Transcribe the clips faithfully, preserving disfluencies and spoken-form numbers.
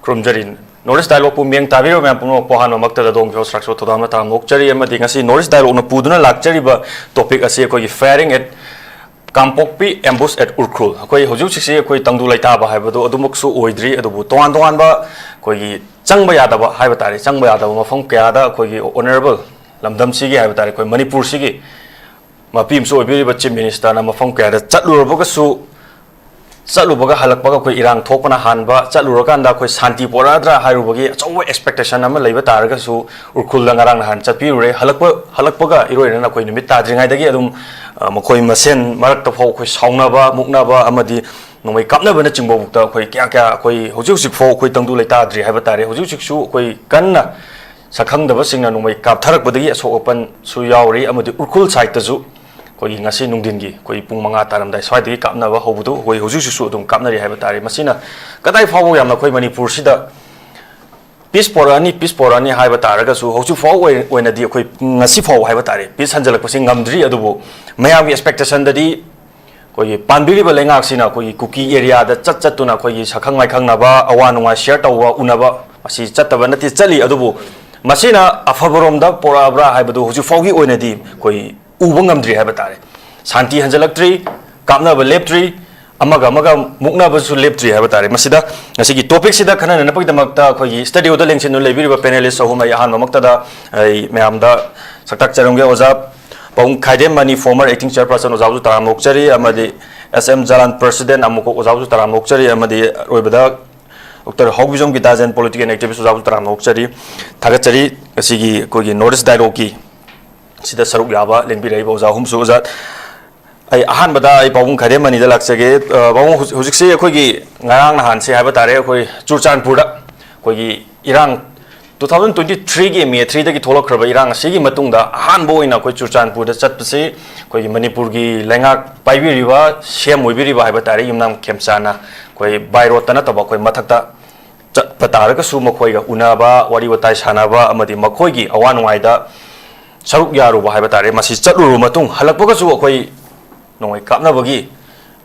ꯈꯨꯔꯨꯝꯖꯔꯤ꯫ North East Dialogue ꯄꯨ ꯃꯤꯠꯌꯦꯡ ꯇꯥꯕꯤꯔꯤꯕ ꯃꯌꯥꯝ ꯄꯨꯝꯅꯃꯛꯄꯨ ꯑꯍꯥꯟꯕꯃꯛꯇꯗ ꯑꯗꯣꯝꯒꯤ host ꯔꯥꯛꯁꯣ ꯊꯧꯗꯥꯝꯅ ꯇꯔꯥꯝꯅ ꯑꯣꯛꯆꯔꯤ, ꯑꯃꯗꯤ ꯉꯁꯤ North East Dialogue ꯅ ꯄꯨꯗꯨꯅ ꯂꯥꯛꯆꯔꯤꯕ topic ꯑꯁꯤ ꯑꯩꯈꯣꯏꯒꯤ firing at Kangpokpi, ambush at Ukhrul. ꯑꯩꯈꯣꯏ ꯍꯧꯖꯤꯛ ꯍꯧꯖꯤꯛꯁꯤ ꯑꯩꯈꯣꯏ ꯇꯪꯗꯨ ꯂꯩꯇꯥꯕ ꯍꯥꯏꯕꯗꯨ ꯑꯗꯨꯃꯛꯁꯨ ꯑꯣꯏꯗ꯭ꯔꯤ, ꯑꯗꯨꯕꯨ ꯇꯣꯉꯥꯟ ꯇꯣꯉꯥꯟꯕ ꯑꯩꯈꯣꯏꯒꯤ ꯆꯪꯕ ꯌꯥꯗꯕ ꯍꯥꯏꯕ ꯇꯥꯔꯦ, ꯆꯪꯕ ꯌꯥꯗꯕ ꯃꯐꯝ ꯀꯌꯥꯗ ꯑꯩꯈꯣꯏꯒꯤ honourable ꯂꯝꯗꯝꯁꯤꯒꯤ ꯍꯥꯏꯕ ꯇꯥꯔꯦ, ꯑꯩꯈꯣꯏ ꯃꯅꯤꯄꯨꯔꯁꯤꯒꯤ ꯃꯄꯤ ꯑꯃꯁꯨ ꯑꯣꯏꯕꯤꯔꯤꯕ Chief Minister ꯅ ꯃꯐꯝ ꯀꯌꯥꯗ ꯆꯠꯂꯨꯔꯕꯒꯁꯨ, ꯆꯠꯂꯨꯕꯒ ꯍꯜꯂꯛꯄꯒ ꯑꯩꯈꯣꯏ ꯏꯔꯥꯡ ꯊꯣꯛꯄꯅ ꯍꯥꯟꯕ, ꯆꯠꯂꯨꯔꯀꯥꯟꯗ ꯑꯩꯈꯣꯏ ꯁꯥꯟꯇꯤ ꯄꯣꯔꯛꯑꯗ꯭ꯔꯥ ꯍꯥꯏꯔꯨꯕꯒꯤ ꯑꯆꯧꯕ expectation ꯑꯃ ꯂꯩꯕ ꯇꯥꯔꯒꯁꯨ, ꯎꯔꯈꯨꯜꯗ ꯉꯔꯥꯡ ꯅꯍꯥꯟ ꯆꯠꯄꯤꯔꯨꯔꯦ, ꯍꯜꯂꯛꯄ, ꯍꯜꯂꯛꯄꯒ ꯏꯔꯣꯏꯅꯅ ꯑꯩꯈꯣꯏ ꯅꯨꯃꯤꯠ ꯇꯥꯗ꯭ꯔꯤꯉꯩꯗꯒꯤ ꯑꯗꯨꯝ, ꯑ, ꯃꯈꯣꯏ ꯃꯁꯦꯟ ꯃꯔꯛꯇ ꯐꯥꯎ ꯑꯩꯈꯣꯏ ꯁꯥꯎꯅꯕ, ꯃꯨꯛꯅꯕ ꯑꯃꯗꯤ ꯅꯣꯡꯃꯩ ꯀꯥꯞꯅꯕꯅꯆꯤꯡꯕꯐꯥꯎꯗ ꯑꯩꯈꯣꯏ ꯀꯌꯥ ꯀꯌꯥ ꯑꯩꯈꯣꯏ ꯍꯧꯖꯤꯛ ꯍꯧꯖꯤꯛ ꯐꯥꯎ ꯑꯩꯈꯣꯏ ꯇꯪꯗꯨ ꯂꯩꯇꯥꯗ꯭ꯔꯤ ꯍꯥꯏꯕ ꯇꯥꯔꯦ꯫ ꯍꯧꯖꯤꯛ ꯍꯧꯖꯤꯛꯁꯨ ꯑꯩꯈꯣꯏ ꯀꯟꯅ ꯁꯛꯈꯪꯗꯕꯁꯤꯡꯅ ꯅꯣꯡꯃꯩ ꯀꯥꯞꯊꯔꯛꯄꯗꯒꯤ ꯑꯁꯣꯛ ꯑꯄꯟꯁꯨ ꯌꯥꯎꯔꯤ, ꯑꯃꯗꯤ ꯎꯔꯈꯨꯜ side ꯇꯁꯨ ꯑꯩꯈꯣꯏꯒꯤ ꯉꯁꯤ ꯅꯨꯡꯊꯤꯟꯒꯤ ꯑꯩꯈꯣꯏ ꯄꯨꯡ ꯃꯉꯥ ꯇꯥꯔꯝꯗꯥꯏ ꯁ꯭ꯋꯥꯏꯗꯒꯤ ꯀꯥꯞꯅꯕ ꯍꯧꯕꯗꯨ ꯑꯩꯈꯣꯏ ꯍꯧꯖꯤꯛ ꯍꯧꯖꯤꯛꯁꯨ ꯑꯗꯨꯝ ꯀꯥꯞꯅꯔꯤ ꯍꯥꯏꯕ ꯇꯥꯔꯦ꯫ ꯃꯁꯤꯅ ꯀꯗꯥꯏ ꯐꯥꯎꯕ ꯌꯥꯝꯅ ꯑꯩꯈꯣꯏ ꯃꯅꯤꯄꯨꯔꯁꯤꯗ peace ꯄꯣꯔꯛꯑꯅꯤ, peace ꯄꯣꯔꯛꯑꯅꯤ ꯍꯥꯏꯕ ꯇꯥꯔꯒꯁꯨ, ꯍꯧꯖꯤꯛ ꯐꯥꯎꯕ ꯑꯣꯏ-, ꯑꯣꯏꯅꯗꯤ ꯑꯩꯈꯣꯏ ꯉꯁꯤ ꯐꯥꯎꯕ ꯍꯥꯏꯕ ꯇꯥꯔꯦ, peace ꯍꯟꯖꯤꯜꯂꯛꯄꯁꯤ ꯉꯝꯗ꯭ꯔꯤ꯫ ꯑꯗꯨꯕꯨ ꯃꯌꯥꯝꯒꯤ expectation ꯗꯗꯤ ꯑꯩꯈꯣꯏꯒꯤ ꯄꯥꯟꯕꯤꯔꯤꯕ ꯂꯩꯉꯥꯛꯁꯤꯅ ꯑꯩꯈꯣꯏꯒꯤ ꯀꯨꯀꯤ area ꯗ ꯆꯠ ꯆꯠꯇꯨꯅ ꯑꯩꯈꯣꯏꯒꯤ ꯁꯛꯈꯪ ꯃꯥꯏꯈꯪꯅꯕ, ꯑꯋꯥ ꯅꯨꯡꯉꯥꯏ share ꯇꯧꯕ, ꯎꯅꯕ, ꯃꯁꯤ ꯆꯠꯇꯕ ꯅꯠꯇꯦ, ꯆꯠꯂꯤ꯫ ꯑꯗꯨꯕꯨ ꯃꯁꯤꯅ ꯑꯐꯕꯔꯣꯝꯗ ꯄꯣꯔꯛꯑꯕ꯭ꯔꯥ ꯍꯥꯏꯕꯗꯨ ꯍꯧꯖꯤꯛ ꯐꯥꯎꯒꯤ ꯑꯣꯏꯅꯗꯤ ꯑꯩꯈꯣꯏ ꯎꯕ ꯉꯝꯗ꯭ꯔꯤ ꯍꯥꯏꯕ ꯇꯥꯔꯦ꯫ ꯁꯥꯟꯇꯤ ꯍꯟꯖꯤꯜꯂꯛꯇ꯭ꯔꯤ, ꯀꯥꯞꯅꯕ ꯂꯦꯞꯇ꯭ꯔꯤ, ꯑꯃꯒ ꯑꯃꯒ ꯃꯨꯛꯅꯕꯁꯨ ꯂꯦꯞꯇ꯭ꯔꯤ ꯍꯥꯏꯕ ꯇꯥꯔꯦ꯫ ꯃꯁꯤꯗ ꯉꯁꯤꯒꯤ topic ꯁꯤꯗ ꯈꯟꯅꯅꯅꯕꯒꯤꯗꯃꯛꯇ ꯑꯩꯈꯣꯏꯒꯤ studio ꯗ ꯂꯦꯡꯁꯤꯟꯗꯨꯅ ꯂꯩꯕꯤꯔꯤꯕ panelist ꯑꯍꯨꯝ, ꯑꯩ ꯑꯍꯥꯟꯕꯃꯛꯇꯗ ꯑꯩ ꯃꯌꯥꯝꯗ ꯁꯛꯇꯥꯛꯆꯔꯝꯒꯦ꯫ ꯑꯣꯖꯥ ꯄꯥꯕꯨꯡ ꯈꯥꯏꯗꯦꯝ ꯃꯅꯤ, former acting chairperson, ꯑꯣꯖꯥꯕꯨꯁꯨ ꯇꯔꯥꯝꯅ ꯑꯣꯛꯆꯔꯤ, ꯑꯃꯗꯤ S M ꯖꯂꯥꯟ, president, ꯑꯃꯨꯛ ꯑꯣꯖꯥꯕꯨꯁꯨ ꯇꯔꯥꯝꯅ ꯑꯣꯛꯆꯔꯤ, ꯑꯃꯗꯤ ꯑꯔꯣꯏꯕꯗ ꯗꯣꯛꯇꯔ ꯍꯥꯎꯕꯤꯖꯣꯝ ꯒꯤꯇꯥꯖꯟ, political activist ꯑꯣꯖꯥꯕꯨ ꯇꯔꯥꯝꯅ ꯑꯣꯛꯆꯔꯤ, ꯊꯥꯒꯠꯆꯔꯤ꯫ ꯉꯁꯤꯒꯤ ꯑꯩꯈꯣꯏꯒꯤ North East Dialogueꯀꯤ ꯁꯤꯗ ꯁꯔꯨꯛ ꯌꯥꯕ ꯂꯦꯡꯕꯤꯔꯛꯏꯕ ꯑꯣꯖꯥ ꯑꯍꯨꯝꯁꯨ꯫ ꯑꯣꯖꯥ, ꯑꯩ ꯑꯍꯥꯟꯕꯗ ꯑꯩ ꯄꯥꯕꯨꯡ ꯈꯥꯏꯗꯦꯝ ꯃꯅꯤꯗ ꯂꯥꯛꯆꯒꯦ꯫ ꯑ, ꯄꯥꯕꯨꯡ, ꯍꯧꯖꯤꯛ, ꯍꯧꯖꯤꯛꯁꯦ ꯑꯩꯈꯣꯏꯒꯤ ꯉꯔꯥꯡ ꯅꯍꯥꯟꯁꯦ ꯍꯥꯏꯕ ꯇꯥꯔꯦ, ꯑꯩꯈꯣꯏ ꯆꯨꯔꯆꯥꯟꯄꯨꯔꯗ ꯑꯩꯈꯣꯏꯒꯤ ꯏꯔꯥꯡ two thousand twenty threeꯒꯤ May threeꯗꯒꯤ ꯊꯣꯛꯂꯛꯈ꯭ꯔꯕ ꯏꯔꯥꯡ ꯑꯁꯤꯒꯤ ꯃꯇꯨꯡꯗ ꯑꯍꯥꯟꯕ ꯑꯣꯏꯅ ꯑꯩꯈꯣꯏ ꯆꯨꯔꯆꯥꯟꯄꯨꯔꯗ ꯆꯠꯄꯁꯤ ꯑꯩꯈꯣꯏꯒꯤ ꯃꯅꯤꯄꯨꯔꯒꯤ ꯂꯩꯉꯥꯛ ꯄꯥꯏꯕꯤꯔꯤꯕ, ꯁꯤ ꯑꯦꯝ ꯑꯣꯏꯕꯤꯔꯤꯕ ꯍꯥꯏꯕ ꯇꯥꯔꯦ, ꯌꯨꯝꯅꯥꯝ ꯈꯦꯝꯆꯥꯅ ꯑꯩꯈꯣꯏ by roadꯇ ꯅꯠꯇꯕ ꯑꯩꯈꯣꯏ ꯃꯊꯛꯇ ꯆꯠꯄ ꯇꯥꯔꯒꯁꯨ ꯃꯈꯣꯏꯒ ꯎꯅꯕ, ꯋꯥꯔꯤ ꯋꯥꯇꯥꯏ ꯁꯥꯟꯅꯕ ꯑꯃꯗꯤ ꯃꯈꯣꯏꯒꯤ ꯑꯋꯥ ꯅꯨꯡꯉꯥꯏꯗ ꯁꯔꯨꯛ ꯌꯥꯔꯨꯕ ꯍꯥꯏꯕ ꯇꯥꯔꯦ꯫ ꯃꯁꯤ ꯆꯠꯂꯨꯔꯕ ꯃꯇꯨꯡ ꯍꯜꯂꯛꯄꯒꯁꯨ ꯑꯩꯈꯣꯏ ꯅꯣꯡꯃꯩ ꯀꯥꯞꯅꯕꯒꯤ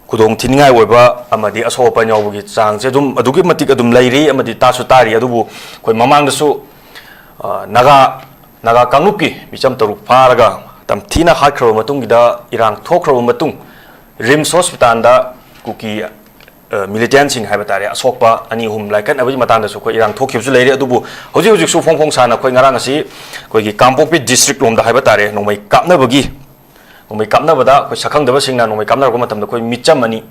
ꯈꯨꯗꯣꯡ ꯊꯤꯅꯤꯡꯉꯥꯏ ꯑꯣꯏꯕ ꯑꯃꯗꯤ ꯑꯁꯣꯛ ꯑꯄꯟ ꯌꯥꯎꯕꯒꯤ ꯆꯥꯡꯁꯦ ꯑꯗꯨꯝ ꯑꯗꯨꯛꯀꯤ ꯃꯇꯤꯛ ꯑꯗꯨꯝ ꯂꯩꯔꯤ ꯑꯃꯗꯤ ꯇꯥꯁꯨ ꯇꯥꯔꯤ꯫ ꯑꯗꯨꯕꯨ ꯑꯩꯈꯣꯏ ꯃꯃꯥꯡꯗꯁꯨ, ꯑ, ꯅꯥꯒꯥ, ꯅꯥꯒꯥ ꯀꯥꯡꯂꯨꯞꯀꯤ ꯃꯤꯆꯝ ꯇꯔꯨꯛ ꯐꯥꯔꯒ ꯇꯝꯊꯤꯅ ꯍꯥꯠꯈ꯭ꯔꯕ ꯃꯇꯨꯡꯒꯤꯗ, ꯏꯔꯥꯡ ꯊꯣꯛꯈ꯭ꯔꯕ ꯃꯇꯨꯡ RIMS hospitalꯗ ꯀꯨꯀꯤ, ꯑ, militantꯁꯤꯡ ꯍꯥꯏꯕ ꯇꯥꯔꯦ, ꯑꯁꯣꯛꯄ ꯑꯅꯤ ꯑꯍꯨꯝ ꯂꯥꯏꯀꯠꯅꯕꯒꯤ ꯃꯇꯥꯡꯗꯁꯨ ꯑꯩꯈꯣꯏ ꯏꯔꯥꯡ ꯊꯣꯛꯈꯤꯕꯁꯨ ꯂꯩꯔꯦ꯫ ꯑꯗꯨꯕꯨ ꯍꯧꯖꯤꯛ ꯍꯧꯖꯤꯛꯁꯨ ꯐꯣꯡ ꯐꯣꯡ ꯁꯥꯅ ꯑꯩꯈꯣꯏ ꯉꯔꯥꯡ ꯑꯁꯤ ꯑꯩꯈꯣꯏꯒꯤ ꯀꯥꯡꯄꯣꯛꯄꯤ district ꯂꯣꯝꯗ ꯍꯥꯏꯕ ꯇꯥꯔꯦ, ꯅꯣꯡꯃꯩ ꯀꯥꯞꯅꯕꯒꯤ ꯅꯣꯡꯃꯩ ꯀꯥꯞꯅꯕꯗ ꯑꯩꯈꯣꯏ ꯁꯛꯈꯪꯗꯕꯁꯤꯡꯅ ꯅꯣꯡꯃꯩ ꯀꯥꯞꯅꯔꯛꯄ ꯃꯇꯝꯗ ꯑꯩꯈꯣꯏ ꯃꯤꯆꯝ ꯑꯅꯤ,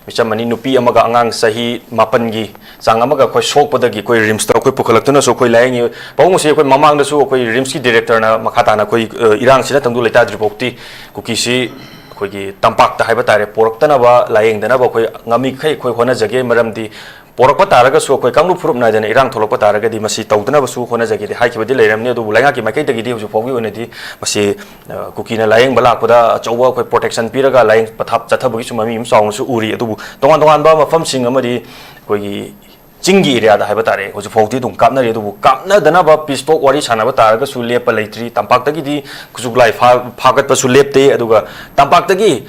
ꯃꯤꯆꯝ ꯑꯅꯤ, ꯅꯨꯄꯤ ꯑꯃꯒ ꯑꯉꯥꯡ ꯆꯍꯤ ꯃꯥꯄꯟꯒꯤ ꯆꯥꯡ ꯑꯃꯒ ꯑꯩꯈꯣꯏ ꯁꯣꯛꯄꯗꯒꯤ ꯑꯩꯈꯣꯏ RIMSꯇ ꯑꯩꯈꯣꯏ ꯄꯨꯈꯠꯂꯛꯇꯨꯅꯁꯨ ꯑꯩꯈꯣꯏ ꯂꯥꯌꯦꯡꯉꯤ꯫ ꯄꯥꯕꯨꯡꯁꯤ ꯑꯩꯈꯣꯏ ꯃꯃꯥꯡꯗꯁꯨ ꯑꯩꯈꯣꯏ RIMSꯀꯤ directorꯅ ꯃꯈꯥ ꯇꯥꯅ ꯑꯩꯈꯣꯏ, ꯑ, ꯏꯔꯥꯡꯁꯤꯅ ꯇꯪꯗꯨ ꯂꯩꯇꯥꯗ꯭ꯔꯤ ꯐꯥꯎꯗꯤ ꯀꯨꯀꯤꯁꯤ ꯑꯩꯈꯣꯏꯒꯤ ꯇꯝꯄꯥꯛꯇ ꯍꯥꯏꯕ ꯇꯥꯔꯦ, ꯄꯣꯔꯛꯇꯅꯕ, ꯂꯥꯌꯦꯡꯗꯅꯕ ꯑꯩꯈꯣꯏ ꯉꯝꯃꯤꯈꯩ ꯑꯩꯈꯣꯏ ꯍꯣꯠꯅꯖꯒꯦ꯫ ꯃꯔꯝꯗꯤ ꯄꯣꯔꯛꯄ ꯇꯥꯔꯒꯁꯨ ꯑꯩꯈꯣꯏ ꯀꯥꯡꯂꯨꯞ ꯐꯨꯔꯨꯞ ꯅꯥꯏꯗꯅ ꯏꯔꯥꯡ ꯊꯣꯛꯂꯛꯄ ꯇꯥꯔꯒꯗꯤ ꯃꯁꯤ ꯇꯧꯗꯅꯕꯁꯨ ꯍꯣꯠꯅꯖꯒꯦꯗꯤ ꯍꯥꯏꯈꯤꯕꯗꯤ ꯂꯩꯔꯝꯅꯤ꯫ ꯑꯗꯨꯕꯨ ꯂꯩꯉꯥꯛꯀꯤ ꯃꯥꯏꯀꯩꯗꯒꯤꯗꯤ ꯍꯧꯖꯤꯛ ꯐꯥꯎꯒꯤ ꯑꯣꯏꯅꯗꯤ ꯃꯁꯤ, ꯑ, ꯀꯨꯀꯤꯅ ꯂꯥꯌꯦꯡꯕ ꯂꯥꯛꯄꯗ ꯑꯆꯧꯕ ꯑꯩꯈꯣꯏ protection ꯄꯤꯔꯒ ꯂꯥꯌꯦꯡ ꯄꯊꯥꯞ ꯆꯠꯊꯕꯒꯤꯁꯨ ꯃꯃꯤ ꯑꯃ ꯆꯥꯎꯅꯁꯨ ꯎꯔꯤ꯫ ꯑꯗꯨꯕꯨ ꯇꯣꯉꯥꯟ ꯇꯣꯉꯥꯟꯕ ꯃꯐꯝꯁꯤꯡ ꯑꯃꯗꯤ ꯑꯩꯈꯣꯏꯒꯤ ꯆꯤꯡꯒꯤ areaꯗ ꯍꯥꯏꯕ ꯇꯥꯔꯦ, ꯍꯧꯖꯤꯛ ꯐꯥꯎꯗꯤ ꯑꯗꯨꯝ ꯀꯥꯞꯅꯔꯤ꯫ ꯑꯗꯨꯕꯨ ꯀꯥꯞꯅꯗꯅꯕ peace talk ꯋꯥꯔꯤ ꯁꯥꯟꯅꯕ ꯇꯥꯔꯒꯁꯨ ꯂꯦꯞꯄ ꯂꯩꯇ꯭ꯔꯤ꯫ ꯇꯝꯄꯥꯛꯇꯒꯤꯗꯤ ꯈꯨꯠꯁꯨ ꯈꯨꯠꯂꯥꯏ ꯐꯥ-, ꯐꯥꯒꯠꯄꯁꯨ ꯂꯦꯞꯇꯦ꯫ ꯑꯗꯨꯒ ꯇꯝꯄꯥꯛꯇꯒꯤ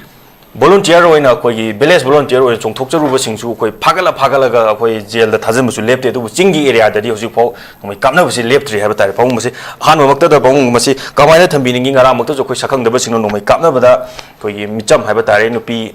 volunteer ꯑꯣꯏꯅ, ꯑꯩꯈꯣꯏꯒꯤ village volunteer ꯑꯣꯏꯅ ꯆꯣꯡꯊꯣꯛꯆꯔꯨꯕꯁꯤꯡꯁꯨ ꯑꯩꯈꯣꯏ ꯐꯥꯒꯠꯂ ꯐꯥꯒꯠꯂꯒ ꯑꯩꯈꯣꯏ ꯖꯦꯜꯗ ꯊꯥꯖꯤꯟꯕꯁꯨ ꯂꯦꯞꯇꯦ꯫ ꯑꯗꯨꯕꯨ ꯆꯤꯡꯒꯤ areaꯗꯗꯤ ꯍꯧꯖꯤꯛꯐꯥꯎ ꯅꯣꯡꯃꯩ ꯀꯥꯞꯅꯕꯁꯤ ꯂꯦꯞꯇ꯭ꯔꯤ ꯍꯥꯏꯕ ꯇꯥꯔꯦ꯫ ꯄꯥꯕꯨꯡ ꯃꯁꯤ ꯑꯍꯥꯟꯕꯃꯛꯇꯗ ꯄꯥꯕꯨꯡ ꯃꯁꯤ ꯀꯃꯥꯏꯅ ꯊꯝꯕꯤꯅꯤꯡꯉꯤ? ꯉꯔꯥꯡꯃꯛꯇꯁꯨ ꯑꯩꯈꯣꯏ ꯁꯛꯈꯪꯗꯕꯁꯤꯡꯅ ꯅꯣꯡꯃꯩ ꯀꯥꯞꯅꯕꯗ ꯑꯩꯈꯣꯏꯒꯤ ꯃꯤꯆꯝ ꯍꯥꯏꯕ ꯇꯥꯔꯦ, ꯅꯨꯄꯤ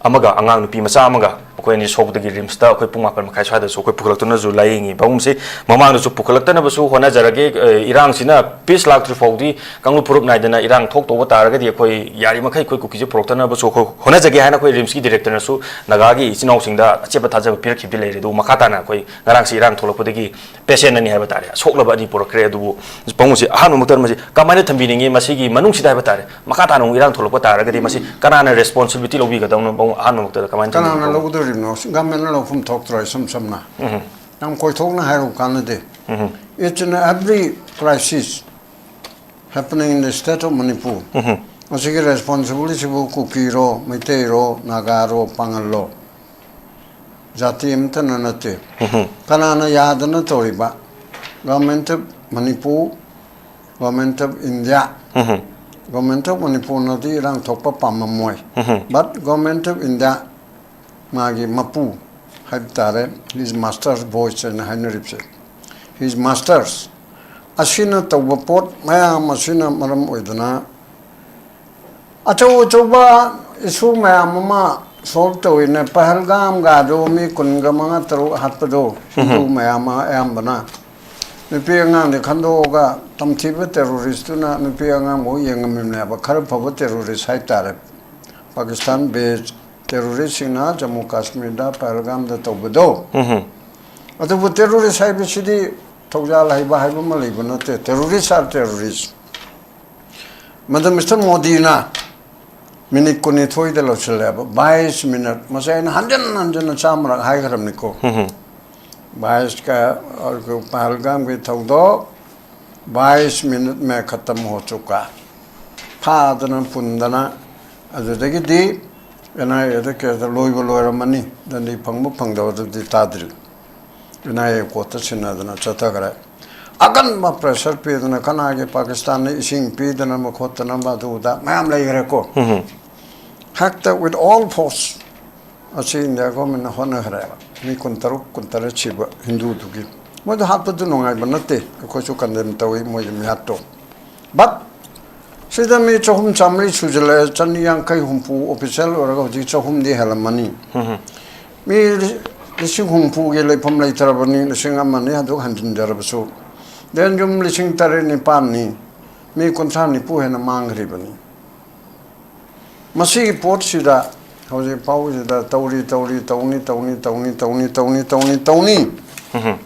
ꯑꯃꯒ, ꯑꯉꯥꯡ ꯅꯨꯄꯤ ꯃꯆꯥ ꯑꯃꯒ ꯑꯩꯈꯣꯏ ꯑꯅꯤ ꯁꯣꯛꯄꯗꯒꯤ ꯔꯤꯝꯁꯇ ꯑꯩꯈꯣꯏ ꯄꯨꯡ ꯃꯥꯄꯟ ꯃꯈꯥꯏ ꯁ꯭ꯋꯥꯏꯗꯁꯨ ꯑꯩꯈꯣꯏ ꯄꯨꯈꯠꯂꯛꯇꯨꯅꯁꯨ ꯂꯥꯏꯌꯦꯡꯉꯤ꯫ ꯄꯥꯕꯨꯡꯁꯤ ꯃꯃꯥꯡꯗꯁꯨ ꯄꯨꯈꯠꯂꯛꯇꯅꯕꯁꯨ ꯍꯣꯠꯅꯖꯔꯒꯦ꯫ ꯑ, ꯏꯔꯥꯡꯁꯤꯅ ꯄꯤꯁ ꯂꯥꯛꯇ꯭ꯔꯤ ꯐꯥꯎꯗꯤ ꯀꯥꯡꯂꯨꯞ ꯐꯨꯔꯨꯞ ꯅꯥꯏꯗꯅ ꯏꯔꯥꯡ ꯊꯣꯛꯇꯧꯕ ꯇꯥꯔꯒꯗꯤ ꯑꯩꯈꯣꯏ ꯌꯥꯔꯤꯃꯈꯩ ꯑꯩꯈꯣꯏ ꯀꯨꯀꯤꯁꯦ ꯄꯨꯔꯛꯇꯅꯕꯁꯨ ꯑꯩꯈꯣꯏ ꯍꯣꯠꯅꯖꯒꯦ ꯍꯥꯏꯅ ꯑꯩꯈꯣꯏ ꯔꯤꯝꯁꯀꯤ ꯗꯤꯔꯦꯛꯇꯔꯅꯁꯨ ꯅꯥꯒꯥꯒꯤ ꯏꯆꯤꯟ ꯏꯅꯥꯎꯁꯤꯡꯗ ꯑꯆꯦꯠꯄ ꯊꯥꯖꯕ ꯄꯤꯔꯛꯈꯤꯕꯗꯤ ꯂꯩꯔꯦ꯫ ꯑꯗꯨꯕꯨ ꯃꯈꯥ ꯇꯥꯅ ꯑꯩꯈꯣꯏ ꯉꯔꯥꯡꯁꯤ ꯏꯔꯥꯡ ꯊꯣꯛꯂꯛꯄꯗꯒꯤ ꯄꯦꯁꯦꯟ ꯑꯅꯤ ꯍꯥꯏꯕ ꯇꯥꯔꯦ, ꯑꯁꯣꯛꯂꯕ ꯑꯅꯤ ꯄꯨꯔꯛꯈ꯭ꯔꯦ꯫ ꯑꯗꯨꯕꯨ ꯄꯥꯕꯨꯡꯁꯤ ꯑꯍꯥꯟꯕꯃꯛꯇꯗ ꯃꯁꯤ ꯀꯃꯥꯏꯅ ꯊꯝꯕꯤꯅꯤꯡꯉꯤ? ꯃꯁꯤꯒꯤ ꯃꯅꯨꯡꯁꯤꯗ ꯍꯥꯏꯕ ꯇꯥꯔꯦ, ꯃꯈꯥ ꯇꯥꯅ ꯑꯃꯨꯛ ꯏꯔꯥꯡ ꯊꯣꯛꯂꯛꯄ ꯇꯥꯔꯒꯗꯤ ꯃꯁꯤ ꯀꯅꯥꯅ ꯔꯦꯁꯄꯣꯟꯁꯤꯕꯤꯂꯤꯇꯤ ꯂꯧꯕꯤꯒꯗꯕꯅꯣ? ꯄꯥꯕꯨꯡ, ꯑꯍꯥꯟꯕꯃꯛꯇꯗ ꯀꯃꯥꯏꯅ ꯀꯅꯥꯅ ꯊꯝꯕꯤꯒꯗꯕꯅꯣ? ꯂꯧꯒꯗꯧꯔꯤꯕꯅꯣ? ꯒꯃꯦꯟꯅ ꯂꯧꯐꯝ ꯊꯣꯛꯇ꯭ꯔꯣ? ꯏꯁꯝ ꯁꯝꯅ ꯎꯝ, ꯌꯥꯝ ꯀꯣꯏꯊꯣꯛꯅ ꯍꯥꯏꯔꯨ ꯀꯥꯟꯅꯗꯦ꯫ ꯎꯝ, Each and every crisis happening in the state of Manipur, ꯎꯝ, ꯃꯁꯤꯒꯤ ꯔꯦꯁꯄꯣꯟꯁꯤꯕꯤꯂꯤꯇꯤꯁꯤꯕꯨ ꯀꯨꯀꯤꯔꯣ, ꯃꯩꯇꯩꯔꯣ, ꯅꯥꯒꯥꯔꯣ, ꯄꯥꯉꯜꯂꯣ? ꯖꯥꯇꯤ ꯑꯃꯠꯇꯅ ꯅꯠꯇꯦ꯫ ꯎꯝ, ꯀꯅꯥꯅ ꯌꯥꯗꯅ ꯇꯧꯔꯤꯕ? Government of Manipur, Government of India꯫ Um, Government of Manipureꯅꯗꯤ ꯏꯔꯥꯡ ꯊꯣꯛꯄ ꯄꯥꯝꯃꯝꯃꯣꯏ꯫ ꯎꯝ, But Government of India, ꯃꯥꯒꯤ ꯃꯄꯨ ꯍꯥꯏꯕ ꯇꯥꯔꯦ, his master's voice ꯍꯥꯏꯅ ꯍꯥꯏꯅꯔꯤꯕꯁꯦ, his masters ꯑꯁꯤꯅ ꯇꯧꯕ ꯄꯣꯠ ꯃꯌꯥꯝ ꯑꯁꯤꯅ ꯃꯔꯝ ꯑꯣꯏꯗꯅ ꯑꯆꯧ ꯑꯆꯧꯕ ꯏꯁꯨ ꯃꯌꯥꯝ ꯑꯃ ꯁꯣꯜꯕ ꯇꯧꯋꯤꯅꯦ꯫ ꯄꯍꯜꯒꯥꯝꯒꯗꯣ ꯃꯤ ꯀꯨꯟꯒ ꯃꯉꯥ ꯇꯔꯨꯛ ꯍꯥꯠꯄꯗꯣ, ꯍꯤꯟꯗꯨ ꯎꯝ, ꯃꯌꯥꯝ ꯑꯃ ꯑꯌꯥꯝꯕꯅ꯫ ꯅꯨꯄꯤ ꯑꯉꯥꯡꯗꯤ ꯈꯟꯗꯣꯛꯑꯒ ꯇꯝꯊꯤꯕ ꯇꯦꯔꯣꯔꯤꯁꯇꯨꯅ ꯅꯨꯄꯤ ꯑꯉꯥꯡꯕꯨ ꯌꯦꯡꯉꯝꯃꯤꯕꯅꯦꯕ꯫ ꯈꯔ ꯐꯕ ꯇꯦꯔꯣꯔꯤꯁ ꯍꯥꯏꯇꯥꯔꯦ, ꯄꯥꯀꯤꯁꯇꯥꯟ ꯕꯦꯁ ꯇꯦꯔꯣꯔꯤꯁꯁꯤꯡꯅ ꯖꯝꯃꯨ ꯀꯥꯁꯃꯤꯔꯗ ꯄꯍꯜꯒꯥꯝꯗ ꯇꯧꯕꯗꯣ꯫ ꯎꯝ, ꯑꯗꯨꯕꯨ ꯇꯦꯔꯣꯔꯤꯁ ꯍꯥꯏꯕꯁꯤꯗꯤ ꯊꯧꯖꯥꯜ ꯍꯩꯕ ꯍꯥꯏꯕ ꯑꯃ ꯂꯩꯕ ꯅꯠꯇꯦ꯫ Terrorists are terrorists꯫ ꯃꯗꯨ ꯃꯤꯁꯇꯔ ꯃꯣꯗꯤꯅ ꯃꯤꯅꯤꯠ ꯀꯨꯟꯅꯤꯊꯣꯏꯗ ꯂꯣꯏꯁꯤꯜꯂꯦꯕ, ꯕꯥꯏꯁ ꯃꯤꯅꯠ꯫ ꯃꯁꯤ ꯑꯩꯅ ꯍꯟꯖꯟ ꯍꯟꯖꯟꯅ ꯆꯥꯝꯃꯔꯛ ꯍꯥꯏꯈ꯭ꯔꯕꯅꯤꯀꯣ꯫ ꯎꯝ, ꯕꯥꯏꯁꯀ ꯄꯍꯜꯒꯥꯝꯒꯤ ꯊꯧꯗꯣꯛ ꯕꯥꯏꯁ ꯃꯤꯅꯠ ꯃꯦ ꯈꯇꯝ ꯍꯣ ꯆꯨꯀꯥ꯫ ꯐꯥꯗꯅ ꯄꯨꯟꯗꯅ ꯑꯗꯨꯗꯒꯤꯗꯤ ꯑꯦꯟ ꯑꯥꯏ ꯑꯦꯗ ꯀꯦꯁꯇ ꯂꯣꯏꯕ ꯂꯣꯏꯔꯝꯃꯅꯤ, ꯗꯟꯗꯤ ꯐꯪꯕ ꯐꯪꯗꯕꯗꯨꯗꯤ ꯇꯥꯗ꯭ꯔꯤ꯫ ꯑꯦꯟ ꯑꯥꯏ ꯑꯦ ꯀꯣꯔꯠꯇ ꯁꯤꯟꯅꯗꯅ ꯆꯠꯊꯈ꯭ꯔꯦ꯫ ꯑꯀꯟꯕ ꯄ꯭ꯔꯦꯁꯔ ꯄꯤꯗꯅ ꯀꯅꯥꯒꯤ ꯄꯥꯀꯤꯁꯇꯥꯟꯅ ꯏꯁꯤꯡ ꯄꯤꯗꯅꯕ ꯈꯣꯠꯇꯅꯕ ꯑꯗꯨꯗ ꯃꯌꯥꯝ ꯂꯩꯈ꯭ꯔꯦꯀꯣ꯫ ꯎꯝ, ꯍꯦꯛꯇ with all force ꯑꯁꯤ ꯏꯟꯗꯤꯌꯥ ꯒꯣꯔꯃꯦꯟꯅ ꯍꯣꯠꯅꯈ꯭ꯔꯦꯕ꯫ ꯃꯤ ꯀꯨꯟꯇꯔꯨꯛ ꯀꯨꯟꯇꯔꯦꯠ ꯁꯤꯕ ꯍꯤꯟꯗꯨꯗꯨꯒꯤ꯫ ꯃꯣꯏꯗꯣ ꯍꯥꯠꯄꯗꯨ ꯅꯨꯡꯉꯥꯏꯕ ꯅꯠꯇꯦ, ꯑꯩꯈꯣꯏꯁꯨ ꯀꯟꯗꯦꯝ ꯇꯧꯏ ꯃꯣꯏꯒꯤ ꯃꯤꯍꯥꯠꯇꯣ꯫ But ꯁꯤꯗ ꯃꯤ ꯆꯍꯨꯝ ꯆꯥꯃꯔꯤ ꯁꯨꯖꯜꯂꯛꯑꯦ, ꯆꯅꯤ ꯌꯥꯡꯈꯩ ꯍꯨꯝꯐꯨ ꯑꯣꯐꯤꯁꯤꯌꯦꯜ ꯑꯣꯏꯔꯒ ꯍꯧꯖꯤꯛ ꯆꯍꯨꯝꯗꯤ ꯍꯦꯜꯂꯝꯃꯅꯤ꯫ ꯎꯝ꯫ ꯃꯤ ꯂꯤꯁꯤꯡ ꯍꯨꯝꯐꯨꯒꯤ ꯂꯩꯐꯝ ꯂꯩꯇ꯭ꯔꯕꯅꯤ, ꯂꯤꯁꯤꯡ ꯑꯃꯅꯤ ꯑꯗꯨ ꯍꯟꯖꯤꯟꯖꯔꯕꯁꯨ꯫ ꯗꯦꯟ ꯌꯨꯝ ꯂꯤꯁꯤꯡ ꯇꯔꯦꯠ ꯅꯤꯄꯥꯟꯅꯤ, ꯃꯤ ꯀꯨꯟꯊ꯭ꯔꯥ ꯅꯤꯐꯨ ꯍꯦꯟꯅ ꯃꯥꯡꯈ꯭ꯔꯤꯕꯅꯤ꯫ ꯃꯁꯤꯒꯤ ꯄꯣꯠꯁꯤꯗ ꯍꯧꯖꯤꯛ ꯐꯥꯎꯕꯁꯤꯗ ꯇꯧꯔꯤ, ꯇꯧꯔꯤ, ꯇꯧꯅꯤ, ꯇꯧꯅꯤ, ꯇꯧꯅꯤ, ꯇꯧꯅꯤ, ꯇꯧꯅꯤ, ꯇꯧꯅꯤ, ꯇꯧꯅꯤ꯫ ꯎꯝ꯫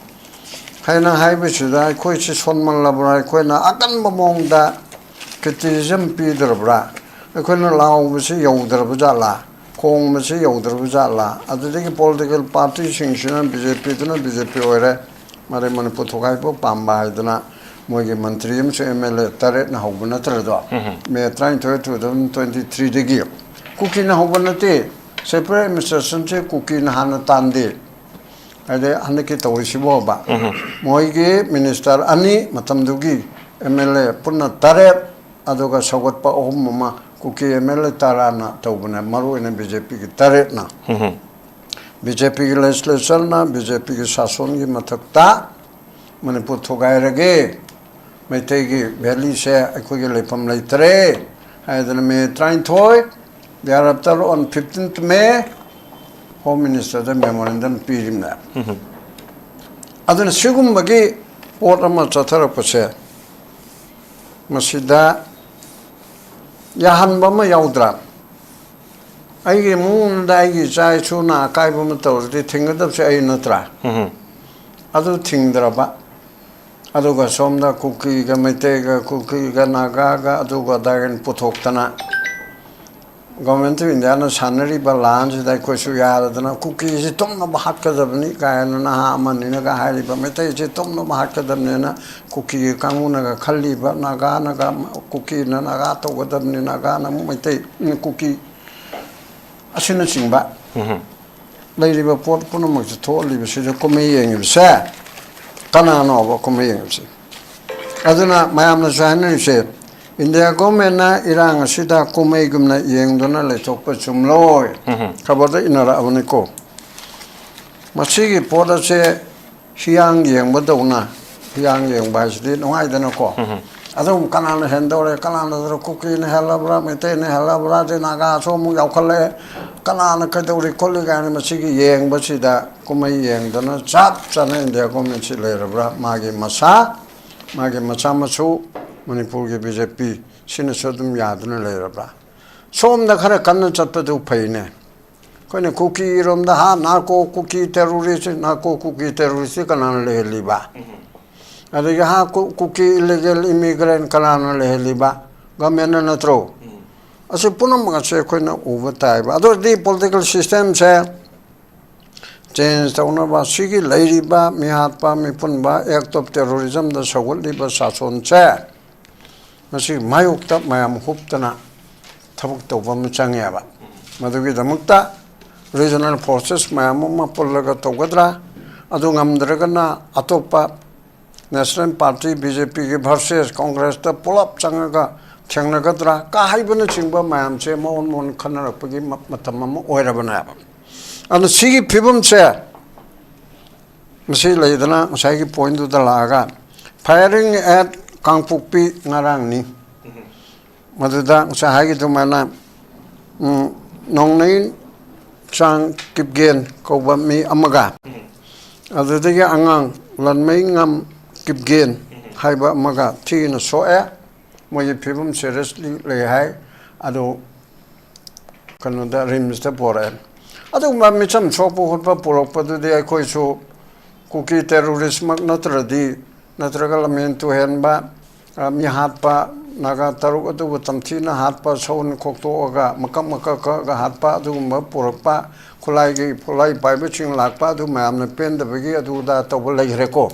ꯍꯥꯏꯅ ꯍꯥꯏꯕꯁꯤꯗ ꯑꯩꯈꯣꯏꯁꯤ ꯁꯣꯟꯃꯜꯂꯕ꯭ꯔꯥ, ꯑꯩꯈꯣꯏꯅ ꯑꯀꯟꯕ ꯃꯑꯣꯡꯗ ꯀ꯭ꯔꯤꯇꯤꯁꯤꯖꯝ ꯄꯤꯗ꯭ꯔꯕ꯭ꯔꯥ, ꯑꯩꯈꯣꯏꯅ ꯂꯥꯎꯕꯁꯤ ꯌꯧꯗ꯭ꯔꯕ ꯖꯥꯠꯂꯥ, ꯈꯣꯡꯕꯁꯤ ꯌꯧꯗ꯭ꯔꯕ ꯖꯥꯠꯂꯥ? ꯑꯗꯨꯗꯒꯤ ꯄꯣꯂꯤꯇꯤꯀꯦꯜ ꯄꯥꯔꯇꯤꯁꯤꯡꯁꯤꯅ ꯕꯤ ꯖꯦ ꯄꯤꯗꯨꯅ ꯕꯤ ꯖꯦ ꯄꯤ ꯑꯣꯏꯔꯦ, ꯃꯔꯩ ꯃꯅꯤꯄꯨꯔ ꯊꯨꯒꯥꯏꯕ ꯄꯥꯝꯕ ꯍꯥꯏꯗꯅ ꯃꯣꯏꯒꯤ ꯃꯟꯇ꯭ꯔꯤ ꯑꯃꯁꯨꯡ ꯑꯦꯝ ꯑꯦꯜ ꯑꯦ ꯇꯔꯦꯠꯅ ꯍꯧꯕ ꯅꯠꯇ꯭ꯔꯗꯣ? ꯎꯝ꯫ ꯃꯦ ꯇꯔꯥꯅꯤꯊꯣꯏ, two thousand twenty three ꯗꯒꯤ꯫ ꯀꯨꯀꯤꯅ ꯍꯧꯕ ꯅꯠꯇꯦ, ꯁꯦꯄꯔꯦꯠ ꯑꯦꯗꯃꯤꯅꯤꯁꯇ꯭ꯔꯦꯁꯟꯁꯦ ꯀꯨꯀꯤꯅ ꯍꯥꯟꯅ ꯇꯥꯟꯗꯦ꯫ ꯍꯥꯏꯗꯤ ꯍꯟꯗꯛꯀꯤ ꯇꯧꯔꯤꯁꯤꯕꯣꯕ꯫ ꯎꯝ꯫ ꯃꯣꯏꯒꯤ ꯃꯤꯅꯤꯁꯇꯔ ꯑꯅꯤ, ꯃꯇꯝꯗꯨꯒꯤ ꯑꯦꯝ ꯑꯦꯜ ꯑꯦ ꯄꯨꯟꯅ ꯇꯔꯦꯠ, ꯑꯗꯨꯒ ꯁꯧꯒꯠꯄ ꯑꯍꯨꯝ ꯑꯃ ꯀꯨꯀꯤ ꯑꯦꯝ ꯑꯦꯜ ꯑꯦ ꯇꯔꯥꯅ ꯇꯧꯕꯅꯦ, ꯃꯔꯨꯑꯣꯏꯅ ꯕꯤ ꯖꯦ ꯄꯤꯒꯤ ꯇꯔꯦꯠꯅ꯫ ꯎꯝ꯫ ꯕꯤ ꯖꯦ ꯄꯤꯒꯤ ꯂꯦꯖꯤꯁꯂꯦꯆꯔꯅ ꯕꯤ ꯖꯦ ꯄꯤꯒꯤ ꯁꯥꯁꯣꯟꯒꯤ ꯃꯊꯛꯇ ꯃꯅꯤꯄꯨꯔ ꯊꯨꯒꯥꯏꯔꯒꯦ, ꯃꯩꯇꯩꯒꯤ ꯚꯦꯂꯤꯁꯦ ꯑꯩꯈꯣꯏꯒꯤ ꯂꯩꯐꯝ ꯂꯩꯇ꯭ꯔꯦ ꯍꯥꯏꯗꯅ ꯃꯦ ꯇꯔꯥꯅꯤꯊꯣꯏ, thereafter on fifteenth May, home ꯃꯤꯅꯤꯁꯇꯔꯗ ꯃꯦꯃꯣꯔꯦꯟꯗꯝ ꯄꯤꯔꯤꯕꯅꯦ꯫ ꯎꯝ꯫ ꯑꯗꯨꯅ ꯁꯤꯒꯨꯝꯕꯒꯤ ꯄꯣꯠ ꯑꯃ ꯆꯠꯊꯔꯛꯄꯁꯦ, ꯃꯁꯤꯗ ꯌꯥꯍꯟꯕ ꯑꯃ ꯌꯥꯎꯗ꯭ꯔꯥ? ꯑꯩꯒꯤ ꯏꯃꯨꯡꯗ ꯑꯩꯒꯤ ꯏꯆꯥ ꯏꯁꯨꯅ ꯑꯀꯥꯏꯕ ꯑꯃ ꯇꯧꯔꯗꯤ ꯊꯤꯡꯒꯗꯕꯁꯦ ꯑꯩ ꯅꯠꯇ꯭ꯔꯥ? ꯎꯝ꯫ ꯑꯗꯨ ꯊꯤꯡꯗ꯭ꯔꯕ, ꯑꯗꯨꯒ ꯁꯣꯝꯗ ꯀꯨꯀꯤꯒ ꯃꯩꯇꯩꯒ, ꯀꯨꯀꯤꯒ ꯅꯥꯒꯥꯒ, ꯑꯗꯨꯒ ꯑꯗꯥꯒ ꯄꯨꯊꯣꯛꯇꯅ, Government of Indiaꯅ ꯁꯥꯟꯅꯔꯤꯕ ꯂꯥꯟꯁꯤꯗ ꯑꯩꯈꯣꯏꯁꯨ ꯌꯥꯔꯗꯅ ꯀꯨꯀꯤꯁꯤ ꯇꯨꯝꯅꯕ ꯍꯥꯠꯀꯗꯕꯅꯤ ꯀꯥꯏꯅ ꯅꯍꯥ ꯑꯃꯅꯤꯅꯒ ꯍꯥꯏꯔꯤꯕ, ꯃꯩꯇꯩꯁꯤ ꯇꯨꯝꯅꯕ ꯍꯥꯠꯀꯗꯕꯅꯦꯅ ꯀꯨꯀꯤꯒꯤ ꯀꯥꯡꯕꯨꯅꯒ ꯈꯜꯂꯤꯕ, ꯅꯥꯒꯥꯅꯒ, ꯀꯨꯀꯤꯅ ꯅꯥꯒꯥ ꯇꯧꯒꯗꯕꯅꯤ, ꯅꯥꯒꯥꯅ ꯑꯃꯨꯛ ꯃꯩꯇꯩ, ꯎꯝ, ꯀꯨꯀꯤ ꯑꯁꯤꯅꯆꯤꯡꯕ ꯎꯝ꯫ ꯂꯩꯔꯤꯕ ꯄꯣꯠ ꯄꯨꯝꯅꯃꯛꯁꯦ ꯊꯣꯛꯍꯜꯂꯤꯕꯁꯤꯗ ꯀꯨꯝꯍꯩ ꯌꯦꯡꯉꯤꯕꯁꯦ ꯀꯅꯥꯅꯣꯕ ꯀꯨꯝꯍꯩ ꯌꯦꯡꯉꯤꯕꯁꯦ? ꯑꯗꯨꯅ ꯃꯌꯥꯝꯅꯁꯨ ꯍꯥꯏꯅꯔꯤꯁꯦ, ꯏꯟꯗꯤꯌꯥ ꯒꯣꯔꯃꯦꯟꯅ ꯏꯔꯥꯡ ꯑꯁꯤꯗ ꯀꯨꯝꯍꯩꯒꯨꯝꯅ ꯌꯦꯡꯗꯨꯅ ꯂꯩꯊꯣꯛꯄ ꯆꯨꯝꯂꯣꯏ꯫ ꯎꯝ꯫ ꯈꯕꯔꯗ ꯏꯅꯔꯛꯑꯕꯅꯤꯀꯣ꯫ ꯃꯁꯤꯒꯤ ꯄꯣꯠ ꯑꯁꯦ ꯍꯤꯌꯥꯡ ꯌꯦꯡꯕꯗꯧꯅ, ꯍꯤꯌꯥꯡ ꯌꯦꯡꯕ ꯍꯥꯏꯁꯤꯗꯤ ꯅꯨꯡꯉꯥꯏꯗꯅꯀꯣ꯫ ꯎꯝ꯫ ꯑꯗꯨꯝ ꯀꯅꯥꯅ ꯍꯦꯟꯗꯧꯔꯦ, ꯀꯅꯥꯅ ꯀꯨꯀꯤꯅ ꯍꯦꯜꯂꯕ꯭ꯔꯥ, ꯃꯩꯇꯩꯅ ꯍꯦꯜꯂꯕ꯭ꯔꯥ, ꯑꯗꯩ ꯅꯥꯒꯥꯁꯨ ꯑꯃꯨꯛ ꯌꯥꯎꯈꯠꯂꯛꯑꯦ, ꯀꯅꯥꯅ ꯀꯩꯗꯧꯔꯤ ꯈꯣꯠꯂꯤ ꯀꯥꯏꯅ ꯃꯁꯤꯒꯤ ꯌꯦꯡꯕꯁꯤꯗ, ꯀꯨꯝꯍꯩ ꯌꯦꯡꯗꯅ ꯆꯞ ꯆꯥꯅ ꯏꯟꯗꯤꯌꯥ ꯒꯣꯔꯃꯦꯟꯁꯤ ꯂꯩꯔꯕ꯭ꯔꯥ, ꯃꯥꯒꯤ ꯃꯁꯥ, ꯃꯥꯒꯤ ꯃꯆꯥ ꯃꯁꯨ, ꯃꯅꯤꯄꯨꯔꯒꯤ ꯕꯤ ꯖꯦ ꯄꯤ ꯁꯤꯅꯁꯨ ꯑꯗꯨꯝ ꯌꯥꯗꯨꯅ ꯂꯩꯔꯕ꯭ꯔꯥ? ꯁꯣꯝꯗ ꯈꯔ ꯀꯟꯅ ꯆꯠꯄꯗꯨ ꯐꯩꯅꯦ꯫ ꯑꯩꯈꯣꯏꯅ ꯀꯨꯀꯤꯔꯣꯝꯗ, ꯍꯥ, ꯅꯥꯔꯀꯣ ꯀꯨꯀꯤ ꯇꯦꯔꯣꯔꯤꯁ, ꯅꯥꯔꯀꯣ ꯀꯨꯀꯤ ꯇꯦꯔꯣꯔꯤꯁꯇꯤ ꯀꯅꯥꯅ ꯂꯩꯍꯜꯂꯤꯕ? ꯑꯗꯒꯤ, ꯍꯥ, ꯀꯨ-, ꯀꯨꯀꯤ ꯏꯂꯤꯒꯦꯜ ꯏꯃꯤꯒ꯭ꯔꯦꯟ ꯀꯅꯥꯅ ꯂꯩꯍꯜꯂꯤꯕ? ꯒꯃꯦꯟꯅ ꯅꯠꯇ꯭ꯔꯣ? ꯑꯁꯤ ꯄꯨꯝꯅꯃꯛ ꯑꯁꯤ ꯑꯩꯈꯣꯏꯅ ꯎꯕ ꯇꯥꯏꯕ꯫ ꯑꯗꯨ ꯑꯣꯏꯔꯗꯤ ꯄꯣꯂꯤꯇꯤꯀꯦꯜ ꯁꯤꯁꯇꯦꯝꯁꯦ ꯆꯦꯟꯖ ꯇꯧꯅꯕ, ꯁꯤꯒꯤ ꯂꯩꯔꯤꯕ ꯃꯤꯍꯥꯠꯄ, ꯃꯤꯄꯨꯟꯕ, ꯑꯦꯛ ꯑꯣꯐ ꯇꯦꯔꯣꯔꯤꯖꯝꯗ ꯁꯧꯒꯠꯂꯤꯕ ꯁꯥꯁꯣꯟꯁꯦ, ꯃꯁꯤ ꯃꯥꯌꯣꯛꯇ ꯃꯌꯥꯝ ꯍꯨꯞꯇꯅ ꯊꯕꯛ ꯇꯧꯕ ꯑꯃ ꯆꯪꯉꯦꯕ꯫ ꯃꯗꯨꯒꯤꯗꯃꯛꯇ ꯔꯤꯖꯅꯦꯜ ꯐꯣꯔꯁꯦꯁ ꯃꯌꯥꯝ ꯑꯃ ꯄꯨꯜꯂꯒ ꯇꯧꯒꯗ꯭ꯔꯥ? ꯑꯗꯨ ꯉꯝꯗ꯭ꯔꯒꯅ ꯑꯇꯣꯞꯄ ꯅꯦꯁꯅꯦꯜ ꯄꯥꯔꯇꯤ, ꯕꯤ ꯖꯦ ꯄꯤꯒꯤ ꯚꯔꯁꯦꯁ ꯀꯣꯡꯒ꯭ꯔꯦꯁꯇ ꯄꯨꯂꯞ ꯆꯪꯉꯒ ꯊꯦꯡꯅꯒꯗ꯭ꯔꯥ ꯀ ꯍꯥꯏꯕꯅꯆꯤꯡꯕ ꯃꯌꯥꯝꯁꯦ ꯃꯑꯣꯟ ꯃꯑꯣꯟ ꯈꯟꯅꯔꯛꯄꯒꯤ ꯃ-, ꯃꯇꯝ ꯑꯃ ꯑꯣꯏꯔꯕꯅꯦꯕ꯫ ꯑꯗꯨꯅ ꯁꯤꯒꯤ ꯐꯤꯕꯝꯁꯦ ꯃꯁꯤ ꯂꯩꯗꯅ ꯉꯁꯥꯏꯒꯤ ꯄꯣꯏꯟꯗꯨꯗ ꯂꯥꯛꯑꯒ, firing at ꯀꯥꯡꯄꯣꯛꯄꯤ ꯉꯔꯥꯡꯅꯤ꯫ ꯃꯗꯨꯗ ꯉꯁꯥꯏ ꯍꯥꯏꯈꯤꯗꯨꯃꯥꯏꯅ, ꯎꯝ, ꯅꯣꯡꯅꯩ ꯆꯥꯡ ꯀꯤꯞꯒꯦꯟ ꯀꯧꯕ ꯃꯤ ꯑꯃꯒ, ꯑꯗꯨꯗꯒꯤ ꯑꯉꯥꯡ ꯂꯟꯃꯩ ꯉꯝ ꯀꯤꯞꯒꯦꯟ ꯍꯥꯏꯕ ꯑꯃꯒ ꯊꯤꯅ ꯁꯣꯛꯑꯦ꯫ ꯃꯣꯏꯒꯤ ꯐꯤꯕꯝ ꯁꯦꯔꯤꯌꯁꯂꯤ ꯂꯩ ꯍꯥꯏ꯫ ꯑꯗꯨ ꯀꯩꯅꯣꯗ, ꯔꯤꯝꯁꯇ ꯄꯣꯔꯛꯑꯦ꯫ ꯑꯗꯨꯒꯨꯝꯕ ꯃꯤꯆꯝ ꯁꯣꯛꯄ ꯈꯣꯠꯄ ꯄꯨꯔꯛꯄꯗꯨꯗꯤ ꯑꯩꯈꯣꯏꯁꯨ ꯀꯨꯀꯤ ꯇꯦꯔꯣꯔꯤꯁꯃꯛ ꯅꯠꯇ꯭ꯔꯗꯤ, ꯅꯠꯇ꯭ꯔꯒ ꯂꯝꯍꯦꯟ ꯇꯨꯍꯦꯟꯕ, ꯑ, ꯃꯤ ꯍꯥꯠꯄ, ꯅꯥꯒꯥ ꯇꯔꯨꯛ ꯑꯗꯨꯕꯨ ꯇꯝꯊꯤꯅ ꯍꯥꯠꯄ, ꯁꯧꯟ ꯈꯣꯛꯇꯣꯛꯑꯒ ꯃꯀꯛ ꯃꯀꯛ ꯀꯛꯑꯒ ꯍꯥꯠꯄ, ꯑꯗꯨꯒꯨꯝꯕ ꯄꯨꯔꯛꯄ, ꯈꯨꯠꯂꯥꯏꯒꯤ, ꯈꯨꯠꯂꯥꯏ ꯄꯥꯏꯕꯁꯤꯡ ꯂꯥꯛꯄ, ꯑꯗꯨ ꯃꯌꯥꯝꯅ ꯄꯦꯟꯗꯕꯒꯤ ꯑꯗꯨꯗ ꯇꯧꯕ ꯂꯩꯈ꯭ꯔꯦꯀꯣ꯫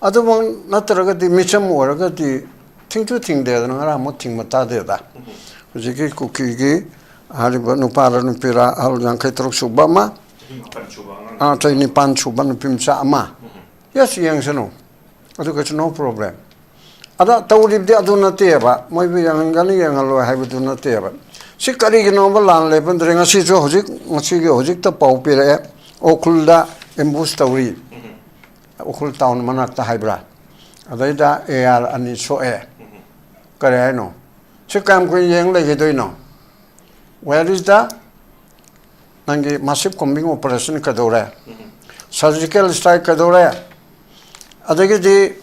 ꯑꯗꯨꯃꯛ ꯅꯠꯇ꯭ꯔꯒꯗꯤ, ꯃꯤꯆꯝ ꯑꯣꯏꯔꯒꯗꯤ, ꯊꯤꯡꯁꯨ ꯊꯤꯡꯗꯦꯗꯅ, ꯉꯔꯥꯡ ꯑꯃꯨꯛ ꯊꯤꯡꯕ ꯇꯥꯗꯦꯗ꯫ ꯍꯧꯖꯤꯛꯀꯤ ꯀꯨꯀꯤꯒꯤ ꯍꯥꯏꯔꯤꯕ ꯅꯨꯄꯥꯔ ꯅꯨꯄꯤꯔ, ꯑꯍꯜ ꯌꯥꯡꯈꯩ ꯇꯔꯨꯛ ꯁꯨꯕ ꯑꯃ, ꯑꯥ, ꯆꯍꯤ ꯅꯤꯄꯥꯟ ꯁꯨꯕ ꯅꯨꯄꯤ ꯃꯆꯥ ꯑꯃ꯫ ꯌꯦꯁ, ꯌꯦꯡꯁꯅꯨ, ꯑꯗꯨ ꯀꯩꯁꯨ, ꯅꯣ ꯄ꯭ꯔꯣꯕ꯭ꯂꯦꯝ꯫ ꯑꯗ ꯇꯧꯔꯤꯕꯗꯤ ꯑꯗꯨ ꯅꯠꯇꯦꯕ, ꯃꯣꯏꯕꯨ ꯌꯦꯡꯍꯟꯒꯅꯤ ꯌꯦꯡꯍꯜꯂꯣꯏ ꯍꯥꯏꯕꯗꯨ ꯅꯠꯇꯦꯕ꯫ ꯁꯤ ꯀꯔꯤꯒꯤꯅꯣꯕ ꯂꯥꯟ ꯂꯩꯕꯗ꯭ꯔꯦ? ꯉꯁꯤꯁꯨ, ꯍꯧꯖꯤꯛ, ꯉꯁꯤꯒꯤ ꯍꯧꯖꯤꯛꯇ ꯄꯥꯎ ꯄꯤꯔꯛꯑꯦ, ꯎꯈ꯭ꯔꯨꯜꯗ ꯑꯦꯝꯕꯨꯁ ꯇꯧꯔꯤ꯫ ꯎꯈ꯭ꯔꯨꯜ ꯇꯥꯎꯟ ꯃꯅꯥꯛꯇ ꯍꯥꯏꯕ꯭ꯔꯥ, ꯑꯗꯩꯗ ꯑꯦ ꯑꯥꯔ ꯑꯅꯤ ꯁꯣꯛꯑꯦ꯫ ꯀꯔꯤ ꯍꯥꯏꯅꯣ? ꯁꯤ ꯀꯌꯥꯝ ꯀꯨꯏꯅ ꯌꯦꯡ ꯂꯩꯈꯤꯗꯣꯏꯅꯣ? Where is the ꯅꯪꯒꯤ massive combing operation ꯀꯩꯗꯧꯔꯦ? Surgical strike ꯀꯩꯗꯧꯔꯦ? ꯑꯗꯒꯤꯗꯤ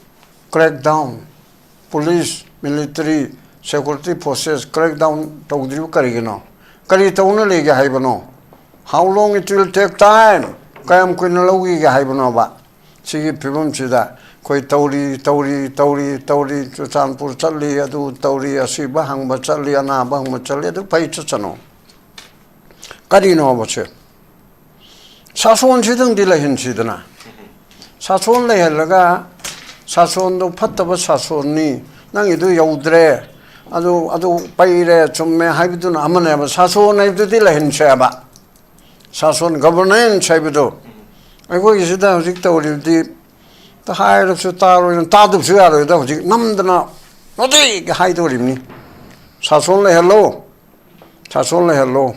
crackdown, police, military, security forces crackdown ꯇꯧꯗ꯭ꯔꯤꯕ ꯀꯔꯤꯒꯤꯅꯣ? ꯀꯔꯤ ꯇꯧꯅ ꯂꯩꯒꯦ ꯍꯥꯏꯕꯅꯣ? How long it will take time? ꯀꯌꯥꯝ ꯀꯨꯏꯅ ꯂꯧꯈꯤꯒꯦ ꯍꯥꯏꯕꯅꯣꯕ? ꯁꯤꯒꯤ ꯐꯤꯕꯝꯁꯤꯗ ꯑꯩꯈꯣꯏ ꯇꯧꯔꯤ, ꯇꯧꯔꯤ, ꯇꯧꯔꯤ, ꯇꯧꯔꯤ, ꯆꯨꯔꯆꯥꯟꯄꯨꯔ ꯆꯠꯂꯤ, ꯑꯗꯨ ꯇꯧꯔꯤ, ꯑꯁꯤꯕ ꯍꯪꯕ ꯆꯠꯂꯤ, ꯑꯅꯥꯕ ꯍꯪꯕ ꯆꯠꯂꯤ, ꯑꯗꯨ ꯐꯩ, ꯆꯠꯁꯅꯨ꯫ ꯀꯔꯤꯅꯣꯕꯁꯦ? ꯁꯥꯁꯣꯟꯁꯤꯗꯪꯗꯤ ꯂꯩꯍꯟꯁꯤꯗꯅ꯫ ꯁꯥꯁꯣꯟ ꯂꯩꯍꯜꯂꯒ, "ꯁꯥꯁꯣꯟꯗꯣ ꯐꯠꯇꯕ ꯁꯥꯁꯣꯟꯅꯤ, ꯅꯪꯒꯤꯗꯨ ꯌꯧꯗ꯭ꯔꯦ, ꯑꯗꯨ, ꯑꯗꯨ ꯄꯩꯔꯦ, ꯆꯨꯝꯃꯦ" ꯍꯥꯏꯕꯗꯨꯅ ꯑꯃꯅꯦꯕ, ꯁꯥꯁꯣꯟ ꯍꯥꯏꯕꯗꯨꯗꯤ ꯂꯩꯍꯟꯁꯦꯕ꯫ ꯁꯥꯁꯣꯟ, governance ꯍꯥꯏꯕꯗꯣ ꯑꯩꯈꯣꯏꯒꯤꯁꯤꯗ ꯍꯧꯖꯤꯛ ꯇꯧꯔꯤꯕꯗꯤ, ꯍꯥꯏꯔꯁꯨ ꯇꯥꯔꯣꯏꯅ, ꯇꯥꯗꯕꯁꯨ ꯌꯥꯔꯣꯏꯗ, ꯍꯧꯖꯤꯛ ꯅꯝꯗꯅ ꯅꯣꯗꯤꯒ ꯍꯥꯏꯗꯣꯔꯤꯕꯅꯤ꯫ ꯁꯥꯁꯣꯟ ꯂꯩꯍꯜꯂꯣ, ꯁꯥꯁꯣꯟ ꯂꯩꯍꯜꯂꯣ,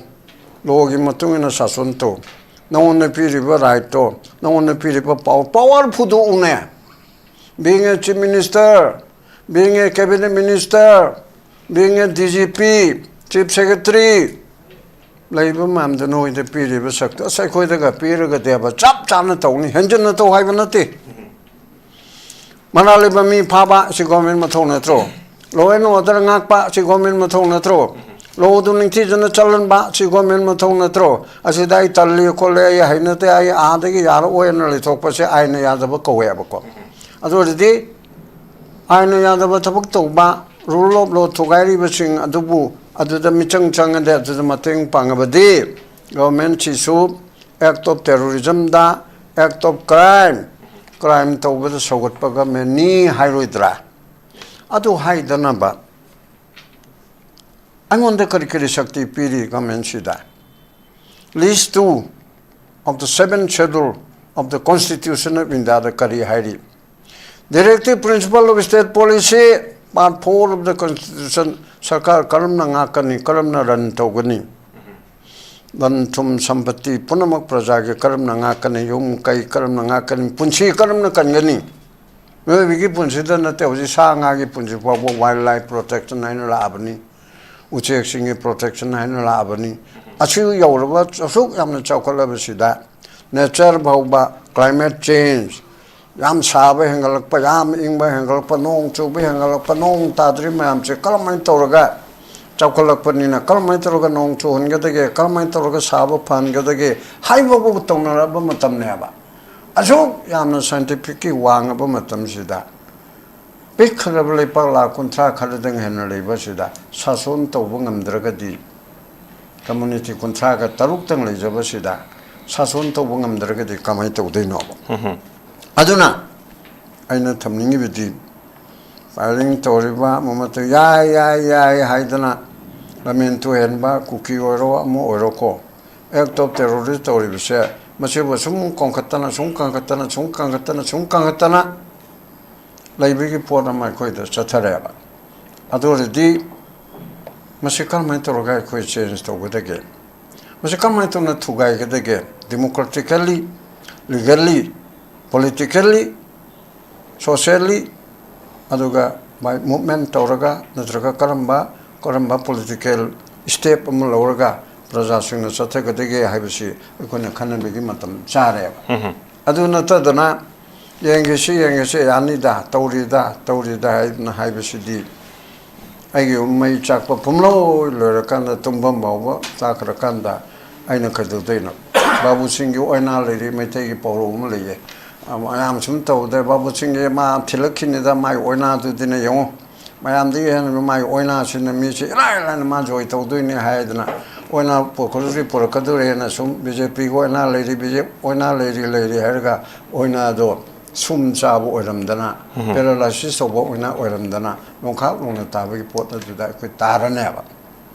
ꯂꯣꯒꯤ ꯃꯇꯨꯡ ꯏꯟꯅ ꯁꯥꯁꯣꯟ ꯇꯧ꯫ ꯅꯉꯣꯟꯗ ꯄꯤꯔꯤꯕ rightꯇꯣ, ꯅꯉꯣꯟꯗ ꯄꯤꯔꯤꯕ power, power ꯐꯨꯗꯣꯛꯎꯅꯦ꯫ Being a chief minister, being a cabinet minister, being a D G P, chief secretary, ꯂꯩꯕ ꯃꯌꯥꯝꯗꯣ ꯅꯣꯏꯗ ꯄꯤꯔꯤꯕ ꯁꯛꯇꯣ ꯑꯁ ꯑꯩꯈꯣꯏꯗꯒ ꯄꯤꯔꯒꯗꯤꯕ ꯆꯞ ꯆꯥꯅ ꯇꯧꯅꯤ, ꯍꯦꯟꯖꯤꯟꯅ ꯇꯧ ꯍꯥꯏꯕ ꯅꯠꯇꯦ꯫ ꯃꯅꯥ ꯂꯩꯕ ꯃꯤ ꯐꯥꯕ ꯁꯤ government ꯃꯊꯧ ꯅꯠꯇ꯭ꯔꯣ? Law and order ꯉꯥꯛꯄ ꯁꯤ government ꯃꯊꯧ ꯅꯠꯇ꯭ꯔꯣ? Lawꯗꯨ ꯅꯤꯡꯊꯤꯖꯅ ꯆꯜꯍꯟꯕ ꯁꯤ government ꯃꯊꯧ ꯅꯠꯇ꯭ꯔꯣ? ꯑꯁꯤꯗ ꯑꯩ ꯇꯜꯂꯤ ꯈꯣꯠꯂꯦ, ꯑꯩ ꯍꯩꯅꯗꯦ, ꯑꯩ ꯑꯥꯗꯒꯤ ꯌꯥꯔꯛꯑꯣꯏꯅ ꯂꯩꯊꯣꯛꯄꯁꯦ ꯑꯥꯏꯟꯅ ꯌꯥꯗꯕ ꯀꯧꯋꯦꯕꯀꯣ꯫ ꯑꯗꯨ ꯑꯣꯏꯔꯗꯤ ꯑꯥꯏꯟꯅ ꯌꯥꯗꯕ ꯊꯕꯛ ꯇꯧꯕ, rule of law ꯊꯨꯒꯥꯏꯔꯤꯕꯁꯤꯡ ꯑꯗꯨꯕꯨ ꯑꯗꯨꯗ ꯃꯤꯆꯪ ꯆꯪꯉꯗꯤ, ꯑꯗꯨꯗ ꯃꯇꯦꯡ ꯄꯥꯡꯉꯕꯗꯤ governmentꯁꯤꯁꯨ act of terrorismꯗ, act of crime, crime ꯇꯧꯕꯗ ꯁꯧꯒꯠꯄ governmentꯅꯤ ꯍꯥꯏꯔꯣꯏꯗ꯭ꯔꯥ? ꯑꯗꯨ ꯍꯥꯏꯗꯅꯕ ꯑꯩꯉꯣꯟꯗ ꯀꯔꯤ ꯀꯔꯤ ꯁꯛꯇꯤ ꯄꯤꯔꯤ governmentꯁꯤꯗ? List two of the seventh schedule of the Constitution of Indiaꯗ ꯀꯔꯤ ꯍꯥꯏꯔꯤ? Directive principle of state policy, part four of the Constitution, ꯁꯔꯀꯥꯔ ꯀꯔꯝꯅ ꯉꯥꯛꯀꯅꯤ, ꯀꯔꯝꯅ run ꯇꯧꯒꯅꯤ? ꯂꯟ ꯊꯨꯝ ꯁꯝꯄꯇꯤ ꯄꯨꯝꯅꯃꯛ ꯄ꯭ꯔꯖꯥꯒꯤ ꯀꯔꯝꯅ ꯉꯥꯛꯀꯅꯤ? ꯌꯨꯝ ꯀꯩ ꯀꯔꯝꯅ ꯉꯥꯛꯀꯅꯤ? ꯄꯨꯟꯁꯤ ꯀꯔꯝꯅ ꯀꯟꯒꯅꯤ? ꯃꯤꯑꯣꯏꯕꯒꯤ ꯄꯨꯟꯁꯤꯗ ꯅꯠꯇꯦ, ꯍꯧꯖꯤꯛ ꯁꯥ ꯉꯥꯒꯤ ꯄꯨꯟꯁꯤ ꯐꯥꯎꯕ wild life protection ꯍꯥꯏꯅ ꯂꯥꯛꯑꯕꯅꯤ, ꯎꯆꯦꯛꯁꯤꯡꯒꯤ protection ꯍꯥꯏꯅ ꯂꯥꯛꯑꯕꯅꯤ꯫ ꯑꯁꯤ ꯌꯧꯔꯕ, ꯑꯁꯨꯛ ꯌꯥꯝꯅ ꯆꯥꯎꯈꯠꯂꯕꯁꯤꯗ nature ꯐꯥꯎꯕ climate change, ꯌꯥꯝ ꯁꯥꯕ ꯍꯦꯟꯒꯠꯂꯛꯄ, ꯌꯥꯝ ꯏꯪꯕ ꯍꯦꯟꯒꯠꯂꯛꯄ, ꯅꯣꯡ ꯆꯨꯕ ꯍꯦꯟꯒꯠꯂꯛꯄ, ꯅꯣꯡ ꯇꯥꯗ꯭ꯔꯤ ꯃꯌꯥꯝꯁꯦ ꯀꯔꯝꯍꯥꯏꯅ ꯇꯧꯔꯒ, ꯆꯥꯎꯈꯠꯂꯛꯄꯅꯤꯅ ꯀꯔꯝꯍꯥꯏꯅ ꯇꯧꯔꯒ ꯅꯣꯡ ꯆꯨꯍꯟꯒꯗꯒꯦ, ꯀꯔꯝꯍꯥꯏꯅ ꯇꯧꯔꯒ ꯁꯥꯕ ꯐꯍꯟꯒꯗꯒꯦ ꯍꯥꯏꯕꯕꯨ ꯇꯧꯅꯔꯕ ꯃꯇꯝꯅꯦꯕ꯫ ꯑꯁꯨꯛ ꯌꯥꯝꯅ scientificꯀꯤ ꯋꯥꯡꯉꯕ ꯃꯇꯝꯁꯤꯗ, ꯄꯤꯛꯈ꯭ꯔꯕ ꯂꯩꯄꯥꯛ ꯂꯥꯈ ꯀꯨꯟꯊ꯭ꯔꯥ ꯈꯔꯗꯪ ꯍꯦꯟꯅ ꯂꯩꯕꯁꯤꯗ ꯁꯥꯁꯣꯟ ꯇꯧꯕ ꯉꯝꯗ꯭ꯔꯒꯗꯤ, community ꯀꯨꯟꯊ꯭ꯔꯥꯒ ꯇꯔꯨꯛꯇꯪ ꯂꯩꯖꯕꯁꯤꯗ ꯁꯥꯁꯣꯟ ꯇꯧꯕ ꯉꯝꯗ꯭ꯔꯒꯗꯤ ꯀꯃꯥꯏꯅ ꯇꯧꯗꯣꯏꯅꯣꯕ? ꯑꯗꯨꯅ ꯑꯩꯅ ꯊꯝꯅꯤꯡꯉꯤꯕꯗꯤ, firing ꯇꯧꯔꯤꯕ ꯑꯃꯃꯛꯇ ꯌꯥꯏ, ꯌꯥꯏ, ꯌꯥꯏ ꯍꯥꯏꯗꯅ ꯂꯝꯍꯦꯟ ꯇꯨꯍꯦꯟꯕ, ꯀꯨꯀꯤ ꯑꯣꯏꯔꯣ, ꯑꯃ ꯑꯣꯏꯔꯣꯀꯣ, act of terrorist ꯇꯧꯔꯤꯕꯁꯦ, ꯃꯁꯤꯕꯨ ꯁꯨꯝ ꯀꯣꯟꯈꯠꯇꯅ, ꯁꯨꯝ ꯀꯟꯈꯠꯇꯅ, ꯁꯨꯝ ꯀꯟꯈꯠꯇꯅ, ꯁꯨꯝ ꯀꯟꯈꯠꯇꯅ ꯂꯩꯕꯒꯤ ꯄꯣꯠ ꯑꯃ ꯑꯩꯈꯣꯏꯗ ꯆꯠꯊꯔꯛꯑꯦꯕ꯫ ꯑꯗꯨ ꯑꯣꯏꯔꯗꯤ ꯃꯁꯤ ꯀꯔꯝꯍꯥꯏꯅ ꯇꯧꯔꯒ ꯑꯩꯈꯣꯏ change ꯇꯧꯒꯗꯒꯦ? ꯃꯁꯤ ꯀꯔꯝꯍꯥꯏꯅ ꯇꯧꯅ ꯊꯨꯒꯥꯏꯒꯗꯒꯦ? Democratically, legally, politically, socially, ꯑꯗꯨꯒ by movement ꯇꯧꯔꯒ, ꯅꯠꯇ꯭ꯔꯒ ꯀꯔꯝꯕ, ꯀꯔꯝꯕ political step ꯑꯃ ꯂꯧꯔꯒ ꯄ꯭ꯔꯖꯥꯁꯤꯡꯅ ꯆꯠꯊꯒꯗꯒꯦ ꯍꯥꯏꯕꯁꯤ ꯑꯩꯈꯣꯏꯅ ꯈꯟꯅꯕꯒꯤ ꯃꯇꯝ ꯆꯥꯔꯦꯕ꯫ ꯑꯗꯨ ꯅꯠꯇꯗꯅ, "ꯌꯦꯡꯒꯦꯁꯤ, ꯌꯦꯡꯒꯦꯁꯤ, ꯌꯥꯅꯤꯗ, ꯇꯧꯔꯤꯗ, ꯇꯧꯔꯤꯗ" ꯍꯥꯏꯗꯅ ꯍꯥꯏꯕꯁꯤꯗꯤ, ꯑꯩꯒꯤ ꯃꯩ ꯆꯥꯛꯄ ꯄꯨꯝꯂꯣꯏ ꯂꯣꯏꯔꯀꯥꯟꯗ, ꯇꯨꯝꯐꯝ ꯐꯥꯎꯕ ꯆꯥꯛꯈ꯭ꯔꯀꯥꯟꯗ ꯑꯩꯅ ꯀꯩꯗꯧꯗꯣꯏꯅꯣ? ꯕꯥꯕꯨ ꯁꯤꯡꯒꯤ ꯑꯣꯏꯅ ꯂꯩꯔꯤ, ꯃꯩꯇꯩꯒꯤ ꯄꯥꯎꯔꯧ ꯑꯃ ꯂꯩꯌꯦ꯫ ꯑ, ꯃꯌꯥꯝ ꯁꯨꯝ ꯇꯧꯗꯦ, ꯕꯥꯕꯨ ꯁꯤꯡꯒꯤ ꯃꯥ ꯊꯤꯜꯂꯛꯈꯤꯅꯤꯗ, ꯃꯥꯒꯤ ꯑꯣꯏꯅꯥꯗꯨꯗꯤꯅꯦ, ꯌꯦꯡꯉꯣ꯫ ꯃꯌꯥꯝꯗꯒꯤ ꯍꯦꯟꯅ ꯃꯥꯒꯤ ꯑꯣꯏꯅꯥꯁꯤꯅ ꯃꯤꯁꯤ ꯏꯔꯥꯏ ꯂꯥꯏꯅ ꯃꯥ ꯖꯣꯏ ꯇꯧꯗꯣꯏꯅꯤ ꯍꯥꯏꯗꯅ, ꯑꯣꯏꯅꯥ ꯄꯨꯔꯛꯀꯗꯧꯔꯤ, ꯄꯨꯔꯛꯀꯗꯧꯔꯦꯅ ꯁꯨꯝ ꯕꯤ ꯖꯦ ꯄꯤꯒꯤ ꯑꯣꯏꯅꯥ ꯂꯩꯔꯤ, ꯕꯤ ꯖꯦ ꯄꯤ ꯑꯣꯏꯅꯥ ꯂꯩꯔꯤ, ꯂꯩꯔꯤ ꯍꯥꯏꯔꯒ ꯑꯣꯏꯅꯥꯗꯣ ꯁꯨꯝ ꯆꯥꯕ ꯑꯣꯏꯔꯝꯗꯅ, ꯎꯝ꯫ Paralysis ꯇꯧꯕ ꯑꯣꯏꯅ ꯑꯣꯏꯔꯝꯗꯅ, ꯅꯣꯡꯈꯥꯛ ꯂꯣꯡꯅ ꯇꯥꯕꯒꯤ ꯄꯣꯠ ꯑꯗꯨꯗ ꯑꯩꯈꯣꯏ ꯇꯥꯔꯅꯦꯕ꯫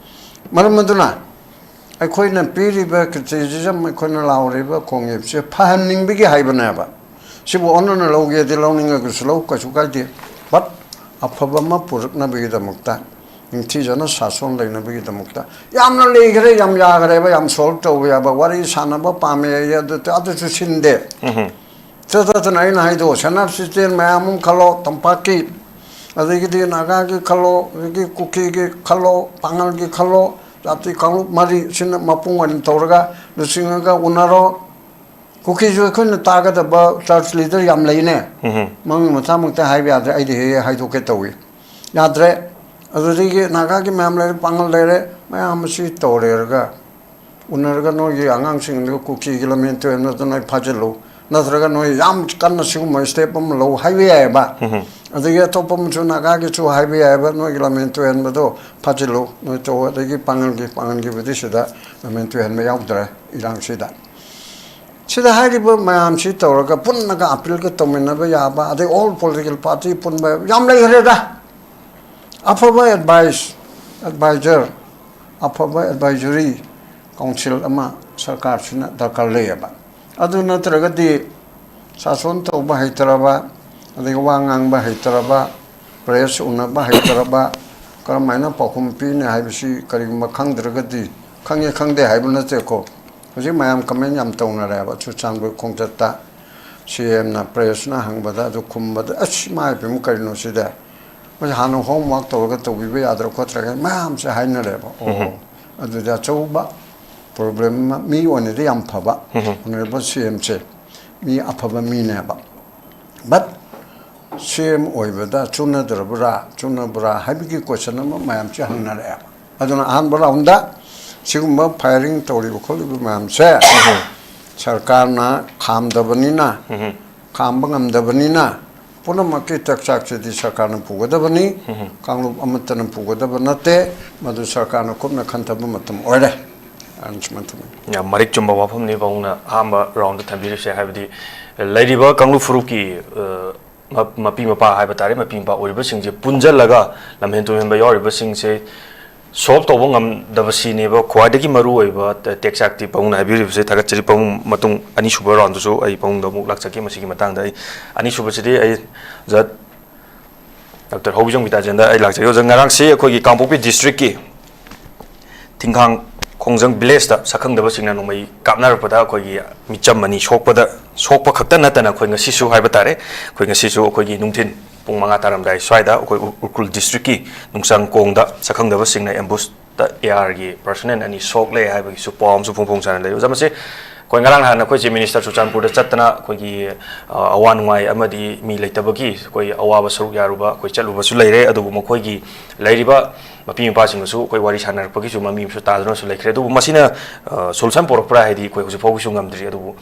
ꯃꯔꯝ ꯑꯗꯨꯅ ꯑꯩꯈꯣꯏꯅ ꯄꯤꯔꯤꯕ criticism, ꯑꯩꯈꯣꯏꯅ ꯂꯥꯎꯔꯤꯕ ꯈꯣꯡꯌꯦꯞꯁꯦ ꯐꯍꯟꯅꯤꯡꯕꯒꯤ ꯍꯥꯏꯕꯅꯦꯕ꯫ ꯁꯤꯕꯨ ꯑꯣꯟꯅꯅ ꯂꯧꯒꯦꯗꯤ ꯂꯧꯅꯤꯡꯉꯒꯁꯨ ꯂꯧ, ꯀꯩꯁꯨ ꯀꯥꯏꯗꯦ꯫ But ꯑꯐꯕ ꯑꯃ ꯄꯨꯔꯛꯅꯕꯒꯤꯗꯃꯛꯇ, ꯅꯤꯡꯊꯤꯖꯅ ꯁꯥꯁꯣꯟ ꯂꯩꯅꯕꯒꯤꯗꯃꯛꯇ ꯌꯥꯝꯅ ꯂꯩꯈ꯭ꯔꯦ, ꯌꯥꯝ ꯌꯥꯈ꯭ꯔꯦꯕ, ꯌꯥꯝ solve ꯇꯧꯕ ꯌꯥꯕ ꯋꯥꯔꯤ ꯁꯥꯟꯅꯕ ꯄꯥꯝꯃꯦ ꯑꯩ, ꯑꯗꯨ, ꯑꯗꯨꯁꯨ ꯁꯤꯟꯗꯦ꯫ ꯎꯝ꯫ ꯆꯠꯇꯅ ꯑꯩꯅ ꯍꯥꯏꯗꯣ, ꯁꯦꯅꯥꯞ ꯁꯤꯁꯇꯦꯟ ꯃꯌꯥꯝ ꯑꯃ ꯈꯜꯂꯣ, ꯇꯝꯄꯥꯛꯀꯤ, ꯑꯗꯒꯤꯗꯤ ꯅꯥꯒꯥꯒꯤ ꯈꯜꯂꯣ, ꯑꯗꯒꯤ ꯀꯨꯀꯤꯒꯤ ꯈꯜꯂꯣ, ꯄꯥꯉꯜꯒꯤ ꯈꯜꯂꯣ, ꯖꯥꯇꯤ ꯀꯥꯡꯂꯨꯞ ꯃꯔꯤꯁꯤꯅ ꯃꯄꯨꯡ ꯑꯣꯏꯅ ꯇꯧꯔꯒ ꯂꯨꯆꯤꯡꯉꯒ ꯎꯅꯔꯣ꯫ ꯀꯨꯀꯤꯁꯨ ꯑꯩꯈꯣꯏꯅ ꯇꯥꯒꯗꯕ ꯆꯔꯆ ꯂꯤꯗꯔ ꯌꯥꯝ ꯂꯩꯅꯦ꯫ ꯎꯝ꯫ ꯃꯃꯤꯡ ꯃꯊꯥꯃꯛꯇꯤ ꯍꯥꯏꯕ ꯌꯥꯗ꯭ꯔꯦ, ꯑꯩꯗꯤ ꯍꯦꯛ ꯍꯦꯛ ꯍꯥꯏꯗꯣꯛꯀꯦ ꯇꯧꯏ꯫ ꯌꯥꯗ꯭ꯔꯦ꯫ ꯑꯗꯨꯗꯒꯤ ꯅꯥꯒꯥꯒꯤ ꯃꯌꯥꯝ ꯂꯩꯔꯦ, ꯄꯥꯉꯜ ꯂꯩꯔꯦ, ꯃꯌꯥꯝ ꯑꯁꯤ ꯇꯧꯔꯦꯔꯒ ꯎꯅꯔꯒ ꯅꯣꯏꯒꯤ ꯑꯉꯥꯡꯁꯤꯡꯗꯨ ꯀꯨꯀꯤꯒꯤ ꯂꯝꯍꯦꯟ ꯇꯨꯍꯦꯟꯕꯗꯨ ꯅꯣꯏ ꯐꯥꯖꯤꯜꯂꯨ, ꯅꯠꯇ꯭ꯔꯒ ꯅꯣꯏ ꯌꯥꯝ ꯀꯟꯅ ꯁꯤꯒꯨꯝꯕ ꯁ꯭ꯇꯦꯞ ꯑꯃ ꯂꯧ ꯍꯥꯏꯕ ꯌꯥꯏꯑꯕ꯫ ꯎꯝ꯫ ꯑꯗꯒꯤ ꯑꯇꯣꯞꯄ ꯑꯃꯁꯨ ꯅꯥꯒꯥꯒꯤꯁꯨ ꯍꯥꯏꯕ ꯌꯥꯏꯑꯕ, ꯅꯣꯏꯒꯤ ꯂꯝꯍꯦꯟ ꯇꯨꯍꯦꯟꯕꯗꯣ ꯐꯥꯖꯤꯜꯂꯨ, ꯅꯣꯏ ꯇꯧ, ꯑꯗꯒꯤ ꯄꯥꯉꯜꯒꯤ, ꯄꯥꯉꯜꯒꯤꯕꯨꯗꯤ ꯁꯤꯗ ꯂꯝꯍꯦꯟ ꯇꯨꯍꯦꯟꯕ ꯌꯥꯎꯗ꯭ꯔꯦ ꯏꯔꯥꯡꯁꯤꯗ꯫ ꯁꯤꯗ ꯍꯥꯏꯔꯤꯕ ꯃꯌꯥꯝꯁꯤ ꯇꯧꯔꯒ ꯄꯨꯟꯅꯒ ꯑꯄꯤꯜꯒ ꯇꯧꯃꯤꯟꯅꯕ ꯌꯥꯕ, ꯑꯗꯩ all political party ꯄꯨꯟꯕ ꯌꯥꯝ ꯂꯩꯈ꯭ꯔꯦꯗ꯫ ꯑꯐꯕ ꯑꯦꯗꯚꯥꯏꯁ, ꯑꯦꯗꯚꯥꯏꯖꯔ, ꯑꯐꯕ ꯑꯦꯗꯚꯥꯏꯖꯔꯤ ꯀꯥꯎꯟꯁꯤꯜ ꯑꯃ ꯁꯔꯀꯥꯔꯁꯤꯅ ꯗꯔꯀꯥꯔ ꯂꯩꯌꯦꯕ꯫ ꯑꯗꯨ ꯅꯠꯇ꯭ꯔꯒꯗꯤ ꯁꯥꯁꯣꯟ ꯇꯧꯕ ꯍꯩꯇ꯭ꯔꯕ, ꯑꯗꯒꯤ ꯋꯥ ꯉꯥꯡꯕ ꯍꯩꯇ꯭ꯔꯕ, ꯄ꯭ꯔꯦꯁ ꯎꯅꯕ ꯍꯩꯇ꯭ꯔꯕ, ꯀꯔꯝꯍꯥꯏꯅ ꯄꯥꯎꯈꯨꯝ ꯄꯤꯅꯤ ꯍꯥꯏꯕꯁꯤ ꯀꯔꯤꯒꯨꯝꯕ ꯈꯪꯗ꯭ꯔꯒꯗꯤ, ꯈꯪꯉꯦ ꯈꯪꯗꯦ ꯍꯥꯏꯕ ꯅꯠꯇꯦꯀꯣ, ꯍꯧꯖꯤꯛ ꯃꯌꯥꯝ ꯀꯃꯦꯟ ꯌꯥꯝ ꯇꯧꯅꯔꯦꯕ ꯆꯨꯔꯆꯥꯟꯄꯨꯔ ꯈꯣꯡꯆꯠꯇ꯫ ꯁꯤ ꯑꯦꯝꯅ ꯄ꯭ꯔꯦꯁꯅ ꯍꯪꯕꯗ ꯑꯗꯨ ꯈꯨꯝꯕꯗ, "ꯑꯁ, ꯏꯃꯥ ꯏꯕꯦꯝꯃ, ꯀꯔꯤꯅꯣ ꯁꯤꯗꯤ? ꯃꯣꯏ ꯍꯥꯟꯅ ꯍꯣꯝꯋꯥꯛ ꯇꯧꯔꯒ ꯇꯧꯕꯤꯕ ꯌꯥꯗ꯭ꯔꯥ ꯈꯣꯠꯇ꯭ꯔꯥ?" ꯃꯌꯥꯝꯁꯦ ꯍꯥꯏꯅꯔꯦꯕ꯫ ꯑꯣ, ꯎꯝ꯫ ꯑꯗꯨꯗꯤ ꯑꯆꯧꯕ ꯄ꯭ꯔꯣꯕ꯭ꯂꯦꯝ ꯑꯃ, ꯃꯤ ꯑꯣꯏꯅꯗꯤ ꯌꯥꯝ ꯐꯕ, ꯎꯝ꯫ ꯑꯣꯅꯔꯦꯕꯜ ꯁꯤ ꯑꯦꯝꯁꯦ ꯃꯤ ꯑꯐꯕ ꯃꯤꯅꯦꯕ꯫ ꯕꯠ ꯁꯤ ꯑꯦꯝ ꯑꯣꯏꯕꯗ ꯆꯨꯅꯗ꯭ꯔꯕ꯭ꯔꯥ, ꯆꯨꯅꯕ꯭ꯔꯥ ꯍꯥꯏꯕꯒꯤ ꯀꯣꯏꯁꯟ ꯑꯃ ꯃꯌꯥꯝꯁꯦ ꯍꯪꯅꯔꯛꯑꯦꯕ꯫ ꯑꯗꯨꯅ ꯑꯍꯥꯟꯕ ꯔꯥꯎꯟꯗ ꯁꯤꯒꯨꯝꯕ ꯐꯥꯏꯌꯔꯤꯡ ꯇꯧꯔꯤꯕ ꯈꯣꯠꯂꯤꯕ ꯃꯌꯥꯝꯁꯦ ꯁꯔꯀꯥꯔꯅ ꯈꯥꯝꯗꯕꯅꯤꯅ, ꯎꯝ꯫ ꯈꯥꯝꯕ ꯉꯝꯗꯕꯅꯤꯅ, ꯄꯨꯝꯅꯃꯛꯀꯤ ꯇꯛꯆꯥꯛꯁꯤꯗꯤ ꯁꯔꯀꯥꯔꯅ ꯄꯨꯒꯗꯕꯅꯤ꯫ ꯎꯝ꯫ ꯀꯥꯡꯂꯨꯞ ꯑꯃꯠꯇꯅ ꯄꯨꯒꯗꯕ ꯅꯠꯇꯦ꯫ ꯃꯗꯨ ꯁꯔꯀꯥꯔꯅ ꯀꯨꯞꯅ ꯈꯟꯊꯕ ꯃꯇꯝ ꯑꯣꯏꯔꯦ꯫ ꯑꯗꯨꯁꯨꯃ ꯊꯝꯃꯤ꯫ ꯌꯥꯝ ꯃꯔꯤꯛ ꯆꯨꯝꯕ ꯋꯥꯐꯝꯅꯤ ꯄꯥꯕꯨꯡꯅ ꯑꯍꯥꯟꯕ ꯔꯥꯎꯟꯗ ꯊꯝꯕꯤꯔꯤꯁꯦ꯫ ꯍꯥꯏꯕꯗꯤ ꯂꯩꯔꯤꯕ ꯀꯥꯡꯂꯨꯞ ꯐꯨꯔꯨꯞꯀꯤ, ꯑ, ꯃ-, ꯃꯄꯤ ꯃꯄꯥ ꯍꯥꯏꯕ ꯇꯥꯔꯦ, ꯃꯄꯤ ꯃꯄꯥ ꯑꯣꯏꯔꯤꯕꯁꯤꯡꯁꯦ ꯄꯨꯟꯖꯜꯂꯒ ꯂꯝꯍꯦꯟ ꯇꯨꯍꯦꯟꯕ ꯌꯥꯎꯔꯤꯕꯁꯤꯡꯁꯦ ꯁꯣꯜꯕ ꯇꯧꯕ ꯉꯝꯗꯕꯁꯤꯅꯦꯕ ꯈ꯭ꯋꯥꯏꯗꯒꯤ ꯃꯔꯨ ꯑꯣꯏꯕ ꯇ-, ꯇꯦꯛꯆꯥꯛꯇꯤ ꯄꯥꯕꯨꯡꯅ ꯍꯥꯏꯕꯤꯔꯤꯕꯁꯦ ꯊꯥꯒꯠꯆꯔꯤ꯫ ꯄꯥꯕꯨꯡ, ꯃꯇꯨꯡ ꯑꯅꯤꯁꯨꯕ ꯔꯥꯎꯟꯗꯁꯨ ꯑꯩ ꯄꯥꯕꯨꯡꯗ ꯑꯃꯨꯛ ꯂꯥꯛꯆꯒꯦ꯫ ꯃꯁꯤꯒꯤ ꯃꯇꯥꯡꯗ ꯑꯩ ꯑꯅꯤꯁꯨꯕꯁꯤꯗꯤ ꯑꯩ ꯖꯠ ꯗꯥꯛꯇꯔ ꯍꯧꯕꯤꯖꯣꯡ ꯒꯤꯇꯥꯆꯦꯟꯗ ꯑꯩ ꯂꯥꯛꯆꯒꯦ꯫ ꯑꯣꯖꯥ, ꯉꯔꯥꯡꯁꯤ ꯑꯩꯈꯣꯏꯒꯤ ꯀꯥꯡꯄꯣꯛꯄꯤ ꯗꯤꯁꯇ꯭ꯔꯤꯛꯀꯤ ꯊꯤꯡꯈꯥꯡ ꯈꯣꯡꯖꯪ ꯚꯤꯂꯦꯖꯇ ꯁꯛꯈꯪꯗꯕꯁꯤꯡꯅ ꯅꯣꯡꯃꯩ ꯀꯥꯞꯅꯔꯛꯄꯗ ꯑꯩꯈꯣꯏꯒꯤ ꯃꯤꯆꯝ ꯑꯅꯤ ꯁꯣꯛꯄꯗ, ꯁꯣꯛꯄ ꯈꯛꯇ ꯅꯠꯇꯅ ꯑꯩꯈꯣꯏ ꯉꯁꯤꯁꯨ ꯍꯥꯏꯕ ꯇꯥꯔꯦ, ꯑꯩꯈꯣꯏ ꯉꯁꯤꯁꯨ ꯑꯩꯈꯣꯏꯒꯤ ꯅꯨꯡꯊꯤꯟ ꯄꯨꯡ ꯃꯉꯥ ꯇꯥꯔꯝꯗꯥꯏ ꯁ꯭ꯋꯥꯏꯗ ꯑꯩꯈꯣꯏ ꯎ-, ꯎꯈ꯭ꯔꯨꯜ ꯗꯤꯁꯇ꯭ꯔꯤꯛꯀꯤ ꯅꯨꯡꯁꯥꯡ ꯀꯣꯡꯗ ꯁꯛꯈꯪꯗꯕꯁꯤꯡꯅ ꯑꯦꯝꯕꯨꯁꯇ ꯑꯦ ꯑꯥꯔꯒꯤ ꯄꯔꯁꯅꯦꯜ ꯑꯅꯤ ꯁꯣꯛꯂꯦ ꯍꯥꯏꯕꯒꯤꯁꯨ ꯄꯥꯎ ꯑꯃꯁꯨ ꯐꯣꯡ ꯐꯣꯡ ꯁꯥꯅ ꯂꯩ꯫ ꯑꯣꯖꯥ, ꯃꯁꯤ ꯑꯩꯈꯣꯏ ꯉꯔꯥꯡ ꯅꯍꯥꯟ ꯑꯩꯈꯣꯏ ꯆꯤꯐ ꯃꯤꯅꯤꯁꯇꯔ ꯆꯨꯔꯆꯥꯟꯄꯨꯔꯗ ꯆꯠꯇꯅ ꯑꯩꯈꯣꯏꯒꯤ, ꯑ, ꯑꯋꯥ ꯅꯨꯡꯉꯥꯏ ꯑꯃꯗꯤ ꯃꯤ ꯂꯩꯇꯕꯒꯤ ꯑꯩꯈꯣꯏ ꯑꯋꯥꯕ ꯁꯔꯨꯛ ꯌꯥꯔꯨꯕ ꯑꯩꯈꯣꯏ ꯆꯠꯂꯨꯕꯁꯨ ꯂꯩꯔꯦ꯫ ꯑꯗꯨꯕꯨ ꯃꯈꯣꯏꯒꯤ ꯂꯩꯔꯤꯕ ꯃꯄꯤ ꯃꯄꯥꯁꯤꯡꯒꯁꯨ ꯑꯩꯈꯣꯏ ꯋꯥꯔꯤ ꯁꯥꯟꯅꯔꯛꯄꯒꯤꯁꯨ ꯃꯃꯤ ꯑꯃꯁꯨ ꯇꯥꯗꯨꯅꯁꯨ ꯂꯩꯈ꯭ꯔꯦ꯫ ꯑꯗꯨꯕꯨ ꯃꯁꯤꯅ, ꯑ, ꯁꯣꯂꯨꯁꯟ ꯄꯣꯔꯛꯄ꯭ꯔꯥ ꯍꯥꯏꯗꯤ ꯑꯩꯈꯣꯏ ꯍꯧꯖꯤꯛ ꯐꯥꯎꯒꯤꯁꯨ ꯉꯝꯗ꯭ꯔꯤ꯫ ꯑꯗꯨꯕꯨ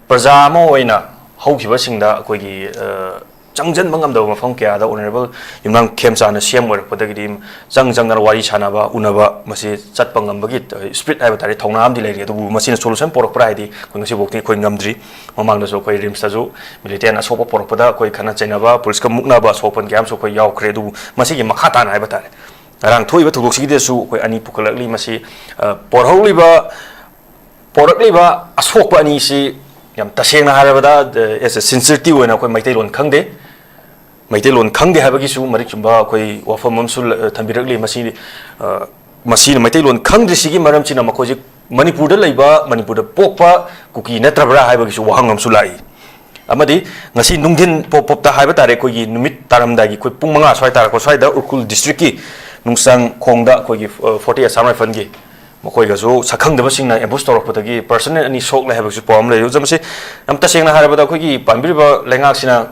ꯄ꯭ꯔꯖꯥ ꯑꯃ ꯑꯣꯏꯅ ꯍꯧꯈꯤꯕꯁꯤꯡꯗ ꯑꯩꯈꯣꯏꯒꯤ, ꯑ, ꯆꯪꯁꯤꯟꯕ ꯉꯝꯗꯕ ꯃꯐꯝ ꯀꯌꯥꯗ ꯑꯣꯅꯔꯦꯕꯜ ꯌꯨꯝꯅꯥꯝ ꯈꯦꯝꯆꯥꯅ ꯁꯤ ꯑꯦꯝ ꯑꯣꯏꯔꯛꯄꯗꯒꯤꯗꯤ ꯆꯪ ꯆꯪꯗꯅ ꯋꯥꯔꯤ ꯁꯥꯟꯅꯕ, ꯎꯅꯕ, ꯃꯁꯤ ꯆꯠꯄ ꯉꯝꯕꯒꯤ, ꯑ, ꯁ꯭ꯄꯤꯔꯤꯠ ꯍꯥꯏꯕ ꯇꯥꯔꯦ, ꯊꯧꯅꯥ ꯑꯃꯗꯤ ꯂꯩꯔꯤ꯫ ꯑꯗꯨꯕꯨ ꯃꯁꯤꯅ ꯁꯣꯂꯨꯁꯟ ꯄꯣꯔꯛꯄ꯭ꯔꯥ ꯍꯥꯏꯗꯤ ꯑꯩꯈꯣꯏ ꯉꯁꯤꯐꯥꯎꯗꯤ ꯑꯩꯈꯣꯏ ꯉꯝꯗ꯭ꯔꯤ꯫ ꯃꯃꯥꯡꯗꯁꯨ ꯑꯩꯈꯣꯏ ꯔꯤꯝꯁꯇꯁꯨ ꯃꯤꯂꯤꯇꯦꯟ ꯑꯁꯣꯛꯄ ꯄꯣꯔꯛꯄꯗ ꯑꯩꯈꯣꯏ ꯈꯠꯅ ꯆꯩꯅꯕ, ꯄꯨꯂꯤꯁꯀ ꯃꯨꯛꯅꯕ, ꯑꯁꯣꯛꯄꯟ ꯀꯌꯥ ꯑꯃꯁꯨ ꯑꯩꯈꯣꯏ ꯌꯥꯎꯈ꯭ꯔꯦ꯫ ꯑꯗꯨꯕꯨ ꯃꯁꯤꯒꯤ ꯃꯈꯥ ꯇꯥꯅ ꯍꯥꯏꯕ ꯇꯥꯔꯦ, ꯉꯔꯥꯡ ꯊꯣꯛꯏꯕ ꯊꯧꯗꯣꯛꯁꯤꯒꯤꯗꯁꯨ ꯑꯩꯈꯣꯏ ꯑꯅꯤ ꯄꯨꯈꯠꯂꯛꯂꯤ꯫ ꯃꯁꯤ, ꯑ, ꯄꯣꯔꯍꯧꯔꯤꯕ ꯄꯣꯔꯛꯂꯤꯕ ꯑꯁꯣꯛꯄ ꯑꯅꯤꯁꯤ ꯌꯥꯝ ꯇꯁꯦꯡꯅ ꯍꯥꯏꯔꯕꯗ, ꯑ, as a sincerity ꯑꯣꯏꯅ ꯑꯩꯈꯣꯏ ꯃꯩꯇꯩꯂꯣꯟ ꯈꯪꯗꯦ, ꯃꯩꯇꯩꯂꯣꯟ ꯈꯪꯗꯦ ꯍꯥꯏꯕꯒꯤꯁꯨ ꯃꯔꯤꯛ ꯆꯨꯝꯕ ꯑꯩꯈꯣꯏ ꯋꯥꯐꯝ ꯑꯃꯁꯨ ꯂ-, ꯊꯝꯕꯤꯔꯛꯂꯤ꯫ ꯃꯁꯤ, ꯑ, ꯃꯁꯤꯅ ꯃꯩꯇꯩꯂꯣꯟ ꯈꯪꯗ꯭ꯔꯤꯁꯤꯒꯤ ꯃꯔꯝꯁꯤꯅ ꯃꯈꯣꯏꯁꯤ ꯃꯅꯤꯄꯨꯔꯗ ꯂꯩꯕ, ꯃꯅꯤꯄꯨꯔꯗ ꯄꯣꯛꯄ ꯀꯨꯀꯤ ꯅꯠꯇ꯭ꯔꯕ꯭ꯔꯥ ꯍꯥꯏꯕꯒꯤꯁꯨ ꯋꯥꯍꯪ ꯑꯃꯁꯨ ꯂꯥꯛꯏ꯫ ꯑꯃꯗꯤ ꯉꯁꯤ ꯅꯨꯡꯊꯤꯟ ꯄꯣꯞ ꯄꯣꯞꯇ ꯍꯥꯏꯕ ꯇꯥꯔꯦ, ꯑꯩꯈꯣꯏꯒꯤ ꯅꯨꯃꯤꯠ ꯇꯥꯔꯝꯗꯥꯏꯒꯤ ꯑꯩꯈꯣꯏ ꯄꯨꯡ ꯃꯉꯥ ꯁ꯭ꯋꯥꯏ ꯇꯥꯔꯛꯄ ꯁ꯭ꯋꯥꯏꯗ ꯎꯈ꯭ꯔꯨꯜ ꯗꯤꯁꯇ꯭ꯔꯤꯛꯀꯤ ꯅꯨꯡꯁꯥꯡ ꯈꯣꯡꯗ ꯑꯩꯈꯣꯏꯒꯤ, ꯑ, forty Assam Rifleꯒꯤ ꯃꯈꯣꯏꯒꯁꯨ ꯁꯛꯈꯪꯗꯕꯁꯤꯡꯅ ꯑꯦꯝꯕꯨꯁ ꯇꯧꯔꯛꯄꯗꯒꯤ ꯄꯔꯁꯅꯦꯜ ꯑꯅꯤ ꯁꯣꯛꯂꯦ ꯍꯥꯏꯕꯒꯤꯁꯨ ꯄꯥꯎ ꯑꯃ ꯂꯩ꯫ ꯑꯣꯖꯥ, ꯃꯁꯤ ꯌꯥꯝ ꯇꯁꯦꯡꯅ ꯍꯥꯏꯔꯕꯗ ꯑꯩꯈꯣꯏꯒꯤ ꯄꯥꯟꯕꯤꯔꯤꯕ ꯂꯩꯉꯥꯛꯁꯤꯅ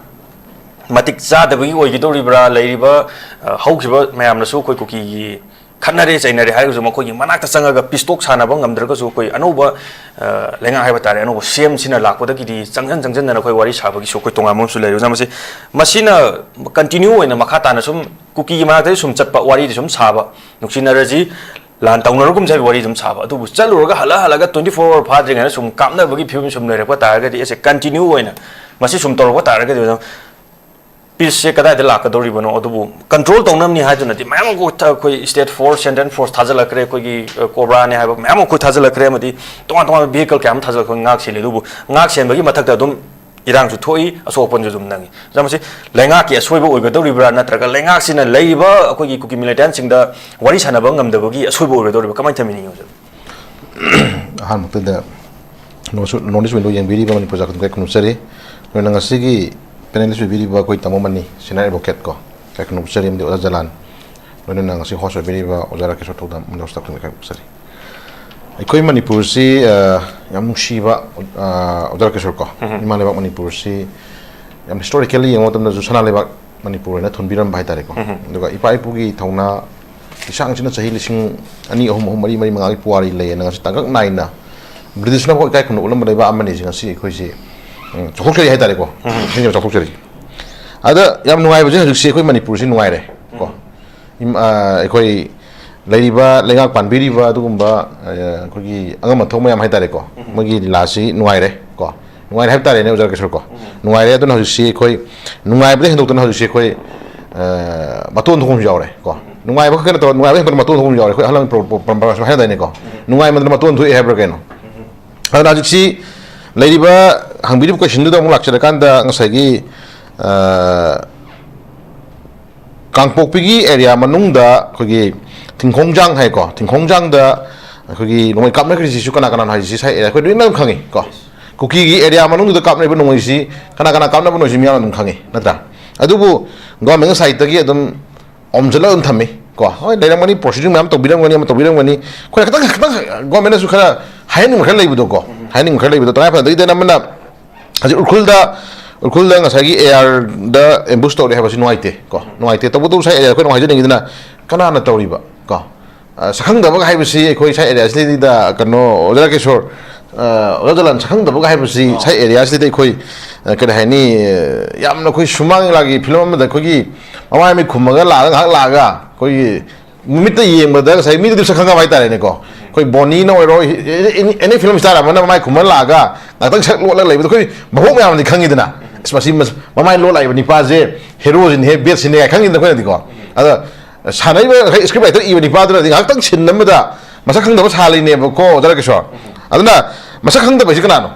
ꯃꯇꯤꯛ ꯆꯥꯗꯕꯒꯤ ꯑꯣꯏꯒꯗꯧꯔꯤꯕ꯭ꯔꯥ, ꯂꯩꯔꯤꯕ, ꯑ, ꯍꯧꯈꯤꯕ ꯃꯌꯥꯝꯅꯁꯨ ꯑꯩꯈꯣꯏ ꯀꯨꯀꯤꯒꯤ ꯈꯠꯅꯔꯦ ꯆꯩꯅꯔꯦ ꯍꯥꯏꯔꯒꯁꯨ ꯃꯈꯣꯏꯒꯤ ꯃꯅꯥꯛꯇ ꯆꯪꯉꯒ ꯄꯤꯁ ꯇꯣꯛ ꯁꯥꯟꯅꯕ ꯉꯝꯗ꯭ꯔꯒꯁꯨ ꯑꯩꯈꯣꯏ ꯑꯅꯧꯕ, ꯑ, ꯂꯩꯉꯥꯛ ꯍꯥꯏꯕ ꯇꯥꯔꯦ, ꯑꯅꯧꯕ ꯁꯤ ꯑꯦꯝꯁꯤꯅ ꯂꯥꯛꯄꯗꯒꯤꯗꯤ ꯆꯪꯁꯤꯟ ꯆꯪꯁꯤꯟꯗꯅ ꯑꯩꯈꯣꯏ ꯋꯥꯔꯤ ꯁꯥꯕꯒꯤꯁꯨ ꯑꯩꯈꯣꯏ ꯇꯣꯉꯥꯟꯕ ꯑꯃꯁꯨ ꯂꯩꯔꯦ꯫ ꯑꯣꯖꯥ, ꯃꯁꯤ, ꯃꯁꯤꯅ ꯀꯟꯇꯤꯅ꯭ꯌꯨ ꯑꯣꯏꯅ ꯃꯈꯥ ꯇꯥꯅ ꯁꯨꯝ ꯀꯨꯀꯤꯒꯤ ꯃꯅꯥꯛꯇꯗꯤ ꯁꯨꯝ ꯆꯠꯄ, ꯋꯥꯔꯤꯗꯤ ꯁꯨꯝ ꯁꯥꯕ, ꯅꯨꯡꯁꯤꯅꯔꯁꯤ, ꯂꯥꯟ ꯇꯧꯅꯔꯒꯨꯝꯁꯦ ꯍꯥꯏꯕꯒꯤ ꯋꯥꯔꯤ ꯑꯗꯨꯝ ꯁꯥꯕ꯫ ꯑꯗꯨꯕꯨ ꯆꯠꯂꯨꯔꯒ ꯍꯜꯂ ꯍꯜꯂꯒ twenty four hour ꯐꯥꯗ꯭ꯔꯤꯉꯩꯗ ꯁꯨꯝ ꯀꯥꯞꯅꯕꯒꯤ ꯐꯤꯕꯝ ꯁꯨꯝ ꯂꯩꯔꯛꯄ ꯇꯥꯔꯒꯗꯤ, ꯑꯦꯁꯦ ꯀꯟꯇꯤꯅ꯭ꯌꯨ ꯑꯣꯏꯅ ꯃꯁꯤ ꯁꯨꯝ ꯇꯧꯔꯛꯄ ꯇꯥꯔꯒꯗꯤ, ꯑꯣꯖꯥ, ꯄꯤꯁꯁꯦ ꯀꯗꯥꯏꯗ ꯂꯥꯛꯀꯗꯧꯔꯤꯕꯅꯣ? ꯑꯗꯨꯕꯨ ꯀꯟꯇ꯭ꯔꯣꯜ ꯇꯧꯅꯕꯅꯤ ꯍꯥꯏꯗꯨꯅꯗꯤ ꯃꯌꯥꯝ ꯑꯃ ꯑꯩꯈꯣꯏ ꯁ꯭ꯇꯦꯠ ꯐꯣꯔꯁ, ꯁꯦꯟꯇ꯭ꯔꯦꯜ ꯐꯣꯔꯁ ꯊꯥꯖꯤꯜꯂꯛꯈ꯭ꯔꯦ, ꯑꯩꯈꯣꯏꯒꯤ, ꯑ, ꯀꯣꯕ꯭ꯔꯥꯅꯦ ꯍꯥꯏꯕ ꯃꯌꯥꯝ ꯑꯃ ꯑꯩꯈꯣꯏ ꯊꯥꯖꯤꯜꯂꯛꯈ꯭ꯔꯦ, ꯑꯃꯗꯤ ꯇꯣꯉꯥꯟ ꯇꯣꯉꯥꯟꯕ ꯚꯤꯍꯤꯀꯜ ꯀꯌꯥ ꯑꯃ ꯊꯥꯖꯤꯜꯂꯛꯈ꯭ꯔꯦ, ꯉꯥꯛ ꯁꯦꯜꯂꯦ꯫ ꯑꯗꯨꯕꯨ ꯉꯥꯛ ꯁꯦꯟꯕꯒꯤ ꯃꯊꯛꯇ ꯑꯗꯨꯝ ꯏꯔꯥꯡꯁꯨ ꯊꯣꯛꯏ, ꯑꯁꯣꯛ ꯑꯄꯟꯁꯨ ꯑꯗꯨꯝ ꯅꯪꯉꯤ꯫ ꯑꯣꯖꯥ, ꯃꯁꯤ ꯂꯩꯉꯥꯛꯀꯤ ꯑꯁꯣꯏꯕ ꯑꯣꯏꯒꯗꯧꯔꯤꯕ꯭ꯔꯥ, ꯅꯠꯇ꯭ꯔꯒ ꯂꯩꯉꯥꯛꯁꯤꯅ ꯂꯩꯔꯤꯕ ꯑꯩꯈꯣꯏꯒꯤ ꯀꯨꯀꯤ ꯃꯤꯂꯤꯇꯦꯟꯁꯤꯡꯗ ꯋꯥꯔꯤ ꯁꯥꯟꯅꯕ ꯉꯝꯗꯕꯒꯤ ꯑꯁꯣꯏꯕ ꯑꯣꯏꯒꯗꯧꯔꯤꯕ꯭ꯔꯥ, ꯀꯃꯥꯏꯅ ꯊꯝꯕꯤꯅꯤꯡꯉꯤ ꯑꯣꯖꯥ? ꯑꯍꯥꯟꯕꯃꯛꯇꯗ ꯅꯣꯔꯠ ꯏꯁ ꯋꯤꯟꯗꯣ ꯌꯦꯡꯕꯤꯔꯤꯕ ꯃꯅꯤꯄꯨꯔ ꯖꯥꯠ ꯈꯨꯗꯤꯡꯃꯛ ꯈꯨꯔꯨꯝꯖꯔꯤ꯫ ꯂꯣꯏꯅ ꯉꯁꯤꯒꯤ ꯄꯦꯅꯦꯂꯤꯁ ꯑꯣꯏꯕꯤꯔꯤꯕ ꯑꯩꯈꯣꯏ ꯇꯥꯃꯣ ꯃꯅꯤ, ꯁꯦꯅꯤꯌꯔ ꯑꯦꯗꯚꯣꯀꯦꯠ ꯀꯣ, ꯀꯥꯏ ꯈꯨꯔꯨꯝꯖꯔꯤ, ꯑꯃꯗꯤ ꯑꯣꯖꯥ ꯖꯂꯥꯟ, ꯂꯣꯏꯅꯅ ꯉꯁꯤ ꯍꯣꯁ ꯑꯣꯏꯕꯤꯔꯤꯕ ꯑꯣꯖꯥ ꯔꯥꯀꯦꯁꯣꯔ ꯊꯧꯗꯥꯝ, ꯑꯃꯗꯤ ꯍꯣꯁ ꯈꯨꯗꯤꯡꯃꯛ ꯈꯨꯔꯨꯝꯖꯔꯤ꯫ ꯑꯩꯈꯣꯏ ꯃꯅꯤꯄꯨꯔꯁꯤ, ꯑ, ꯌꯥꯝ ꯅꯨꯡꯁꯤꯕ, ꯑ, ꯑꯣꯖꯥ ꯔꯥꯀꯦꯁꯣꯔ ꯀꯣ, ꯏꯃꯥ ꯂꯩꯕꯥꯛ ꯃꯅꯤꯄꯨꯔꯁꯤ ꯌꯥꯝ ꯍꯤꯁꯇꯣꯔꯤꯀꯦꯜꯂꯤ ꯌꯦꯡꯕ ꯃꯇꯝꯗꯁꯨ ꯁꯅꯥ ꯂꯩꯕꯥꯛ ꯃꯅꯤꯄꯨꯔ ꯍꯥꯏꯅ ꯊꯣꯟꯕꯤꯔꯝꯕ ꯍꯥꯏꯇꯥꯔꯦꯀꯣ꯫ ꯑꯗꯨꯒ ꯏꯄꯥ ꯏꯄꯨꯒꯤ ꯊꯧꯅꯥ ꯂꯤꯁꯥꯡꯁꯤꯠꯅ ꯆꯍꯤ ꯂꯤꯁꯤꯡ ꯑꯅꯤ, ꯑꯍꯨꯝ, ꯑꯍꯨꯝ, ꯃꯔꯤ, ꯃꯔꯤ, ꯃꯉꯥꯒꯤ ꯄꯨꯋꯥꯔꯤ ꯂꯩꯌꯦꯅ ꯉꯁꯤ ꯇꯥꯡꯀꯛ ꯅꯥꯏꯅ ꯕ꯭ꯔꯤꯇꯤꯁꯅꯐꯥꯎ ꯏꯀꯥꯏ ꯈꯨꯝꯅ ꯎꯠꯂꯝꯕ ꯂꯩꯕꯥꯛ ꯑꯃꯅꯤ꯫ ꯉꯁꯤ ꯑꯩꯈꯣꯏꯁꯤ, ꯎꯝ, ꯆꯥꯎꯊꯣꯛꯆꯔꯤ ꯍꯥꯏꯇꯥꯔꯦꯀꯣ꯫ ꯅꯤꯡꯁꯤꯡꯕ ꯆꯥꯎꯊꯣꯛꯆꯔꯤ꯫ ꯑꯗ ꯌꯥꯝ ꯅꯨꯡꯉꯥꯏꯕꯁꯦ ꯍꯧꯖꯤꯛꯁꯤ ꯑꯩꯈꯣꯏ ꯃꯅꯤꯄꯨꯔꯁꯤ ꯅꯨꯡꯉꯥꯏꯔꯦ ꯀꯣ꯫ ꯏꯝ-, ꯑ, ꯑꯩꯈꯣꯏ ꯂꯩꯔꯤꯕ ꯂꯩꯉꯥꯛ ꯄꯥꯟꯕꯤꯔꯤꯕ ꯑꯗꯨꯒꯨꯝꯕ, ꯑ, ꯑꯩꯈꯣꯏꯒꯤ ꯑꯉꯝ ꯑꯊꯧ ꯃꯌꯥꯝ ꯍꯥꯏꯇꯥꯔꯦꯀꯣ, ꯃꯣꯏꯒꯤ ꯂꯤꯂꯥꯁꯤ ꯅꯨꯡꯉꯥꯏꯔꯦ ꯀꯣ꯫ ꯅꯨꯡꯉꯥꯏꯔꯦ ꯍꯥꯏꯕ ꯇꯥꯔꯦꯅꯦ, ꯑꯣꯖꯥ ꯀꯤꯁꯣꯔ ꯀꯣ꯫ ꯅꯨꯡꯉꯥꯏꯔꯦ꯫ ꯑꯗꯨꯅ ꯍꯧꯖꯤꯛꯁꯤ ꯑꯩꯈꯣꯏ ꯅꯨꯡꯉꯥꯏꯕꯗ ꯍꯦꯟꯗꯣꯛꯇꯅ ꯍꯧꯖꯤꯛꯁꯤ ꯑꯩꯈꯣꯏ, ꯑ, ꯃꯇꯣꯟ ꯊꯣꯛꯐꯝꯁꯨ ꯌꯥꯎꯔꯦ ꯀꯣ꯫ ꯅꯨꯡꯉꯥꯏꯕ ꯈꯛꯇ ꯅꯠꯇꯕ, ꯅꯨꯡꯉꯥꯏꯕ ꯍꯦꯟꯗꯣꯛꯇꯅ ꯃꯇꯣꯟ ꯊꯣꯛꯐꯝꯁꯨ ꯌꯥꯎꯔꯦ꯫ ꯑꯩꯈꯣꯏ ꯑꯍꯜ ꯂꯃꯟ ꯄ꯭ꯔꯣ-, ꯄ꯭ꯔꯣ-, ꯄꯔꯝꯄꯔꯥꯁꯨ ꯍꯥꯏꯅꯗꯥꯏꯅꯦꯀꯣ꯫ ꯅꯨꯡꯉꯥꯏꯃꯟꯗꯅ ꯃꯇꯣꯟ ꯊꯣꯛꯑꯦ ꯍꯥꯏꯕ꯭ꯔꯥ ꯀꯩꯅꯣ꯫ ꯑꯗꯨꯅ ꯍꯧꯖꯤꯛꯁꯤ ꯂꯩꯔꯤꯕ, ꯍꯪꯕꯤꯔꯤꯕ ꯀꯣꯏꯁꯟꯗꯨꯗ ꯑꯃꯨꯛ ꯂꯥꯛꯆꯔꯀꯥꯟꯗ, ꯉꯁꯥꯏꯒꯤ, ꯑ, ꯀꯥꯡꯄꯣꯛꯄꯤꯒꯤ ꯑꯦꯔꯤꯌꯥ ꯃꯅꯨꯡꯗ ꯑꯩꯈꯣꯏꯒꯤ ꯊꯤꯡꯈꯣꯡꯖꯥꯡ ꯍꯥꯏꯀꯣ, ꯊꯤꯡꯈꯣꯡꯖꯥꯡꯗ ꯑꯩꯈꯣꯏꯒꯤ ꯅꯣꯡꯃꯩ ꯀꯥꯞꯅꯈ꯭ꯔꯤꯁꯤꯁꯨ ꯀꯅꯥ ꯀꯅꯥꯅꯣ ꯍꯥꯏꯁꯤ ꯁꯥꯏ ꯑꯦꯔꯤꯌꯥ ꯑꯩꯈꯣꯏ ꯂꯣꯏꯅ ꯑꯗꯨꯝ ꯈꯪꯉꯤ ꯀꯣ꯫ ꯀꯨꯀꯤꯒꯤ ꯑꯦꯔꯤꯌꯥ ꯃꯅꯨꯡꯗꯨꯗ ꯀꯥꯞꯅꯔꯤꯕ ꯅꯣꯡꯃꯩꯁꯤ ꯀꯅꯥ ꯀꯅꯥ ꯀꯥꯞꯅꯕꯅꯣ ꯍꯥꯏꯁꯤ ꯃꯤꯌꯥꯝꯅ ꯑꯗꯨꯝ ꯈꯪꯉꯤ, ꯅꯠꯇ꯭ꯔꯥ? ꯑꯗꯨꯕꯨ ꯒꯣꯔꯃꯦꯟ ꯁꯥꯏꯠꯇꯒꯤ ꯑꯗꯨꯝ ꯑꯣꯝꯁꯤꯜꯂꯒ ꯑꯗꯨꯝ ꯊꯝꯃꯤ ꯀꯣ꯫ ꯍꯣꯏ, ꯂꯩꯔꯝꯒꯅꯤ, ꯄ꯭ꯔꯣꯁꯤꯗꯤꯡ ꯃꯌꯥꯝ ꯇꯧꯕꯤꯔꯝꯒꯅꯤ, ꯑꯃ ꯇꯧꯕꯤꯔꯝꯒꯅꯤ꯫ ꯑꯩꯈꯣꯏꯅ ꯈꯤꯇꯪ, ꯈꯤꯇꯪ ꯒꯣꯔꯃꯦꯟꯅꯁꯨ ꯈꯔ ꯍꯥꯏꯍꯟꯅꯤꯡꯕ ꯈꯔ ꯂꯩꯕꯗꯣ ꯀꯣ, ꯍꯥꯏꯍꯟꯅꯤꯡꯕ ꯈꯔ ꯂꯩꯕꯗꯣ, ꯇꯉꯥꯏ ꯐꯗꯕꯒꯤ ꯑꯃꯅ ꯍꯧꯖꯤꯛ ꯎꯈ꯭ꯔꯨꯜꯗ, ꯎꯈ꯭ꯔꯨꯜꯗ ꯉꯁꯥꯏꯒꯤ ꯑꯦ ꯑꯥꯔꯗ ꯑꯦꯝꯕꯨꯁ ꯇꯧꯔꯦ ꯍꯥꯏꯕꯁꯤ ꯅꯨꯡꯉꯥꯏꯇꯦ ꯀꯣ, ꯅꯨꯡꯉꯥꯏꯇꯦ꯫ ꯇꯧꯕꯇꯕꯨ ꯁꯥꯏ ꯑꯦꯔꯤꯌꯥ ꯑꯩꯈꯣꯏ ꯅꯨꯡꯉꯥꯏꯖꯅꯤꯡꯉꯤꯗꯅ, ꯀꯅꯥꯅ ꯇꯧꯔꯤꯕ ꯀꯣ? ꯑ, ꯁꯛꯈꯪꯗꯕꯒ ꯍꯥꯏꯕꯁꯤ ꯑꯩꯈꯣꯏ ꯁꯥꯏ ꯑꯦꯔꯤꯌꯥꯁꯤꯗꯩꯗ ꯀꯩꯅꯣ, ꯑꯣꯖꯥ ꯀꯤꯁꯣꯔ, ꯑ, ꯑꯣꯖꯥ ꯖꯂꯥꯟ, ꯁꯛꯈꯪꯗꯕꯒ ꯍꯥꯏꯕꯁꯤ ꯁꯥꯏ ꯑꯦꯔꯤꯌꯥꯁꯤꯗꯩꯗ ꯑꯩꯈꯣꯏ, ꯑ, ꯀꯔꯤ ꯍꯥꯏꯅꯤ, ꯌꯥꯝꯅ ꯑꯩꯈꯣꯏ ꯁꯨꯃꯥꯡ ꯂꯤꯂꯥꯒꯤ ꯐꯤꯂꯝ ꯑꯃꯗ ꯑꯩꯈꯣꯏꯒꯤ ꯃꯃꯥꯏ ꯃꯃꯤꯠ ꯈꯨꯝꯃꯒ ꯂꯥꯛꯑꯒ, ꯉꯥꯏꯍꯥꯛ ꯂꯥꯛꯑꯒ ꯑꯩꯈꯣꯏꯒꯤ ꯃꯤꯠꯇ ꯌꯦꯡꯕꯗ ꯉꯁꯥꯏ ꯃꯤꯗꯨꯗꯤ ꯁꯛ ꯈꯪꯉꯕ ꯍꯥꯏꯇꯥꯔꯦꯅꯦꯀꯣ꯫ ꯑꯩꯈꯣꯏ ꯕꯣꯅꯤꯅ ꯑꯣꯏꯔꯣ, ꯑꯦꯅꯤ, ꯑꯦꯅꯤ ꯐꯤꯂꯝ ꯁ꯭ꯇꯥꯔ ꯑꯃꯅ ꯃꯃꯥꯏ ꯈꯨꯝꯃ ꯂꯥꯛꯑꯒ ꯉꯥꯛꯇꯪ ꯁꯛ ꯂꯣꯠꯂꯒ ꯂꯩꯕꯗꯣ ꯑꯩꯈꯣꯏ ꯚꯥꯕꯣꯛ ꯃꯌꯥꯝꯅꯗꯤ ꯈꯪꯉꯤꯗꯅ꯫ ꯑꯁ, ꯃꯁꯤ ꯃꯁ-, ꯃꯃꯥꯏ ꯂꯣꯠ ꯂꯥꯛꯏꯕ ꯅꯤꯄꯥꯁꯦ ꯍꯦꯔꯣꯁꯤꯅꯦꯍꯦ, ꯕꯦꯠꯁꯤꯅꯦ ꯀꯥꯏ ꯈꯪꯉꯤꯗꯅ ꯑꯩꯈꯣꯏꯅꯗꯤꯀꯣ꯫ ꯑꯗ ꯁꯥꯟꯅꯔꯤꯕ ꯉꯁꯥꯏ ꯁ꯭ꯀ꯭ꯔꯤꯞ ꯔꯥꯏꯇꯔ ꯏꯕ ꯅꯤꯄꯥꯗꯨꯅꯗꯤ ꯉꯥꯏꯍꯥꯛꯇꯪ ꯁꯤꯟ ꯑꯃꯗ ꯃꯁꯛ ꯈꯪꯗꯕ ꯁꯥꯜꯂꯤꯅꯦꯕꯀꯣ, ꯑꯣꯖꯥ ꯀꯤꯁꯣꯔ꯫ ꯑꯗꯨꯅ ꯃꯁꯛ ꯈꯪꯗꯕ ꯍꯥꯏꯁꯤ ꯀꯅꯥꯅꯣ?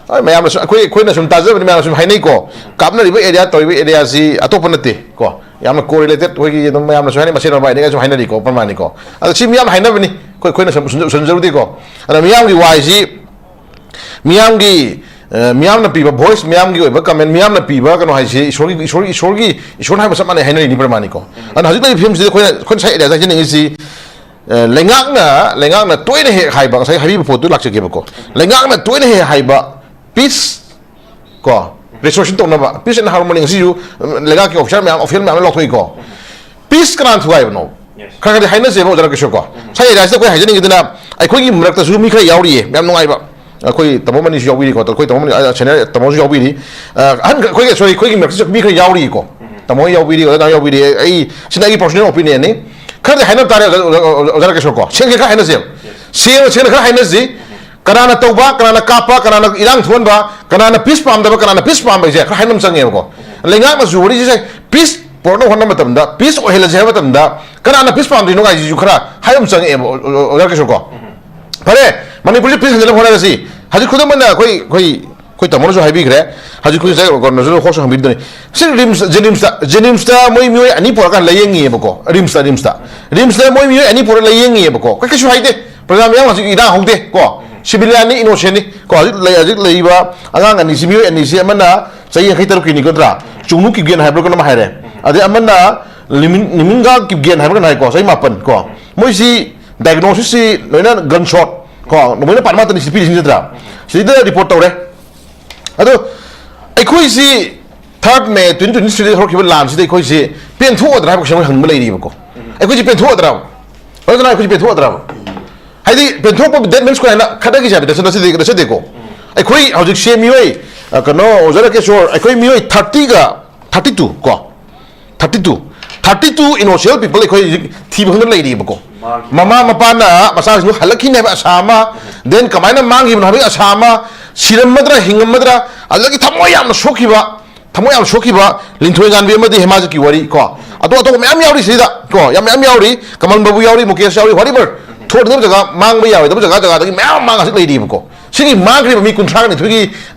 ꯍꯣꯏ, ꯃꯌꯥꯝꯅꯁꯨ, ꯑꯩꯈꯣꯏ, ꯑꯩꯈꯣꯏꯅ ꯁꯨꯝ ꯇꯥꯖꯕꯅꯤ, ꯃꯌꯥꯝꯅ ꯁꯨꯝ ꯍꯥꯏꯅꯩꯀꯣ, ꯀꯥꯞꯅꯔꯤꯕ ꯑꯦꯔꯤꯌꯥ, ꯇꯧꯔꯤꯕ ꯑꯦꯔꯤꯌꯥꯁꯤ ꯑꯇꯣꯞꯄ ꯅꯠꯇꯦ ꯀꯣ, ꯌꯥꯝꯅ ꯀꯣꯔꯤꯂꯦꯇꯦꯠ, ꯑꯩꯈꯣꯏꯒꯤ ꯑꯗꯨꯝ ꯃꯌꯥꯝꯅꯁꯨ ꯍꯥꯏꯅꯩ, ꯃꯁꯦꯟ ꯃꯕꯥꯏꯅꯤꯒ ꯁꯨꯝ ꯍꯥꯏꯅꯔꯤꯀꯣ, ꯄ꯭ꯔꯃꯥꯟꯅꯤꯀꯣ꯫ ꯑꯗꯣ ꯁꯤ ꯃꯤꯌꯥꯝꯅ ꯍꯥꯏꯅꯕꯅꯤ, ꯑꯩꯈꯣꯏ, ꯑꯩꯈꯣꯏꯅ ꯁꯨꯝ ꯎꯁꯟꯖ-, ꯎꯁꯟꯖꯔꯨꯗꯦꯀꯣ꯫ ꯑꯗꯣ ꯃꯤꯌꯥꯝꯒꯤ ꯋꯥ ꯍꯥꯏꯁꯤ, ꯃꯤꯌꯥꯝꯒꯤ, ꯑ, ꯃꯤꯌꯥꯝꯅ ꯄꯤꯕ ꯚꯣꯏꯁ, ꯃꯤꯌꯥꯝꯒꯤ ꯑꯣꯏꯕ ꯀꯃꯦꯟ, ꯃꯤꯌꯥꯝꯅ ꯄꯤꯕ ꯀꯩꯅꯣ ꯍꯥꯏꯁꯤ ꯏꯁꯣꯔꯒꯤ, ꯏꯁꯣꯔꯒꯤ, ꯏꯁꯣꯔꯒꯤ, ꯏꯁꯣꯔꯅ ꯍꯥꯏꯕ ꯆꯞ ꯃꯥꯟꯅꯩ ꯍꯥꯏꯅꯔꯤꯅꯤ, ꯄ꯭ꯔꯃꯥꯟꯅꯤꯀꯣ꯫ ꯑꯗꯨꯅ ꯍꯧꯖꯤꯛ ꯂꯩꯔꯤꯕ ꯐꯤꯕꯝꯁꯤꯗ ꯑꯩꯈꯣꯏꯅ, ꯑꯩꯈꯣꯏꯅ ꯉꯁꯥꯏ ꯑꯦꯔꯤꯌꯥꯁꯦ ꯍꯥꯏꯖꯅꯤꯡꯉꯤꯁꯤ, ꯑ, ꯂꯩꯉꯥꯛꯅ, ꯂꯩꯉꯥꯛꯅ ꯇꯣꯏꯅ ꯍꯦꯛ ꯍꯥꯏꯕ, ꯉꯁꯥꯏ ꯍꯥꯏꯕꯤꯕ ꯄꯣꯠꯇꯨ ꯂꯥꯛꯆꯒꯦꯕꯀꯣ꯫ ꯂꯩꯉꯥꯛꯅ ꯇꯣꯏꯅ ꯍꯦꯛ ꯍꯥꯏꯕ, ꯄꯤꯁ ꯀꯣ, ꯔꯤꯁꯣꯔꯁꯤꯡ ꯇꯧꯅꯕ, ꯄꯤꯁ ꯑꯦꯟ ꯍꯥꯔꯃꯣꯅꯤ, ꯉꯁꯤꯁꯨ, ꯎꯝ, ꯂꯩꯉꯥꯛꯀꯤ ꯑꯣꯐꯤꯁꯥꯔ ꯃꯌꯥꯝ, ꯑꯣꯐꯤꯁꯤꯌꯦꯜ ꯃꯌꯥꯝ ꯂꯥꯎꯊꯣꯛꯏꯀꯣ꯫ ꯄꯤꯁ ꯀꯅꯥꯅ ꯊꯨꯒꯥꯏꯕꯅꯣ? ꯈꯔ ꯈꯔꯗꯤ ꯍꯥꯏꯅꯁꯦꯕ, ꯑꯣꯖꯥ ꯔꯥꯀꯦꯁꯣꯔ ꯀꯣ꯫ ꯉꯁꯥꯏ ꯑꯦꯔꯤꯌꯥꯁꯤꯗ ꯑꯩꯈꯣꯏ ꯍꯥꯏꯖꯅꯤꯡꯉꯤꯗꯨꯅ, ꯑꯩꯈꯣꯏꯒꯤ ꯃꯔꯛꯇꯁꯨ ꯃꯤ ꯈꯔ ꯌꯥꯎꯔꯤꯌꯦ, ꯃꯌꯥꯝ ꯅꯨꯡꯉꯥꯏꯕ꯫ ꯑꯩꯈꯣꯏ ꯇꯥꯃꯣ ꯃꯅꯤꯁꯨ ꯌꯥꯎꯕꯤꯔꯤꯀꯣ, ꯑꯩꯈꯣꯏ ꯇꯥꯃꯣ ꯃꯅꯤ, ꯑ, ꯁꯦꯅꯤꯌꯔ ꯇꯥꯃꯣꯁꯨ ꯌꯥꯎꯕꯤꯔꯤ꯫ ꯑ, ꯑꯍꯟ, ꯑꯩꯈꯣꯏꯒꯤ, ꯁꯣꯔꯤ, ꯑꯩꯈꯣꯏꯒꯤ ꯃꯔꯛꯇꯁꯨ ꯃꯤ ꯈꯔ ꯌꯥꯎꯔꯤꯀꯣ꯫ ꯇꯥꯃꯣ ꯍꯣꯏ ꯌꯥꯎꯕꯤꯔꯤ, ꯑꯣꯖꯥ ꯌꯥꯎꯕꯤꯔꯤ꯫ ꯑꯩ, ꯁꯤꯅ ꯑꯩꯒꯤ ꯄꯔꯁꯣꯅꯦꯜ ꯑꯣꯄꯤꯅꯤꯌꯟꯅꯤ꯫ ꯈꯔꯗꯤ ꯍꯥꯏꯅꯕ ꯇꯥꯔꯦ, ꯑꯣꯖꯥ, ꯑꯣꯖꯥ, ꯑꯣꯖꯥ ꯔꯥꯀꯦꯁꯣꯔ ꯀꯣ꯫ ꯁꯦꯡꯅ ꯈꯔ ꯍꯥꯏꯅꯁꯦꯕ꯫ ꯁꯦꯡꯅ, ꯁꯦꯡꯅ ꯈꯔ ꯍꯥꯏꯅꯁꯤ꯫ ꯀꯅꯥꯅ ꯇꯧꯕ, ꯀꯅꯥꯅ ꯀꯥꯞꯄ, ꯀꯅꯥꯅ ꯏꯔꯥꯡ ꯊꯣꯛꯍꯟꯕ, ꯀꯅꯥꯅ ꯄꯤꯁ ꯄꯥꯝꯗꯕ, ꯀꯅꯥꯅ ꯄꯤꯁ ꯄꯥꯝꯕ ꯍꯥꯏꯁꯦ ꯈꯔ ꯍꯥꯏꯅꯕ ꯆꯪꯉꯦꯕꯀꯣ꯫ ꯂꯩꯉꯥꯛꯅꯁꯨ ꯋꯥꯔꯤꯁꯦ ꯄꯤꯁ ꯄꯨꯔꯛꯅꯕ ꯍꯣꯠꯅꯕ ꯃꯇꯝꯗ, ꯄꯤꯁ ꯑꯣꯏꯍꯜꯂꯁꯦ ꯍꯥꯏꯕ ꯃꯇꯝꯗ, ꯀꯅꯥꯅ ꯄꯤꯁ ꯄꯥꯝꯗꯣꯏꯅꯣ ꯍꯥꯏꯁꯤꯁꯨ ꯈꯔ ꯍꯥꯏꯕ ꯑꯃ ꯆꯪꯉꯛꯑꯦꯕ, ꯑꯣ-, ꯑꯣ-, ꯑꯣꯖꯥ ꯀꯩꯁꯨ ꯀꯣ꯫ ꯐꯔꯦ, ꯃꯅꯤꯄꯨꯔꯁꯦ ꯄꯤꯁ ꯍꯟꯖꯅꯕ ꯍꯣꯠꯅꯔꯁꯤ꯫ ꯍꯧꯖꯤꯛ ꯈꯨꯗꯝ ꯑꯣꯏꯅ ꯑꯩꯈꯣꯏ, ꯑꯩꯈꯣꯏ, ꯑꯩꯈꯣꯏ ꯇꯥꯃꯣꯅꯁꯨ ꯍꯥꯏꯕꯤꯈ꯭ꯔꯦ, ꯍꯧꯖꯤꯛ ꯈꯨꯗꯤꯡ ꯉꯁꯥꯏ ꯀꯩꯅꯣꯁꯨ ꯍꯣꯁ ꯍꯪꯕꯤꯗꯨꯅꯤ꯫ ꯁꯤ ꯔꯤꯝꯁ, ꯖꯦꯅꯤꯝꯁꯇ, ꯖꯦꯅꯤꯝꯁꯇ ꯃꯣꯏ ꯃꯤꯑꯣꯏ ꯑꯅꯤ ꯄꯨꯔꯛꯑꯀꯥꯟꯗ ꯂꯥꯏꯌꯦꯡꯉꯤꯑꯕꯀꯣ, ꯔꯤꯝꯁꯇ, ꯔꯤꯝꯁꯇ꯫ ꯔꯤꯝꯁꯇ ꯃꯣꯏ ꯃꯤꯑꯣꯏ ꯑꯅꯤ ꯄꯨꯔꯛꯑ ꯂꯥꯏꯌꯦꯡꯉꯤꯑꯕꯀꯣ꯫ ꯑꯩꯈꯣꯏ ꯀꯩꯁꯨ ꯍꯥꯏꯗꯦ, ꯄ꯭ꯔꯖꯥ ꯃꯌꯥꯝ ꯍꯧꯖꯤꯛ ꯏꯔꯥꯡ ꯍꯧꯗꯦ ꯀꯣ꯫ ꯁꯤꯕꯤꯂꯤꯌꯥꯟꯅꯤ, ꯏꯅꯣꯁꯦꯟꯅꯤ ꯀꯣ꯫ ꯍꯧꯖꯤꯛ ꯂꯩ, ꯍꯧꯖꯤꯛ ꯂꯩꯔꯤꯕ ꯑꯉꯥꯡ ꯑꯅꯤꯁꯤ, ꯃꯤꯑꯣꯏ ꯑꯅꯤꯁꯤ, ꯑꯃꯅ ꯆꯍꯤ ꯌꯥꯡꯈꯩ ꯇꯔꯨꯛꯀꯤꯅꯤ ꯅꯠꯇ꯭ꯔꯥ, ꯆꯨꯡꯅꯨ ꯀꯤꯞꯒꯦꯟ ꯍꯥꯏꯕ꯭ꯔꯥ ꯀꯩꯅꯣꯝ ꯍꯥꯏꯔꯦ, ꯑꯗꯩ ꯑꯃꯅ ꯂꯤꯃꯤꯟ-, ꯅꯤꯃꯤꯟꯒꯥ ꯀꯤꯞꯒꯦꯟ ꯍꯥꯏꯕ꯭ꯔꯥ ꯀꯩꯅꯣ ꯍꯥꯏꯀꯣ, ꯆꯍꯤ ꯃꯥꯄꯟ ꯀꯣ꯫ ꯃꯣꯏꯁꯤ ꯗꯥꯏꯒꯅꯣꯁꯤꯁꯁꯤ ꯂꯣꯏꯅ ꯒꯟ ꯁꯣꯠ ꯀꯣ, ꯂꯣꯏꯅ ꯄꯥꯔꯠ ꯃꯥꯇꯅꯤ ꯁꯤ ꯄꯤꯔꯤꯁꯤ ꯅꯠꯇ꯭ꯔꯥ? ꯁꯤꯗ ꯔꯤꯄꯣꯔꯠ ꯇꯧꯔꯦ꯫ ꯑꯗꯣ ꯑꯩꯈꯣꯏꯁꯤ ꯊꯥꯔꯠ ꯃꯦ ꯇ꯭ꯋꯦꯟꯇꯤ ꯇ꯭ꯋꯦꯟꯇꯤ ꯊ꯭ꯔꯤꯗ ꯍꯧꯔꯛꯈꯤꯕ ꯂꯥꯟꯁꯤꯗ ꯑꯩꯈꯣꯏꯁꯤ ꯄꯦꯟꯊꯣꯛꯑꯗ꯭ꯔꯥ ꯍꯥꯏꯕ ꯀꯣꯏꯁꯟ ꯑꯃ ꯍꯪꯕ ꯂꯩꯔꯤꯕꯀꯣ꯫ ꯑꯩꯈꯣꯏꯁꯤ ꯄꯦꯟꯊꯣꯛꯑꯗ꯭ꯔꯥ? ꯑꯗꯨꯅ ꯑꯩꯈꯣꯏꯁꯤ ꯄꯦꯟꯊꯣꯛꯑꯗ꯭ꯔꯕ? ꯍꯥꯏꯗꯤ ꯄꯦꯟꯊꯣꯛꯄ, that means ꯀꯩ ꯍꯥꯏꯅ ꯈꯠꯅꯈꯤꯁꯦ ꯍꯥꯏꯕꯗꯤ ꯅꯠꯆꯗꯦ, ꯅꯠꯆꯗꯦꯀꯣ꯫ ꯑꯩꯈꯣꯏ ꯍꯧꯖꯤꯛꯁꯦ ꯃꯤꯑꯣꯏ, ꯑ, ꯀꯩꯅꯣ, ꯑꯣꯖꯥ ꯔꯥꯀꯦꯁꯣꯔ, ꯑꯩꯈꯣꯏ ꯃꯤꯑꯣꯏ ꯊꯥꯔꯇꯤꯒ, ꯊꯥꯔꯇꯤ ꯇꯨ ꯀꯣ, thirty two, thirty two innocent people ꯑꯩꯈꯣꯏ ꯍꯧꯖꯤꯛ ꯊꯤꯕ ꯈꯪꯗꯅ ꯂꯩꯔꯤꯕꯀꯣ꯫ ꯃꯃꯥ ꯃꯄꯥꯅ ꯃꯆꯥꯁꯤꯡꯗꯨ ꯍꯜꯂꯛꯈꯤꯅꯤ ꯍꯥꯏꯕ ꯑꯁꯥ ꯑꯃ, then ꯀꯃꯥꯏꯅ ꯃꯥꯡꯈꯤꯕꯅꯣ ꯍꯥꯏꯕꯒꯤ ꯑꯁꯥ ꯑꯃ, ꯁꯤꯔꯝꯃꯗ꯭ꯔꯥ, ꯍꯤꯡꯉꯝꯃꯗ꯭ꯔꯥ, ꯑꯗꯨꯗꯒꯤ ꯊꯃꯣꯏ ꯌꯥꯝꯅ ꯁꯣꯛꯈꯤꯕ, ꯊꯃꯣꯏ ꯌꯥꯝ ꯁꯣꯛꯈꯤꯕ ꯂꯤꯟꯊꯣꯏ ꯉꯥꯟꯕꯤ ꯑꯃꯗꯤ ꯍꯦꯃꯥꯖꯠꯀꯤ ꯋꯥꯔꯤ ꯀꯣ, ꯑꯇꯣꯞ ꯑꯇꯣꯞꯄ ꯃꯌꯥꯝ ꯌꯥꯎꯔꯤ ꯁꯤꯗ ꯀꯣ, ꯌꯥꯝ ꯃꯌꯥꯝ ꯌꯥꯎꯔꯤ, ꯀꯃꯜ ꯕꯥꯕꯨ ꯌꯥꯎꯔꯤ, ꯃꯨꯀꯦꯁ ꯌꯥꯎꯔꯤ, whatever, ꯊꯣꯛꯅꯗꯕ ꯖꯒꯥ, ꯃꯥꯡꯕ ꯌꯥꯔꯣꯏꯗꯕ ꯖꯒꯥ, ꯖꯒꯥꯗꯒꯤ ꯃꯌꯥꯝ ꯑꯃ ꯍꯧꯖꯤꯛ ꯂꯩꯔꯤꯕꯀꯣ꯫ ꯁꯤꯒꯤ ꯃꯥꯡꯈ꯭ꯔꯤꯕ ꯃꯤ ꯀꯨꯟꯊ꯭ꯔꯥ ꯅꯤꯊꯣꯏꯒꯤ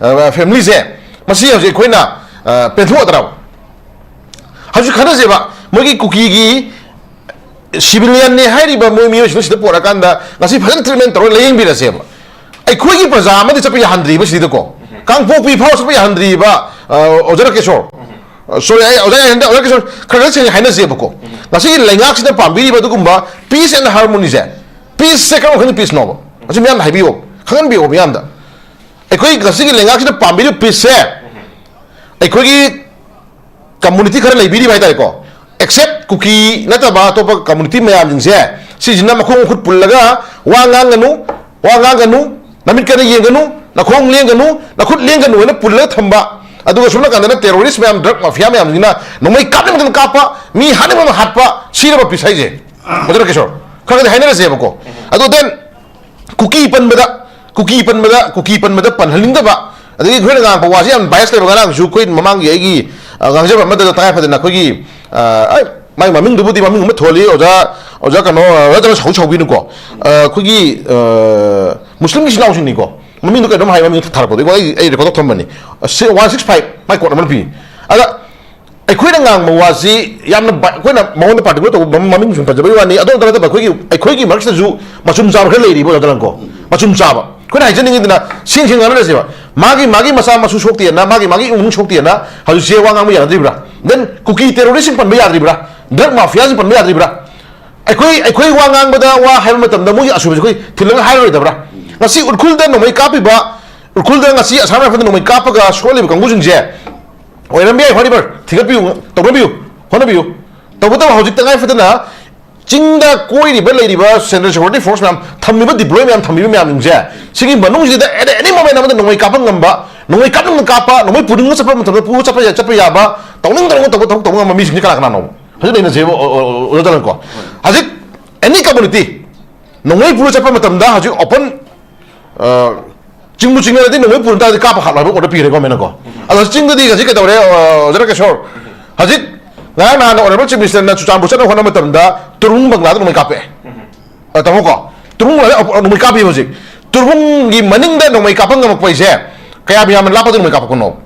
ꯐꯦꯃꯤꯂꯤꯁꯦ, ꯃꯁꯤ ꯍꯧꯖꯤꯛ ꯑꯩꯈꯣꯏꯅ ꯄꯦꯟꯊꯣꯛꯑꯗ꯭ꯔꯕ? ꯍꯧꯖꯤꯛ ꯈꯟꯅꯁꯦꯕ, ꯃꯣꯏꯒꯤ ꯀꯨꯀꯤꯒꯤ ꯁꯤꯚꯤꯂꯤꯌꯟꯅꯦ ꯍꯥꯏꯔꯤꯕ ꯃꯣꯏ ꯃꯤꯑꯣꯏꯁꯤꯡꯗꯣ ꯁꯤꯗ ꯄꯨꯔꯛꯑꯀꯥꯟꯗ ꯉꯁꯤ ꯐꯖꯅ ꯇ꯭ꯔꯤꯠꯃꯦꯟ ꯇꯧꯔꯒ ꯂꯥꯌꯦꯡꯕꯤꯔꯁꯦꯕ꯫ ꯑꯩꯈꯣꯏꯒꯤ ꯄ꯭ꯔꯖꯥ ꯑꯃꯗꯤ ꯆꯠꯄ ꯌꯥꯍꯟꯗ꯭ꯔꯤꯕ ꯁꯤꯗꯀꯣ, ꯀꯥꯡꯄꯣꯛꯄꯤ ꯐꯥꯎ ꯆꯠꯄ ꯌꯥꯍꯟꯗ꯭ꯔꯤꯕ, ꯑ, ꯑꯣꯖꯥ ꯔꯥꯀꯦꯁꯣꯔ꯫ ꯑ, ꯁꯣꯔꯤ, ꯑꯩ ꯑꯣꯖꯥ ꯌꯥꯍꯟꯗꯦ, ꯑꯣꯖꯥ ꯔꯥꯀꯦꯁꯣꯔ, ꯈꯔ ꯈꯔ ꯁꯦꯡꯅ ꯍꯥꯏꯅꯁꯦꯕꯀꯣ꯫ ꯉꯁꯤꯒꯤ ꯂꯩꯉꯥꯛꯁꯤꯅ ꯄꯥꯝꯕꯤꯔꯤꯕ ꯑꯗꯨꯒꯨꯝꯕ ꯄꯤꯁ ꯑꯦꯟ ꯍꯥꯔꯃꯣꯅꯤꯁꯦ, ꯄꯤꯁꯁꯦ ꯀꯔꯝꯕ ꯃꯈꯜꯒꯤ ꯄꯤꯁꯅꯣꯕ? ꯃꯁꯤ ꯃꯤꯌꯥꯝꯗ ꯍꯥꯏꯕꯤꯌꯣ, ꯈꯪꯍꯟꯕꯤꯌꯣ ꯃꯤꯌꯥꯝꯗ꯫ ꯑꯩꯈꯣꯏ ꯉꯁꯤꯒꯤ ꯂꯩꯉꯥꯛꯁꯤꯅ ꯄꯥꯝꯕꯤꯔꯤꯕ ꯄꯤꯁꯁꯦ ꯑꯩꯈꯣꯏꯒꯤ ꯀꯝꯃꯨꯅꯤꯇꯤ ꯈꯔ ꯂꯩꯕꯤꯔꯤꯕ ꯍꯥꯏꯇꯥꯔꯦꯀꯣ, ꯑꯦꯛꯁꯦꯞ ꯀꯨꯀꯤ ꯅꯠꯇꯕ ꯑꯇꯣꯞꯄ ꯀꯝꯃꯨꯅꯤꯇꯤ ꯃꯌꯥꯝꯁꯤꯡꯁꯦ, ꯁꯤꯁꯤꯅ ꯃꯈꯣꯡ ꯃꯈꯨꯠ ꯄꯨꯜꯂꯒ ꯋꯥ ꯉꯥꯡꯒꯅꯨ, ꯋꯥ ꯉꯥꯡꯒꯅꯨ, ꯅꯃꯤꯠ ꯀꯟꯅ ꯌꯦꯡꯒꯅꯨ, ꯅꯈꯣꯡ ꯂꯦꯡꯒꯅꯨ, ꯅꯈꯨꯠ ꯂꯦꯡꯒꯅꯨ ꯍꯥꯏꯅ ꯄꯨꯜꯂꯒ ꯊꯝꯕ꯫ ꯑꯗꯨꯒ ꯁꯣꯝ ꯅꯥꯀꯟꯗꯅ ꯇꯦꯔꯣꯔꯤꯁ ꯃꯌꯥꯝ, ꯗ꯭ꯔꯒ ꯃꯥꯐꯤꯌꯥ ꯃꯌꯥꯝꯁꯤꯡꯅ ꯅꯣꯡꯃꯩ ꯀꯥꯞꯅꯤꯡꯕ ꯃꯇꯝꯗ ꯀꯥꯞꯄ, ꯃꯤ ꯍꯥꯠꯅꯤꯡꯕ ꯃꯇꯝꯗ ꯍꯥꯠꯄ, ꯁꯤꯔꯕ ꯄꯤꯁ ꯍꯥꯏꯁꯦ꯫ ꯃꯗꯨꯅ ꯀꯩꯁꯣꯔ ꯈꯔ ꯈꯔꯗꯤ ꯍꯥꯏꯅꯔꯁꯦꯕꯀꯣ꯫ ꯑꯗꯣ ꯗꯦꯟ ꯀꯨꯀꯤ ꯄꯟꯕꯗ, ꯀꯨꯀꯤ ꯄꯟꯕꯗ, ꯀꯨꯀꯤ ꯄꯟꯕꯗ ꯄꯟꯍꯟꯅꯤꯡꯗꯕ, ꯑꯗꯒꯤ ꯑꯩꯈꯣꯏꯅ ꯉꯥꯡꯕ ꯋꯥꯁꯦ ꯌꯥꯝ ꯕꯥꯏꯁ ꯂꯩꯕ꯫ ꯉꯔꯥꯡꯁꯨ ꯑꯩꯈꯣꯏ ꯃꯃꯥꯡꯒꯤ ꯑꯩꯒꯤ, ꯑ, ꯉꯥꯡꯖꯕ ꯑꯃꯗ ꯇꯉꯥꯏ ꯐꯗꯅ ꯑꯩꯈꯣꯏꯒꯤ, ꯑ, ꯑꯩ, ꯃꯥꯏ ꯃꯃꯤꯡꯗꯨꯕꯨꯗꯤ ꯃꯃꯤꯡ ꯑꯃ ꯊꯣꯜꯂꯤ, ꯑꯣꯖꯥ, ꯑꯣꯖꯥ ꯀꯩꯅꯣ, ꯑꯣꯖꯥ ꯀꯩꯅꯣ ꯁꯥꯎ-, ꯁꯥꯎꯕꯤꯅꯨꯀꯣ꯫ ꯑ, ꯑꯩꯈꯣꯏꯒꯤ, ꯑ, ꯃꯨꯁꯂꯤꯝꯒꯤ ꯏꯆꯤꯟ ꯏꯅꯥꯎꯁꯤꯡꯅꯤꯀꯣ, ꯃꯃꯤꯡꯗꯣ ꯀꯩꯅꯣꯝ ꯍꯥꯏ, ꯃꯃꯤꯡꯗꯣ ꯊꯥꯔꯛꯄꯗꯣ ꯑꯩ, ꯑꯩ ꯔꯦꯀꯣꯔꯗ ꯇꯧꯊꯝꯕꯅꯤ꯫ ꯑ, ꯁꯤ ꯋꯥꯟ ꯁꯤꯛꯁ ꯐꯥꯏꯚ ꯃꯥꯏ ꯀꯣꯠ ꯑꯃ ꯄꯤ꯫ ꯑꯗ ꯑꯩꯈꯣꯏꯅ ꯉꯥꯡꯕ ꯋꯥꯁꯤ ꯌꯥꯝꯅ ꯕ-, ꯑꯩꯈꯣꯏꯅ ꯃꯉꯣꯟꯗ ꯄꯥꯔꯇꯤꯀꯨꯂꯔ ꯇꯧꯕ ꯃꯃꯤꯡ ꯁꯨꯝ ꯄꯟꯖꯕꯒꯤ ꯋꯥꯅꯤ꯫ ꯑꯗꯨ ꯈꯛꯇ ꯅꯠꯇꯕ ꯑꯩꯈꯣꯏꯒꯤ, ꯑꯩꯈꯣꯏꯒꯤ ꯃꯔꯛꯁꯤꯗꯁꯨ ꯃꯆꯨꯝ ꯆꯥꯕ ꯈꯔ ꯂꯩꯔꯤꯕ, ꯑꯣꯖꯥ ꯗꯂꯪꯀꯣ꯫ ꯃꯆꯨꯝ ꯆꯥꯕ꯫ ꯑꯩꯈꯣꯏꯅ ꯍꯥꯏꯖꯅꯤꯡꯉꯤꯗꯅ, ꯁꯦꯡ ꯁꯦꯡ ꯉꯥꯡꯅꯔꯁꯦꯕ꯫ ꯃꯥꯒꯤ, ꯃꯥꯒꯤ ꯃꯆꯥ ꯃꯁꯨ ꯁꯣꯛꯇꯦꯅ, ꯃꯥꯒꯤ, ꯃꯥꯒꯤ ꯏꯃꯨꯡ ꯁꯣꯛꯇꯦꯅ ꯍꯧꯖꯤꯛꯁꯦ ꯋꯥ ꯉꯥꯡꯕ ꯌꯥꯅꯗ꯭ꯔꯤꯕ꯭ꯔꯥ? ꯗꯦꯟ ꯀꯨꯀꯤ ꯇꯦꯔꯣꯔꯤꯁꯁꯤꯡ ꯄꯟꯕ ꯌꯥꯗ꯭ꯔꯤꯕ꯭ꯔꯥ? ꯗ꯭ꯔꯒ ꯃꯥꯐꯤꯌꯥꯁꯤꯡ ꯄꯟꯕ ꯌꯥꯗ꯭ꯔꯤꯕ꯭ꯔꯥ? ꯑꯩꯈꯣꯏ, ꯑꯩꯈꯣꯏ ꯋꯥ ꯉꯥꯡꯕꯗ, ꯋꯥ ꯍꯥꯏꯕ ꯃꯇꯝꯗ ꯃꯣꯏꯒꯤ ꯑꯁꯣꯏꯕꯁꯦ ꯑꯩꯈꯣꯏ ꯊꯤꯜꯂꯒ ꯍꯥꯏꯔꯔꯣꯏꯗꯕ꯭ꯔꯥ? ꯉꯁꯤ ꯎꯈ꯭ꯔꯨꯜꯗ ꯅꯣꯡꯃꯩ ꯀꯥꯞꯄꯤꯕ, ꯎꯈ꯭ꯔꯨꯜꯗ ꯉꯁꯤ ꯑꯁꯥꯝ ꯔꯥꯏꯐꯜꯗ ꯅꯣꯡꯃꯩ ꯀꯥꯞꯄꯒ ꯁꯣꯛꯍꯜꯂꯤꯕ ꯀꯥꯡꯕꯨꯁꯤꯡꯁꯦ ꯑꯣꯏꯔꯝꯕ ꯌꯥꯏ, ꯍꯣꯠꯅꯕꯤꯌꯨ, ꯊꯤꯒꯠꯄꯤꯌꯨ, ꯇꯧꯅꯕꯤꯌꯨ, ꯍꯣꯠꯅꯕꯤꯌꯨ꯫ ꯇꯧꯕꯇꯕꯨ ꯍꯧꯖꯤꯛ ꯇꯉꯥꯏ ꯐꯗꯅ ꯆꯤꯡꯗ ꯀꯣꯏꯔꯤꯕ, ꯂꯩꯔꯤꯕ ꯁꯦꯟꯇ꯭ꯔꯦꯜ ꯁꯦꯀ꯭ꯌꯨꯔꯤꯇꯤ ꯐꯣꯔꯁ ꯃꯌꯥꯝ ꯊꯝꯃꯤꯕ, ꯗꯤꯄ꯭ꯂꯣꯏ ꯃꯌꯥꯝ ꯊꯝꯃꯤꯕ ꯃꯌꯥꯝꯁꯤꯡꯁꯦ, ꯁꯤꯒꯤ ꯃꯅꯨꯡꯁꯤꯗ at any moment ꯑꯃꯗ ꯅꯣꯡꯃꯩ ꯀꯥꯞꯄ ꯉꯝꯕ, ꯅꯣꯡꯃꯩ ꯀꯥꯞꯅꯤꯡꯅ ꯀꯥꯞꯄ, ꯅꯣꯡꯃꯩ ꯄꯨꯅꯤꯡꯅ ꯆꯠꯄ ꯃꯇꯝꯗ ꯄꯨ ꯆꯠꯄ ꯌꯥ-, ꯆꯠꯄ ꯌꯥꯕ, ꯇꯧꯅꯤꯡ ꯇꯧꯅꯤꯡ ꯇꯧꯕ ꯊꯕꯛ ꯇꯧꯕ ꯉꯝꯕ ꯃꯤꯁꯤꯡꯁꯦ ꯀꯅꯥ ꯀꯅꯥꯅꯣ? ꯍꯧꯖꯤꯛ ꯂꯩꯅꯁꯦꯕ, ꯑꯣ, ꯑꯣ, ꯑꯣ, ꯑꯣꯖꯥ ꯗꯂꯪꯀꯣ꯫ ꯍꯧꯖꯤꯛ ꯑꯦꯅꯤ ꯀꯝꯃꯨꯅꯤꯇꯤ ꯅꯣꯡꯃꯩ ꯄꯨꯔ ꯆꯠꯄ ꯃꯇꯝꯗ ꯍꯧꯖꯤꯛ ꯑꯣꯄꯟ, ꯑ, ꯆꯤꯡꯕꯨ ꯆꯤꯡꯅꯔꯗꯤ ꯅꯣꯡꯃꯩ ꯄꯨꯔ ꯇꯥꯔꯗꯤ ꯀꯥꯞꯄ ꯍꯥꯠꯂꯣ ꯍꯥꯏꯕ ꯑꯣꯔꯗꯔ ꯄꯤꯔꯦ ꯒꯣꯔꯃꯦꯟꯅꯀꯣ꯫ ꯑꯗꯣ ꯆꯤꯡꯗꯗꯤ ꯍꯧꯖꯤꯛ ꯀꯩꯗꯧꯔꯦ, ꯑ, ꯑꯣꯖꯥ ꯔꯥꯀꯦꯁꯣꯔ? ꯍꯧꯖꯤꯛ ꯉꯔꯥꯡ ꯅꯍꯥꯟ ꯑꯣꯅꯔꯦꯕꯜ ꯆꯤꯐ ꯃꯤꯅꯤꯁꯇꯔꯅ ꯆꯨꯔꯆꯥꯟꯄꯨꯔ ꯆꯠꯅꯕ ꯍꯣꯠꯅꯕ ꯃꯇꯝꯗ ꯇꯨꯔꯨꯡ ꯕꯪꯒ꯭ꯂꯥꯗ ꯅꯣꯡꯃꯩ ꯀꯥꯞꯄꯛꯑꯦ꯫ ꯑ, ꯇꯥꯃꯣꯀꯣ, ꯇꯨꯔꯨꯡ ꯕꯪꯒ꯭ꯂꯥꯗ ꯅꯣꯡꯃꯩ ꯀꯥꯞꯄꯤꯕ ꯍꯧꯖꯤꯛ꯫ ꯇꯨꯔꯕꯨꯡꯒꯤ ꯃꯅꯤꯡꯗ ꯅꯣꯡꯃꯩ ꯀꯥꯞꯄ ꯉꯝꯃꯛꯄ ꯍꯥꯏꯁꯦ ꯀꯌꯥꯝ ꯌꯥꯝꯅ ꯂꯥꯞꯄꯗ ꯅꯣꯡꯃꯩ ꯀꯥꯞꯄꯛꯄꯅꯣ?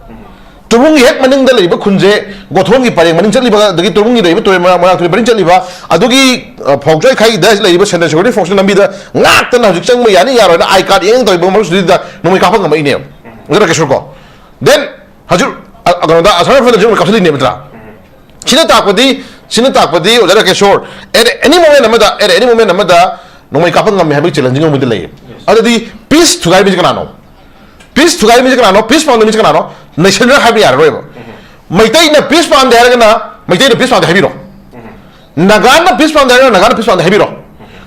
ꯇꯨꯔꯕꯨꯡꯒꯤ ꯍꯦꯛ ꯃꯅꯤꯡꯗ ꯂꯩꯔꯤꯕ ꯈꯨꯟꯁꯦ, ꯒꯣꯊꯣꯟꯒꯤ ꯄꯔꯦꯡ ꯃꯅꯤꯡ ꯆꯠꯂꯤꯕ, ꯑꯗꯒꯤ ꯇꯨꯔꯕꯨꯡꯒꯤ ꯂꯩꯔꯤꯕ ꯇꯨꯔꯦꯜ ꯃꯣꯏꯔꯥꯡ, ꯃꯣꯏꯔꯥꯡ ꯇꯨꯔꯦꯜ ꯄꯔꯤꯡ ꯆꯠꯂꯤꯕ, ꯑꯗꯨꯒꯤ, ꯑ, ꯐꯥꯎꯆꯣꯏꯈꯥꯏꯗ ꯂꯩꯔꯤꯕ Central Security Force ꯂꯝꯕꯤꯗ ꯉꯥꯛꯇꯅ ꯍꯧꯖꯤꯛ ꯆꯪꯕ ꯌꯥꯅꯤ ꯌꯥꯔꯣꯏꯅ I card ꯌꯦꯡ ꯇꯧꯔꯤꯕ ꯃꯔꯛꯁꯤꯗ ꯅꯣꯡꯃꯩ ꯀꯥꯞꯄ ꯉꯝꯃꯛꯏꯅꯦꯕ꯫ ꯑꯗꯨꯅ ꯀꯩꯁꯨ ꯀꯣ꯫ Then ꯍꯧꯖꯤꯛ, ꯑ, ꯀꯩꯅꯣꯗ ꯑꯁꯥꯝ ꯔꯥꯏꯐꯜꯗ ꯍꯧꯖꯤꯛ ꯀꯥꯞꯁꯤꯜꯂꯤꯅꯦꯕ ꯅꯠꯇ꯭ꯔꯥ? ꯁꯤꯅ ꯇꯥꯛꯄꯗꯤ, ꯁꯤꯅ ꯇꯥꯛꯄꯗꯤ ꯑꯣꯖꯥ ꯔꯥꯀꯦꯁꯣꯔ, at any moment ꯑꯃꯗ, at any moment ꯑꯃꯗ ꯅꯣꯡꯃꯩ ꯀꯥꯞꯄ ꯉꯝꯃꯦ ꯍꯥꯏꯕꯒꯤ challenge ꯑꯃꯗꯤ ꯂꯩꯌꯦ꯫ ꯑꯗꯨꯗꯤ peace ꯊꯨꯒꯥꯏꯕ ꯃꯤꯁꯦ ꯀꯅꯥꯅꯣ? Peace ꯊꯨꯒꯥꯏꯕ ꯃꯤꯁꯦ ꯀꯅꯥꯅꯣ? Peace ꯄꯥꯝꯗꯕ ꯃꯤꯁꯦ ꯀꯅꯥꯅꯣ? National ꯍꯥꯏꯕ ꯌꯥꯔꯔꯣꯏꯕ꯫ ꯃꯩꯇꯩꯅ peace ꯄꯥꯝꯗꯦ ꯍꯥꯏꯔꯒꯅ ꯃꯩꯇꯩꯅ peace ꯄꯥꯝꯗꯦ ꯍꯥꯏꯕꯤꯔꯣ꯫ ꯅꯥꯒꯥꯅ peace ꯄꯥꯝꯗꯦ ꯍꯥꯏꯔꯒꯅ ꯅꯥꯒꯥꯅ peace ꯄꯥꯝꯗꯦ ꯍꯥꯏꯕꯤꯔꯣ꯫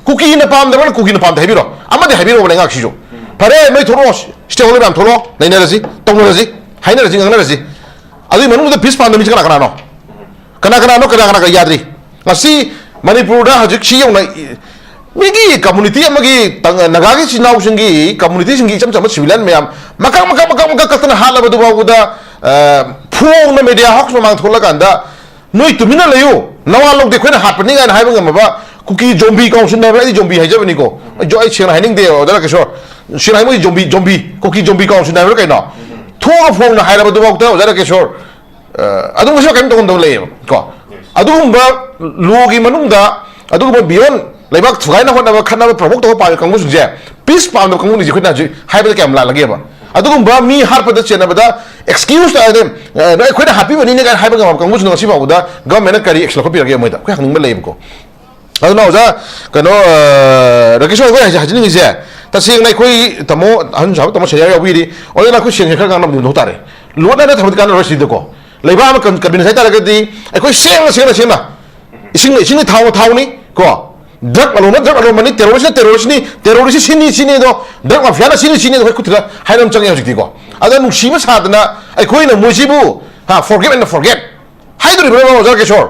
ꯀꯨꯀꯤꯅ ꯄꯥꯝꯗꯕꯅ ꯀꯨꯀꯤꯅ ꯄꯥꯝꯗꯦ ꯍꯥꯏꯕꯤꯔꯣ꯫ ꯑꯃꯗꯤ ꯍꯥꯏꯕꯤꯔꯛꯑꯣ ꯂꯩꯉꯥꯛꯁꯤꯁꯨ꯫ ꯐꯔꯦ, ꯃꯩ ꯊꯣꯛꯂꯛꯑꯣ, stakeholder ꯃꯌꯥꯝ ꯊꯣꯛꯂꯛꯑꯣ, ꯅꯩꯅꯔꯁꯤ, ꯇꯧꯅꯔꯁꯤ, ꯍꯥꯏꯅꯔꯁꯤ, ꯉꯥꯡꯅꯔꯁꯤ꯫ ꯑꯗꯨꯒꯤ ꯃꯅꯨꯡꯗ peace ꯄꯥꯝꯗꯕ ꯃꯤꯁꯦ ꯀꯅꯥ ꯀꯅꯥꯅꯣ? ꯀꯅꯥ ꯀꯅꯥꯅꯣ, ꯀꯅꯥ ꯀꯅꯥ ꯌꯥꯗ꯭ꯔꯤ? ꯉꯁꯤ ꯃꯅꯤꯄꯨꯔꯗ ꯍꯧꯖꯤꯛ ꯁꯤ ꯌꯧꯅ ꯃꯤꯒꯤ community ꯑꯃꯒꯤ ꯇꯪ-, ꯅꯥꯒꯥꯒꯤ ꯏꯆꯤꯟ ꯏꯅꯥꯎꯁꯤꯡꯒꯤ, communityꯁꯤꯡꯒꯤ ꯏꯆꯝ ꯆꯝꯕ civilian ꯃꯌꯥꯝ ꯃꯀꯛ ꯃꯀꯛ ꯃꯀꯛ ꯃꯀꯛ ꯀꯛꯇꯅ ꯍꯥꯠꯂꯕꯗꯨ ꯐꯥꯎꯕꯗ, ꯑ, ꯐꯣꯡꯅ media house ꯃꯃꯥꯡ ꯊꯣꯛꯂꯀꯥꯟꯗ, "ꯅꯣꯏ ꯇꯨꯃꯤꯟꯅ ꯂꯩꯌꯨ, ꯅꯋꯥ ꯂꯧꯗꯦ, ꯑꯩꯈꯣꯏꯅ ꯍꯥꯠꯄꯅꯤ" ꯀꯥꯏꯅ ꯍꯥꯏꯕ ꯉꯝꯃꯕ ꯀꯨꯀꯤ zombie council ꯍꯥꯏꯕ꯭ꯔꯥ? ꯑꯩꯗꯤ zombie ꯍꯥꯏꯖꯕꯅꯤꯀꯣ꯫ ꯑꯩ ꯖꯣ-, ꯑꯩ ꯁꯦꯡꯅ ꯍꯥꯏꯅꯤꯡꯗꯦ, ꯑꯣꯖꯥ ꯔꯥꯀꯦꯁꯣꯔ꯫ ꯁꯦꯡꯅ ꯍꯥꯏ, ꯃꯣꯏ zombie, zombie, ꯀꯨꯀꯤ zombie council ꯍꯥꯏꯕ꯭ꯔꯥ ꯀꯩꯅꯣ? ꯊꯣꯛꯑꯒ ꯐꯣꯡꯅ ꯍꯥꯏꯔꯕꯗꯨꯐꯥꯎꯗ, ꯑꯣꯖꯥ ꯔꯥꯀꯦꯁꯣꯔ, ꯑ, ꯑꯗꯨꯝ ꯉꯁꯤ ꯀꯔꯤꯝ ꯇꯧꯐꯝꯗꯕ ꯂꯩꯌꯦꯕ ꯀꯣ꯫ ꯑꯗꯨꯒꯨꯝꯕ lawꯒꯤ ꯃꯅꯨꯡꯗ, ꯑꯗꯨꯒꯨꯝꯕ beyond ꯂꯩꯕꯥꯛ ꯊꯨꯒꯥꯏꯅ ꯍꯣꯠꯅꯕ, ꯈꯠꯅꯕ, provoke ꯇꯧꯕ ꯄꯥꯝꯃꯤꯕ ꯀꯥꯡꯕꯨꯁꯤꯡꯁꯦ, peace ꯄꯥꯝꯗꯕ ꯀꯥꯡꯕꯨꯅꯤꯁꯦ ꯑꯩꯈꯣꯏꯅ ꯍꯧꯖꯤꯛ ꯍꯥꯏꯕꯗ ꯀꯌꯥꯝ ꯂꯥꯜꯂꯒꯦꯕ? ꯑꯗꯨꯒꯨꯝꯕ ꯃꯤ ꯍꯥꯠꯄꯗ ꯆꯦꯟꯅꯕꯗ excuse ꯇꯥꯔꯗꯤ, ꯑ, "ꯅꯣꯏ ꯑꯩꯈꯣꯏꯅ ꯍꯥꯠꯄꯤꯕꯅꯤꯅꯦ" ꯀꯥꯏꯅ ꯍꯥꯏꯕ ꯉꯝꯕ ꯀꯥꯡꯕꯨꯁꯤꯡꯗꯣ ꯉꯁꯤ ꯐꯥꯎꯕꯗ governmentꯅ ꯀꯔꯤ action ꯂꯧꯈꯠꯄꯤꯔꯒꯦ ꯃꯣꯏꯗ? ꯑꯩꯈꯣꯏ ꯍꯪꯅꯤꯡꯕ ꯂꯩꯌꯦꯕꯀꯣ꯫ ꯑꯗꯨꯅ ꯑꯣꯖꯥ, ꯀꯩꯅꯣ, ꯑ, ꯔꯥꯀꯦꯁ ꯍꯣꯏ, ꯑꯩꯈꯣꯏ ꯍꯥꯏꯖ-, ꯍꯥꯏꯖꯅꯤꯡꯉꯤꯁꯦ, ꯇꯁꯦꯡꯅ ꯑꯩꯈꯣꯏ ꯇꯥꯃꯣ, ꯑꯍꯟ ꯁꯥꯕ ꯇꯥꯃꯣ senior ꯌꯥꯎꯕꯤꯔꯤ, ꯑꯣꯖꯥꯅ ꯑꯩꯈꯣꯏ ꯁꯦꯡꯅ ꯈꯔ ꯉꯥꯡꯅꯕꯗꯤ ꯃꯊꯧ ꯇꯥꯔꯦ꯫ ꯂꯣꯠꯅꯅ ꯊꯝꯕꯗꯤ ꯀꯥꯟꯅꯔꯣꯏ ꯁꯤꯗꯀꯣ꯫ ꯂꯩꯕꯥꯛ ꯑꯃ ꯀꯟ-, convince ꯍꯥꯏꯇꯥꯔꯒꯗꯤ ꯑꯩꯈꯣꯏ ꯁꯦꯡꯅ, ꯁꯦꯡꯅ, ꯁꯦꯡꯅ, ꯏꯁꯤꯡꯅ, ꯏꯁꯤꯡꯅ ꯊꯥꯎ, ꯊꯥꯎꯅꯤ ꯀꯣ, drug ꯂꯂꯣꯟꯕ drug ꯂꯂꯣꯟꯕꯅꯤ, terroristꯅ terroristꯅꯤ, terrorist ꯁꯤꯅꯤ, ꯁꯤꯅꯤ ꯑꯗꯣ, drug mafiaꯅ ꯁꯤꯅꯤ, ꯁꯤꯅꯤ ꯑꯗꯣ ꯑꯩꯈꯣꯏ ꯈꯨꯠꯇꯨꯗ ꯍꯥꯏꯅꯕ ꯆꯪꯉꯦ ꯍꯧꯖꯤꯛꯇꯤꯀꯣ꯫ ꯑꯗ ꯅꯨꯡꯁꯤꯕ ꯁꯥꯗꯅ ꯑꯩꯈꯣꯏꯅ ꯃꯣꯏꯁꯤꯕꯨ, ꯍꯥ, forgive and forget ꯍꯥꯏꯗꯣꯔꯤꯕ꯭ꯔꯣ, ꯑꯣꯖꯥ ꯀꯤꯁꯣꯔ?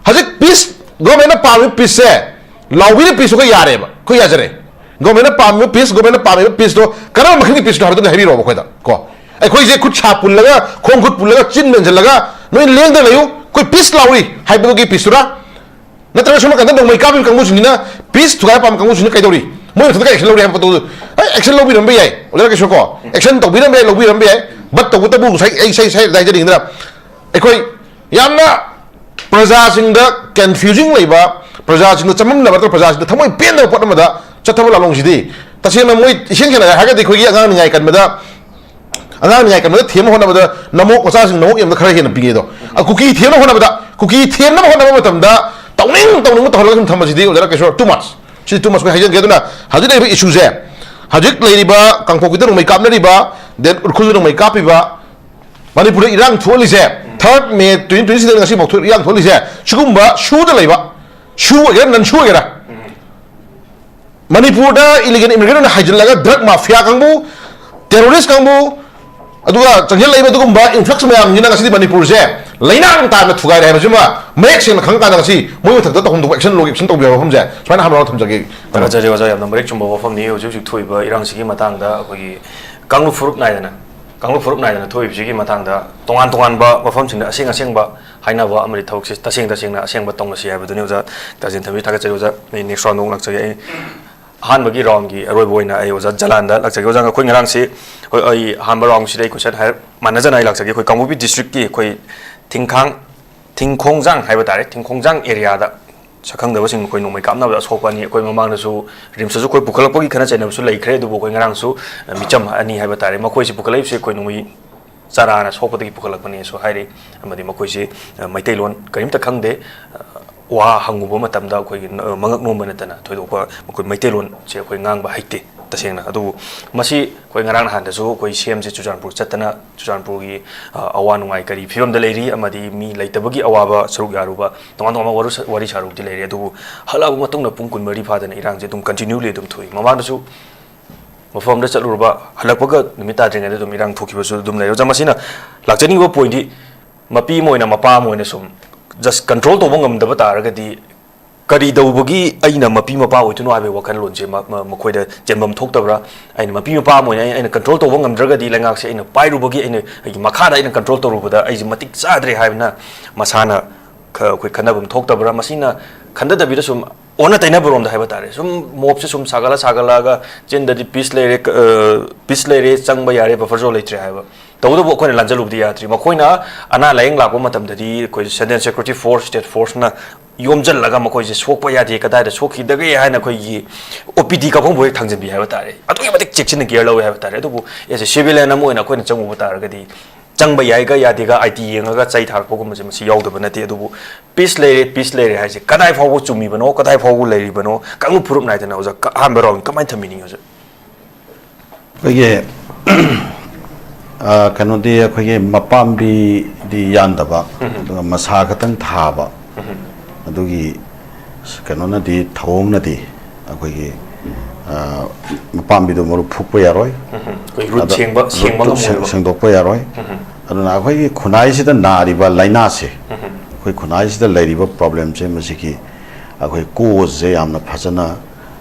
ꯍꯧꯖꯤꯛ peace, governmentꯅ ꯄꯥꯝꯃꯤꯕ peaceꯁꯦ, ꯂꯥꯎꯕꯤꯔ peace ꯑꯩꯈꯣꯏ ꯌꯥꯔꯦꯕ, ꯑꯩꯈꯣꯏ ꯌꯥꯖꯔꯦ꯫ Governmentꯅ ꯄꯥꯝꯃꯤꯕ peace, governmentꯅ ꯄꯥꯝꯃꯤꯕ peaceꯇꯣ ꯀꯔꯝꯕ ꯃꯈꯜꯒꯤ peaceꯅꯣ ꯍꯥꯏꯕꯗꯨ ꯍꯥꯏꯕꯤꯔꯛꯑꯣꯕ ꯑꯩꯈꯣꯏꯗ ꯀꯣ꯫ ꯑꯩꯈꯣꯏꯁꯦ ꯈꯨꯠ ꯁꯥ ꯄꯨꯜꯂꯒ, ꯈꯣꯡ ꯈꯨꯠ ꯄꯨꯜꯂꯒ, ꯆꯤꯟ ꯃꯦꯟꯁꯤꯜꯂꯒ, "ꯅꯣꯏ ꯂꯦꯡꯗ ꯂꯩꯌꯨ, ꯑꯩꯈꯣꯏ peace ꯂꯥꯎꯔꯤ" ꯍꯥꯏꯕꯗꯨꯒꯤ peaceꯇꯨꯔꯥ? ꯅꯠꯇ꯭ꯔꯒ ꯁꯣꯝ ꯅꯥꯀꯟꯗ ꯅꯣꯡꯃꯩ ꯀꯥꯞꯄꯤꯕ ꯀꯥꯡꯕꯨꯁꯤꯡꯁꯤꯅ, peace ꯊꯨꯒꯥꯏꯕ ꯄꯥꯝꯕ ꯀꯥꯡꯕꯨꯁꯤꯡꯁꯤꯅ ꯀꯩꯗꯧꯔꯤ? ꯃꯣꯏ ꯃꯊꯛꯇ ꯀꯩ action ꯂꯧꯔꯤ ꯍꯥꯏꯕ ꯄꯣꯠꯇꯨ, ꯑꯦꯛꯁꯟ ꯂꯧꯕꯤꯔꯝꯕ ꯌꯥꯏ ꯑꯣꯖꯥ ꯀꯩꯁꯨ ꯀꯣ, ꯑꯦꯛꯁꯟ ꯇꯧꯕꯤꯔꯝꯕ ꯌꯥꯏ, ꯂꯧꯕꯤꯔꯝꯕ ꯌꯥꯏ꯫ ꯕꯠ ꯇꯧꯕꯇꯕꯨ ꯉꯁꯥꯏ ꯑꯩ ꯏꯁꯩ ꯏꯁꯩ ꯍꯥꯏꯖꯅꯤꯡꯗꯅ ꯑꯩꯈꯣꯏ ꯌꯥꯝꯅ ꯄ꯭ꯔꯖꯥꯁꯤꯡꯗ ꯀꯟꯐ꯭ꯌꯨꯖꯤꯡ ꯂꯩꯕ, ꯄ꯭ꯔꯖꯥꯁꯤꯡꯗ ꯆꯃꯝꯅꯕ ꯅꯠꯇ꯭ꯔꯒ ꯄ꯭ꯔꯖꯥꯁꯤꯡꯗ ꯊꯃꯣꯏ ꯄꯦꯟꯗꯕ ꯄꯣꯠ ꯑꯃꯗ ꯆꯠꯊꯕ ꯂꯥꯂꯣꯡꯁꯤꯗꯤ ꯇꯁꯦꯡꯅ ꯃꯣꯏ ꯏꯁꯦꯡ ꯁꯦꯡꯅ ꯍꯥꯏꯔꯒꯗꯤ ꯑꯩꯈꯣꯏꯒꯤ ꯑꯉꯥꯡ ꯅꯤꯡꯉꯥꯏ ꯀꯟꯕꯗ ꯑꯉꯥꯡ ꯅꯤꯡꯉꯥꯏ ꯀꯟꯕꯗ ꯊꯦꯝꯕ ꯍꯣꯠꯅꯕꯗ ꯅꯃꯣꯛ ꯃꯆꯥꯁꯤꯡ ꯅꯃꯣꯛ ꯌꯦꯡꯕꯗ ꯈꯔ ꯍꯦꯟꯅ ꯄꯤꯛꯉꯦ ꯑꯗꯣ, ꯑ, ꯀꯨꯀꯤ ꯊꯦꯝꯅꯕ ꯍꯣꯠꯅꯕꯗ, ꯀꯨꯀꯤ ꯊꯦꯝꯅꯕ ꯍꯣꯠꯅꯕ ꯃꯇꯝꯗ ꯇꯧꯅꯤꯡ ꯇꯧꯅꯤꯡꯕ ꯇꯧꯍꯜꯂꯒ ꯁꯨꯝ ꯊꯝꯕꯁꯤꯗꯤ ꯑꯣꯖꯥ ꯀꯩꯁꯨ too much꯫ ꯁꯤ too much ꯑꯩꯈꯣꯏ ꯍꯥꯏꯖꯒꯦ꯫ ꯑꯗꯨꯅ ꯍꯧꯖꯤꯛ ꯂꯩꯔꯤꯕ ꯏꯁꯨꯁꯦ, ꯍꯧꯖꯤꯛ ꯂꯩꯔꯤꯕ ꯀꯥꯡꯄꯣꯛꯄꯤꯗ ꯅꯣꯡꯃꯩ ꯀꯥꯞꯅꯔꯤꯕ, then ꯎꯈ꯭ꯔꯨꯜꯗ ꯅꯣꯡꯃꯩ ꯀꯥꯞꯄꯤꯕ, ꯃꯅꯤꯄꯨꯔꯗ ꯏꯔꯥꯡ ꯊꯣꯛꯍꯜꯂꯤꯁꯦ, third May twenty twenty six ꯗ ꯉꯁꯤꯐꯥꯎ ꯊꯣꯛ-, ꯏꯔꯥꯡ ꯊꯣꯛꯍꯜꯂꯤꯁꯦ ꯁꯤꯒꯨꯝꯕ ꯁꯨꯗ ꯂꯩꯕ, ꯁꯨ ꯑꯣꯏꯒꯦꯔꯥ ꯅꯟ ꯁꯨ ꯑꯣꯏꯒꯦꯔꯥ, ꯃꯅꯤꯄꯨꯔꯗ ꯏꯂꯤꯒꯦꯜ ꯏꯃꯤꯒ꯭ꯔꯦꯟ ꯑꯣꯏꯅ ꯍꯥꯏꯖꯤꯜꯂꯒ ꯗ꯭ꯔꯒ ꯃꯥꯐꯤꯌꯥ ꯀꯥꯡꯕꯨ, ꯇꯦꯔꯣꯔꯤꯁ ꯀꯥꯡꯕꯨ, ꯑꯗꯨꯒ ꯆꯪꯁꯤꯜꯂꯛꯏꯕ ꯑꯗꯨꯒꯨꯝꯕ ꯏꯟꯐ꯭ꯂꯛꯁ ꯃꯌꯥꯝꯁꯤꯅ ꯉꯁꯤꯗꯤ ꯃꯅꯤꯄꯨꯔꯁꯦ ꯂꯩꯅꯥꯡ ꯇꯥꯅ ꯊꯨꯒꯥꯏꯔꯦ ꯍꯥꯏꯕꯁꯤꯃ ꯃꯌꯦꯛ ꯁꯦꯡꯅ ꯈꯪꯉꯀꯥꯟꯗ ꯉꯁꯤ ꯃꯣꯏ ꯃꯊꯛꯇ ꯇꯧꯐꯝ ꯊꯣꯛꯄ ꯑꯦꯛꯁꯟ ꯂꯧꯒꯦ, ꯑꯦꯛꯁꯟ ꯇꯧꯕꯤꯌꯨ ꯍꯥꯏꯕ ꯋꯥꯐꯝꯁꯦ ꯁꯨꯃꯥꯏꯅ ꯍꯥꯏꯅ ꯊꯝꯖꯒꯦ꯫ ꯊꯥꯒꯠꯆꯔꯤ ꯑꯣꯖꯥ, ꯌꯥꯝꯅ ꯃꯔꯤꯛ ꯆꯨꯝꯕ ꯋꯥꯐꯝꯅꯤ꯫ ꯍꯧꯖꯤꯛ ꯍꯧꯖꯤꯛ ꯊꯣꯛꯏꯕ ꯏꯔꯥꯡꯁꯤꯒꯤ ꯃꯇꯥꯡꯗ ꯑꯩꯈꯣꯏꯒꯤ ꯀꯥꯡꯂꯨꯞ ꯐꯨꯔꯨꯞ ꯅꯥꯏꯗꯅ, ꯀꯥꯡꯂꯨꯞ ꯐꯨꯔꯨꯞ ꯅꯥꯏꯗꯅ ꯊꯣꯛꯏꯕꯁꯤꯒꯤ ꯃꯇꯥꯡꯗ ꯇꯣꯉꯥꯟ ꯇꯣꯉꯥꯟꯕ ꯃꯐꯝꯁꯤꯡꯗ ꯑꯁꯦꯡ ꯑꯁꯦꯡꯕ ꯍꯥꯏꯅꯕ ꯑꯃꯗꯤ ꯊꯕꯛꯁꯦ ꯇꯁꯦꯡ ꯇꯁꯦꯡꯅ ꯑꯁꯦꯡꯕ ꯇꯧꯅꯁꯤ ꯍꯥꯏꯕꯗꯨꯅꯤ ꯑꯣꯖꯥ꯫ ꯇꯥꯖꯤꯟ ꯊꯝꯕꯤ ꯊꯥꯒꯠꯆꯔꯤ ꯑꯣꯖꯥ꯫ ꯑꯩ ꯅꯦꯛꯁ ꯔꯥꯎꯟꯗ ꯑꯃꯨꯛ ꯂꯥꯛꯆꯒꯦ꯫ ꯑꯩ ꯑꯍꯥꯟꯕꯒꯤ ꯔꯥꯎꯟꯒꯤ ꯑꯔꯣꯏꯕ ꯑꯣꯏꯅ ꯑꯩ ꯑꯣꯖꯥ ꯖꯂꯥꯟꯗ ꯂꯥꯛꯆꯒꯦ꯫ ꯑꯣꯖꯥ, ꯑꯩꯈꯣꯏ ꯉꯔꯥꯡꯁꯤ, ꯍꯣꯏ, ꯑꯩ ꯑꯍꯥꯟꯕ ꯔꯥꯎꯟꯁꯤꯗ ꯑꯩ ꯀꯣꯏꯁꯟ ꯍꯥꯏꯔꯞ ꯃꯥꯟꯅꯖꯅ ꯑꯩ ꯂꯥꯛꯆꯒꯦ꯫ ꯑꯩꯈꯣꯏ ꯀꯥꯡꯄꯣꯛꯄꯤ ꯗꯤꯁꯇ꯭ꯔꯤꯛꯀꯤ ꯑꯩꯈꯣꯏ ꯊꯤꯡꯈꯥꯡ, ꯊꯤꯡꯈꯣꯡꯖꯥꯡ ꯍꯥꯏꯕ ꯇꯥꯔꯦ, ꯊꯤꯡꯈꯣꯡꯖꯥꯡ ꯑꯦꯔꯤꯌꯥꯗ ꯁꯛꯈꯪꯗꯕꯁꯤꯡ ꯑꯩꯈꯣꯏ ꯅꯣꯡꯃꯩ ꯀꯥꯞꯅꯕꯗ ꯑꯁꯣꯛꯄ ꯑꯅꯤ, ꯑꯩꯈꯣꯏ ꯃꯃꯥꯡꯗꯁꯨ ꯔꯤꯝꯁꯇꯁꯨ ꯑꯩꯈꯣꯏ ꯄꯨꯈꯠꯂꯛꯄꯒꯤ ꯈꯠꯅ ꯆꯩꯅꯕꯁꯨ ꯂꯩꯈ꯭ꯔꯦ꯫ ꯑꯗꯨꯕꯨ ꯑꯩꯈꯣꯏ ꯉꯔꯥꯡꯁꯨ, ꯑ, ꯃꯤꯆꯝ ꯑꯅꯤ ꯍꯥꯏꯕ ꯇꯥꯔꯦ, ꯃꯈꯣꯏꯁꯤ ꯄꯨꯈꯠꯂꯛꯏꯕꯁꯤ ꯑꯩꯈꯣꯏ ꯅꯣꯡꯃꯩ ꯆꯥꯔꯥꯅ ꯁꯣꯛꯄꯗꯒꯤ ꯄꯨꯈꯠꯂꯛꯄꯅꯦꯁꯨ ꯍꯥꯏꯔꯤ꯫ ꯑꯃꯗꯤ ꯃꯈꯣꯏꯁꯤ, ꯑ, ꯃꯩꯇꯩꯂꯣꯟ ꯀꯔꯤꯝꯇ ꯈꯪꯗꯦ꯫ ꯑ, ꯋꯥ ꯍꯪꯉꯨꯕ ꯃꯇꯝꯗ ꯑꯩꯈꯣꯏꯒꯤ ꯅ-, ꯃꯉꯛ ꯅꯣꯝꯕ ꯅꯠꯇꯅ ꯊꯣꯏꯗꯣꯛꯄ ꯃꯈꯣꯏ ꯃꯩꯇꯩꯂꯣꯟꯁꯦ ꯑꯩꯈꯣꯏ ꯉꯥꯡꯕ ꯍꯩꯇꯦ ꯇꯁꯦꯡꯅ꯫ ꯑꯗꯨꯕꯨ ꯃꯁꯤ ꯑꯩꯈꯣꯏ ꯉꯔꯥꯡ ꯅꯍꯥꯟꯗꯁꯨ ꯑꯩꯈꯣꯏ ꯁꯤ ꯑꯦꯝꯁꯦ ꯆꯨꯔꯆꯥꯟꯄꯨꯔ ꯆꯠꯇꯅ ꯆꯨꯔꯆꯥꯟꯄꯨꯔꯒꯤ, ꯑ, ꯑꯋꯥ ꯅꯨꯡꯉꯥꯏ ꯀꯔꯤ ꯐꯤꯕꯝꯗ ꯂꯩꯔꯤ ꯑꯃꯗꯤ ꯃꯤ ꯂꯩꯇꯕꯒꯤ ꯑꯋꯥꯕ ꯁꯔꯨꯛ ꯌꯥꯔꯨꯕ ꯇꯣꯉꯥꯟ ꯇꯣꯉꯥꯟꯕ ꯋꯥꯔꯨ-, ꯋꯥꯔꯤ ꯁꯥꯔꯨꯕꯗꯤ ꯂꯩꯔꯦ꯫ ꯑꯗꯨꯕꯨ ꯍꯜꯂꯛꯑꯕ ꯃꯇꯨꯡꯗ ꯄꯨꯡ ꯀꯨꯟꯃꯔꯤ ꯐꯥꯗꯅ ꯏꯔꯥꯡꯁꯦ ꯑꯗꯨꯝ continually ꯑꯗꯨꯝ ꯊꯣꯛꯏ꯫ ꯃꯃꯥꯡꯗꯁꯨ ꯃꯐꯝ ꯑꯃꯗ ꯆꯠꯂꯨꯔꯕ, ꯍꯜꯂꯛꯄꯒ ꯅꯨꯃꯤꯠ ꯇꯥꯗ꯭ꯔꯤꯉꯩꯗ ꯑꯗꯨꯝ ꯏꯔꯥꯡ ꯊꯣꯛꯈꯤꯕꯁꯨ ꯑꯗꯨꯝ ꯂꯩꯔꯦ꯫ ꯑꯣꯖꯥ, ꯃꯁꯤꯅ ꯂꯥꯛꯆꯅꯤꯡꯕ ꯄꯣꯏꯟꯗꯤ, ꯃꯄꯤ ꯑꯃ ꯑꯣꯏꯅ, ꯃꯄꯥ ꯑꯃ ꯑꯣꯏꯅ ꯁꯨꯝ just control ꯇꯧꯕ ꯉꯝꯗꯕ ꯇꯥꯔꯒꯗꯤ ꯀꯔꯤ ꯇꯧꯕꯒꯤ ꯑꯩꯅ ꯃꯄꯤ ꯃꯄꯥ ꯑꯣꯏꯗꯣꯏꯅꯣ ꯍꯥꯏꯕꯒꯤ ꯋꯥꯈꯜꯂꯣꯟꯁꯦ ꯃ-, ꯃ-, ꯃꯈꯣꯏꯗ ꯆꯦꯟꯐꯝ ꯊꯣꯛꯇꯕ꯭ꯔꯥ? ꯑꯩꯅ ꯃꯄꯤ ꯃꯄꯥ ꯑꯃ ꯑꯣꯏꯅ ꯑꯩ-, ꯑꯩꯅ control ꯇꯧꯕ ꯉꯝꯗ꯭ꯔꯒꯗꯤ ꯂꯩꯉꯥꯛꯁꯦ ꯑꯩꯅ ꯄꯥꯏꯔꯨꯕꯒꯤ, ꯑꯩꯅ, ꯑꯩꯒꯤ ꯃꯈꯥꯗ ꯑꯩꯅ control ꯇꯧꯔꯨꯕꯗ ꯑꯩꯁꯦ ꯃꯇꯤꯛ ꯆꯥꯗ꯭ꯔꯦ ꯍꯥꯏꯕꯅ ꯃꯁꯥꯅ ꯈ-, ꯑꯩꯈꯣꯏ ꯈꯟꯅꯐꯝ ꯊꯣꯛꯇꯕ꯭ꯔꯥ? ꯃꯁꯤꯅ ꯈꯟꯊꯗꯕꯤꯗ ꯁꯨꯝ ꯑꯣꯟꯅ ꯇꯩꯅꯕꯔꯣꯝꯗ ꯍꯥꯏꯕ ꯇꯥꯔꯦ꯫ ꯁꯨꯝ ꯃꯣꯞꯁꯦ ꯁꯨꯝ ꯁꯥꯒꯠꯂ ꯁꯥꯒꯠꯂꯛꯑꯒ ꯆꯤꯟꯗꯗꯤ ꯄꯤꯁ ꯂꯩꯔꯦ, ꯄꯤꯁ ꯂꯩꯔꯦ, ꯆꯪꯕ ꯌꯥꯔꯦ, ꯕꯐꯔ ꯖꯣꯟ ꯂꯩꯇ꯭ꯔꯦ ꯍꯥꯏꯕ꯫ ꯇꯧꯕꯇꯕꯨ ꯑꯩꯈꯣꯏꯅ ꯂꯥꯟꯖꯜꯂꯨꯕꯗꯤ ꯌꯥꯗ꯭ꯔꯤ꯫ ꯃꯈꯣꯏꯅ ꯑꯅꯥ ꯂꯥꯏꯌꯦꯡ ꯂꯥꯛꯄ ꯃꯇꯝꯗꯗꯤ ꯑꯩꯈꯣꯏ ꯁꯦꯟꯇ꯭ꯔꯦꯜ ꯁꯦꯀ꯭ꯌꯨꯔꯤꯇꯤ ꯐꯣꯔꯁ, ꯁ꯭ꯇꯦꯠ ꯐꯣꯔꯁꯅ ꯌꯣꯝꯁꯤꯜꯂꯒ ꯃꯈꯣꯏꯁꯦ ꯁꯣꯛꯄ ꯌꯥꯗꯦ, ꯀꯗꯥꯏꯗ ꯁꯣꯛꯈꯤꯗꯒꯦ ꯍꯥꯏꯅ ꯑꯩꯈꯣꯏꯒꯤ ꯑꯣ ꯄꯤ ꯗꯤ ꯀꯥꯞꯐꯝꯕꯨ ꯍꯦꯛ ꯊꯥꯡꯖꯟꯕꯤ ꯍꯥꯏꯕ ꯇꯥꯔꯦ꯫ ꯑꯗꯨꯛꯀꯤ ꯃꯇꯤꯛ ꯆꯦꯛꯁꯤꯟꯅ ꯀꯤꯌꯔ ꯂꯧꯋꯦ ꯍꯥꯏꯕ ꯇꯥꯔꯦ꯫ ꯑꯗꯨꯕꯨ ꯑꯦꯁ ꯑꯦ ꯁꯤꯚꯤꯂꯤꯌꯟ ꯑꯃ ꯑꯣꯏꯅ ꯑꯩꯈꯣꯏꯅ ꯆꯪꯉꯨꯕ ꯇꯥꯔꯒꯗꯤ ꯆꯪꯕ ꯌꯥꯏꯒ ꯌꯥꯗꯦꯒ ꯑꯥꯏ ꯇꯤ ꯌꯦꯡꯉꯒ ꯆꯩ ꯊꯥꯔꯛꯄꯒꯨꯝꯕꯁꯦ ꯃꯁꯤ ꯌꯥꯎꯗꯕ ꯅꯠꯇꯦ꯫ ꯑꯗꯨꯕꯨ ꯄꯤꯁ ꯂꯩꯔꯦ, ꯄꯤꯁ ꯂꯩꯔꯦ ꯍꯥꯏꯁꯦ ꯀꯗꯥꯏ ꯐꯥꯎꯕ ꯆꯨꯝꯃꯤꯕꯅꯣ, ꯀꯗꯥꯏ ꯐꯥꯎꯕ ꯂꯩꯔꯤꯕꯅꯣ, ꯀꯥꯡꯂꯨꯞ ꯐꯨꯔꯨꯞ ꯅꯥꯏꯗꯅ ꯑꯣꯖꯥ, ꯀ-, ꯑꯍꯥꯟꯕ ꯔꯥꯎꯟ ꯀꯃꯥꯏꯅ ꯊꯝꯕꯤꯅꯤꯡꯉꯤ ꯍꯧꯖꯤꯛ? ꯑꯩꯈꯣꯏꯒꯤ ꯑ, ꯀꯩꯅꯣꯗꯤ ꯑꯩꯈꯣꯏꯒꯤ ꯃꯄꯥꯝꯕꯤꯗꯤ ꯌꯥꯟꯗꯕ, ꯑꯗꯨꯒ ꯃꯁꯥ ꯈꯛꯇꯪ ꯊꯥꯕ, ꯑꯗꯨꯒꯤ ꯀꯩꯅꯣꯅꯗꯤ, ꯊꯧꯑꯣꯡꯅꯗꯤ ꯑꯩꯈꯣꯏꯒꯤ ꯑ, ꯃꯄꯥꯝꯕꯤꯗꯣ ꯃꯔꯨ ꯐꯨꯛꯄ ꯌꯥꯔꯣꯏ, ꯑꯩꯈꯣꯏ ꯔꯨꯠ ꯑꯗ ꯁꯦꯡꯕ, ꯔꯨꯠꯇꯨ ꯁꯦꯡꯕ ꯁꯦꯡ- ꯉꯝꯃꯣꯏꯕ꯫ ꯁꯦꯡꯗꯣꯛꯄ ꯌꯥꯔꯣꯏ꯫ ꯑꯗꯨꯅ ꯑꯩꯈꯣꯏꯒꯤ ꯈꯨꯟꯅꯥꯏꯁꯤꯗ ꯅꯥꯔꯤꯕ ꯂꯥꯏꯅꯥꯁꯦ, ꯑꯩꯈꯣꯏ ꯈꯨꯟꯅꯥꯏꯁꯤꯗ ꯂꯩꯔꯤꯕ ꯄ꯭ꯔꯣꯕ꯭ꯂꯦꯝꯁꯦ, ꯃꯁꯤꯒꯤ ꯑꯩꯈꯣꯏ ꯀꯣꯖꯁꯦ ꯌꯥꯝꯅ ꯐꯖꯅ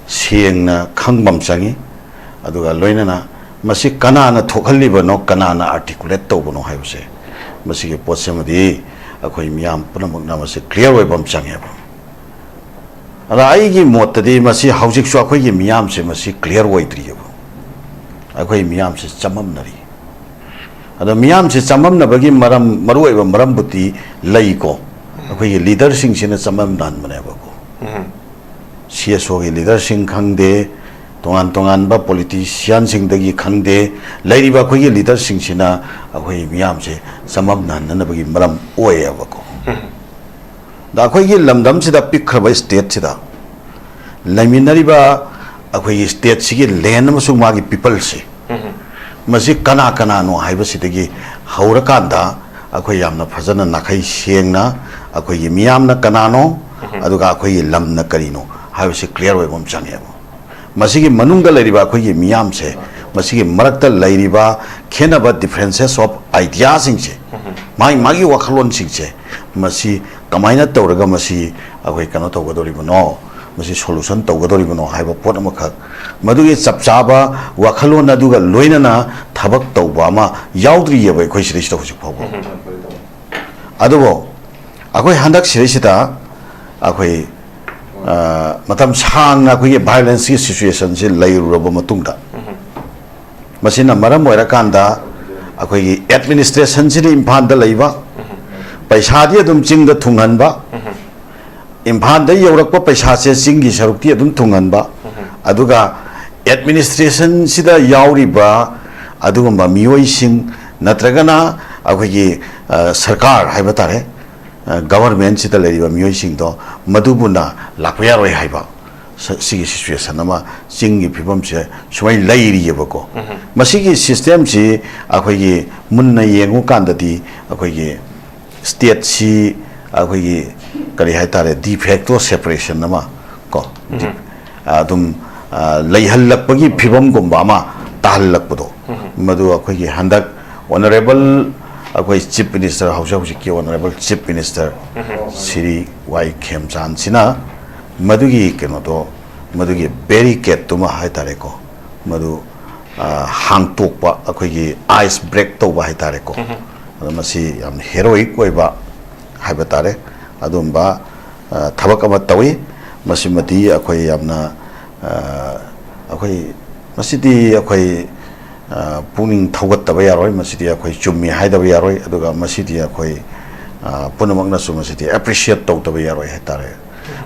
ꯁꯦꯡꯅ ꯈꯪꯕ ꯑꯃ ꯆꯪꯉꯤ꯫ ꯑꯗꯨꯒ ꯂꯣꯏꯅꯅ ꯃꯁꯤ ꯀꯅꯥꯅ ꯊꯣꯛꯍꯜꯂꯤꯕꯅꯣ, ꯀꯅꯥꯅ ꯑꯥꯔꯇꯤꯀꯨꯂꯦꯠ ꯇꯧꯕꯅꯣ ꯍꯥꯏꯕꯁꯦ, ꯃꯁꯤꯒꯤ ꯄꯣꯠꯁꯤꯃꯗꯤ ꯑꯩꯈꯣꯏ ꯃꯤꯌꯥꯝ ꯄꯨꯝꯅꯃꯛꯅ ꯃꯁꯤ ꯀ꯭ꯂꯤꯌꯥꯔ ꯑꯣꯏꯕ ꯑꯃ ꯆꯪꯉꯦꯕ꯫ ꯑꯗ ꯑꯩꯒꯤ ꯃꯣꯠꯇꯗꯤ ꯃꯁꯤ ꯍꯧꯖꯤꯛꯁꯨ ꯑꯩꯈꯣꯏꯒꯤ ꯃꯤꯌꯥꯝꯁꯦ ꯃꯁꯤ ꯀ꯭ꯂꯤꯌꯥꯔ ꯑꯣꯏꯗ꯭ꯔꯤꯑꯕ꯫ ꯑꯩꯈꯣꯏ ꯃꯤꯌꯥꯝꯁꯦ ꯆꯃꯝꯅꯔꯤ꯫ ꯑꯗꯣ ꯃꯤꯌꯥꯝꯁꯦ ꯆꯃꯝꯅꯕꯒꯤ ꯃꯔꯝ, ꯃꯔꯨꯑꯣꯏꯕ ꯃꯔꯝꯕꯨꯗꯤ ꯂꯩꯀꯣ꯫ ꯑꯩꯈꯣꯏꯒꯤ ꯂꯤꯗꯔꯁꯤꯡꯁꯤꯅ ꯆꯃꯝꯅꯍꯟꯕꯅꯦꯕꯀꯣ꯫ ꯁꯤ ꯑꯦꯁ ꯑꯣꯒꯤ ꯂꯤꯗꯔꯁꯤꯡ ꯈꯪꯗꯦ, ꯇꯣꯉꯥꯟ ꯇꯣꯉꯥꯟꯕ ꯄꯣꯂꯤꯇꯤꯁꯤꯌꯥꯟꯁꯤꯡꯗꯒꯤ ꯈꯪꯗꯦ, ꯂꯩꯔꯤꯕ ꯑꯩꯈꯣꯏꯒꯤ ꯂꯤꯗꯔꯁꯤꯡꯁꯤꯅ ꯑꯩꯈꯣꯏ ꯃꯤꯌꯥꯝꯁꯦ ꯆꯃꯝꯅꯍꯟꯅꯕꯒꯤ ꯃꯔꯝ ꯑꯣꯏꯌꯦꯕꯀꯣ꯫ ꯑꯗ ꯑꯩꯈꯣꯏꯒꯤ ꯂꯝꯗꯝꯁꯤꯗ, ꯄꯤꯛꯈ꯭ꯔꯕ ꯁ꯭ꯇꯦꯠꯁꯤꯗ ꯂꯩꯃꯤꯟꯅꯔꯤꯕ ꯑꯩꯈꯣꯏꯒꯤ ꯁ꯭ꯇꯦꯠꯁꯤꯒꯤ ꯂꯦꯟ ꯑꯃꯁꯨꯡ ꯃꯥꯒꯤ ꯄꯤꯄꯜꯁꯦ, ꯃꯁꯤ ꯀꯅꯥ ꯀꯅꯥꯅꯣ ꯍꯥꯏꯕꯁꯤꯗꯒꯤ ꯍꯧꯔꯀꯥꯟꯗ ꯑꯩꯈꯣꯏ ꯌꯥꯝꯅ ꯐꯖꯅ ꯅꯥꯈꯩ ꯁꯦꯡꯅ ꯑꯩꯈꯣꯏꯒꯤ ꯃꯤꯌꯥꯝꯅ ꯀꯅꯥꯅꯣ, ꯑꯗꯨꯒ ꯑꯩꯈꯣꯏꯒꯤ ꯂꯝꯅ ꯀꯔꯤꯅꯣ ꯍꯥꯏꯕꯁꯤ ꯀ꯭ꯂꯤꯌꯥꯔ ꯑꯣꯏꯕ ꯑꯃ ꯆꯪꯉꯦꯕ꯫ ꯃꯁꯤꯒꯤ ꯃꯅꯨꯡꯗ ꯂꯩꯔꯤꯕ ꯑꯩꯈꯣꯏꯒꯤ ꯃꯤꯌꯥꯝꯁꯦ, ꯃꯁꯤꯒꯤ ꯃꯔꯛꯇ ꯂꯩꯔꯤꯕ ꯈꯦꯠꯅꯕ, differences of ideaꯁꯤꯡꯁꯦ, ꯃꯥꯒꯤ ꯃꯥꯒꯤ ꯋꯥꯈꯜꯂꯣꯟꯁꯤꯡꯁꯦ, ꯃꯁꯤ ꯀꯃꯥꯏꯅ ꯇꯧꯔꯒ ꯃꯁꯤ ꯑꯩꯈꯣꯏ ꯀꯩꯅꯣ ꯇꯧꯒꯗꯧꯔꯤꯕꯅꯣ, ꯃꯁꯤ ꯁꯣꯂꯨꯁꯟ ꯇꯧꯒꯗꯧꯔꯤꯕꯅꯣ ꯍꯥꯏꯕ ꯄꯣꯠ ꯑꯃꯈꯛ, ꯃꯗꯨꯒꯤ ꯆꯞ ꯆꯥꯕ ꯋꯥꯈꯜꯂꯣꯟ ꯑꯗꯨꯒ ꯂꯣꯏꯅꯅ ꯊꯕꯛ ꯇꯧꯕ ꯑꯃ ꯌꯥꯎꯗ꯭ꯔꯤꯑꯕ ꯑꯩꯈꯣꯏ ꯁꯤꯗꯩꯁꯤꯗ ꯍꯧꯖꯤꯛ ꯐꯥꯎꯕ꯫ ꯑꯗꯨꯕꯨ ꯑꯩꯈꯣꯏ ꯍꯟꯗꯛ ꯁꯤꯗꯩꯁꯤꯗ ꯑꯩꯈꯣꯏ ꯑ, ꯃꯇꯝ ꯁꯥꯡꯅ ꯑꯩꯈꯣꯏꯒꯤ violence ꯀꯤ situation ꯁꯤ ꯂꯩꯔꯨꯔꯕ ꯃꯇꯨꯡꯗ, ꯃꯁꯤꯅ ꯃꯔꯝ ꯑꯣꯏꯔꯀꯥꯟꯗ ꯑꯩꯈꯣꯏꯒꯤ administration ꯁꯤꯅ ꯏꯝꯐꯥꯜꯗ ꯂꯩꯕ, ꯄꯩꯁꯥꯗꯤ ꯑꯗꯨꯝ ꯆꯤꯡꯗ ꯊꯨꯡꯍꯟꯕ, ꯏꯝꯐꯥꯜꯗ ꯌꯧꯔꯛꯄ ꯄꯩꯁꯥꯁꯦ ꯆꯤꯡꯒꯤ ꯁꯔꯨꯛꯇꯤ ꯑꯗꯨꯝ ꯊꯨꯡꯍꯟꯕ, ꯑꯗꯨꯒ administration ꯁꯤꯗ ꯌꯥꯎꯔꯤꯕ ꯑꯗꯨꯒꯨꯝꯕ ꯃꯤꯑꯣꯏꯁꯤꯡ ꯅꯠꯇ꯭ꯔꯒꯅ ꯑꯩꯈꯣꯏꯒꯤ, ꯑ, ꯁꯔꯀꯥꯔ ꯍꯥꯏꯕ ꯇꯥꯔꯦ, ꯑ, government ꯁꯤꯗ ꯂꯩꯔꯤꯕ ꯃꯤꯑꯣꯏꯁꯤꯡꯗꯣ ꯃꯗꯨꯕꯨꯅ ꯂꯥꯛꯄ ꯌꯥꯔꯣꯏ ꯍꯥꯏꯕ, ꯁ-, ꯁꯤꯒꯤ situation ꯑꯃ ꯆꯤꯡꯒꯤ ꯐꯤꯕꯝꯁꯦ ꯁꯨꯃꯥꯏꯅ ꯂꯩꯔꯤꯑꯕꯀꯣ꯫ ꯃꯁꯤꯒꯤ system ꯁꯤ ꯑꯩꯈꯣꯏꯒꯤ ꯃꯨꯟꯅ ꯌꯦꯡꯉꯨꯀꯥꯟꯗꯗꯤ ꯑꯩꯈꯣꯏꯒꯤ state ꯁꯤ ꯑꯩꯈꯣꯏꯒꯤ ꯀꯔꯤ ꯍꯥꯏꯇꯥꯔꯦ, de facto separation ꯑꯃ ꯀꯣ, ꯑꯗꯨꯝ, ꯑ, ꯂꯩꯍꯜꯂꯛꯄꯒꯤ ꯐꯤꯕꯝꯒꯨꯝꯕ ꯑꯃ ꯇꯥꯍꯜꯂꯛꯄꯗꯣ, ꯃꯗꯨ ꯑꯩꯈꯣꯏꯒꯤ ꯍꯟꯗꯛ honourable ꯑꯩꯈꯣꯏ Chief Minister, ꯍꯧꯖꯤꯛ ꯍꯧꯖꯤꯛꯀꯤ honourable Chief Minister ꯁ꯭ꯔꯤ ꯋꯥꯏ ꯈꯦꯝꯆꯥꯟꯁꯤꯅ ꯃꯗꯨꯒꯤ ꯀꯩꯅꯣꯗꯣ, ꯃꯗꯨꯒꯤ barricade ꯇꯨꯃ ꯍꯥꯏꯇꯥꯔꯦꯀꯣ, ꯃꯗꯨ, ꯑ, ꯍꯥꯡꯇꯣꯛꯄ, ꯑꯩꯈꯣꯏꯒꯤ ice break ꯇꯧꯕ ꯍꯥꯏꯇꯥꯔꯦꯀꯣ꯫ ꯑꯗꯣ ꯃꯁꯤ ꯌꯥꯝ heroic ꯑꯣꯏꯕ ꯍꯥꯏꯕ ꯇꯥꯔꯦ, ꯑꯗꯨꯝꯕ, ꯑ, ꯊꯕꯛ ꯑꯃ ꯇꯧꯏ꯫ ꯃꯁꯤꯃꯗꯤ ꯑꯩꯈꯣꯏ ꯌꯥꯝꯅ, ꯑ, ꯑꯩꯈꯣꯏ, ꯃꯁꯤꯗꯤ ꯑꯩꯈꯣꯏ, ꯑ, ꯄꯨꯛꯅꯤꯡ ꯊꯧꯒꯠꯇꯕ ꯌꯥꯔꯣꯏ꯫ ꯃꯁꯤꯗꯤ ꯑꯩꯈꯣꯏ ꯆꯨꯝꯃꯤ ꯍꯥꯏꯗꯕ ꯌꯥꯔꯣꯏ, ꯑꯗꯨꯒ ꯃꯁꯤꯗꯤ ꯑꯩꯈꯣꯏ, ꯑ, ꯄꯨꯝꯅꯃꯛꯅꯁꯨ ꯃꯁꯤꯗꯤ appreciate ꯇꯧꯗꯕ ꯌꯥꯔꯣꯏ ꯍꯥꯏꯇꯥꯔꯦ꯫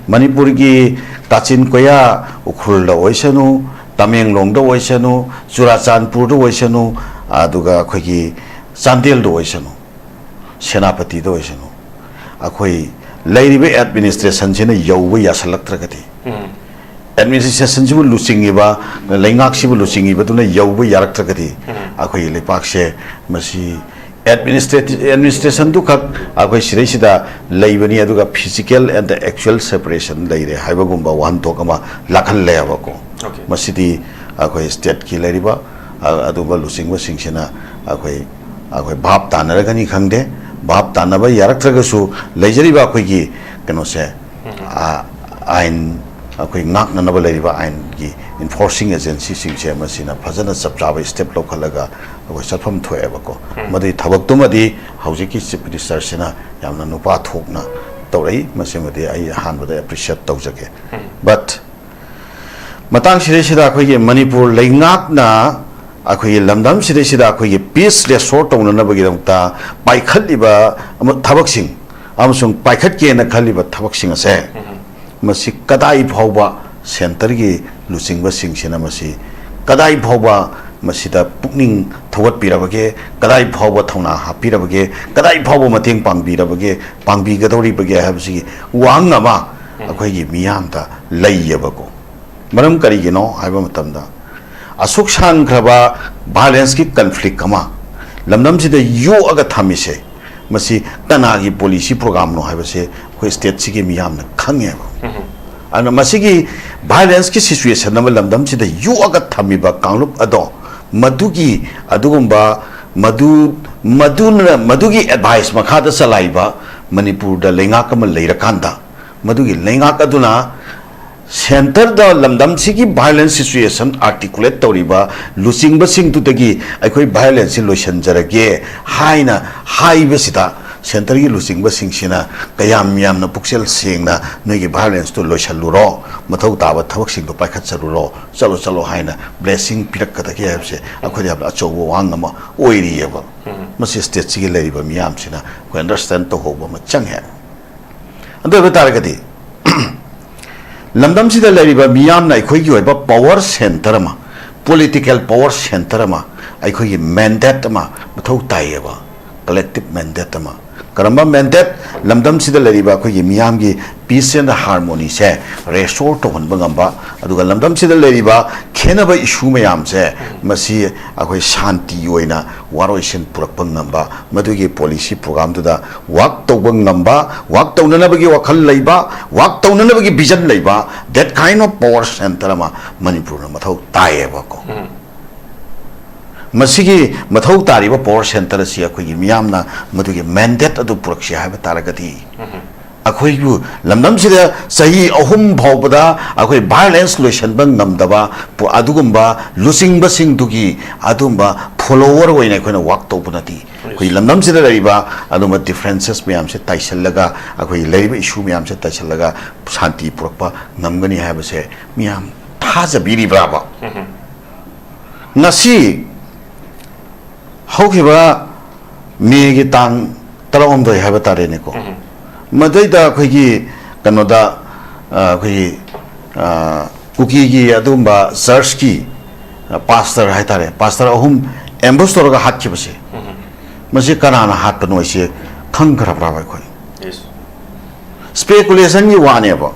ꯃꯅꯤꯄꯨꯔꯒꯤ ꯀꯥꯆꯤꯟ ꯀꯣꯌꯥ, ꯎꯈ꯭ꯔꯨꯜꯗ ꯑꯣꯏꯁꯅꯨ, ꯇꯃꯦꯡꯂꯣꯡꯗ ꯑꯣꯏꯁꯅꯨ, ꯆꯨꯔꯥꯆꯥꯟꯄꯨꯔꯗ ꯑꯣꯏꯁꯅꯨ, ꯑꯗꯨꯒ ꯑꯩꯈꯣꯏꯒꯤ ꯆꯥꯟꯗꯦꯜꯗ ꯑꯣꯏꯁꯅꯨ, ꯁꯦꯅꯥꯄꯇꯤꯗ ꯑꯣꯏꯁꯅꯨ, ꯑꯩꯈꯣꯏ ꯂꯩꯔꯤꯕ administration ꯁꯤꯅ ꯌꯧꯕ ꯌꯥꯁꯜꯂꯛꯇ꯭ꯔꯒꯗꯤ, administration ꯁꯤꯕꯨ ꯂꯨꯆꯤꯡꯉꯤꯕ, ꯂꯩꯉꯥꯛꯁꯤꯕꯨ ꯂꯨꯆꯤꯡꯉꯤꯕꯗꯨꯅ ꯌꯧꯕ ꯌꯥꯔꯛꯇ꯭ꯔꯒꯗꯤ, ꯑꯩꯈꯣꯏꯒꯤ ꯂꯩꯄꯥꯛꯁꯦ ꯃꯁꯤ administrative, administration ꯗꯨꯈꯛ ꯑꯩꯈꯣꯏ ꯁꯤꯗꯩꯁꯤꯗ ꯂꯩꯕꯅꯤ, ꯑꯗꯨꯒ physical and actual separation ꯂꯩꯔꯦ ꯍꯥꯏꯕꯒꯨꯝꯕ ꯋꯥꯍꯟꯊꯣꯛ ꯑꯃ ꯂꯥꯛꯍꯜꯂꯦꯕꯀꯣ꯫ Okay. ꯃꯁꯤꯗꯤ ꯑꯩꯈꯣꯏ state ꯀꯤ ꯂꯩꯔꯤꯕ, ꯑ-, ꯑꯗꯨꯒꯨꯝꯕ ꯂꯨꯆꯤꯡꯕꯁꯤꯡꯁꯤꯅ ꯑꯩꯈꯣꯏ, ꯑꯩꯈꯣꯏ ꯚꯥꯞ ꯇꯥꯅꯔꯒꯅꯤ ꯈꯪꯗꯦ, ꯚꯥꯞ ꯇꯥꯅꯕ ꯌꯥꯔꯛꯇ꯭ꯔꯒꯁꯨ, ꯂꯩꯖꯔꯤꯕ ꯑꯩꯈꯣꯏꯒꯤ ꯀꯩꯅꯣꯁꯦ, ꯑ, ꯑꯥꯏꯟ, ꯑꯩꯈꯣꯏ ꯉꯥꯛꯅꯅꯕ ꯂꯩꯔꯤꯕ ꯑꯥꯏꯟꯒꯤ enforcing agency ꯁꯤꯡꯁꯦ ꯃꯁꯤꯅ ꯐꯖꯅ ꯆꯞ ꯆꯥꯕ step ꯂꯧꯈꯠꯂꯒ ꯑꯩꯈꯣꯏ ꯆꯠꯐꯝ ꯊꯣꯛꯑꯦꯕꯀꯣ꯫ ꯃꯗꯨꯒꯤ ꯊꯕꯛꯇꯨꯃꯗꯤ ꯍꯧꯖꯤꯛꯀꯤ Chief Minister ꯁꯤꯅ ꯌꯥꯝꯅ ꯅꯨꯄꯥ ꯊꯣꯛꯅ ꯇꯧꯔꯛꯏ꯫ ꯃꯁꯤꯃꯗꯤ ꯑꯩ ꯑꯍꯥꯟꯕꯗ ꯑꯦꯄ꯭ꯔꯤꯁꯤꯌꯦꯠ ꯇꯧꯖꯒꯦ꯫ ꯕꯠ ꯃꯇꯥꯡ ꯁꯤꯗꯩꯁꯤꯗ ꯑꯩꯈꯣꯏꯒꯤ ꯃꯅꯤꯄꯨꯔ ꯂꯩꯉꯥꯛꯅ ꯑꯩꯈꯣꯏꯒꯤ ꯂꯝꯗꯝ ꯁꯤꯗꯩꯁꯤꯗ ꯑꯩꯈꯣꯏꯒꯤ ꯄꯤꯁ ꯔꯦꯁꯇꯣꯔ ꯇꯧꯅꯅꯕꯒꯤꯗꯃꯛꯇ ꯄꯥꯏꯈꯠꯂꯤꯕ ꯑꯃ-, ꯊꯕꯛꯁꯤꯡ ꯑꯃꯁꯨꯡ ꯄꯥꯏꯈꯠꯀꯦꯅ ꯈꯜꯂꯤꯕ ꯊꯕꯛꯁꯤꯡ ꯑꯁꯦ ꯃꯁꯤ ꯀꯗꯥꯏ ꯐꯥꯎꯕ ꯁꯦꯟꯇꯔꯒꯤ ꯂꯨꯆꯤꯡꯕꯁꯤꯡꯁꯤꯅ ꯃꯁꯤ ꯀꯗꯥꯏ ꯐꯥꯎꯕ ꯃꯁꯤꯗ ꯄꯨꯛꯅꯤꯡ ꯊꯧꯒꯠꯄꯤꯔꯕꯒꯦ, ꯀꯗꯥꯏ ꯐꯥꯎꯕ ꯊꯧꯅꯥ ꯍꯥꯞꯄꯤꯔꯕꯒꯦ, ꯀꯗꯥꯏ ꯐꯥꯎꯕ ꯃꯇꯦꯡ ꯄꯥꯡꯕꯤꯔꯕꯒꯦ, ꯄꯥꯡꯕꯤꯒꯗꯧꯔꯤꯕꯒꯦ ꯍꯥꯏꯕꯁꯤꯒꯤ ꯋꯥꯍꯪ ꯑꯃ ꯑꯩꯈꯣꯏꯒꯤ ꯃꯤꯌꯥꯝꯗ ꯂꯩꯌꯦꯕꯀꯣ꯫ ꯃꯔꯝ ꯀꯔꯤꯒꯤꯅꯣ ꯍꯥꯏꯕ ꯃꯇꯝꯗ, ꯑꯁꯨꯛ ꯁꯥꯡꯈ꯭ꯔꯕ ꯚꯥꯏꯂꯦꯟꯁꯀꯤ ꯀꯟꯐ꯭ꯂꯤꯛ ꯑꯃ ꯂꯝꯗꯝꯁꯤꯗ ꯌꯣꯛꯑꯒ ꯊꯝꯃꯤꯁꯦ, ꯃꯁꯤ ꯀꯅꯥꯒꯤ ꯄꯣꯂꯤꯁꯤ ꯄ꯭ꯔꯣꯒꯥꯝꯅꯣ ꯍꯥꯏꯕꯁꯦ ꯑꯩꯈꯣꯏ ꯁ꯭ꯇꯦꯠꯁꯤꯒꯤ ꯃꯤꯌꯥꯝꯅ ꯈꯪꯉꯦꯕ꯫ ꯑꯗꯨꯅ ꯃꯁꯤꯒꯤ ꯚꯥꯏꯂꯦꯟꯁꯀꯤ ꯁꯤꯆꯨꯋꯦꯁꯟ ꯑꯃ ꯂꯝꯗꯝꯁꯤꯗ ꯌꯣꯛꯑꯒ ꯊꯝꯃꯤꯕ ꯀꯥꯡꯂꯨꯞ ꯑꯗꯣ, ꯃꯗꯨꯒꯤ ꯑꯗꯨꯒꯨꯝꯕ ꯃꯗꯨ ꯃꯗꯨꯅ ꯃꯗꯨꯒꯤ ꯑꯦꯗꯚꯥꯏꯁ ꯃꯈꯥꯗ ꯆꯂꯥꯏꯕ ꯃꯅꯤꯄꯨꯔꯗ ꯂꯩꯉꯥꯛ ꯑꯃ ꯂꯩꯔꯀꯥꯟꯗ, ꯃꯗꯨꯒꯤ ꯂꯩꯉꯥꯛ ꯑꯗꯨꯅ ꯁꯦꯟꯇꯔꯗ ꯂꯝꯗꯝꯁꯤꯒꯤ ꯚꯥꯏꯂꯦꯟꯁ ꯁꯤꯆꯨꯋꯦꯁꯟ ꯑꯥꯔꯇꯤꯀꯨꯂꯦꯠ ꯇꯧꯔꯤꯕ ꯂꯨꯆꯤꯡꯕꯁꯤꯡꯗꯨꯗꯒꯤ ꯑꯩꯈꯣꯏ ꯚꯥꯏꯂꯦꯟꯁꯁꯤ ꯂꯣꯏꯁꯤꯟꯖꯔꯒꯦ ꯍꯥꯏꯅ ꯍꯥꯏꯕꯁꯤꯗ, ꯁꯦꯟꯇꯔꯒꯤ ꯂꯨꯆꯤꯡꯕꯁꯤꯡꯁꯤꯅ ꯀꯌꯥꯝ ꯌꯥꯝꯅ ꯄꯨꯛꯆꯦꯜ ꯁꯦꯡꯅ ꯅꯣꯏꯒꯤ ꯚꯥꯏꯂꯦꯟꯁꯇꯨ ꯂꯣꯏꯁꯤꯜꯂꯨꯔꯣ, ꯃꯊꯧ ꯇꯥꯕ ꯊꯕꯛꯁꯤꯡꯗꯣ ꯄꯥꯏꯈꯠꯆꯔꯨꯔꯣ, ꯆꯠꯂꯣ ꯆꯠꯂꯣ ꯍꯥꯏꯅ ꯕ꯭ꯂꯦꯁꯤꯡ ꯄꯤꯔꯛꯀꯗꯒꯦ ꯍꯥꯏꯕꯁꯦ ꯑꯩꯈꯣꯏꯗ ꯌꯥꯝꯅ ꯑꯆꯧꯕ ꯋꯥꯍꯪ ꯑꯃ ꯑꯣꯏꯔꯤꯑꯕ꯫ ꯃꯁꯤ ꯁ꯭ꯇꯦꯠꯁꯤꯒꯤ ꯂꯩꯔꯤꯕ ꯃꯤꯌꯥꯝꯁꯤꯅ ꯑꯩꯈꯣꯏ ꯑꯟꯗꯔꯁꯇꯦꯟ ꯇꯧꯍꯧꯕ ꯑꯃ ꯆꯪꯉꯦ꯫ ꯑꯗꯨ ꯑꯣꯏꯕ ꯇꯥꯔꯒꯗꯤ, ꯂꯝꯗꯝꯁꯤꯗ ꯂꯩꯔꯤꯕ ꯃꯤꯌꯥꯝꯅ ꯑꯩꯈꯣꯏꯒꯤ ꯑꯣꯏꯕ ꯄꯋꯔ ꯁꯦꯟꯇꯔ ꯑꯃ, ꯄꯣꯂꯤꯇꯤꯀꯦꯜ ꯄꯋꯔ ꯁꯦꯟꯇꯔ ꯑꯃ, ꯑꯩꯈꯣꯏꯒꯤ ꯃꯦꯟꯗꯦꯠ ꯑꯃ ꯃꯊꯧ ꯇꯥꯏꯌꯦꯕ, ꯀꯂꯦꯛꯇꯤꯞ ꯃꯦꯟꯗꯦꯠ ꯑꯃ꯫ ꯀꯔꯝꯕ ꯃꯦꯟꯗꯦꯠ? ꯂꯝꯗꯝꯁꯤꯗ ꯂꯩꯔꯤꯕ ꯑꯩꯈꯣꯏꯒꯤ ꯃꯤꯌꯥꯝꯒꯤ ꯄꯤꯁ ꯑꯦꯟ ꯍꯥꯔꯃꯣꯅꯤꯁꯦ ꯔꯦꯁꯇꯣꯔ ꯇꯧꯍꯟꯕ ꯉꯝꯕ, ꯑꯗꯨꯒ ꯂꯝꯗꯝꯁꯤꯗ ꯂꯩꯔꯤꯕ ꯈꯦꯟꯅꯕ ꯏꯁꯨ ꯃꯌꯥꯝꯁꯦ, ꯃꯁꯤ ꯑꯩꯈꯣꯏ ꯁꯥꯟꯇꯤ ꯑꯣꯏꯅ ꯋꯥꯔꯣꯏꯁꯤꯟ ꯄꯨꯔꯛꯄ ꯉꯝꯕ, ꯃꯗꯨꯒꯤ ꯄꯣꯂꯤꯁꯤ ꯄ꯭ꯔꯣꯒꯥꯝꯗꯨꯗ ꯋꯥꯛ ꯇꯧꯕ ꯉꯝꯕ, ꯋꯥꯛ ꯇꯧꯅꯅꯕꯒꯤ ꯋꯥꯈꯜ ꯂꯩꯕ, ꯋꯥꯛ ꯇꯧꯅꯅꯕꯒꯤ ꯚꯤꯖꯟ ꯂꯩꯕ, that kind of power center ꯑꯃ ꯃꯅꯤꯄꯨꯔꯅ ꯃꯊꯧ ꯇꯥꯏꯌꯦꯕꯀꯣ꯫ ꯃꯁꯤꯒꯤ ꯃꯊꯧ ꯇꯥꯔꯤꯕ ꯄꯋꯔ ꯁꯦꯟꯇꯔ ꯑꯁꯤ ꯑꯩꯈꯣꯏꯒꯤ ꯃꯤꯌꯥꯝꯅ ꯃꯗꯨꯒꯤ ꯃꯦꯟꯗꯦꯠ ꯑꯗꯨ ꯄꯨꯔꯛꯁꯤ ꯍꯥꯏꯕ ꯇꯥꯔꯒꯗꯤ, ꯑꯩꯈꯣꯏꯕꯨ ꯂꯝꯗꯝꯁꯤꯗ ꯆꯍꯤ ꯑꯍꯨꯝ ꯐꯥꯎꯕꯗ ꯑꯩꯈꯣꯏ ꯚꯥꯏꯂꯦꯟꯁ ꯂꯣꯏꯁꯤꯟꯕ ꯉꯝꯗꯕ ꯄ-, ꯑꯗꯨꯒꯨꯝꯕ ꯂꯨꯆꯤꯡꯕꯁꯤꯡꯗꯨꯒꯤ ꯑꯗꯨꯒꯨꯝꯕ ꯐꯣꯂꯣꯋꯔ ꯑꯣꯏꯅ ꯑꯩꯈꯣꯏꯅ ꯋꯥꯛ ꯇꯧꯕꯅꯗꯤ ꯑꯩꯈꯣꯏ ꯂꯝꯗꯝꯁꯤꯗ ꯂꯩꯔꯤꯕ ꯑꯗꯨꯝꯕ differences ꯃꯌꯥꯝꯁꯦ ꯇꯥꯏꯁꯤꯜꯂꯒ, ꯑꯩꯈꯣꯏ ꯂꯩꯔꯤꯕ issue ꯃꯌꯥꯝꯁꯦ ꯇꯥꯏꯁꯤꯜꯂꯒ ꯁꯥꯟꯇꯤ ꯄꯨꯔꯛꯄ ꯉꯝꯒꯅꯤ ꯍꯥꯏꯕꯁꯦ ꯃꯤꯌꯥꯝ ꯊꯥꯖꯕꯤꯔꯤꯕ꯭ꯔꯥꯕ? ꯉꯁꯤ ꯍꯧꯈꯤꯕ ꯃꯦꯒꯤ ꯇꯥꯡ ꯇꯔꯥꯍꯨꯝꯗꯣꯏ ꯍꯥꯏꯕ ꯇꯥꯔꯦꯅꯦꯀꯣ, ꯃꯗꯩꯗ ꯑꯩꯈꯣꯏꯒꯤ ꯀꯩꯅꯣꯗ, ꯑ, ꯑꯩꯈꯣꯏꯒꯤ, ꯑ, ꯀꯨꯀꯤꯒꯤ ꯑꯗꯨꯒꯨꯝꯕ churchꯀꯤ, ꯑ, pastor ꯍꯥꯏꯇꯥꯔꯦ, pastor ꯑꯍꯨꯝ ambush ꯇꯧꯔꯒ ꯍꯥꯠꯈꯤꯕꯁꯦ, ꯃꯁꯤ ꯀꯅꯥꯅ ꯍꯥꯠꯄꯅꯣ ꯍꯥꯏꯁꯦ ꯈꯪꯈ꯭ꯔꯕ꯭ꯔꯥꯕ ꯑꯩꯈꯣꯏ? Speculationꯒꯤ ꯋꯥꯅꯦꯕ꯫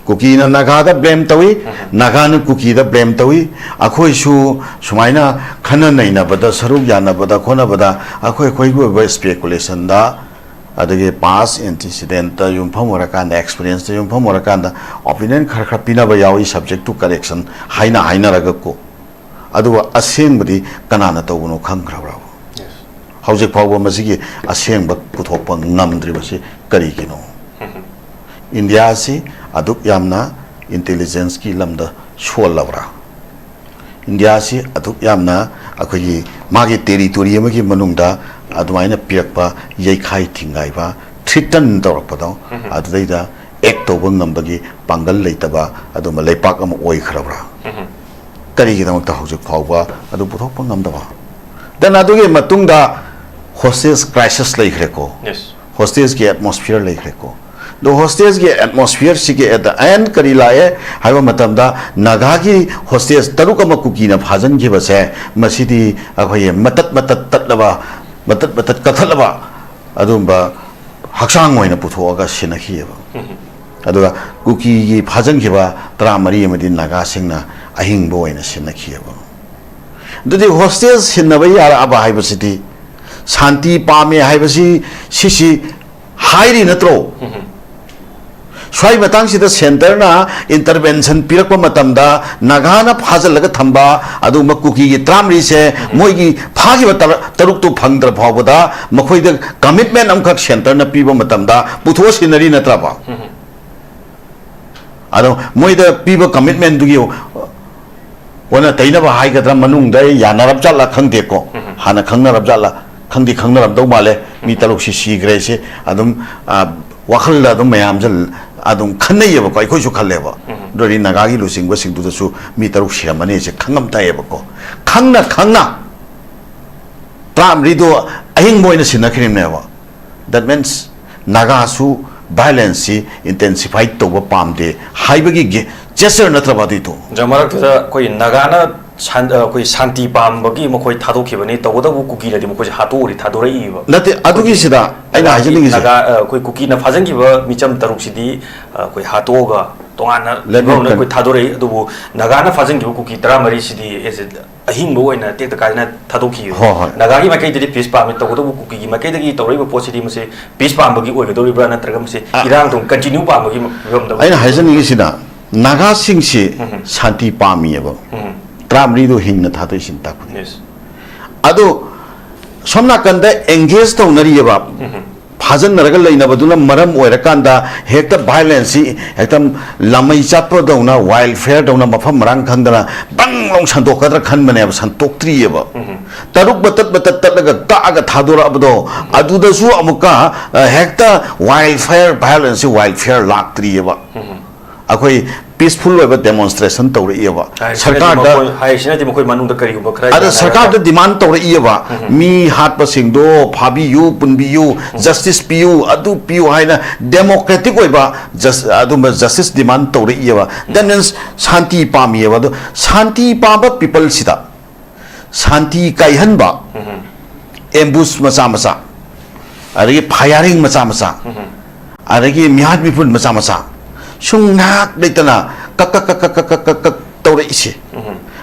ꯀꯨꯀꯤꯅ ꯅꯥꯒꯥꯗ blame ꯇꯧꯏ, ꯅꯥꯒꯥꯅ ꯀꯨꯀꯤꯗ blame ꯇꯧꯏ꯫ ꯑꯩꯈꯣꯏꯁꯨ ꯁꯨꯃꯥꯏꯅ ꯈꯟꯅ ꯅꯩꯅꯕꯗ, ꯁꯔꯨꯛ ꯌꯥꯅꯕꯗ ꯈꯣꯠꯅꯕꯗ ꯑꯩꯈꯣꯏ ꯑꯩꯈꯣꯏꯒꯤ ꯑꯣꯏꯕ speculationꯗ, ꯑꯗꯒꯤ past antecedentꯇ ꯌꯨꯝꯐꯝ ꯑꯣꯏꯔꯀꯥꯟꯗ, experienceꯇ ꯌꯨꯝꯐꯝ ꯑꯣꯏꯔꯀꯥꯟꯗ opinion ꯈꯔ ꯈꯔ ꯄꯤꯅꯕ ꯌꯥꯎꯏ, subject to correction ꯍꯥꯏꯅ ꯍꯥꯏꯅꯔꯒꯀꯣ꯫ ꯑꯗꯨꯒ ꯑꯁꯦꯡꯕꯗꯤ ꯀꯅꯥꯅ ꯇꯧꯕꯅꯣ ꯈꯪꯈ꯭ꯔꯕ꯭ꯔꯥꯕ? ꯍꯧꯖꯤꯛ ꯐꯥꯎꯕ ꯃꯁꯤꯒꯤ ꯑꯁꯦꯡꯕ ꯄꯨꯊꯣꯛꯄ ꯉꯝꯗ꯭ꯔꯤꯕꯁꯤ ꯀꯔꯤꯒꯤꯅꯣ? ꯏꯟꯗꯤꯌꯥꯁꯤ ꯑꯗꯨꯛ ꯌꯥꯝꯅ intelligenceꯀꯤ ꯂꯝꯗ ꯁꯣꯜꯂꯕ꯭ꯔꯥ? ꯏꯟꯗꯤꯌꯥꯁꯤ ꯑꯗꯨꯛ ꯌꯥꯝꯅ ꯑꯩꯈꯣꯏꯒꯤ ꯃꯥꯒꯤ territory ꯑꯃꯒꯤ ꯃꯅꯨꯡꯗ ꯑꯗꯨꯃꯥꯏꯅ ꯄꯤꯔꯛꯄ ꯌꯩꯈꯥꯏ ꯊꯤꯡꯒꯥꯏꯕ, threaten ꯇꯧꯔꯛꯄꯗꯣ, ꯑꯗꯨꯗꯩꯗ act ꯇꯧꯕ ꯉꯝꯕꯒꯤ ꯄꯥꯡꯒꯜ ꯂꯩꯇꯕ ꯑꯗꯨꯝꯕ ꯂꯩꯄꯥꯛ ꯑꯃ ꯑꯣꯏꯈ꯭ꯔꯕ꯭ꯔꯥ? ꯀꯔꯤꯒꯤꯗꯃꯛꯇ ꯍꯧꯖꯤꯛ ꯐꯥꯎꯕ ꯑꯗꯨ ꯄꯨꯊꯣꯛꯄ ꯉꯝꯗꯕ? Then ꯑꯗꯨꯒꯤ ꯃꯇꯨꯡꯗ hostage crisis ꯂꯩꯈ꯭ꯔꯦꯀꯣ, hostageꯀꯤ atmosphere ꯂꯩꯈ꯭ꯔꯦꯀꯣ꯫ ꯑꯗꯣ hostageꯀꯤ atmosphereꯁꯤꯒꯤ at the end ꯀꯔꯤ ꯂꯥꯛꯑꯦ ꯍꯥꯏꯕ ꯃꯇꯝꯗ, ꯅꯥꯒꯥꯒꯤ hostage ꯇꯔꯨꯛ ꯑꯃ ꯀꯨꯀꯤꯅ ꯐꯥꯖꯤꯟꯈꯤꯕꯁꯦ, ꯃꯁꯤꯗꯤ ꯑꯩꯈꯣꯏꯒꯤ ꯃꯇꯠ ꯃꯇꯠ ꯇꯠꯂꯕ, ꯃꯇꯠ ꯃꯇꯠ ꯀꯛꯊꯠꯂꯕ ꯑꯗꯨꯒꯨꯝꯕ ꯍꯛꯆꯥꯡ ꯑꯣꯏꯅ ꯄꯨꯊꯣꯛꯑꯒ ꯁꯤꯟꯅꯈꯤꯑꯕ꯫ ꯑꯗꯨꯒ ꯀꯨꯀꯤꯒꯤ ꯐꯥꯖꯤꯟꯈꯤꯕ ꯇꯔꯥꯃꯔꯤ ꯑꯃꯗꯤ ꯅꯥꯒꯥꯁꯤꯡꯅ ꯑꯍꯤꯡꯕ ꯑꯣꯏꯅ ꯁꯤꯟꯅꯈꯤꯑꯕ꯫ ꯑꯗꯨꯗꯤ hostage ꯁꯤꯟꯅꯕ ꯌꯥꯔꯛꯑꯕ ꯍꯥꯏꯕꯁꯤꯗꯤ ꯁꯥꯟꯇꯤ ꯄꯥꯝꯃꯦ ꯍꯥꯏꯕꯁꯤ ꯁꯤꯁꯤ ꯍꯥꯏꯔꯤ ꯅꯠꯇ꯭ꯔꯣ? ꯁ꯭ꯋꯥꯏ ꯃꯇꯥꯡꯁꯤꯗ centreꯅ intervention ꯄꯤꯔꯛꯄ ꯃꯇꯝꯗ ꯅꯥꯒꯥꯅ ꯐꯥꯖꯤꯜꯂꯒ ꯊꯝꯕ ꯑꯗꯨꯒꯨꯝꯕ ꯀꯨꯀꯤꯒꯤ ꯇꯔꯥꯃꯔꯤꯁꯦ ꯃꯣꯏꯒꯤ ꯐꯥꯈꯤꯕ ꯇꯔ-, ꯇꯔꯨꯛꯇꯨ ꯐꯪꯗ꯭ꯔ ꯐꯥꯎꯕꯗ ꯃꯈꯣꯏꯗ commitment ꯑꯃꯈꯛ centreꯅ ꯄꯤꯕ ꯃꯇꯝꯗ ꯄꯨꯊꯣꯛꯑ ꯁꯤꯟꯅꯔꯤ ꯅꯠꯇ꯭ꯔꯕ? ꯑꯗꯣ ꯃꯣꯏꯗ ꯄꯤꯕ commitmentꯗꯨꯒꯤ ꯑꯣꯟꯅ ꯇꯩꯅꯕ ꯍꯥꯏꯒꯗ꯭ꯔꯥ, ꯃꯅꯨꯡꯗ ꯌꯥꯅꯔꯞ ꯖꯥꯠꯂꯥ ꯈꯪꯗꯦꯀꯣ, ꯍꯥꯟꯅ ꯈꯪꯅꯔꯞ ꯖꯥꯠꯂꯥ? ꯈꯪꯗꯤ ꯈꯪꯅꯔꯝꯗꯧ ꯃꯥꯜꯂꯦ꯫ ꯃꯤ ꯇꯔꯨꯛꯁꯤ ꯁꯤꯈ꯭ꯔꯦ ꯁꯤ ꯑꯗꯨꯝ, ꯑ, ꯋꯥꯈꯜꯗ ꯑꯗꯨꯝ ꯃꯌꯥꯝꯁꯦ ꯑꯗꯨꯝ ꯈꯟꯅꯩꯌꯦꯕꯀꯣ, ꯑꯩꯈꯣꯏꯁꯨ ꯈꯜꯂꯦꯕ꯫ ꯑꯗꯨꯗꯤ ꯅꯥꯒꯥꯒꯤ ꯂꯨꯆꯤꯡꯕꯁꯤꯡꯗꯨꯗꯁꯨ ꯃꯤ ꯇꯔꯨꯛ ꯁꯤꯔꯝꯃꯅꯤ ꯁꯦ ꯈꯪꯉꯝ ꯇꯥꯏꯌꯦꯕꯀꯣ꯫ ꯈꯪꯅ ꯈꯪꯅ ꯇꯔꯥꯃꯔꯤꯗꯣ ꯑꯍꯤꯡꯕ ꯑꯣꯏꯅ ꯁꯤꯟꯅꯈ꯭ꯔꯤꯕꯅꯦꯕ꯫ That means ꯅꯥꯒꯥꯁꯨ violence ꯁꯤ intensify ꯇꯧꯕ ꯄꯥꯝꯗꯦ ꯍꯥꯏꯕꯒꯤ ꯒꯦ-, gesture ꯅꯠꯇ꯭ꯔꯕ ꯑꯗꯨꯏꯗꯣ? ꯖ-, ꯃꯔꯛꯇꯨꯗ ꯑꯩꯈꯣꯏ ꯅꯥꯒꯥꯅ ꯁꯥꯟ-, ꯑ, ꯑꯩꯈꯣꯏ ꯁꯥꯟꯇꯤ ꯄꯥꯝꯕꯒꯤ ꯃꯈꯣꯏ ꯊꯥꯗꯣꯛꯈꯤꯕꯅꯤ, ꯇꯧꯕꯇꯕꯨ ꯀꯨꯀꯤꯅꯗꯤ ꯃꯈꯣꯏꯁꯦ ꯍꯥꯠꯇꯣꯛꯎꯔꯤ, ꯊꯥꯗꯣꯔꯛꯏꯕ꯫ ꯅꯠꯇꯦ, ꯑꯗꯨꯒꯤꯁꯤꯗ ꯑꯩꯅ ꯅꯥꯒꯥꯒꯤ, ꯍꯥꯏꯖꯅꯤꯡꯉꯤꯁꯦ꯫ ꯅꯥꯒꯥ, ꯑ, ꯑꯩꯈꯣꯏ ꯀꯨꯀꯤꯅ ꯐꯥꯖꯤꯟꯈꯤꯕ ꯃꯤꯆꯝ ꯇꯔꯨꯛꯁꯤꯗꯤ, ꯑ, ꯑꯩꯈꯣꯏ ꯍꯥꯠꯇꯣꯛꯑꯒ ꯇꯣꯉꯥꯟꯅ Let me ꯐꯤꯕꯝ ꯑꯃꯗ ꯑꯩꯈꯣꯏ con- ꯊꯥꯗꯣꯔꯛꯏ, ꯑꯗꯨꯕꯨ ꯅꯥꯒꯥꯅ ꯐꯥꯖꯤꯟꯈꯤꯕ ꯀꯨꯀꯤ ꯇꯔꯥꯃꯔꯤꯁꯤꯗꯤ as a ꯑꯍꯤꯡꯕ ꯑꯣꯏꯅ ꯇꯦꯛꯇ ꯀꯥꯏꯗꯅ ꯊꯥꯗꯣꯛꯈꯤꯕ꯫ ꯍꯣꯏ, ꯍꯣꯏ꯫ ꯅꯥꯒꯥꯒꯤ ꯃꯥꯏꯀꯩꯗꯗꯤ peace ꯄꯥꯝꯃꯤ, ꯇꯧꯕꯇꯕꯨ ꯀꯨꯀꯤꯒꯤ ꯃꯥꯏꯀꯩꯗꯒꯤ ꯇꯧꯔꯛꯏꯕ ꯄꯣꯠꯁꯤꯗꯤ ꯃꯁꯤ peace ꯄꯥꯝꯕꯒꯤ ꯑꯣꯏꯒꯗꯧꯔꯤꯕ꯭ꯔꯥ, ꯅꯠꯇ꯭ꯔꯒ ꯃꯁꯤ ꯑ, ꯏꯔꯥꯡ ꯑꯗꯨꯝ continue ꯄꯥꯝꯕꯒꯤ ꯐꯤꯕꯝꯗ ꯑꯩꯅ ꯑꯣꯏꯒꯗꯧꯔꯤꯕ꯭ꯔꯥ? ꯍꯥꯏꯖꯅꯤꯡꯉꯤꯁꯤꯅ, ꯅꯥꯒꯥꯁꯤꯡꯁꯤ ꯎꯝ꯫ ꯁꯥꯟꯇꯤ ꯄꯥꯝꯃꯤꯑꯕ꯫ ꯎꯝ꯫ ꯇꯔꯥꯃꯔꯤꯗꯣ ꯍꯤꯡꯅ ꯊꯥꯗꯣꯛꯏꯁꯤꯅ ꯇꯥꯛꯄꯅꯤ꯫ Yes꯫ ꯑꯗꯣ ꯁꯣꯝ ꯅꯥꯀꯟꯗ engage ꯇꯧꯅꯔꯤꯑꯕ꯫ ꯎꯝ꯫ ꯐꯥꯖꯤꯟꯅꯔꯒ ꯂꯩꯅꯕꯗꯨꯅ ꯃꯔꯝ ꯑꯣꯏꯔꯀꯥꯟꯗ ꯍꯦꯛꯇ violence ꯁꯤ ꯍꯦꯛꯇ ꯂꯥꯃꯩ ꯆꯠꯄꯗꯧꯅ, wildfire ꯗꯧꯅ ꯃꯐꯝ ꯃꯔꯥꯡ ꯈꯪꯗꯅ ꯕꯪ ꯂꯥꯎ ꯁꯟꯗꯣꯛꯀꯗ꯭ꯔꯥ ꯈꯟꯕꯅꯦꯕ, ꯁꯟꯗꯣꯛꯇ꯭ꯔꯤꯑꯕ꯫ ꯎꯝ꯫ ꯇꯔꯨꯛ ꯃꯇꯠ ꯃꯇꯠ ꯇꯠꯂꯒ ꯀꯛꯑꯒ ꯊꯥꯗꯣꯔꯛꯑꯕꯗꯣ, ꯑꯗꯨꯗꯁꯨ ꯑꯃꯨꯛꯀ, ꯑ, ꯍꯦꯛꯇ wildfire violence ꯁꯤ wildfire ꯂꯥꯛꯇ꯭ꯔꯤꯑꯕ꯫ ꯎꯝ꯫ ꯑꯩꯈꯣꯏ peaceful ꯑꯣꯏꯕ demonstration ꯇꯧꯔꯛꯏꯑꯕ꯫ ꯍꯥꯏꯔꯤꯁꯤꯅꯗꯤ ꯁꯔꯀꯥꯔꯗ ꯃꯈꯣꯏ, ꯍꯥꯏꯔꯤꯁꯤꯅꯗꯤ ꯃꯈꯣꯏ ꯃꯅꯨꯡꯗ ꯀꯔꯤꯒꯨꯝꯕ ꯈꯔ ꯑꯗ ꯌꯥꯅꯔꯒ ꯁꯔꯀꯥꯔꯗ demand ꯇꯧꯔꯛꯏꯑꯕ꯫ ꯎꯝ꯫ ꯃꯤ ꯍꯥꯠꯄꯁꯤꯡꯗꯣ ꯐꯥꯕꯤꯌꯨ, ꯄꯨꯟꯕꯤꯌꯨ, justice ꯄꯤꯌꯨ, ꯑꯗꯨ ꯄꯤꯌꯨ ꯍꯥꯏꯅ democratic ꯑꯣꯏꯕ ꯖꯁ-, ꯑꯗꯨꯝꯕ justice demand ꯇꯧꯔꯛꯏꯑꯕ꯫ That means ꯁꯥꯟꯇꯤ ꯄꯥꯝꯃꯤꯑꯕ꯫ ꯑꯗꯣ ꯁꯥꯟꯇꯤ ꯄꯥꯝꯕ people ꯁꯤꯗ ꯁꯥꯟꯇꯤ ꯀꯥꯏꯍꯟꯕ, ꯎꯝ꯫ Ambush ꯃꯆꯥ ꯃꯆꯥ, ꯑꯗꯒꯤ firing ꯃꯆꯥ ꯃꯆꯥ, ꯎꯝ꯫ ꯑꯗꯒꯤ ꯃꯤꯍꯥꯠ ꯃꯤꯄꯨꯟ ꯃꯆꯥ ꯃꯆꯥ ꯁꯨꯝ ꯉꯥꯏꯍꯥꯛ ꯂꯩꯇꯅ ꯀꯛ ꯀꯛ ꯀꯛ ꯇꯧꯔꯛꯏꯁꯦ, ꯎꯝ꯫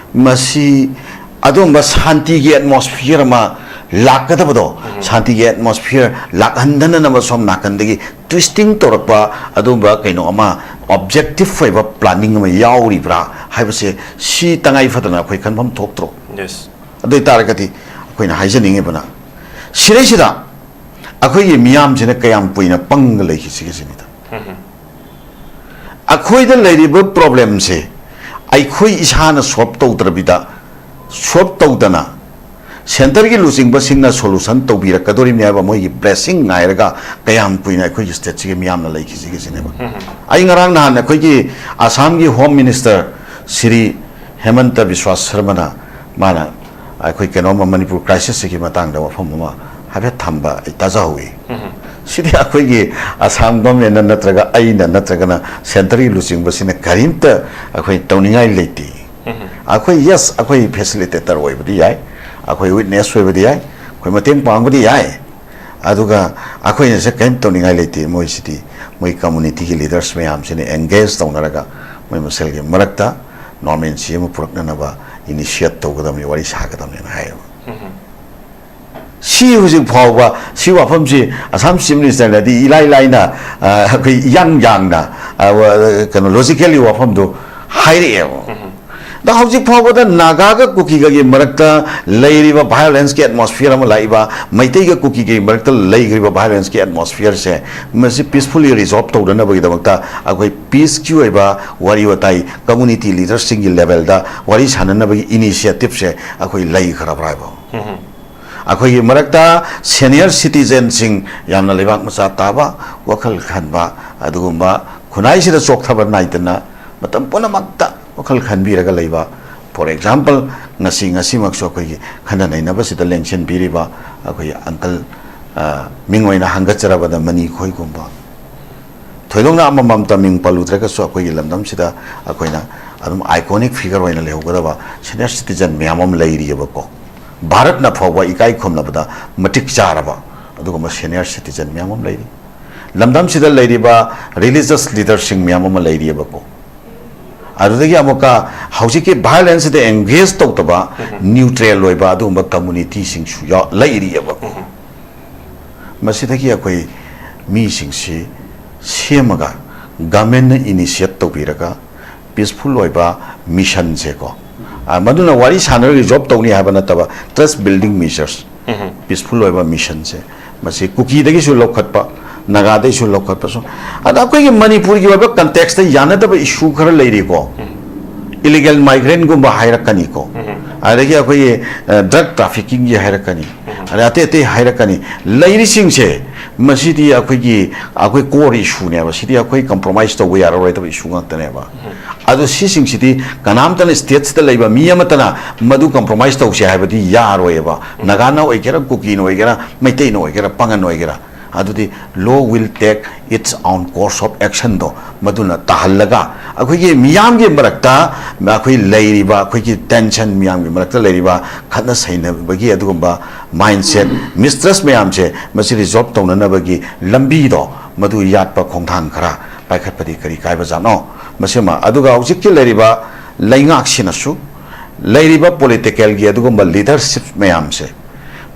ꯃꯁꯤ ꯑꯗꯨꯝꯕ ꯁꯥꯟꯇꯤꯒꯤ atmosphere ꯑꯃ ꯂꯥꯛꯀꯗꯕꯗꯣ, ꯎꯝ꯫ ꯁꯥꯟꯇꯤꯒꯤ atmosphere ꯂꯥꯛꯍꯟꯗꯅꯅꯕ ꯁꯣꯝ ꯅꯥꯀꯟꯗꯒꯤ twisting ꯇꯧꯔꯛꯄ ꯑꯗꯨꯝꯕ ꯀꯩꯅꯣ ꯑꯃ, objective ꯑꯣꯏꯕ planning ꯑꯃ ꯌꯥꯎꯔꯤꯕ꯭ꯔꯥ ꯍꯥꯏꯕꯁꯦ, ꯁꯤ ꯇꯉꯥꯏ ꯐꯗꯅ ꯑꯩꯈꯣꯏ ꯈꯟꯐꯝ ꯊꯣꯛꯇ꯭ꯔꯣ? Yes꯫ ꯑꯗꯨ ꯑꯣꯏ ꯇꯥꯔꯒꯗꯤ ꯑꯩꯈꯣꯏꯅ ꯍꯥꯏꯖꯅꯤꯡꯉꯤꯕꯅ, ꯁꯤꯗꯩꯁꯤꯗ ꯑꯩꯈꯣꯏꯒꯤ ꯃꯤꯌꯥꯝꯁꯤꯅ ꯀꯌꯥꯝ ꯀꯨꯏꯅ ꯄꯪꯒ ꯂꯩꯈꯤꯁꯤꯒꯦ ꯁꯤꯅꯤꯗ꯫ ꯎꯝ꯫ ꯑꯩꯈꯣꯏꯗ ꯂꯩꯔꯤꯕ problemꯁꯦ ꯑꯩꯈꯣꯏ ꯏꯁꯥꯅ solve ꯇꯧꯗ꯭ꯔꯕꯤꯗ, solve ꯇꯧꯗꯅ ꯁꯦꯟꯇꯔꯒꯤ ꯂꯨꯆꯤꯡꯕꯁꯤꯡꯅ ꯁꯣꯂꯨꯁꯟ ꯇꯧꯕꯤꯔꯛꯀꯗꯣꯔꯤꯕꯅꯤ ꯍꯥꯏꯕ ꯃꯣꯏꯒꯤ ꯕ꯭ꯂꯦꯁꯤꯡ ꯉꯥꯏꯔꯒ ꯀꯌꯥꯝ ꯀꯨꯏꯅ ꯑꯩꯈꯣꯏꯒꯤ ꯁ꯭ꯇꯦꯠꯁꯤꯒꯤ ꯃꯤꯌꯥꯝꯅ ꯂꯩꯈꯤꯁꯤꯒꯦ ꯁꯤꯅꯦꯕ꯫ ꯑꯩ ꯉꯔꯥꯡ ꯅꯍꯥꯟ ꯑꯩꯈꯣꯏꯒꯤ ꯑꯁꯥꯝꯒꯤ ꯍꯣꯝ ꯃꯤꯅꯤꯁꯇꯔ ꯁ꯭ꯔꯤ ꯍꯦꯃꯟꯇ ꯕꯤꯁ꯭ꯋꯥꯁ ꯁꯔꯃꯅ ꯃꯥꯅ ꯑꯩꯈꯣꯏ ꯀꯩꯅꯣꯝꯃ ꯃꯅꯤꯄꯨꯔ ꯀ꯭ꯔꯥꯏꯁꯤꯁꯁꯤꯒꯤ ꯃꯇꯥꯡꯗ ꯋꯥꯐꯝ ꯑꯃ ꯍꯥꯏꯐꯦꯠ ꯊꯝꯕ ꯑꯩ ꯇꯥꯖꯍꯧꯏ꯫ ꯁꯤꯗꯤ ꯑꯩꯈꯣꯏꯒꯤ ꯑꯁꯥꯝ ꯒꯣꯔꯃꯦꯟꯅ ꯅꯠꯇ꯭ꯔꯒ ꯑꯩꯅ ꯅꯠꯇ꯭ꯔꯒꯅ ꯁꯦꯟꯇꯔꯒꯤ ꯂꯨꯆꯤꯡꯕꯁꯤꯅ ꯀꯔꯤꯝꯇ ꯑꯩꯈꯣꯏ ꯇꯧꯅꯤꯡꯉꯥꯏ ꯂꯩꯇꯦ꯫ ꯑꯩꯈꯣꯏ, ꯌꯦꯁ, ꯑꯩꯈꯣꯏ ꯐꯦꯁꯤꯂꯤꯇꯦꯇꯔ ꯑꯣꯏꯕꯗꯤ ꯌꯥꯏ, ꯑꯩꯈꯣꯏ ꯋꯤꯠꯅꯦꯁ ꯑꯣꯏꯕꯗꯤ ꯌꯥꯏ, ꯑꯩꯈꯣꯏ ꯃꯇꯦꯡ ꯄꯥꯡꯕꯗꯤ ꯌꯥꯏ꯫ ꯑꯗꯨꯒ ꯑꯩꯈꯣꯏꯅꯁꯦ ꯀꯔꯤꯝ ꯇꯧꯅꯤꯡꯉꯥꯏ ꯂꯩꯇꯦ꯫ ꯃꯣꯏꯁꯤꯗꯤ ꯃꯣꯏ ꯀꯝꯃꯨꯅꯤꯇꯤꯒꯤ ꯂꯤꯗꯔꯁ ꯃꯌꯥꯝꯁꯤꯅ ꯑꯦꯡꯒꯦꯖ ꯇꯧꯅꯔꯒ ꯃꯣꯏ ꯃꯁꯦꯜꯒꯤ ꯃꯔꯛꯇ ꯅꯣꯔꯃꯦꯟꯁꯤ ꯑꯃ ꯄꯨꯔꯛꯅꯅꯕ ꯏꯅꯤꯁꯤꯌꯦꯠ ꯇꯧꯒꯗꯕꯅꯤ, ꯋꯥꯔꯤ ꯁꯥꯒꯗꯕꯅꯤꯅ ꯍꯥꯏꯌꯦꯕ꯫ ꯁꯤ ꯍꯧꯖꯤꯛ ꯐꯥꯎꯕ ꯁꯤ ꯋꯥꯐꯝꯁꯤ ꯑꯁꯥꯝ ꯆꯤꯐ ꯃꯤꯅꯤꯁꯇꯔꯅꯗꯤ ꯏꯂꯥꯏ ꯂꯥꯏꯅ, ꯑ, ꯑꯩꯈꯣꯏ ꯏꯌꯥꯡ ꯌꯥꯡꯅ, ꯑ, ꯋ-, ꯀꯩꯅꯣ, ꯂꯣꯖꯤꯀꯦꯜꯂꯤ ꯋꯥꯐꯝꯗꯨ ꯍꯥꯏꯔꯛꯑꯦꯕ꯫ ꯑꯗꯣ ꯍꯧꯖꯤꯛ ꯐꯥꯎꯕꯗ ꯅꯥꯒꯥꯒ ꯀꯨꯀꯤꯒꯒꯤ ꯃꯔꯛꯇ ꯂꯩꯔꯤꯕ ꯚꯥꯏꯑꯣꯂꯦꯟꯁꯀꯤ ꯑꯦꯠꯃꯣꯁꯐꯤꯌꯔ ꯑꯃ ꯂꯥꯛꯏꯕ, ꯃꯩꯇꯩꯒ ꯀꯨꯀꯤꯒꯒꯤ ꯃꯔꯛꯇ ꯂꯩꯈ꯭ꯔꯤꯕ ꯚꯥꯏꯑꯣꯂꯦꯟꯁꯀꯤ ꯑꯦꯠꯃꯣꯁꯐꯤꯌꯔꯁꯦ, ꯃꯁꯤ ꯄꯤꯁꯐꯨꯜꯂꯤ ꯔꯤꯖꯣꯜꯕ ꯇꯧꯅꯅꯕꯒꯤꯗꯃꯛꯇ ꯑꯩꯈꯣꯏ ꯄꯤꯁꯀꯤ ꯑꯣꯏꯕ ꯋꯥꯔꯤ ꯋꯥꯇꯥꯏ ꯀꯝꯃꯨꯅꯤꯇꯤ ꯂꯤꯗꯔꯁꯤꯡꯒꯤ ꯂꯦꯚꯦꯜꯗ ꯋꯥꯔꯤ ꯁꯥꯟꯅꯅꯕꯒꯤ ꯏꯅꯤꯁꯤꯌꯦꯇꯤꯞꯁꯦ ꯑꯩꯈꯣꯏ ꯂꯩꯈ꯭ꯔꯕ꯭ꯔꯥ ꯍꯥꯏꯕ꯫ ꯑꯩꯈꯣꯏꯒꯤ ꯃꯔꯛꯇ ꯁꯦꯅꯤꯌꯔ ꯁꯤꯇꯤꯖꯦꯟꯁꯤꯡ, ꯌꯥꯝꯅ ꯂꯩꯕꯥꯛ ꯃꯆꯥ ꯇꯥꯕ, ꯋꯥꯈꯜ ꯈꯟꯕ, ꯑꯗꯨꯒꯨꯝꯕ ꯈꯨꯟꯅꯥꯏꯁꯤꯗ ꯆꯣꯛꯊꯕ ꯅꯥꯏꯗꯅ ꯃꯇꯝ ꯄꯨꯝꯅꯃꯛꯇ ꯋꯥꯈꯜ ꯈꯟꯕꯤꯔꯒ ꯂꯩꯕ, ꯐꯣꯔ ꯑꯦꯛꯖꯥꯝꯄꯜ, ꯉꯁꯤ, ꯉꯁꯤꯃꯛꯁꯨ ꯑꯩꯈꯣꯏꯒꯤ ꯈꯟꯅ ꯅꯩꯅꯕꯁꯤꯗ ꯂꯦꯡꯁꯤꯟꯕꯤꯔꯤꯕ ꯑꯩꯈꯣꯏꯒꯤ ꯑꯪꯀꯜ, ꯑ, ꯃꯤꯡ ꯑꯣꯏꯅ ꯍꯪꯒꯠꯆꯔꯕꯗ ꯃꯅꯤ ꯈꯣꯏꯒꯨꯝꯕ, ꯊꯣꯏꯗꯣꯛꯅ ꯑꯃꯃꯝꯇ ꯃꯤꯡ ꯄꯜꯂꯨꯗ꯭ꯔꯒꯁꯨ ꯑꯩꯈꯣꯏꯒꯤ ꯂꯝꯗꯝꯁꯤꯗ ꯑꯩꯈꯣꯏꯅ ꯑꯗꯨꯝ ꯑꯥꯏꯀꯣꯅꯤꯛ ꯐꯤꯒꯔ ꯑꯣꯏꯅ ꯂꯩꯍꯧꯒꯗꯕ ꯁꯦꯅꯤꯌꯔ ꯁꯤꯇꯤꯖꯟ ꯃꯌꯥꯝ ꯑꯃ ꯂꯩꯔꯤꯑꯕꯀꯣ꯫ ꯚꯥꯔꯠꯅ ꯐꯥꯎꯕ ꯏꯀꯥꯏ ꯈꯨꯝꯅꯕꯗ ꯃꯇꯤꯛ ꯆꯥꯔꯕ ꯑꯗꯨꯒꯨꯝꯕ ꯁꯦꯅꯤꯌꯔ ꯁꯤꯇꯤꯖꯟ ꯃꯌꯥꯝ ꯑꯃ ꯂꯩꯔꯤ꯫ ꯂꯝꯗꯝꯁꯤꯗ ꯂꯩꯔꯤꯕ ꯔꯤꯂꯤꯖꯁ ꯂꯤꯗꯔꯁꯤꯡ ꯃꯌꯥꯝ ꯑꯃ ꯂꯩꯔꯤꯑꯕꯀꯣ꯫ ꯑꯗꯨꯗꯒꯤ ꯑꯃꯨꯛꯀ ꯍꯧꯖꯤꯛꯀꯤ ꯚꯥꯏꯑꯣꯂꯦꯟꯁꯁꯤꯗ ꯑꯦꯡꯒꯦꯖ ꯇꯧꯗꯕ, ꯅ꯭ꯌꯨꯇ꯭ꯔꯦꯜ ꯑꯣꯏꯕ ꯑꯗꯨꯒꯨꯝꯕ ꯀꯝꯃꯨꯅꯤꯇꯤꯁꯤꯡꯁꯨ ꯌꯥꯎ-, ꯂꯩꯔꯤꯑꯕꯀꯣ꯫ ꯃꯁꯤꯗꯒꯤ ꯑꯩꯈꯣꯏ ꯃꯤꯁꯤꯡꯁꯤ ꯁꯦꯝꯃꯒ, ꯒꯃꯦꯟꯅ ꯏꯅꯤꯁꯤꯌꯦꯠ ꯇꯧꯕꯤꯔꯒ, ꯄꯤꯁꯐꯨꯜ ꯑꯣꯏꯕ ꯃꯤꯁꯟꯁꯦꯀꯣ, ꯑ, ꯃꯗꯨꯅ ꯋꯥꯔꯤ ꯁꯥꯟꯅꯔꯒ ꯔꯤꯖꯣꯜꯕ ꯇꯧꯅꯤ ꯍꯥꯏꯕ ꯅꯠꯇꯕ, ꯇ꯭ꯔꯁ ꯕꯤꯜꯗꯤꯡ ꯃꯦꯖꯔꯁ, ꯄꯤꯁꯐꯨꯜ ꯑꯣꯏꯕ ꯃꯤꯁꯟꯁꯦ, ꯃꯁꯤ ꯀꯨꯀꯤꯗꯒꯤꯁꯨ ꯂꯧꯈꯠꯄ, ꯅꯥꯒꯥꯗꯒꯤꯁꯨ ꯂꯧꯈꯠꯄ, ꯁꯨꯝ꯫ ꯑꯗ ꯑꯩꯈꯣꯏꯒꯤ ꯃꯅꯤꯄꯨꯔꯒꯤ ꯑꯣꯏꯕ ꯀꯟꯇꯦꯛꯁꯇ ꯌꯥꯅꯗꯕ ꯏꯁꯨ ꯈꯔ ꯂꯩꯔꯤꯀꯣ꯫ ꯏꯂꯤꯒꯦꯜ ꯃꯥꯏꯒ꯭ꯔꯦꯟꯒꯨꯝꯕ ꯍꯥꯏꯔꯛꯀꯅꯤꯀꯣ꯫ ꯑꯗꯒꯤ ꯑꯩꯈꯣꯏꯒꯤ ꯗ꯭ꯔꯒ ꯇ꯭ꯔꯥꯐꯤꯀꯤꯡꯒꯤ ꯍꯥꯏꯔꯛꯀꯅꯤ, ꯑꯗꯩ ꯑꯇꯩ ꯑꯇꯩ ꯍꯥꯏꯔꯛꯀꯅꯤ꯫ ꯂꯩꯔꯤꯁꯤꯡꯁꯦ, ꯃꯁꯤꯗꯤ ꯑꯩꯈꯣꯏꯒꯤ, ꯑꯩꯈꯣꯏ ꯀꯣꯔ ꯏꯁꯨꯅꯦꯕ꯫ ꯁꯤꯗꯤ ꯑꯩꯈꯣꯏ ꯀꯝꯄ꯭ꯔꯣꯃꯥꯏꯁ ꯇꯧꯕ ꯌꯥꯔꯔꯣꯏꯗꯕ ꯏꯁꯨ ꯉꯥꯛꯇꯅꯦꯕ꯫ ꯑꯗꯣ ꯁꯤꯁꯤꯡꯁꯤꯗꯤ ꯀꯅꯥꯝꯇꯅ, ꯁ꯭ꯇꯦꯠꯁꯤꯗ ꯂꯩꯕ ꯃꯤ ꯑꯃꯠꯇꯅ ꯃꯗꯨ ꯀꯝꯄ꯭ꯔꯣꯃꯥꯏꯁ ꯇꯧꯁꯦ ꯍꯥꯏꯕꯗꯤ ꯌꯥꯔꯣꯏꯕ꯫ ꯅꯥꯒꯥꯅ ꯑꯣꯏꯒꯦꯔꯥ, ꯀꯨꯀꯤꯅ ꯑꯣꯏꯒꯦꯔꯥ, ꯃꯩꯇꯩꯅ ꯑꯣꯏꯒꯦꯔꯥ, ꯄꯥꯉꯟ ꯑꯣꯏꯒꯦꯔꯥ, ꯑꯗꯨꯗꯤ law will take its own course of actionꯗꯣ ꯃꯗꯨꯅ ꯇꯥꯍꯜꯂꯒ, ꯑꯩꯈꯣꯏꯒꯤ ꯃꯤꯌꯥꯝꯒꯤ ꯃꯔꯛꯇ, ꯑꯩꯈꯣꯏ ꯂꯩꯔꯤꯕ, ꯑꯩꯈꯣꯏꯒꯤ ꯇꯦꯟꯁꯟ, ꯃꯤꯌꯥꯝꯒꯤ ꯃꯔꯛꯇ ꯂꯩꯔꯤꯕ ꯈꯠꯅ ꯁꯩꯅꯕꯒꯤ ꯑꯗꯨꯒꯨꯝꯕ ꯃꯥꯏꯟꯁꯦꯠ, ꯃꯤꯁꯇ꯭ꯔꯁ ꯃꯌꯥꯝꯁꯦ, ꯃꯁꯤ ꯔꯤꯖꯣꯜꯕ ꯇꯧꯅꯅꯕꯒꯤ ꯂꯝꯕꯤꯗꯣ, ꯃꯗꯨ ꯌꯥꯠꯄ ꯈꯣꯡꯊꯥꯡ ꯈꯔ ꯄꯥꯏꯈꯠꯄꯗꯤ ꯀꯔꯤ ꯀꯥꯏꯕꯖꯥꯠꯅꯣ? ꯃꯁꯤꯃ, ꯑꯗꯨꯒ ꯍꯧꯖꯤꯛꯀꯤ ꯂꯩꯔꯤꯕ ꯂꯩꯉꯥꯛꯁꯤꯅꯁꯨ, ꯂꯩꯔꯤꯕ ꯄꯣꯂꯤꯇꯤꯀꯦꯜꯒꯤ ꯑꯗꯨꯒꯨꯝꯕ ꯂꯤꯗꯔꯁꯤꯞ ꯃꯌꯥꯝꯁꯦ,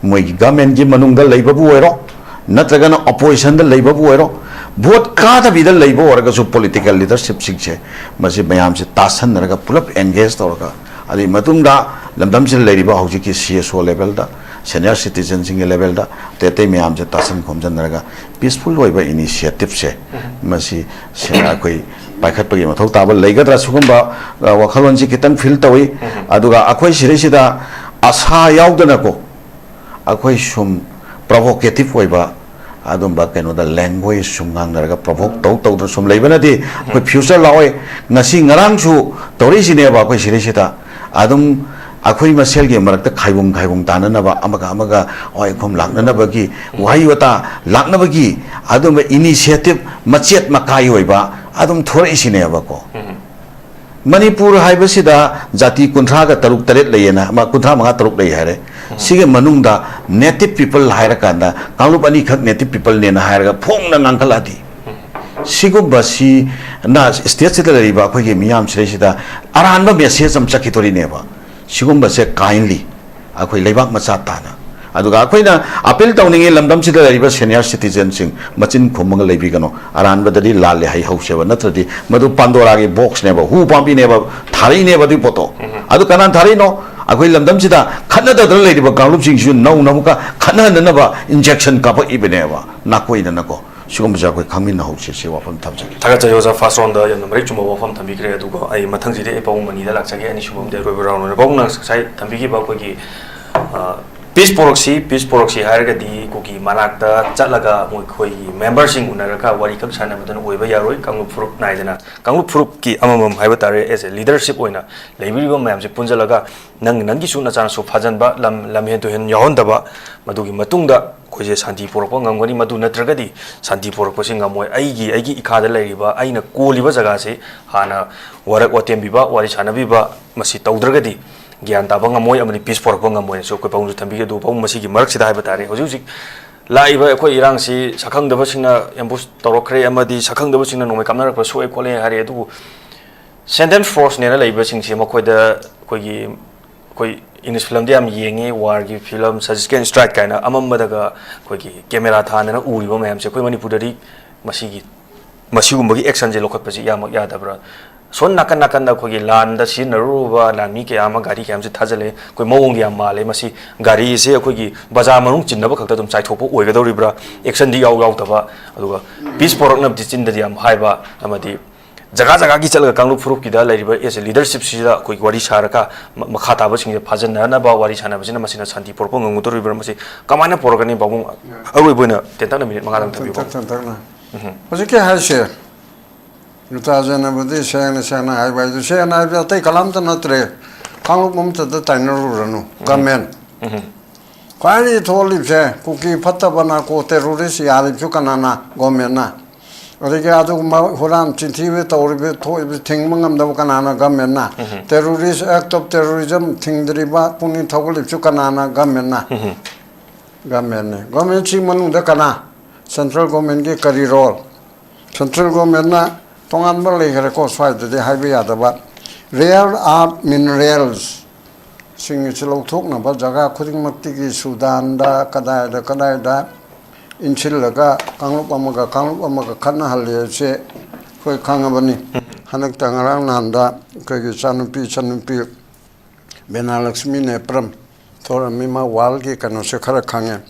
ꯃꯣꯏꯒꯤ ꯒꯃꯦꯟꯒꯤ ꯃꯅꯨꯡꯗ ꯂꯩꯕꯕꯨ ꯑꯣꯏꯔꯣ, ꯅꯠꯇ꯭ꯔꯒꯅ ꯑꯣꯄꯣꯖꯤꯁꯟꯗ ꯂꯩꯕꯕꯨ ꯑꯣꯏꯔꯣ, ꯚꯣꯠ ꯀꯥꯗꯕꯤꯗ ꯂꯩꯕ ꯑꯣꯏꯔꯒꯁꯨ, ꯄꯣꯂꯤꯇꯤꯀꯦꯜ ꯂꯤꯗꯔꯁꯤꯞꯁꯤꯡꯁꯦ, ꯃꯁꯤ ꯃꯌꯥꯝꯁꯦ ꯇꯥꯁꯟꯅꯔꯒ, ꯄꯨꯂꯞ ꯑꯦꯡꯒꯦꯖ ꯇꯧꯔꯒ, ꯑꯗꯨꯒꯤ ꯃꯇꯨꯡꯗ ꯂꯝꯗꯝꯁꯤꯗ ꯂꯩꯔꯤꯕ ꯍꯧꯖꯤꯛꯀꯤ ꯁꯤ ꯑꯦꯁ ꯑꯣ ꯂꯦꯚꯦꯜꯗ, ꯁꯦꯅꯤꯌꯔ ꯁꯤꯇꯤꯖꯟꯁꯤꯡꯒꯤ ꯂꯦꯚꯦꯜꯗ, ꯑꯇꯩ ꯑꯇꯩ ꯃꯌꯥꯝꯁꯦ ꯇꯥꯁꯟ ꯈꯣꯝꯖꯤꯟꯅꯔꯒ, ꯄꯤꯁꯐꯨꯜ ꯑꯣꯏꯕ ꯏꯅꯤꯁꯤꯌꯦꯇꯤꯞꯁꯦ, ꯃꯁꯤ ꯁꯦ-, ꯑꯩꯈꯣꯏ ꯄꯥꯏꯈꯠꯄꯒꯤ ꯃꯊꯧ ꯇꯥꯕ ꯂꯩꯒꯗ꯭ꯔꯥ? ꯁꯤꯒꯨꯝꯕ, ꯑ, ꯋꯥꯈꯜꯂꯣꯟꯁꯤ ꯈꯤꯇꯪ ꯐꯤꯜ ꯇꯧꯏ꯫ ꯑꯗꯨꯒ ꯑꯩꯈꯣꯏ ꯁꯤꯗꯩꯁꯤꯗ ꯑꯁꯥ ꯌꯥꯎꯗꯅꯀꯣ, ꯑꯩꯈꯣꯏ ꯁꯨꯝ ꯄ꯭ꯔꯣꯚꯣꯀꯦꯇꯤꯞ ꯑꯣꯏꯕ ꯑꯗꯨꯝꯕ ꯀꯩꯅꯣꯗ ꯂꯦꯡꯒ꯭ꯋꯦꯖ ꯁꯨꯝ ꯉꯥꯡꯅꯔꯒ, ꯄ꯭ꯔꯣꯚꯣꯛ ꯇꯧ ꯇꯧꯗꯅ ꯁꯨꯝ ꯂꯩꯕꯅꯗꯤ ꯑꯩꯈꯣꯏ ꯐ꯭ꯌꯨꯆꯔ ꯂꯥꯛꯑꯣꯏ꯫ ꯉꯁꯤ ꯉꯔꯥꯡꯁꯨ ꯇꯧꯔꯛꯏꯁꯤꯅꯦꯕ꯫ ꯑꯩꯈꯣꯏ ꯁꯤꯗꯩꯁꯤꯗ ꯑꯗꯨꯝ ꯑꯩꯈꯣꯏ ꯃꯁꯦꯜꯒꯤ ꯃꯔꯛꯇ ꯈꯥꯏꯕꯨꯡ ꯈꯥꯏꯕꯨꯡ ꯇꯥꯅꯅꯕ, ꯑꯃꯒ ꯑꯃꯒ ꯋꯥꯍꯩ ꯈꯣꯝ ꯂꯥꯛꯅꯅꯕꯒꯤ, ꯋꯥꯍꯩ ꯋꯥꯇꯥ ꯂꯥꯛꯅꯕꯒꯤ ꯑꯗꯨꯝꯕ ꯏꯅꯤꯁꯤꯌꯦꯇꯤꯞ ꯃꯆꯦꯠ ꯃꯀꯥꯏ ꯑꯣꯏꯕ ꯑꯗꯨꯝ ꯊꯣꯔꯛꯏꯁꯤꯅꯦꯕꯀꯣ꯫ ꯃꯅꯤꯄꯨꯔ ꯍꯥꯏꯕꯁꯤꯗ ꯖꯥꯇꯤ ꯀꯨꯟꯊ꯭ꯔꯥꯒ ꯇꯔꯨꯛ ꯇꯔꯦꯠ ꯂꯩꯌꯦꯅ, ꯑꯃ, ꯀꯨꯟꯊ꯭ꯔꯥ ꯃꯉꯥ ꯇꯔꯨꯛ ꯂꯩ ꯍꯥꯏꯔꯦ꯫ ꯁꯤꯒꯤ ꯃꯅꯨꯡꯗ ꯅꯦꯇꯤꯚ ꯄꯤꯄꯜ ꯍꯥꯏꯔꯀꯥꯟꯗ ꯀꯥꯡꯂꯨꯞ ꯑꯅꯤꯈꯛ ꯅꯦꯇꯤꯚ ꯄꯤꯄꯜꯅꯦꯅ ꯍꯥꯏꯔꯒ ꯐꯣꯡꯅ ꯉꯥꯡꯈꯠꯂꯛꯑꯗꯤ, ꯁꯤꯒꯨꯝꯕꯁꯤꯅ ꯁ꯭ꯇꯦꯠꯁꯤꯗ ꯂꯩꯔꯤꯕ ꯑꯩꯈꯣꯏꯒꯤ ꯃꯤꯌꯥꯝꯁꯤꯗꯩꯁꯤꯗ ꯑꯔꯥꯟꯕ ꯃꯦꯁꯦꯖ ꯑꯃ ꯆꯠꯈꯤꯗꯣꯔꯤꯅꯦꯕ꯫ ꯁꯤꯒꯨꯝꯕꯁꯦ kindly ꯑꯩꯈꯣꯏ ꯂꯩꯕꯥꯛ ꯃꯆꯥ ꯇꯥꯅ, ꯑꯗꯨꯒ ꯑꯩꯈꯣꯏꯅ ꯑꯄꯤꯜ ꯇꯧꯅꯤꯡꯉꯤ, ꯂꯝꯗꯝꯁꯤꯗ ꯂꯩꯔꯤꯕ ꯁꯦꯅꯤꯌꯔ ꯁꯤꯇꯤꯖꯟꯁꯤꯡ, ꯃꯆꯤꯟ ꯈꯨꯝꯃꯒ ꯂꯩꯕꯤꯒꯅꯨ꯫ ꯑꯔꯥꯟꯕꯗꯗꯤ ꯂꯥꯜꯂꯦ ꯍꯥꯏꯍꯧꯁꯦꯕ, ꯅꯠꯇ꯭ꯔꯗꯤ ꯃꯗꯨ ꯄꯥꯟꯗꯣꯔꯥꯒꯤ ꯕꯣꯛꯁꯅꯦꯕ, ꯍꯨ ꯄꯥꯝꯕꯤꯅꯦꯕ, ꯊꯥꯔꯛꯏꯅꯦꯕ ꯑꯗꯨꯒꯤ ꯄꯣꯠꯇꯣ꯫ ꯑꯗꯨ ꯀꯅꯥꯅ ꯊꯥꯔꯛꯏꯅꯣ? ꯑꯩꯈꯣꯏ ꯂꯝꯗꯝꯁꯤꯗ ꯈꯠꯅꯗꯗꯅ ꯂꯩꯔꯤꯕ ꯀꯥꯡꯂꯨꯞꯁꯤꯡꯁꯤꯁꯨ ꯅꯧꯅ ꯑꯃꯨꯛꯀ ꯈꯠꯅꯍꯟꯅꯅꯕ ꯏꯟꯖꯦꯛꯁꯟ ꯀꯥꯞꯄꯛꯏꯕꯅꯦꯕ, ꯅꯥꯀꯣꯏꯗꯅꯀꯣ꯫ ꯁꯤꯒꯨꯝꯕꯁꯦ ꯑꯩꯈꯣꯏ ꯈꯪꯃꯤꯟꯅꯍꯧꯁꯦ, ꯁꯤ ꯋꯥꯐꯝ ꯊꯝꯖꯒꯦ꯫ ꯊꯥꯒꯠꯆꯔꯤ ꯑꯣꯖꯥ, ꯐꯥꯔꯁ ꯔꯥꯎꯟꯗ ꯌꯥꯝꯅ ꯃꯔꯤꯛ ꯆꯨꯝꯕ ꯋꯥꯐꯝ ꯊꯝꯕꯤꯈ꯭ꯔꯦ꯫ ꯑꯗꯨꯒ ꯑꯩ ꯃꯊꯪꯁꯤꯗꯤ ꯑꯩ ꯄꯥꯕꯨꯡ ꯃꯅꯤꯗ ꯂꯥꯛꯆꯒꯦ꯫ ꯑꯅꯤꯁꯨꯕ ꯑꯃꯗꯤ ꯑꯔꯣꯏꯕ ꯔꯥꯎꯟ ꯑꯣꯏꯅ ꯄꯥꯕꯨꯡꯅ ꯉꯁꯥꯏ ꯊꯝꯕꯤꯈꯤꯕ ꯑꯩꯈꯣꯏꯒꯤ ꯄꯤꯁ ꯄꯣꯔꯛꯁꯤ, ꯄꯤꯁ ꯄꯣꯔꯛꯁꯤ ꯍꯥꯏꯔꯒꯗꯤ ꯀꯨꯀꯤ ꯃꯅꯥꯛꯇ ꯆꯠꯂꯒ ꯃꯈꯣꯏꯒꯤ ꯃꯦꯝꯕꯔꯁꯤꯡ ꯎꯅꯔꯒ ꯋꯥꯔꯤꯈꯛ ꯁꯥꯟꯅꯕꯗꯅ ꯑꯣꯏꯕ ꯌꯥꯔꯣꯏ꯫ ꯀꯥꯡꯂꯨꯞ ꯐꯨꯔꯨꯞ ꯅꯥꯏꯗꯅ ꯀꯥꯡꯂꯨꯞ ꯐꯨꯔꯨꯞꯀꯤ ꯑꯃꯃꯝ ꯍꯥꯏꯕ ꯇꯥꯔꯦ, ꯑꯦꯁ ꯑꯦ ꯂꯤꯗꯔꯁꯤꯞ ꯑꯣꯏꯅ ꯂꯩꯕꯤꯔꯤꯕ ꯃꯌꯥꯝꯁꯦ ꯄꯨꯟꯁꯤꯜꯂꯒ ꯅꯪ ꯅꯪꯒꯤꯁꯨ ꯅꯆꯥꯅꯁꯨ ꯐꯥꯖꯟꯕ, ꯂꯝ ꯂꯝꯍꯦꯟ ꯇꯨꯍꯦꯟ ꯌꯥꯎꯍꯟꯗꯕ, ꯃꯗꯨꯒꯤ ꯃꯇꯨꯡꯗ ꯑꯩꯈꯣꯏꯁꯦ ꯁꯥꯟꯇꯤ ꯄꯨꯔꯛꯄ ꯉꯝꯒꯅꯤ꯫ ꯃꯗꯨ ꯅꯠꯇ꯭ꯔꯒꯗꯤ ꯁꯥꯟꯇꯤ ꯄꯨꯔꯛꯄꯁꯤ ꯉꯝꯃꯣꯏ꯫ ꯑꯩꯒꯤ ꯑꯩꯒꯤ ꯏꯈꯥꯗ ꯂꯩꯔꯤꯕ, ꯑꯩꯅ ꯀꯣꯜꯂꯤꯕ ꯖꯒꯥꯁꯤ ꯍꯥꯟꯅ ꯋꯥꯔꯛ ꯋꯥꯇꯦꯝꯕꯤꯕ, ꯋꯥꯔꯤ ꯁꯥꯟꯅꯕꯤꯕ, ꯃꯁꯤ ꯇꯧꯗ꯭ꯔꯒꯗꯤ ꯒ꯭ꯌꯥꯟ ꯇꯥꯕ ꯉꯝꯃꯣꯏ ꯑꯃꯗꯤ ꯄꯤꯁ ꯄꯨꯔꯛꯄ ꯉꯝꯃꯣꯏꯅꯁꯨ ꯑꯩꯈꯣꯏ ꯄꯥꯕꯨꯡꯁꯨ ꯊꯝꯕꯤꯈꯤ꯫ ꯑꯗꯨ ꯄꯥꯕꯨꯡ, ꯃꯁꯤꯒꯤ ꯃꯔꯛꯁꯤꯗ ꯍꯥꯏꯕ ꯇꯥꯔꯦ, ꯍꯧꯖꯤꯛ ꯍꯧꯖꯤꯛ ꯂꯥꯛꯏꯕ ꯑꯩꯈꯣꯏ ꯏꯔꯥꯡꯁꯤ ꯁꯛꯈꯪꯗꯕꯁꯤꯡꯅ ꯑꯦꯝꯕꯨꯁ ꯇꯧꯔꯛꯈ꯭ꯔꯦ ꯑꯃꯗꯤ ꯁꯛꯈꯪꯗꯕꯁꯤꯡꯅ ꯅꯣꯡꯃꯩ ꯀꯥꯞꯅꯔꯛꯄ ꯁꯣꯛꯑꯦ ꯈꯣꯠꯂꯦ ꯍꯥꯏꯔꯦ꯫ ꯑꯗꯨꯕꯨ ꯁꯦꯟꯇ꯭ꯔꯦꯜ ꯐꯣꯔꯁꯅꯦꯅ ꯂꯩꯕꯁꯤꯡꯁꯦ ꯃꯈꯣꯏꯗ ꯑꯩꯈꯣꯏꯒꯤ ꯑꯩꯈꯣꯏ ꯏꯪꯂꯤꯁ ꯐꯤꯂꯝꯗꯤ ꯌꯥꯝ ꯌꯦꯡꯉꯤ, ꯋꯥꯔꯒꯤ ꯐꯤꯂꯝ, ꯁꯖꯤꯀꯦꯟ ꯁ꯭ꯇ꯭ꯔꯥꯏꯛ ꯀꯥꯏꯅ ꯑꯃꯝꯕꯗꯒ ꯑꯩꯈꯣꯏꯒꯤ ꯀꯦꯃꯦꯔꯥ ꯊꯥꯟꯗꯅ ꯎꯔꯤꯕ ꯃꯌꯥꯝꯁꯦ ꯑꯩꯈꯣꯏ ꯃꯅꯤꯄꯨꯔꯗꯗꯤ ꯃꯁꯤꯒꯤ ꯃꯁꯤꯒꯨꯝꯕꯒꯤ ꯑꯦꯛꯁꯟꯁꯦ ꯂꯧꯈꯠꯄꯁꯤ ꯏꯌꯥꯃꯛ ꯌꯥꯗꯕ꯭ꯔꯥ? ꯁꯣꯝ ꯅꯥꯀꯟ ꯅꯥꯀꯟꯗ ꯑꯩꯈꯣꯏꯒꯤ ꯂꯥꯟꯗ ꯁꯤꯖꯤꯟꯅꯔꯨꯔꯕ ꯂꯥꯟꯃꯤ ꯀꯌꯥ ꯑꯃ ꯒꯥꯔꯤ ꯀꯌꯥ ꯑꯃꯁꯦ ꯊꯥꯖꯤꯜꯂꯦ꯫ ꯑꯩꯈꯣꯏ ꯃꯑꯣꯡꯗꯤ ꯌꯥꯝ ꯃꯥꯜꯂꯦ꯫ ꯃꯁꯤ ꯒꯥꯔꯤꯁꯦ ꯑꯩꯈꯣꯏꯒꯤ ꯕꯖꯥꯔ ꯃꯅꯨꯡ ꯆꯤꯟꯅꯕ ꯈꯛꯇ ꯑꯗꯨꯝ ꯆꯥꯏꯊꯣꯛꯄ ꯑꯣꯏꯒꯗꯧꯔꯤꯕ꯭ꯔꯥ? ꯑꯦꯛꯁꯟꯗꯤ ꯌꯥꯎ ꯌꯥꯎꯗꯕ, ꯑꯗꯨꯒ ꯄꯤꯁ ꯄꯣꯔꯛꯅꯕꯗꯤ ꯆꯤꯟꯗꯗꯤ ꯌꯥꯝ ꯍꯥꯏꯕ, ꯑꯃꯗꯤ ꯖꯒꯥ ꯖꯒꯥꯒꯤ ꯆꯠꯂꯒ ꯀꯥꯡꯂꯨꯞ ꯐꯨꯔꯨꯞꯀꯤꯗ ꯂꯩꯔꯤꯕ ꯑꯦꯁ ꯑꯦ ꯂꯤꯗꯔꯁꯤꯞꯁꯤꯗ ꯑꯩꯈꯣꯏ ꯋꯥꯔꯤ ꯁꯥꯔꯒ ꯃ-, ꯃꯈꯥ ꯇꯥꯕꯁꯤꯡꯁꯦ ꯐꯥꯖꯤꯟꯅꯅꯕ ꯋꯥꯔꯤ ꯁꯥꯟꯅꯕꯁꯤꯅ ꯃꯁꯤꯅ ꯁꯥꯟꯇꯤ ꯄꯨꯔꯛꯄ ꯉꯝꯒꯗꯧꯔꯤꯕ꯭ꯔꯥ? ꯃꯁꯤ ꯀꯃꯥꯏꯅ ꯄꯨꯔꯛꯀꯅꯤ? ꯄꯥꯕꯨꯡ, ꯑꯔꯣꯏꯕ ꯑꯣꯏꯅ ꯇꯦꯟꯇꯛꯅ ꯃꯤꯅꯤꯠ ꯃꯉꯥꯗꯪ ꯊꯝꯕꯤꯌꯨ꯫ ꯇꯦꯟꯇꯛ ꯇꯦꯟꯇꯛꯅ꯫ ꯎꯝ꯫ ꯍꯧꯖꯤꯛꯀꯤ ꯍꯥꯏꯁꯦ, ꯔꯤꯇꯥꯖꯦꯟꯅꯕꯨꯗꯤ ꯁꯦꯡꯅ ꯁꯦꯡꯅ ꯍꯥꯏꯕ ꯍꯥꯏꯗꯨ, ꯁꯦꯡꯅ ꯍꯥꯏꯕꯗꯤ ꯑꯇꯩ ꯀꯅꯥꯝꯇ ꯅꯠꯇ꯭ꯔꯦ, ꯀꯥꯡꯂꯨꯞ ꯑꯃꯠꯇꯗ ꯇꯥꯏꯅꯔꯨꯔꯅꯨ, ꯒꯃꯦꯟ꯫ ꯎꯝ꯫ ꯈ꯭ꯋꯥꯏꯗꯒꯤ ꯊꯣꯛꯍꯜꯂꯤꯕꯁꯦ ꯀꯨꯀꯤ ꯐꯠꯇꯕ ꯅꯥꯔꯀꯣ ꯇꯦꯔꯣꯔꯤꯁ ꯌꯥꯔꯤꯕꯁꯨ ꯀꯅꯥꯅ? ꯒꯣꯔꯃꯦꯟꯅ꯫ ꯑꯗꯒꯤ ꯑꯗꯨꯒꯨꯝꯕ ꯍꯨꯔꯥꯟ ꯆꯤꯟꯊꯤꯕ ꯇꯧꯔꯤꯕ, ꯊꯣꯛꯏꯕ ꯊꯤꯡꯕ ꯉꯝꯗꯕ ꯀꯅꯥꯅ? ꯒꯣꯔꯃꯦꯟꯅ꯫ ꯎꯝ꯫ ꯇꯦꯔꯣꯔꯤꯁ, ꯑꯦꯛ ꯑꯣꯐ ꯇꯦꯔꯣꯔꯤꯖꯝ ꯊꯤꯡꯗ꯭ꯔꯤꯕ, ꯄꯨꯛꯅꯤꯡ ꯊꯧꯒꯠꯂꯤꯕꯁꯨ ꯀꯅꯥꯅ? ꯒꯣꯔꯃꯦꯟꯅ꯫ ꯎꯝ꯫ ꯒꯣꯔꯃꯦꯟꯅꯤ꯫ ꯒꯣꯔꯃꯦꯟꯁꯤ ꯃꯅꯨꯡꯗ ꯀꯅꯥ? ꯁꯦꯟꯇ꯭ꯔꯦꯜ ꯒꯣꯔꯃꯦꯟꯒꯤ ꯀꯔꯤ ꯔꯣꯜ? ꯁꯦꯟꯇ꯭ꯔꯦꯜ ꯒꯣꯔꯃꯦꯟꯅ ꯇꯣꯉꯥꯟꯕ ꯂꯩꯈ꯭ꯔꯦꯀꯣ, ꯁ꯭ꯋꯥꯏꯗꯗꯤ ꯍꯥꯏꯕ ꯌꯥꯗꯕ꯫ ꯔꯦꯌꯔ ꯑꯥꯔꯊ ꯃꯤꯅꯔꯦꯜꯁ ꯁꯤꯡ ꯑꯁꯤ ꯂꯧꯊꯣꯛꯅꯕ ꯖꯒꯥ ꯈꯨꯗꯤꯡꯃꯛꯇꯒꯤ ꯁꯨꯗꯥꯟꯗ ꯀꯗꯥꯏꯗ ꯀꯗꯥꯏꯗ ꯏꯟꯁꯤꯜꯂꯒ ꯀꯥꯡꯂꯨꯞ ꯑꯃꯒ ꯀꯥꯡꯂꯨꯞ ꯑꯃꯒ ꯈꯠꯅꯍꯜꯂꯤ ꯍꯥꯏꯕꯁꯦ ꯑꯩꯈꯣꯏ ꯈꯪꯉꯕꯅꯤ꯫ ꯍꯟꯗꯛꯇ ꯉꯔꯥꯡ ꯅꯍꯥꯟꯗ ꯑꯩꯈꯣꯏꯒꯤ ꯏꯆꯥꯅꯨꯄꯤ ꯏꯆꯟꯅꯨꯄꯤ ꯕꯦꯅꯥꯂꯛꯁꯃꯤ ꯅꯦꯄ꯭ꯔꯝ ꯊꯣꯔꯝꯃꯤ, ꯃꯥ ꯋꯥꯔꯜꯒꯤ ꯀꯩꯅꯣꯁꯦ ꯈꯔ ꯈꯪꯉꯦ꯫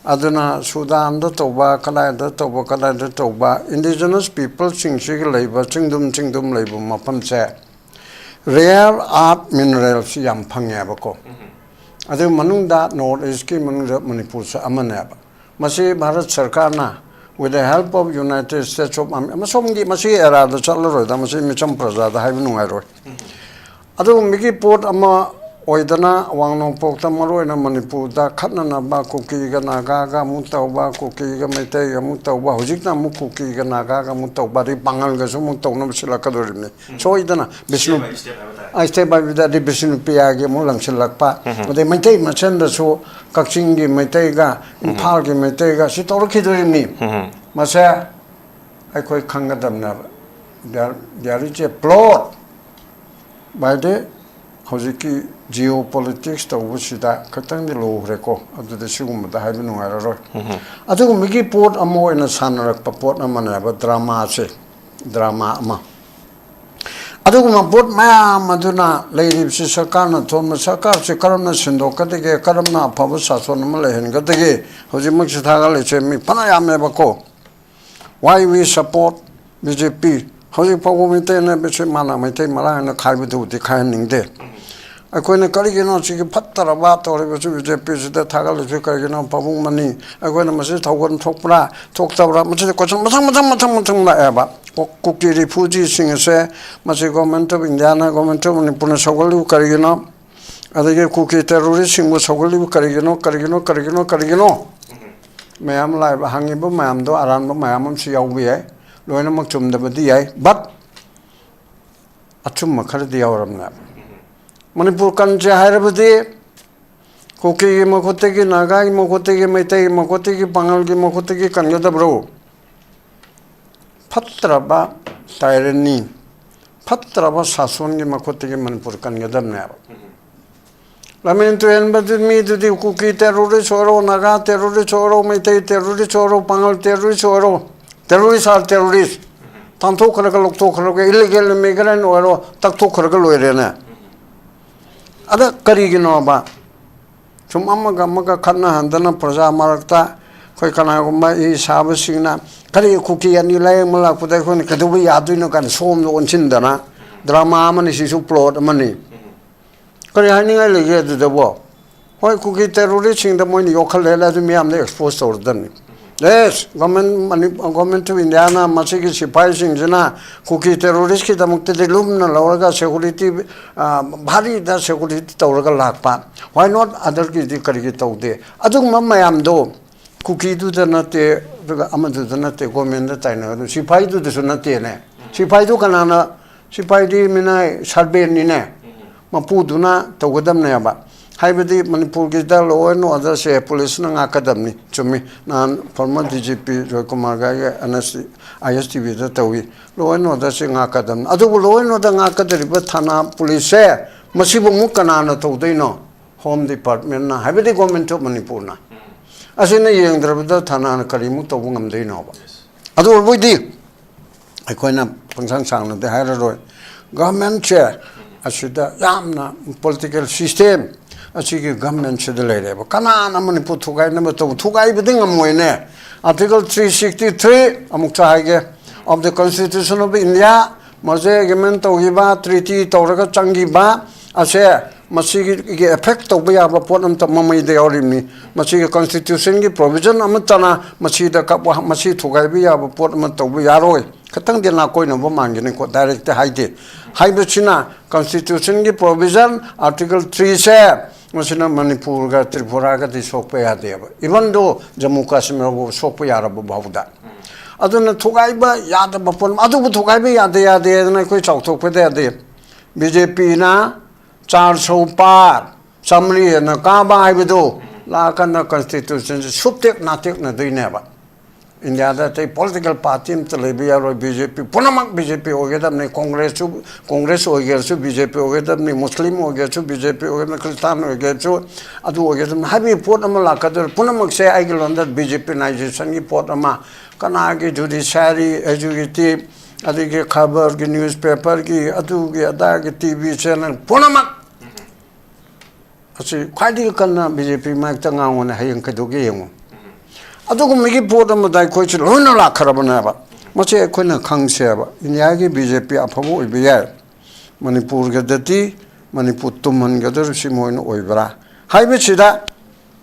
ꯑꯗꯨꯅ ꯁꯨꯗꯥꯟꯗ ꯇꯧꯕ, ꯀꯗꯥꯏꯗ ꯇꯧꯕ, ꯀꯗꯥꯏꯗ ꯇꯧꯕ, indigenous peopleꯁꯤꯡꯁꯤꯒꯤ ꯂꯩꯕ ꯆꯤꯡꯗꯨꯝ ꯆꯤꯡꯗꯨꯝ ꯂꯩꯕ ꯃꯐꯝꯁꯦ rare earth minerals ꯌꯥꯝ ꯐꯪꯉꯦꯕꯀꯣ꯫ ꯑꯗꯨ ꯃꯅꯨꯡꯗ North Eastꯀꯤ ꯃꯅꯨꯡꯗ ꯃꯅꯤꯄꯨꯔꯁꯨ ꯑꯃꯅꯦꯕ꯫ ꯃꯁꯤ ꯚꯥꯔꯠ ꯁꯔꯀꯥꯔꯅ with the help of United States of America, ꯃꯁꯣꯝꯒꯤ, ꯃꯁꯤ ꯑꯦꯔꯥꯗ ꯆꯠꯂꯔꯣꯏꯗ, ꯃꯁꯤ ꯃꯤꯆꯝ ꯄ꯭ꯔꯖꯥꯗ ꯍꯥꯏꯕ ꯅꯨꯡꯉꯥꯏꯔꯣꯏ꯫ ꯑꯗꯨꯒꯨꯝꯕꯒꯤ ꯄꯣꯠ ꯑꯃ ꯑꯣꯏꯗꯅ ꯑꯋꯥꯡ ꯅꯣꯡꯄꯣꯛꯇ, ꯃꯔꯨꯑꯣꯏꯅ ꯃꯅꯤꯄꯨꯔꯗ ꯈꯠꯅꯅꯕ, ꯀꯨꯀꯤꯒ ꯅꯥꯒꯥꯒ ꯑꯃꯨꯛ ꯇꯧꯕ, ꯀꯨꯀꯤꯒ ꯃꯩꯇꯩꯒ ꯑꯃꯨꯛ ꯇꯧꯕ, ꯍꯧꯖꯤꯛꯅ ꯑꯃꯨꯛ ꯀꯨꯀꯤꯒ ꯅꯥꯒꯥꯒ ꯑꯃꯨꯛ ꯇꯧꯕ, ꯑꯗꯩ ꯄꯥꯡꯒꯜꯒꯁꯨ ꯑꯃꯨꯛ ꯇꯧꯅꯕ ꯁꯤꯜꯂꯛꯀꯗꯧꯔꯤꯕꯅꯤ꯫ ꯁꯣꯏꯗꯅ ꯕꯤꯁꯅꯨ, step by step ꯍꯥꯏꯕ ꯇꯥꯔꯦ꯫ ꯑ, step by step, ꯑꯗꯩ ꯕꯤꯁꯅꯨꯄ꯭ꯔꯤꯌꯥꯒꯤ ꯑꯃꯨꯛ ꯂꯪꯁꯤꯜꯂꯛꯄ, ꯑꯗꯩ ꯃꯩꯇꯩ ꯃꯁꯦꯟꯗꯁꯨ ꯀꯛꯆꯤꯡꯒꯤ ꯃꯩꯇꯩꯒ ꯏꯝꯐꯥꯜꯒꯤ ꯃꯩꯇꯩꯒ ꯁꯤ ꯇꯧꯔꯛꯈꯤꯗꯣꯔꯤꯕꯅꯤ꯫ ꯃꯁꯦ ꯑꯩꯈꯣꯏ ꯈꯪꯒꯗꯕꯅꯦꯕ꯫ There, there is a plot by the ꯍꯧꯖꯤꯛꯀꯤ geopolitics ꯇꯧꯕꯁꯤꯗ ꯈꯤꯇꯪꯗꯤ ꯂꯨꯈ꯭ꯔꯦꯀꯣ, ꯑꯗꯨꯗ ꯁꯤꯒꯨꯝꯕꯗ ꯍꯥꯏꯕ ꯅꯨꯡꯉꯥꯏꯔꯔꯣꯏ꯫ ꯑꯗꯨꯒꯨꯝꯕꯒꯤ ꯄꯣꯠ ꯑꯃ ꯑꯣꯏꯅ ꯁꯥꯟꯅꯔꯛꯄ ꯄꯣꯠ ꯑꯃꯅꯦꯕ dramaꯁꯦ, drama ꯑꯃ꯫ ꯑꯗꯨꯒꯨꯝꯕ ꯄꯣꯠ ꯃꯌꯥꯝ ꯑꯗꯨꯅ ꯂꯩꯔꯤꯕꯁꯤ ꯁꯔꯀꯥꯔꯅ ꯊꯣꯟꯕ, ꯁꯔꯀꯥꯔꯁꯤ ꯀꯔꯝꯅ ꯁꯤꯟꯗꯣꯛꯀꯗꯒꯦ, ꯀꯔꯝꯅ ꯑꯐꯕ ꯁꯥꯁꯣꯟ ꯑꯃ ꯂꯩꯍꯟꯒꯗꯒꯦ, ꯍꯧꯖꯤꯛꯃꯛꯁꯤ ꯊꯥꯒꯠꯂꯤꯁꯦ ꯃꯤ ꯐꯅ ꯌꯥꯝꯃꯦꯕꯀꯣ꯫ Why we support B J P? ꯍꯧꯖꯤꯛ ꯐꯥꯎꯕ ꯃꯩꯇꯩꯅ ꯕꯤ ꯖꯦ ꯄꯤ ꯃꯥꯅ ꯃꯩꯇꯩ ꯃꯔꯥ ꯍꯥꯏꯅ ꯈꯥꯏꯕꯗꯨꯕꯨꯗꯤ ꯈꯥꯏꯍꯟꯅꯤꯡꯗꯦ꯫ ꯑꯩꯈꯣꯏꯅ ꯀꯔꯤꯒꯤꯅꯣ ꯁꯤꯒꯤ ꯐꯠꯇꯔꯕ ꯇꯧꯔꯤꯕꯁꯤ B J Pꯁꯤꯗ ꯊꯥꯒꯠꯂꯤꯁꯤ ꯀꯔꯤꯒꯤꯅꯣ? ꯄꯥꯕꯨꯡ ꯃꯅꯤ, ꯑꯩꯈꯣꯏꯅ ꯃꯁꯤ ꯊꯧꯒꯜ ꯊꯣꯛꯄ꯭ꯔꯥ ꯊꯣꯛꯇꯕ꯭ꯔꯥ? ꯃꯁꯤꯗ question ꯃꯊꯪ, ꯃꯊꯪ, ꯃꯊꯪ, ꯃꯊꯪ ꯂꯥꯛꯑꯦꯕ꯫ ꯀꯨ-, ꯀꯨꯀꯤ refugeeꯁꯤꯡ ꯑꯁꯦ ꯃꯁꯤ Government of Indiaꯅ, Government of ꯃꯅꯤꯄꯨꯔꯅ ꯁꯧꯒꯠꯂꯤꯕ ꯀꯔꯤꯒꯤꯅꯣ? ꯑꯗꯒꯤ ꯀꯨꯀꯤ terroristꯁꯤꯡꯕꯨ ꯁꯧꯒꯠꯂꯤꯕ ꯀꯔꯤꯒꯤꯅꯣ, ꯀꯔꯤꯒꯤꯅꯣ, ꯀꯔꯤꯒꯤꯅꯣ, ꯀꯔꯤꯒꯤꯅꯣ? ꯃꯌꯥꯝ ꯂꯥꯛꯏꯕ, ꯍꯪꯉꯤꯕ ꯃꯌꯥꯝꯗꯣ ꯑꯔꯥꯟꯕ ꯃꯌꯥꯝ ꯑꯃꯁꯨ ꯌꯥꯎꯕ ꯌꯥꯏ, ꯂꯣꯏꯅꯃꯛ ꯆꯨꯝꯗꯕꯗꯤ ꯌꯥꯏ, but ꯑꯆꯨꯝꯕ ꯈꯔꯗꯤ ꯌꯥꯎꯔꯝꯅꯦꯕ꯫ ꯃꯅꯤꯄꯨꯔ ꯀꯟꯁꯦ ꯍꯥꯏꯔꯕꯗꯤ ꯀꯨꯀꯤꯒꯤ ꯃꯈꯨꯠꯇꯒꯤ, ꯅꯥꯒꯥꯒꯤ ꯃꯈꯨꯠꯇꯒꯤ, ꯃꯩꯇꯩꯒꯤ ꯃꯈꯨꯠꯇꯒꯤ, ꯄꯥꯉꯜꯒꯤ ꯃꯈꯨꯠꯇꯒꯤ ꯀꯟꯒꯗꯕ꯭ꯔꯣ? ꯐꯠꯇ꯭ꯔꯕ tyranny, ꯐꯠꯇ꯭ꯔꯕ ꯁꯥꯁꯣꯟꯒꯤ ꯃꯈꯨꯠꯇꯒꯤ ꯃꯅꯤꯄꯨꯔ ꯀꯟꯒꯗꯕꯅꯦꯕ꯫ ꯂꯝꯍꯦꯟ ꯇꯨꯍꯦꯟꯕꯗꯨ, ꯃꯤꯗꯨꯗꯤ ꯀꯨꯀꯤ terrorist ꯑꯣꯏꯔꯣ, ꯅꯥꯒꯥ terrorist ꯑꯣꯏꯔꯣ, ꯃꯩꯇꯩ terrorist ꯑꯣꯏꯔꯣ, ꯄꯥꯉꯜ terrorist ꯑꯣꯏꯔꯣ, terrorist are terrorist꯫ ꯇꯥꯟꯊꯣꯛꯈ꯭ꯔꯒ, ꯂꯧꯊꯣꯛꯈ꯭ꯔꯒ, illegal immigrant ꯑꯣꯏꯔꯣ, ꯇꯛꯊꯣꯛꯈ꯭ꯔꯒ ꯂꯣꯏꯔꯦꯅꯦ꯫ ꯑꯗ ꯀꯔꯤꯒꯤꯅꯣꯕ? ꯁꯨꯝ ꯑꯃꯒ ꯑꯃꯒ ꯈꯠꯅꯍꯟꯗꯅ ꯄ꯭ꯔꯖꯥ ꯃꯔꯛꯇ ꯑꯩꯈꯣꯏ ꯀꯅꯥꯒꯨꯝꯕ ꯏ ꯁꯥꯕꯁꯤꯡꯅ ꯀꯔꯤ ꯀꯨꯀꯤ ꯑꯅꯤ ꯂꯥꯌꯦꯡꯕ ꯂꯥꯛꯄꯗ ꯑꯩꯈꯣꯏꯅ ꯀꯩꯗꯧꯕ ꯌꯥꯗꯣꯏꯅꯣ ꯀꯥꯏꯅ ꯁꯣꯝꯗ ꯑꯣꯟꯁꯤꯟꯗꯅ ꯗ꯭ꯔꯃꯥ ꯑꯃꯅꯤ, ꯁꯤꯁꯨ ꯄ꯭ꯂꯣꯠ ꯑꯃꯅꯤ꯫ ꯀꯔꯤ ꯍꯥꯏꯅꯤꯡꯉꯥꯏ ꯂꯩꯒꯦ ꯑꯗꯨꯗꯕꯣ? ꯍꯣꯏ, ꯀꯨꯀꯤ ꯇꯦꯔꯣꯔꯤꯁꯁꯤꯡꯗ ꯃꯣꯏꯅ ꯌꯣꯛꯈꯠꯂꯦ, ꯑꯗꯨ ꯃꯤꯌꯥꯝꯗ ꯑꯦꯛꯁꯄꯣꯖ ꯇꯧꯔꯗꯕꯅꯤ꯫ ꯌꯦꯁ, ꯒꯣꯔꯃꯦꯟ ꯃꯅꯤ-, ꯒꯣꯔꯃꯦꯟ ꯑꯣꯐ ꯏꯟꯗꯤꯌꯥꯅ ꯃꯁꯤꯒꯤ ꯁꯤꯐꯥꯏꯁꯤꯡꯁꯤꯅ ꯀꯨꯀꯤ ꯇꯦꯔꯣꯔꯤꯁꯀꯤꯗꯃꯛꯇꯗꯤ ꯂꯨꯝꯅ ꯂꯧꯔꯒ ꯁꯦꯀꯨꯔꯤꯇꯤ, ꯑ, ꯚꯥꯔꯤꯗ ꯁꯦꯀꯨꯔꯤꯇꯤ ꯇꯧꯔꯒ ꯂꯥꯛꯄ꯫ ꯋꯥꯏ ꯅꯣꯠ ꯑꯗꯔꯒꯤꯗꯤ ꯀꯔꯤꯒꯤ ꯇꯧꯗꯦ? ꯑꯗꯨꯒꯨꯝꯕ ꯃꯌꯥꯝꯗꯣ ꯀꯨꯀꯤꯗꯨꯗ ꯅꯠꯇꯦ, ꯑꯗꯨꯒ ꯑꯃꯗꯨꯗ ꯅꯠꯇꯦ, ꯒꯣꯔꯃꯦꯟꯗ ꯇꯥꯏꯅꯒꯗꯕ, ꯁꯤꯐꯥꯏꯗꯨꯗꯁꯨ ꯅꯠꯇꯦꯅꯦ꯫ ꯁꯤꯐꯥꯏꯗꯨ ꯀꯅꯥꯅ, ꯁꯤꯐꯥꯏꯗꯤ ꯃꯤꯅꯥꯏ ꯁꯥꯔꯕꯦꯟꯅꯤꯅꯦ, ꯃꯄꯨꯗꯨꯅ ꯇꯧꯒꯗꯕꯅꯦꯕ꯫ ꯍꯥꯏꯕꯗꯤ ꯃꯅꯤꯄꯨꯔꯒꯤꯗ law and orderꯁꯦ ꯄꯨꯂꯤꯁꯅ ꯉꯥꯛꯀꯗꯕꯅꯤ, ꯆꯨꯝꯃꯤ꯫ ꯅꯍꯥꯟ former D G P ꯖꯣꯏꯀꯨꯃꯥꯔꯒ ꯑꯩꯒ N S, I S T Vꯗ ꯇꯧꯏ, law and orderꯁꯦ ꯉꯥꯛꯀꯗꯕꯅꯤ꯫ ꯑꯗꯨꯕꯨ law and order ꯉꯥꯛꯀꯗꯧꯔꯤꯕ ꯊꯥꯅꯥ ꯄꯨꯂꯤꯁꯁꯦ, ꯃꯁꯤꯕꯨ ꯑꯃꯨꯛ ꯀꯅꯥꯅ ꯇꯧꯗꯣꯏꯅꯣ? Home Departmentꯅ, ꯍꯥꯏꯕꯗꯤ Government of Manipurꯅ꯫ ꯑꯁꯤꯅ ꯌꯦꯡꯗ꯭ꯔꯕꯗ ꯊꯥꯅꯥꯅ ꯀꯔꯤꯃꯨꯛ ꯇꯧꯕ ꯉꯝꯗꯣꯏꯅꯣꯕ? ꯑꯗꯨ ꯑꯣꯏꯕꯣꯏꯗꯤ ꯑꯩꯈꯣꯏꯅ ꯄꯪꯁꯥꯡ ꯁꯥꯡꯅꯗꯤ ꯍꯥꯏꯔꯔꯣꯏ꯫ ꯒꯚꯔꯟꯃꯦꯟꯁꯦ ꯑꯁꯤꯗ ꯌꯥꯝꯅ, political system ꯑꯁꯤꯒꯤ ꯒꯚꯔꯟꯃꯦꯟꯁꯤꯗ ꯂꯩꯔꯦꯕ꯫ ꯀꯅꯥꯅ ꯃꯅꯤꯄꯨꯔ ꯊꯨꯒꯥꯏꯅꯕ ꯇꯧ-, ꯊꯨꯒꯥꯏꯕꯗꯤ ꯉꯝꯃꯣꯏꯅꯦ꯫ Article three sixty three, ꯑꯃꯨꯛꯁꯨ ꯍꯥꯏꯒꯦ, of the Constitution of India, ꯃꯁꯦ ꯑꯦꯒ꯭ꯔꯤꯃꯦꯟ ꯇꯧꯈꯤꯕ, ꯇ꯭ꯔꯤꯇꯤ ꯇꯧꯔꯒ ꯆꯪꯈꯤꯕ ꯑꯁꯦ, ꯃꯁꯤꯒꯤ ꯑꯦꯐꯦꯛ ꯇꯧꯕ ꯌꯥꯕ ꯄꯣꯠ ꯑꯃꯇ ꯃꯃꯩꯗ ꯌꯥꯎꯔꯤꯕꯅꯤ꯫ ꯃꯁꯤꯒꯤ ꯀꯟꯁꯇꯤꯇ꯭ꯌꯨꯁꯟꯒꯤ ꯄ꯭ꯔꯣꯚꯤꯖꯟ ꯑꯃꯠꯇꯅ ꯃꯁꯤꯗ ꯀꯛꯄ, ꯃꯁꯤ ꯊꯨꯒꯥꯏꯕ ꯌꯥꯕ ꯄꯣꯠ ꯑꯃ ꯇꯧꯕ ꯌꯥꯔꯣꯏ꯫ ꯈꯤꯇꯪꯗꯤ ꯅꯥꯀꯣꯏꯅꯕ ꯃꯥꯟꯒꯅꯤꯀꯣ, ꯗꯥꯏꯔꯦꯛꯇꯤ ꯍꯥꯏꯗꯦ꯫ ꯍꯥꯏꯕꯁꯤꯅ ꯀꯟꯁꯇꯤꯇ꯭ꯌꯨꯁꯟꯒꯤ ꯄ꯭ꯔꯣꯚꯤꯖꯟ ꯑꯥꯔꯇꯤꯀꯜ ꯊ꯭ꯔꯤꯁꯦ, ꯃꯁꯤꯅ ꯃꯅꯤꯄꯨꯔꯒ ꯇ꯭ꯔꯤꯄꯨꯔꯥꯒꯗꯤ ꯁꯣꯛꯄ ꯌꯥꯗꯦꯕ, ꯏꯚꯟ ꯗꯣ ꯖꯝꯃꯨ ꯀꯥꯁꯃꯤꯔꯕꯨ ꯁꯣꯛꯄ ꯌꯥꯔꯕ ꯐꯥꯎꯗ꯫ ꯑꯗꯨꯅ ꯊꯨꯒꯥꯏꯕ ꯌꯥꯗꯕ ꯄꯣꯠ, ꯑꯗꯨꯕꯨ ꯊꯨꯒꯥꯏꯕ ꯌꯥꯗꯦ, ꯌꯥꯗꯦ ꯍꯥꯏꯗꯅ ꯑꯩꯈꯣꯏ ꯆꯥꯎꯊꯣꯛꯄꯗꯤ ꯌꯥꯗꯦ꯫ ꯕꯤ ꯖꯦ ꯄꯤꯅ ꯆꯥꯔ ꯁꯧ ꯄꯥꯔ, ꯆꯥꯃꯔꯤ ꯍꯦꯟꯅ ꯀꯥꯕ ꯍꯥꯏꯕꯗꯨ ꯂꯥꯛꯑꯀꯥꯟꯗ ꯀꯟꯁꯇꯤꯇ꯭ꯌꯨꯁꯟꯁꯦ ꯁꯨꯞꯇꯦꯛ ꯅꯥꯇꯦꯛꯅꯗꯣꯏꯅꯦꯕ꯫ ꯏꯟꯗꯤꯌꯥꯗ ꯑꯇꯩ ꯄꯣꯂꯤꯇꯤꯀꯦꯜ ꯄꯥꯔꯇꯤ ꯑꯝꯇ ꯂꯩꯕ ꯌꯥꯔꯣꯏ, ꯕꯤ ꯖꯦ ꯄꯤ ꯄꯨꯝꯅꯃꯛ ꯕꯤ ꯖꯦ ꯄꯤ ꯑꯣꯏꯒꯗꯕꯅꯤ, ꯀꯣꯡꯒ꯭ꯔꯦꯁꯁꯨ, ꯀꯣꯡꯒ꯭ꯔꯦꯁ ꯑꯣꯏꯒꯦꯔꯁꯨ ꯕꯤ ꯖꯦ ꯄꯤ ꯑꯣꯏꯒꯗꯕꯅꯤ, ꯃꯨꯁꯂꯤꯝ ꯑꯣꯏꯒꯦꯔꯁꯨ ꯕꯤ ꯖꯦ ꯄꯤ ꯑꯣꯏꯒꯗꯕꯅꯤ, ꯈ꯭ꯔꯤꯁꯇꯥꯟ ꯑꯣꯏꯒꯦꯔꯁꯨ ꯑꯗꯨ ꯑꯣꯏꯒꯗꯕꯅꯤ ꯍꯥꯏꯕꯒꯤ ꯄꯣꯠ ꯑꯃ ꯂꯥꯛꯀꯗꯣꯏꯔ? ꯄꯨꯝꯅꯃꯛꯁꯦ ꯑꯩꯒꯤ ꯂꯣꯟꯗ ꯕꯤ ꯖꯦ ꯄꯤꯅꯥꯏꯖꯦꯁꯟꯒꯤ ꯄꯣꯠ ꯑꯃ, ꯀꯅꯥꯒꯤ ꯖꯨꯗꯤꯁꯤꯌꯥꯔꯤ, ꯑꯦꯛꯖꯤꯀ꯭ꯌꯨꯇꯤꯚ, ꯑꯗꯒꯤ ꯈꯕꯔꯒꯤ, ꯅ꯭ꯌꯨꯁꯄꯦꯄꯔꯒꯤ, ꯑꯗꯨꯒꯤ ꯑꯗꯥꯒꯤ ꯇꯤ ꯚꯤ ꯆꯦꯅꯦꯜ ꯄꯨꯝꯅꯃꯛ ꯑꯁꯤ ꯈ꯭ꯋꯥꯏꯗꯒꯤ ꯀꯟꯅ ꯕꯤ ꯖꯦ ꯄꯤ ꯃꯥꯏꯛꯇ ꯉꯥꯡꯉꯨꯅꯦ, ꯍꯌꯦꯡ ꯀꯩꯗꯧꯒꯦ ꯌꯦꯡꯉꯨ꯫ ꯑꯗꯨꯒꯨꯝꯕꯒꯤ ꯄꯣꯠ ꯑꯃꯗ ꯑꯩꯈꯣꯏꯁꯤ ꯂꯣꯏꯅ ꯂꯥꯛꯈ꯭ꯔꯕꯅꯦꯕ꯫ ꯃꯁꯤ ꯑꯩꯈꯣꯏꯅ ꯈꯪꯁꯦꯕ, ꯏꯟꯗꯤꯌꯥꯒꯤ ꯕꯤ ꯖꯦ ꯄꯤ ꯑꯐꯕ ꯑꯣꯏꯕ ꯌꯥꯏ, ꯃꯅꯤꯄꯨꯔꯒꯗꯗꯤ ꯃꯅꯤꯄꯨꯔ ꯇꯨꯝꯍꯟꯒꯗꯧꯔꯤꯕꯁꯤ ꯃꯣꯏꯅ ꯑꯣꯏꯕ꯭ꯔꯥ ꯍꯥꯏꯕꯁꯤꯗ,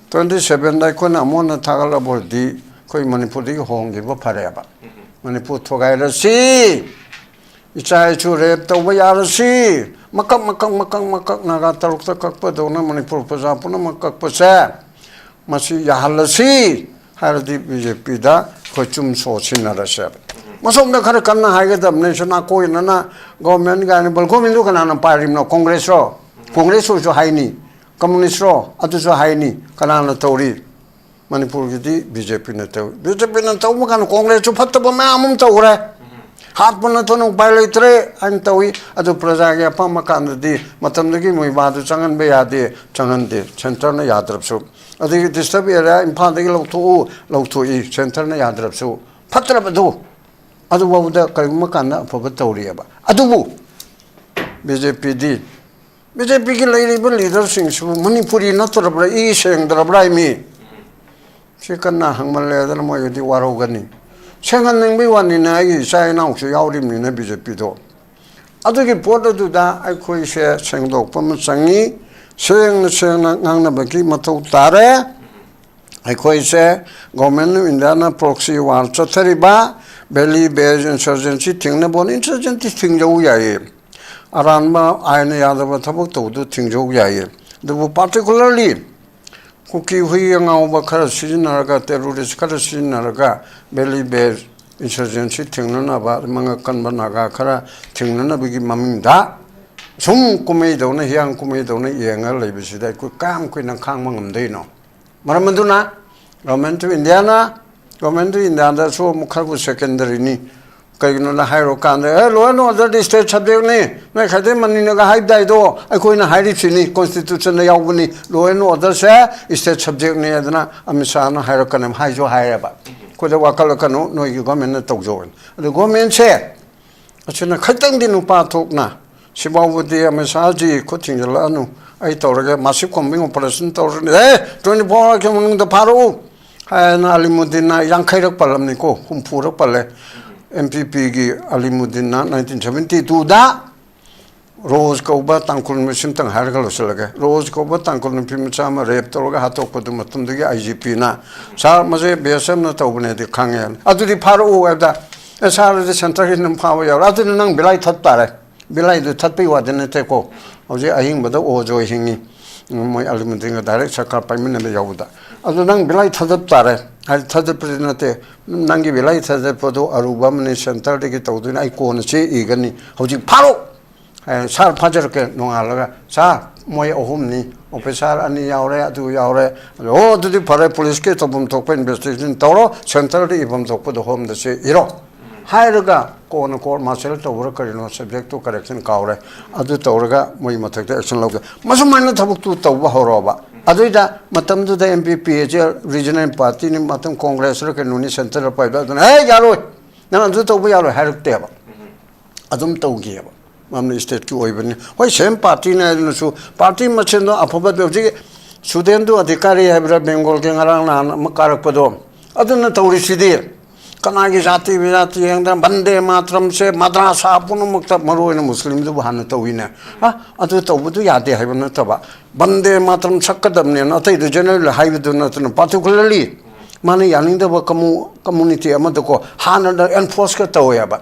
ꯇ꯭ꯋꯦꯟꯇꯤ ꯁꯚꯦꯟꯗ ꯑꯩꯈꯣꯏꯅ ꯑꯃꯨꯛ ꯍꯟꯅ ꯊꯥꯒꯠꯂꯕꯗꯤ ꯑꯩꯈꯣꯏ ꯃꯅꯤꯄꯨꯔꯗꯒꯤ ꯍꯣꯡꯈꯤꯕ ꯐꯔꯦꯕ꯫ ꯃꯅꯤꯄꯨꯔ ꯊꯨꯒꯥꯏꯔꯁꯤ, ꯏꯆꯥ ꯏꯁꯨ ꯔꯦꯞ ꯇꯧꯕ ꯌꯥꯔꯁꯤ, ꯃꯀꯛ ꯃꯀꯛ ꯃꯀꯛ ꯃꯀꯛ ꯅꯥꯒꯥ ꯇꯔꯨꯛꯇ ꯀꯛꯄꯗꯧꯅ ꯃꯅꯤꯄꯨꯔ ꯄ꯭ꯔꯖꯥ ꯄꯨꯝꯅꯃꯛ ꯀꯛꯄꯁꯦ, ꯃꯁꯤ ꯌꯥꯍꯜꯂꯁꯤ ꯍꯥꯏꯔꯗꯤ ꯕꯤ ꯖꯦ ꯄꯤꯗ ꯑꯩꯈꯣꯏ ꯆꯨꯝ ꯁꯣ ꯁꯤꯟꯅꯔꯁꯦꯕ꯫ ꯃꯁꯣꯝꯗ ꯈꯔ ꯀꯟꯅ ꯍꯥꯏꯒꯗꯕꯅꯤ, ꯁꯤ ꯅꯥꯀꯣꯏꯅꯅ ꯒꯣꯔꯃꯦꯟ ꯀꯥꯏꯅ, ꯕꯜ ꯒꯣꯔꯃꯦꯟꯗꯨ ꯀꯅꯥꯅ ꯄꯥꯏꯔꯤꯕꯅꯣ? ꯀꯣꯡꯒ꯭ꯔꯦꯁꯔꯣ? ꯀꯣꯡꯒ꯭ꯔꯦꯁ ꯑꯣꯏꯔꯁꯨ ꯍꯥꯏꯅꯤ, ꯀꯝꯃꯨꯅꯤꯁ꯭ꯠꯔꯣ? ꯑꯗꯨꯁꯨ ꯍꯥꯏꯅꯤ꯫ ꯀꯅꯥꯅ ꯇꯧꯔꯤ? ꯃꯅꯤꯄꯨꯔꯒꯤꯗꯤ ꯕꯤ ꯖꯦ ꯄꯤꯅ ꯇꯧꯏ꯫ ꯕꯤ ꯖꯦ ꯄꯤꯅ ꯇꯧꯕ ꯀꯥꯟꯗ ꯀꯣꯡꯒ꯭ꯔꯦꯁꯁꯨ ꯐꯠꯇꯕ ꯃꯌꯥꯝ ꯑꯃ ꯇꯧꯈ꯭ꯔꯦ꯫ ꯍꯥꯠꯄ ꯅꯠꯇꯅ ꯎꯄꯥꯏ ꯂꯩꯇ꯭ꯔꯦ ꯍꯥꯏꯅ ꯇꯧꯏ꯫ ꯑꯗꯨ ꯄ꯭ꯔꯖꯥꯒꯤ ꯑꯄꯥꯝꯕ ꯀꯥꯟꯗꯗꯤ ꯃꯇꯝꯗꯨꯒꯤ ꯃꯣꯏꯕꯥꯗꯨ ꯆꯪꯍꯟꯕ ꯌꯥꯗꯦ, ꯆꯪꯍꯟꯗꯦ, ꯁꯦꯟꯇꯔꯅ ꯌꯥꯗ꯭ꯔꯕꯁꯨ꯫ ꯑꯗꯒꯤ ꯗꯤꯁꯇꯔꯕ ꯑꯦꯔꯤꯌꯥ ꯏꯝꯐꯥꯜꯗꯒꯤ ꯂꯧꯊꯣꯛꯎ, ꯂꯧꯊꯣꯛꯏ, ꯁꯦꯟꯇꯔꯅ ꯌꯥꯗ꯭ꯔꯕꯁꯨ꯫ ꯐꯠꯇ꯭ꯔꯕꯗꯨ ꯑꯗꯨꯐꯥꯎꯕꯗ ꯀꯔꯤꯒꯨꯝꯕ ꯀꯥꯟꯗ ꯑꯐꯕ ꯇꯧꯔꯤꯑꯕ꯫ ꯑꯗꯨꯕꯨ ꯕꯤ ꯖꯦ ꯄꯤꯗꯤ, ꯕꯤ ꯖꯦ ꯄꯤꯒꯤ ꯂꯩꯔꯤꯕ ꯂꯤꯗꯔꯁꯤꯡꯁꯤꯕꯨ ꯃꯅꯤꯄꯨꯔꯤ ꯅꯠꯇ꯭ꯔꯕ꯭ꯔꯥ, ꯏ ꯁꯦꯡꯗ꯭ꯔꯕ꯭ꯔꯥ ꯍꯥꯏ ꯃꯤ? ꯁꯤ ꯀꯟꯅ ꯍꯪꯃꯜꯂꯦꯗꯅ ꯃꯣꯏꯒꯤꯗꯤ ꯋꯥꯔꯧꯒꯅꯤ꯫ ꯁꯦꯡꯍꯟꯅꯤꯡꯕꯒꯤ ꯋꯥꯅꯤꯅ, ꯑꯩꯒꯤ ꯏꯆꯥ ꯏꯅꯥꯎꯁꯨ ꯌꯥꯎꯔꯤꯕꯅꯤꯅ ꯕꯤ ꯖꯦ ꯄꯤꯗꯣ꯫ ꯑꯗꯨꯒꯤ ꯄꯣꯠ ꯑꯗꯨꯗ ꯑꯩꯈꯣꯏꯁꯦ ꯁꯦꯡꯗꯣꯛꯄ ꯑꯃ ꯆꯪꯉꯤ꯫ ꯁꯦꯡꯅ ꯁꯦꯡꯅ ꯉꯥꯡꯅꯕꯒꯤ ꯃꯊꯧ ꯇꯥꯔꯦ꯫ ꯑꯩꯈꯣꯏꯁꯦ Government of India ꯅ proxy war ꯆꯠꯊꯔꯤꯕ, valley based insurgency ꯊꯤꯡꯅꯕ ꯍꯣꯠꯅ, insurgency ꯊꯤꯡꯖꯧ ꯌꯥꯏꯌꯦ, ꯑꯔꯥꯟꯕ ꯑꯥꯏꯟꯅ ꯌꯥꯗꯕ ꯊꯕꯛ ꯇꯧꯕꯗꯨ ꯊꯤꯡꯖꯧ ꯌꯥꯏꯌꯦ꯫ ꯑꯗꯨꯕꯨ particularly ꯀꯨꯀꯤ ꯍꯨꯏ ꯑꯉꯥꯎꯕ ꯈꯔ ꯁꯤꯖꯤꯟꯅꯔꯒ, terrorist ꯈꯔ ꯁꯤꯖꯤꯟꯅꯔꯒ valley based insurgency ꯊꯤꯡꯅꯅꯕ, ꯃꯉꯛ ꯀꯟꯕ ꯅꯥꯒꯥ ꯈꯔ ꯊꯤꯡꯅꯅꯕꯒꯤ ꯃꯃꯤꯡꯗ ꯁꯨꯝ ꯀꯨꯝꯍꯩꯗꯧꯅ, ꯍꯤꯌꯥꯡ ꯀꯨꯝꯍꯩꯗꯧꯅ ꯌꯦꯡꯉ ꯂꯩꯕꯁꯤꯗ ꯑꯩꯈꯣꯏ ꯀꯌꯥꯝ ꯀꯨꯏꯅ ꯈꯥꯡꯕ ꯉꯝꯗꯣꯏꯅꯣ? ꯃꯔꯝ ꯑꯗꯨꯅ Government of India ꯅ, Government of India ꯗꯁꯨ ꯑꯃꯨꯛ ꯈꯔꯕꯨ secondary ꯅꯤ꯫ ꯀꯩꯒꯤꯅꯣꯅ ꯍꯥꯏꯔꯨꯀꯥꯟꯗ, "ꯑꯦ, law and order D state subject ꯅꯤ, ꯅꯣꯏ ꯈꯥꯏꯗꯦ ꯃꯅꯤꯅꯒ ꯍꯥꯏꯕꯗꯥꯏꯗꯣ ꯑꯩꯈꯣꯏꯅ ꯍꯥꯏꯔꯤꯁꯤꯅꯤ, constitution ꯗ ꯌꯥꯎꯕꯅꯤ, law and order say state subject ꯅꯤ" ꯍꯥꯏꯗꯅ ꯑꯃꯤꯠ ꯁꯥꯍꯅ ꯍꯥꯏꯔꯛꯀꯅꯦꯕ, ꯍꯥꯏꯁꯨ ꯍꯥꯏꯔꯦꯕ꯫ "ꯑꯩꯈꯣꯏꯗ ꯋꯥꯀꯠꯂꯛꯀꯅꯨ, ꯅꯣꯏꯒꯤ government ꯅ ꯇꯧꯖꯧ" ꯍꯥꯏꯅ꯫ ꯑꯗꯨ government ꯁꯦ ꯑꯁꯤꯅ ꯈꯤꯇꯪꯗꯤ ꯅꯨꯄꯥ ꯊꯣꯛꯅ, ꯁꯤꯐꯥꯎꯕꯗꯤ ꯑꯃꯤꯠ ꯁꯥꯍꯖꯤ ꯈꯨꯠ ꯊꯤꯡꯖꯤꯜꯂꯛꯑꯅꯨ, ꯑꯩ ꯇꯧꯔꯒꯦ, ꯃꯥꯁꯤꯞ ꯀꯣꯝꯕꯤꯡ ꯑꯣꯄꯔꯦꯁꯟ ꯇꯧꯔꯅꯤ, ꯑꯦ, ꯇ꯭ꯋꯦꯟꯇꯤ ꯐꯣꯔ ꯑꯋꯥꯔꯒꯤ ꯃꯅꯨꯡꯗ ꯐꯥꯔꯛꯎ ꯍꯥꯏꯅ ꯑꯂꯤꯃꯨꯗꯤꯟꯅ ꯌꯥꯡꯈꯩꯔꯛ ꯄꯜꯂꯝꯅꯤꯀꯣ, ꯍꯨꯝꯐꯨꯔꯛ ꯄꯜꯂꯦ꯫ ꯑꯦꯝ ꯄꯤ ꯄꯤꯒꯤ ꯑꯂꯤꯃꯨꯗꯤꯟꯅ ꯅꯥꯏꯟꯇꯤꯟ ꯁꯚꯦꯟꯇꯤ ꯇꯨꯗ ꯔꯣꯖ ꯀꯧꯕ ꯇꯥꯡꯈꯨꯜ ꯅꯨꯄꯤ, ꯁꯤꯝꯇꯪ ꯍꯥꯏꯔꯒ ꯂꯣꯏꯁꯤꯜꯂꯒꯦ, ꯔꯣꯖ ꯀꯧꯕ ꯇꯥꯡꯈꯨꯜ ꯅꯨꯄꯤ ꯃꯆꯥ ꯑꯃ ꯔꯦꯞ ꯇꯧꯔꯒ ꯍꯥꯠꯇꯣꯛꯄꯗꯨ ꯃꯇꯝꯗꯨꯒꯤ ꯑꯥꯏ ꯖꯤ ꯄꯤꯅ, "ꯁꯥꯔ, ꯃꯁꯦ ꯕꯤ ꯑꯦꯁ ꯑꯦꯐꯅ ꯇꯧꯕꯅꯦꯗꯤ ꯈꯪꯉꯦ, ꯑꯗꯨꯗꯤ ꯐꯥꯔꯛꯎ" ꯍꯥꯏꯕꯗ, "ꯑꯦ ꯁꯥꯔ, ꯑꯗꯨꯗꯤ ꯁꯦꯟꯇꯔꯒꯤ ꯑꯗꯨꯝ ꯐꯥꯕ ꯌꯥꯎꯔꯦ, ꯑꯗꯨꯗꯤ ꯅꯪ ꯕꯤꯂꯥꯏ ꯊꯠ ꯇꯥꯔꯦ"꯫ ꯕꯤꯂꯥꯏꯗꯨ ꯊꯠꯄꯩ ꯋꯥꯗꯤ ꯅꯠꯇꯦꯀꯣ, ꯍꯧꯖꯤꯛ ꯑꯍꯤꯡꯕꯗ ꯑꯣꯖꯣꯏ ꯍꯤꯡꯉꯤ꯫ ꯃꯣꯏ ꯑꯂꯤꯃꯨꯗꯤꯟꯒ ꯗꯥꯏꯔꯦꯛ ꯁꯔꯀꯥꯔ ꯄꯥꯏꯃꯤꯟꯅꯕ ꯌꯥꯎꯕꯗ꯫ ꯑꯗꯨ ꯅꯪ ꯕꯤꯂꯥꯏ ꯊꯥꯗꯠ ꯇꯥꯔꯦ꯫ ꯍꯥꯏꯗꯤ ꯊꯥꯗꯠꯄꯗꯤ ꯅꯠꯇꯦ, ꯅꯪꯒꯤ ꯕꯤꯂꯥꯏ ꯊꯥꯗꯠꯄꯗꯣ ꯑꯔꯨꯕ ꯑꯃꯅꯤ, ꯁꯦꯟꯇꯔꯗꯒꯤ ꯇꯧꯗꯣꯏꯅꯤ, ꯑꯩ ꯀꯣꯟꯅ ꯆꯦ ꯏꯒꯅꯤ, ꯍꯧꯖꯤꯛ ꯐꯥꯔꯣ꯫ ꯑꯦ, ꯁꯥꯔ, ꯐꯥꯖꯔꯛꯀꯦ ꯅꯣꯡꯉꯥꯜꯂꯒ꯫ "ꯁꯥꯔ, ꯃꯣꯏ ꯑꯍꯨꯝꯅꯤ, ꯑꯣꯐꯤꯁꯥꯔ ꯑꯅꯤ ꯌꯥꯎꯔꯦ, ꯑꯗꯨ ꯌꯥꯎꯔꯦ"꯫ ꯑꯗꯣ, "ꯑꯣ, ꯑꯗꯨꯗꯤ ꯐꯔꯦ, ꯄꯨꯂꯤꯁꯀꯤ ꯇꯧꯐꯝ ꯊꯣꯛꯄ ꯏꯟꯚꯦꯁꯇꯤꯒꯦꯁꯟ ꯇꯧꯔꯣ, ꯁꯦꯟꯇꯔꯗ ꯏꯐꯝ ꯊꯣꯛꯄꯗꯣ ꯍꯣꯝꯗ ꯆꯦ ꯏꯔꯣ" ꯍꯥꯏꯔꯒ, ꯀꯣꯟꯅ ꯀꯣꯔꯠ ꯃꯥꯔꯁꯦꯜ ꯇꯧꯕ꯭ꯔꯥ ꯀꯔꯤꯅꯣ, ꯁꯕꯖꯦꯛꯇꯨ ꯀꯔꯦꯛꯁꯟ ꯀꯥꯎꯔꯦ, ꯑꯗꯨ ꯇꯧꯔꯒ ꯃꯣꯏ ꯃꯊꯛꯇ ꯑꯦꯛꯁꯟ ꯂꯧꯒꯦ꯫ ꯃꯁꯨꯃꯥꯏꯅ ꯊꯕꯛꯇꯨ ꯇꯧꯕ ꯍꯧꯔꯛꯑꯕ꯫ ꯑꯗꯨꯏꯗ ꯃꯇꯝꯗꯨꯗ ꯑꯦꯝ ꯄꯤ ꯄꯤ ꯑꯁꯦ ꯔꯤꯖꯅꯦꯜ ꯄꯥꯔꯇꯤꯅꯤ, ꯃꯇꯝ ꯀꯣꯡꯒ꯭ꯔꯦꯁꯔ ꯀꯩꯅꯣꯅꯤ, ꯁꯦꯟꯇꯔꯗ ꯄꯥꯏꯕ, ꯑꯗꯨꯅ, "ꯑꯦ, ꯌꯥꯔꯣꯏ, ꯅꯪ ꯑꯗꯨ ꯇꯧꯕ ꯌꯥꯔꯣꯏ" ꯍꯥꯏꯔꯛꯇꯦꯕ꯫ ꯑꯗꯨꯝ ꯇꯧꯈꯤꯑꯕ꯫ ꯃꯔꯝꯗꯤ ꯁ꯭ꯇꯦꯠꯀꯤ ꯑꯣꯏꯕꯅꯤ꯫ ꯍꯣꯏ, ꯁꯦꯝ ꯄꯥꯔꯇꯤꯅꯦ ꯍꯥꯏꯗꯨꯅꯁꯨ, ꯄꯥꯔꯇꯤ ꯃꯁꯦꯟꯗꯣ ꯑꯐꯕꯗ, ꯍꯧꯖꯤꯛ ꯁꯨꯗꯦꯟꯗꯨ ꯑꯙꯤꯀꯥꯔꯤ ꯍꯥꯏꯕ꯭ꯔꯥ, ꯕꯦꯡꯒꯣꯜꯒꯤ ꯉꯔꯥꯡ ꯅꯍꯥꯟ ꯑꯃ ꯀꯥꯔꯛꯄꯗꯣ, ꯑꯗꯨꯅ ꯇꯧꯔꯤꯁꯤꯗꯤ꯫ ꯀꯅꯥꯒꯤ ꯖꯥꯇꯤ ꯕꯤꯖꯥꯇꯤ ꯌꯦꯡꯗꯅ ꯕꯟꯗꯦ ꯃꯥꯇ꯭ꯔꯝꯁꯦ ꯃꯗ꯭ꯔꯥꯁꯥ ꯄꯨꯝꯅꯃꯛꯇ, ꯃꯔꯨ ꯑꯣꯏꯅ ꯃꯨꯁꯂꯤꯝꯗꯨꯕꯨ ꯍꯥꯟꯅ ꯇꯧꯏꯅꯦ꯫ ꯑ, ꯑꯗꯨ ꯇꯧꯕꯗꯨ ꯌꯥꯗꯦ ꯍꯥꯏꯕ ꯅꯠꯇꯕ, ꯕꯟꯗꯦ ꯃꯥꯇ꯭ꯔꯝ ꯁꯛꯀꯗꯕꯅꯦꯅ ꯑꯇꯩꯗ ꯖꯦꯅꯔꯦꯜ ꯍꯥꯏꯕꯗꯨ ꯅꯠꯇꯅ, ꯄꯥꯔꯇꯤꯀꯨꯂꯔꯂꯤ ꯃꯥꯅ ꯌꯥꯅꯤꯡꯗꯕ ꯀꯝꯃꯨ-, ꯀꯝꯃꯨꯅꯤꯇꯤ ꯑꯃꯗꯀꯣ ꯍꯥꯟꯅꯗ ꯑꯦꯟꯐꯣꯔꯁꯀ ꯇꯧꯋꯦꯕ꯫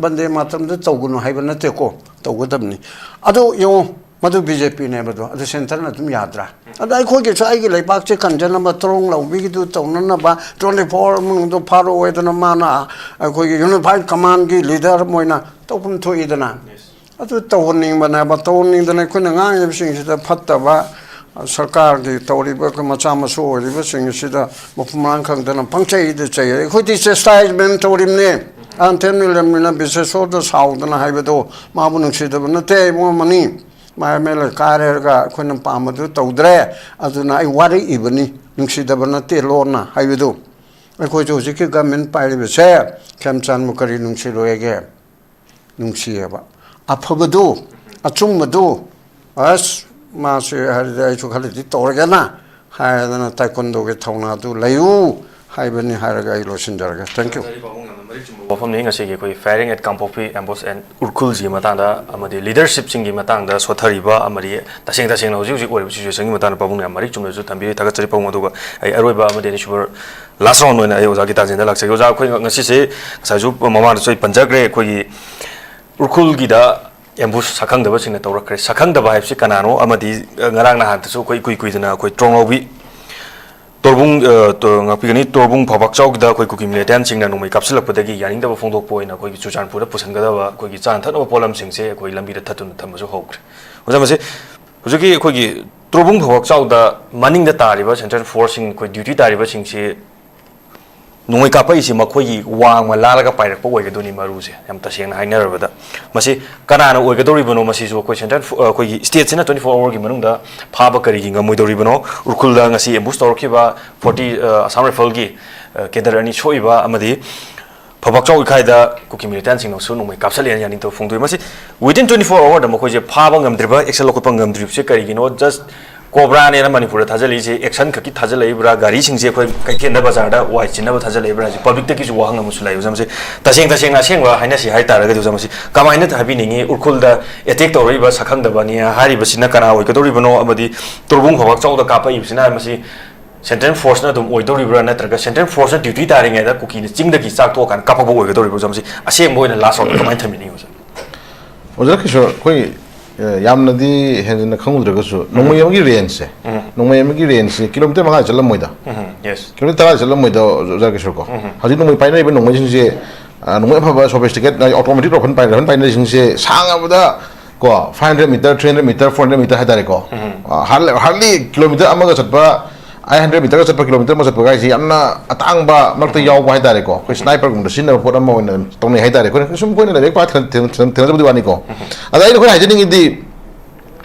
ꯕꯟꯗꯦ ꯃꯥꯇ꯭ꯔꯝꯗ ꯇꯧꯒꯅꯨ ꯍꯥꯏꯕ ꯅꯠꯇꯦꯀꯣ, ꯇꯧꯒꯗꯕꯅꯤ꯫ ꯑꯗꯨ ꯌꯦꯡꯉꯨ, ꯃꯗꯨ ꯕꯤ ꯖꯦ ꯄꯤꯅꯦꯕꯗꯣ, ꯑꯗꯨ ꯁꯦꯟꯇꯔꯅ ꯑꯗꯨꯝ ꯌꯥꯗ꯭ꯔꯥ? ꯑꯗ ꯑꯩꯈꯣꯏꯒꯤꯁꯨ ꯑꯩꯒꯤ ꯂꯩꯕꯥꯛꯁꯦ ꯀꯟꯖꯅꯕ, ꯇ꯭ꯔꯣꯡ ꯂꯧꯕꯤꯒꯤꯗꯨ ꯇꯧꯅꯅꯕ, ꯇ꯭ꯋꯦꯟꯇꯤ ꯐꯣꯔ ꯃꯅꯨꯡꯗ ꯐꯥꯔꯛꯑꯣꯏꯗꯅ ꯃꯥꯅ ꯑꯩꯈꯣꯏꯒꯤ ꯌꯨꯅꯤꯐꯥꯏꯠ ꯀꯃꯥꯟꯒꯤ ꯂꯤꯗꯔ ꯑꯃ ꯑꯣꯏꯅ ꯇꯧꯐꯝ ꯊꯣꯛꯏꯗꯅ꯫ ꯑꯗꯨ ꯇꯧꯍꯟꯅꯤꯡꯕꯅꯦꯕ, ꯇꯧꯍꯟꯅꯤꯡꯗꯅ ꯑꯩꯈꯣꯏꯅ ꯉꯥꯡꯉꯤꯕꯁꯤꯡꯁꯤꯗ ꯐꯠꯇꯕ, ꯁꯔꯀꯥꯔꯒꯤ ꯇꯧꯔꯤꯕ ꯑꯩꯈꯣꯏ ꯃꯆꯥ ꯃꯁꯨ ꯑꯣꯏꯔꯤꯕꯁꯤꯡ ꯑꯁꯤꯗ ꯃꯐꯝ ꯃꯔꯥꯡ ꯈꯪꯗꯅ ꯄꯪꯆꯩꯗ ꯆꯩ꯫ ꯑꯩꯈꯣꯏꯗꯤ ꯆꯦꯁꯇꯥꯏꯁꯃꯦꯟ ꯇꯧꯔꯤꯕꯅꯦ꯫ ꯑꯟꯊꯦꯝ ꯅꯤꯂꯝꯅꯤꯅ ꯕꯤꯁꯦꯁꯣꯔꯗ ꯁꯥꯎꯗꯅ ꯍꯥꯏꯕꯗꯣ ꯃꯥꯕꯨ ꯅꯨꯡꯁꯤꯗꯕ ꯅꯠꯇꯦ, ꯏꯕꯨꯡ ꯑꯃꯅꯤ꯫ ꯃꯥ ꯑꯦꯝ ꯑꯦꯜ ꯑꯦ ꯀꯥꯔꯦꯔꯒ ꯑꯩꯈꯣꯏꯅ ꯄꯥꯝꯕꯗꯨ ꯇꯧꯗ꯭ꯔꯦ, ꯑꯗꯨꯅ ꯑꯩ ꯋꯥꯔꯛꯏꯕꯅꯤ, ꯅꯨꯡꯁꯤꯗꯕ ꯅꯠꯇꯦ ꯂꯣꯟꯅ ꯍꯥꯏꯕꯗꯨ꯫ ꯑꯩꯈꯣꯏꯁꯨ ꯍꯧꯖꯤꯛꯀꯤ ꯒꯃꯦꯟ ꯄꯥꯏꯔꯤꯕꯁꯦ ꯈꯦꯝꯆꯥꯟꯕꯨ ꯀꯔꯤ ꯅꯨꯡꯁꯤꯔꯣꯏꯒꯦ? ꯅꯨꯡꯁꯤꯌꯦꯕ꯫ ꯑꯐꯕꯗꯨ, ꯑꯆꯨꯝꯕꯗꯨ, ꯑꯁ, ꯃꯥꯁꯨ ꯍꯥꯏꯔꯗꯤ ꯑꯩꯁꯨ ꯈꯔꯗꯤ ꯇꯧꯔꯒꯦꯅ ꯍꯥꯏꯗꯅ ꯇꯥꯏꯀꯨꯟꯗꯣꯒꯤ ꯊꯧꯅꯥꯗꯨ ꯂꯩꯌꯨ ꯍꯥꯏꯕꯅꯤ ꯍꯥꯏꯔꯒ ꯑꯩ ꯂꯣꯏꯁꯤꯟꯖꯔꯒꯦ꯫ Thank you꯫ ꯋꯥꯐꯝꯅꯤ ꯉꯁꯤꯒꯤ ꯑꯩꯈꯣꯏ firing at Kangpokpi ambush and ꯎꯔꯈꯨꯜꯁꯤꯒꯤ ꯃꯇꯥꯡꯗ ꯑꯃꯗꯤ leadershipꯁꯤꯡꯒꯤ ꯃꯇꯥꯡꯗ ꯁꯣꯠꯊꯔꯤꯕ ꯑꯃꯗꯤ ꯇꯁꯦꯡ ꯇꯁꯦꯡꯅ ꯍꯧꯖꯤꯛ ꯍꯧꯖꯤꯛ ꯑꯣꯏꯔꯤꯕ situationꯒꯤ ꯃꯇꯥꯡꯗ ꯄꯥꯕꯨꯡꯅ ꯌꯥꯝ ꯃꯔꯤꯛ ꯆꯨꯝꯅꯁꯨ ꯊꯝꯕꯤꯔꯤ꯫ ꯊꯥꯒꯠꯆꯔꯤ ꯄꯥꯕꯨꯡ꯫ ꯑꯗꯨꯒ ꯑꯩ ꯑꯔꯣꯏꯕ ꯑꯃꯗꯤ ꯑꯅꯤꯁꯨꯕ last round ꯑꯣꯏꯅ ꯑꯩ ꯑꯣꯖꯥ ꯒꯤꯇꯥꯟꯖꯦꯟꯗ ꯂꯥꯛꯆꯒꯦ꯫ ꯑꯣꯖꯥ, ꯑꯩꯈꯣꯏ ꯉꯁꯤꯁꯦ ꯉꯁꯥꯏꯁꯨ ꯃꯃꯥꯡꯗꯁꯨ ꯑꯩ ꯄꯟꯖꯈ꯭ꯔꯦ, ꯑꯩꯈꯣꯏꯒꯤ ꯎꯔꯈꯨꯜꯒꯤꯗ ambush ꯁꯛꯈꯪꯗꯕꯁꯤꯡꯅ ꯇꯧꯔꯛꯈ꯭ꯔꯦ꯫ ꯁꯛꯈꯪꯗꯕ ꯍꯥꯏꯕꯁꯤ ꯀꯅꯥꯅꯣ? ꯑꯃꯗꯤ ꯉꯔꯥꯡ ꯅꯍꯥꯟꯇꯁꯨ ꯑꯩꯈꯣꯏ ꯏꯀꯨꯏ ꯀꯨꯏꯗꯅ ꯑꯩꯈꯣꯏ ꯇ꯭ꯔꯣꯡꯂꯥꯎꯕꯤ ꯇꯣꯔꯕꯨꯡ, ꯑ, ꯇꯣ-, ꯉꯥꯛꯄꯤꯒꯅꯤ, ꯇꯣꯔꯕꯨꯡ ꯐꯥꯎꯕꯥꯛꯆꯥꯎꯒꯤꯗ ꯑꯩꯈꯣꯏ ꯀꯨꯀꯤ militantꯁꯤꯡꯅ ꯅꯣꯡꯃꯩ ꯀꯥꯞꯁꯤꯜꯂꯛꯄꯗꯒꯤ ꯌꯥꯅꯤꯡꯗꯕ ꯐꯣꯡꯗꯣꯛꯄ ꯑꯣꯏꯅ ꯑꯩꯈꯣꯏꯒꯤ ꯆꯨꯔꯆꯥꯟꯄꯨꯔꯗ ꯄꯨꯁꯤꯟꯒꯗꯕ ꯑꯩꯈꯣꯏꯒꯤ ꯆꯥꯅ ꯊꯛꯅꯕ ꯄꯣꯠꯂꯝꯁꯤꯡꯁꯦ ꯑꯩꯈꯣꯏ ꯂꯝꯕꯤꯗ ꯊꯠꯇꯨꯅ ꯊꯝꯕꯁꯨ ꯍꯧꯈ꯭ꯔꯦ꯫ ꯑꯣꯖꯥ, ꯃꯁꯤ ꯍꯧꯖꯤꯛꯀꯤ ꯑꯩꯈꯣꯏꯒꯤ ꯇꯣꯔꯕꯨꯡ ꯐꯥꯎꯕꯥꯛꯆꯥꯎꯗ ꯃꯅꯤꯡꯗ ꯇꯥꯔꯤꯕ central forceꯁꯤꯡ, ꯑꯩꯈꯣꯏ duty ꯇꯥꯔꯤꯕꯁꯤꯡꯁꯤ ꯅꯣꯡꯃꯩ ꯀꯥꯞꯄꯛꯏꯁꯤ ꯃꯈꯣꯏꯒꯤ ꯋꯥꯡꯃ ꯂꯥꯜꯂꯒ ꯄꯥꯏꯔꯛꯄ ꯑꯣꯏꯒꯗꯣꯏꯅꯤ ꯃꯔꯨꯁꯦ, ꯌꯥꯝ ꯇꯁꯦꯡꯅ ꯍꯥꯏꯅꯔꯕꯗ꯫ ꯃꯁꯤ ꯀꯅꯥꯅ ꯑꯣꯏꯒꯗꯧꯔꯤꯕꯅꯣ? ꯃꯁꯤꯁꯨ ꯑꯩꯈꯣꯏ central ꯐꯣ-, ꯑꯩꯈꯣꯏꯒꯤ stateꯁꯤꯅ twenty four hourꯒꯤ ꯃꯅꯨꯡꯗ ꯐꯥꯕ ꯀꯔꯤꯒꯤ ꯉꯝꯃꯣꯏꯗꯧꯔꯤꯕꯅꯣ? ꯎꯔꯈꯨꯜꯗ ꯉꯁꯤ ambush ꯇꯧꯔꯛꯈꯤꯕ forty, ꯑ, Assam Riflesꯒꯤ, ꯑ, cadre ꯑꯅꯤ ꯁꯣꯛꯏꯕ ꯑꯃꯗꯤ ꯐꯥꯎꯕꯥꯛꯆꯥꯎ ꯏꯀꯥꯏꯗ ꯀꯨꯀꯤ militantꯁꯤꯡꯅꯁꯨ ꯅꯣꯡꯃꯩ ꯀꯥꯞꯁꯜꯂꯦꯅ ꯌꯥꯅꯤꯡꯗꯕ ꯐꯣꯡꯗꯣꯛꯏ꯫ ꯃꯁꯤ within twenty four hourꯗ ꯃꯈꯣꯏꯁꯦ ꯐꯥꯕ ꯉꯝꯗ꯭ꯔꯤꯕ, action ꯂꯧꯈꯠꯄ ꯉꯝꯗ꯭ꯔꯤꯕꯁꯦ ꯀꯔꯤꯒꯤꯅꯣ? Just COBRAꯅꯦꯅ ꯃꯅꯤꯄꯨꯔꯗ ꯊꯥꯖꯤꯜꯂꯛꯏꯁꯦ action ꯈꯛꯀꯤ ꯊꯥꯖꯤꯜꯂꯛꯏꯕ꯭ꯔꯥ? ꯒꯥꯔꯤꯁꯤꯡꯁꯦ ꯑꯩꯈꯣꯏ ꯀꯩꯊꯦꯜꯗ, ꯕꯖꯥꯔꯗ ꯋꯥꯏ ꯆꯤꯟꯅꯕ ꯊꯥꯖꯤꯜꯂꯛꯏꯕ꯭ꯔꯥ? ꯍꯥꯏꯁꯦ publicꯇꯒꯤꯁꯨ ꯋꯥꯍꯪ ꯑꯃꯁꯨ ꯂꯥꯛꯏ꯫ ꯑꯣꯖꯥ, ꯃꯁꯤ ꯇꯁꯦꯡ ꯇꯁꯦꯡꯅ ꯑꯁꯦꯡꯕ ꯍꯥꯏꯅꯁꯤ ꯍꯥꯏꯇꯥꯔꯒꯗꯤ, ꯑꯣꯖꯥ, ꯃꯁꯤ ꯀꯃꯥꯏꯅ ꯍꯥꯏꯕꯤꯅꯤꯡꯉꯤ? ꯎꯔꯈꯨꯜꯗ attack ꯇꯧꯔꯛꯏꯕ ꯁꯛꯈꯪꯗꯕꯅꯤ ꯍꯥꯏꯔꯤꯕꯁꯤꯅ ꯀꯅꯥ ꯑꯣꯏꯒꯗꯧꯔꯤꯕꯅꯣ? ꯑꯃꯗꯤ ꯇꯣꯔꯕꯨꯡ ꯐꯥꯎꯕꯥꯛꯆꯥꯎꯗ ꯀꯥꯞꯄꯛꯏꯕꯁꯤꯅ ꯃꯁꯤ central forceꯅ ꯑꯗꯨꯝ ꯑꯣꯏꯗꯧꯔꯤꯕ꯭ꯔꯥ? ꯅꯠꯇ꯭ꯔꯒ central forceꯅ duty ꯇꯥꯔꯤꯉꯩꯗ ꯀꯨꯀꯤꯅ ꯆꯤꯡꯗꯒꯤ ꯆꯥꯛ ꯇꯣꯛꯑꯀꯥꯟꯗ ꯀꯥꯞꯄꯛꯄ ꯑꯣꯏꯒꯗꯧꯔꯤꯕ꯭ꯔꯥ? ꯑꯣꯖꯥ, ꯃꯁꯤ ꯑꯁꯦꯡꯕ ꯑꯣꯏꯅ last roundꯗ ꯀꯃꯥꯏꯅ ꯊꯝꯕꯤꯅꯤꯡꯉꯤ, ꯑꯣꯖꯥ? ꯑꯣꯖꯥ ꯀꯤꯁꯣꯔ, ꯑꯩꯈꯣꯏ, ꯑ, ꯌꯥꯝꯅꯗꯤ ꯍꯦꯟꯖꯤꯟꯅ ꯈꯪꯉꯨꯗ꯭ꯔꯒꯁꯨ ꯅꯣꯡꯃꯩ ꯑꯃꯒꯤ rangeꯁꯦ, ꯅꯣꯡꯃꯩ ꯑꯃꯒꯤ rangeꯁꯦ kilometre ꯃꯉꯥ ꯆꯠꯂꯝꯃꯣꯏꯗ, ꯎꯝ, yes. kilometre ꯇꯔꯥ ꯆꯠꯂꯝꯃꯣꯏꯗ, ꯑꯣꯖꯥ ꯀꯤꯁꯣꯔ ꯀꯣ꯫ ꯍꯧꯖꯤꯛ ꯅꯣꯡꯃꯩ ꯄꯥꯏꯅꯔꯤꯕ ꯅꯣꯡꯃꯩꯁꯤꯡꯁꯦ, ꯑ, ꯅꯣꯡꯃꯩ ꯑꯐꯕ, sophisticated, automatic rifle ꯄꯥꯏꯅꯔꯤꯕꯁꯤꯡꯁꯦ ꯁꯥꯡꯉꯕꯗ ꯀꯣ, five hundred metre, three hundred metre, four hundred metre ꯍꯥꯏꯇꯥꯔꯦꯀꯣ꯫ ꯑ, hardly, hardly kilometre ꯑꯃꯒ ꯆꯠꯄ, eight hundred metreꯒ ꯆꯠꯄ, kilometre ꯑꯃ ꯆꯠꯄ ꯍꯥꯏꯁꯦ ꯌꯥꯝꯅ ꯑꯇꯥꯡꯕ ꯃꯔꯛꯇ ꯌꯥꯎꯕ ꯍꯥꯏꯇꯥꯔꯦꯀꯣ꯫ ꯑꯩꯈꯣꯏ sniperꯒꯨꯝꯕꯗ ꯁꯤꯖꯤꯟꯅꯕ ꯄꯣꯠ ꯑꯃ ꯑꯣꯏꯅ ꯇꯧꯅꯩ ꯍꯥꯏꯇꯥꯔꯦ꯫ ꯑꯩꯈꯣꯏꯅ ꯁꯨꯝ ꯑꯩꯈꯣꯏꯅ ꯂꯥꯏꯔꯤꯛ ꯄꯥ ꯊꯦꯡꯅ-, ꯊꯦꯡꯅ-, ꯊꯦꯡꯅꯖꯕꯗꯤ ꯋꯥꯅꯤꯀꯣ꯫ ꯑꯗ ꯑꯩꯅ ꯑꯩꯈꯣꯏꯅ ꯍꯥꯏꯖꯅꯤꯡꯉꯤꯗꯤ,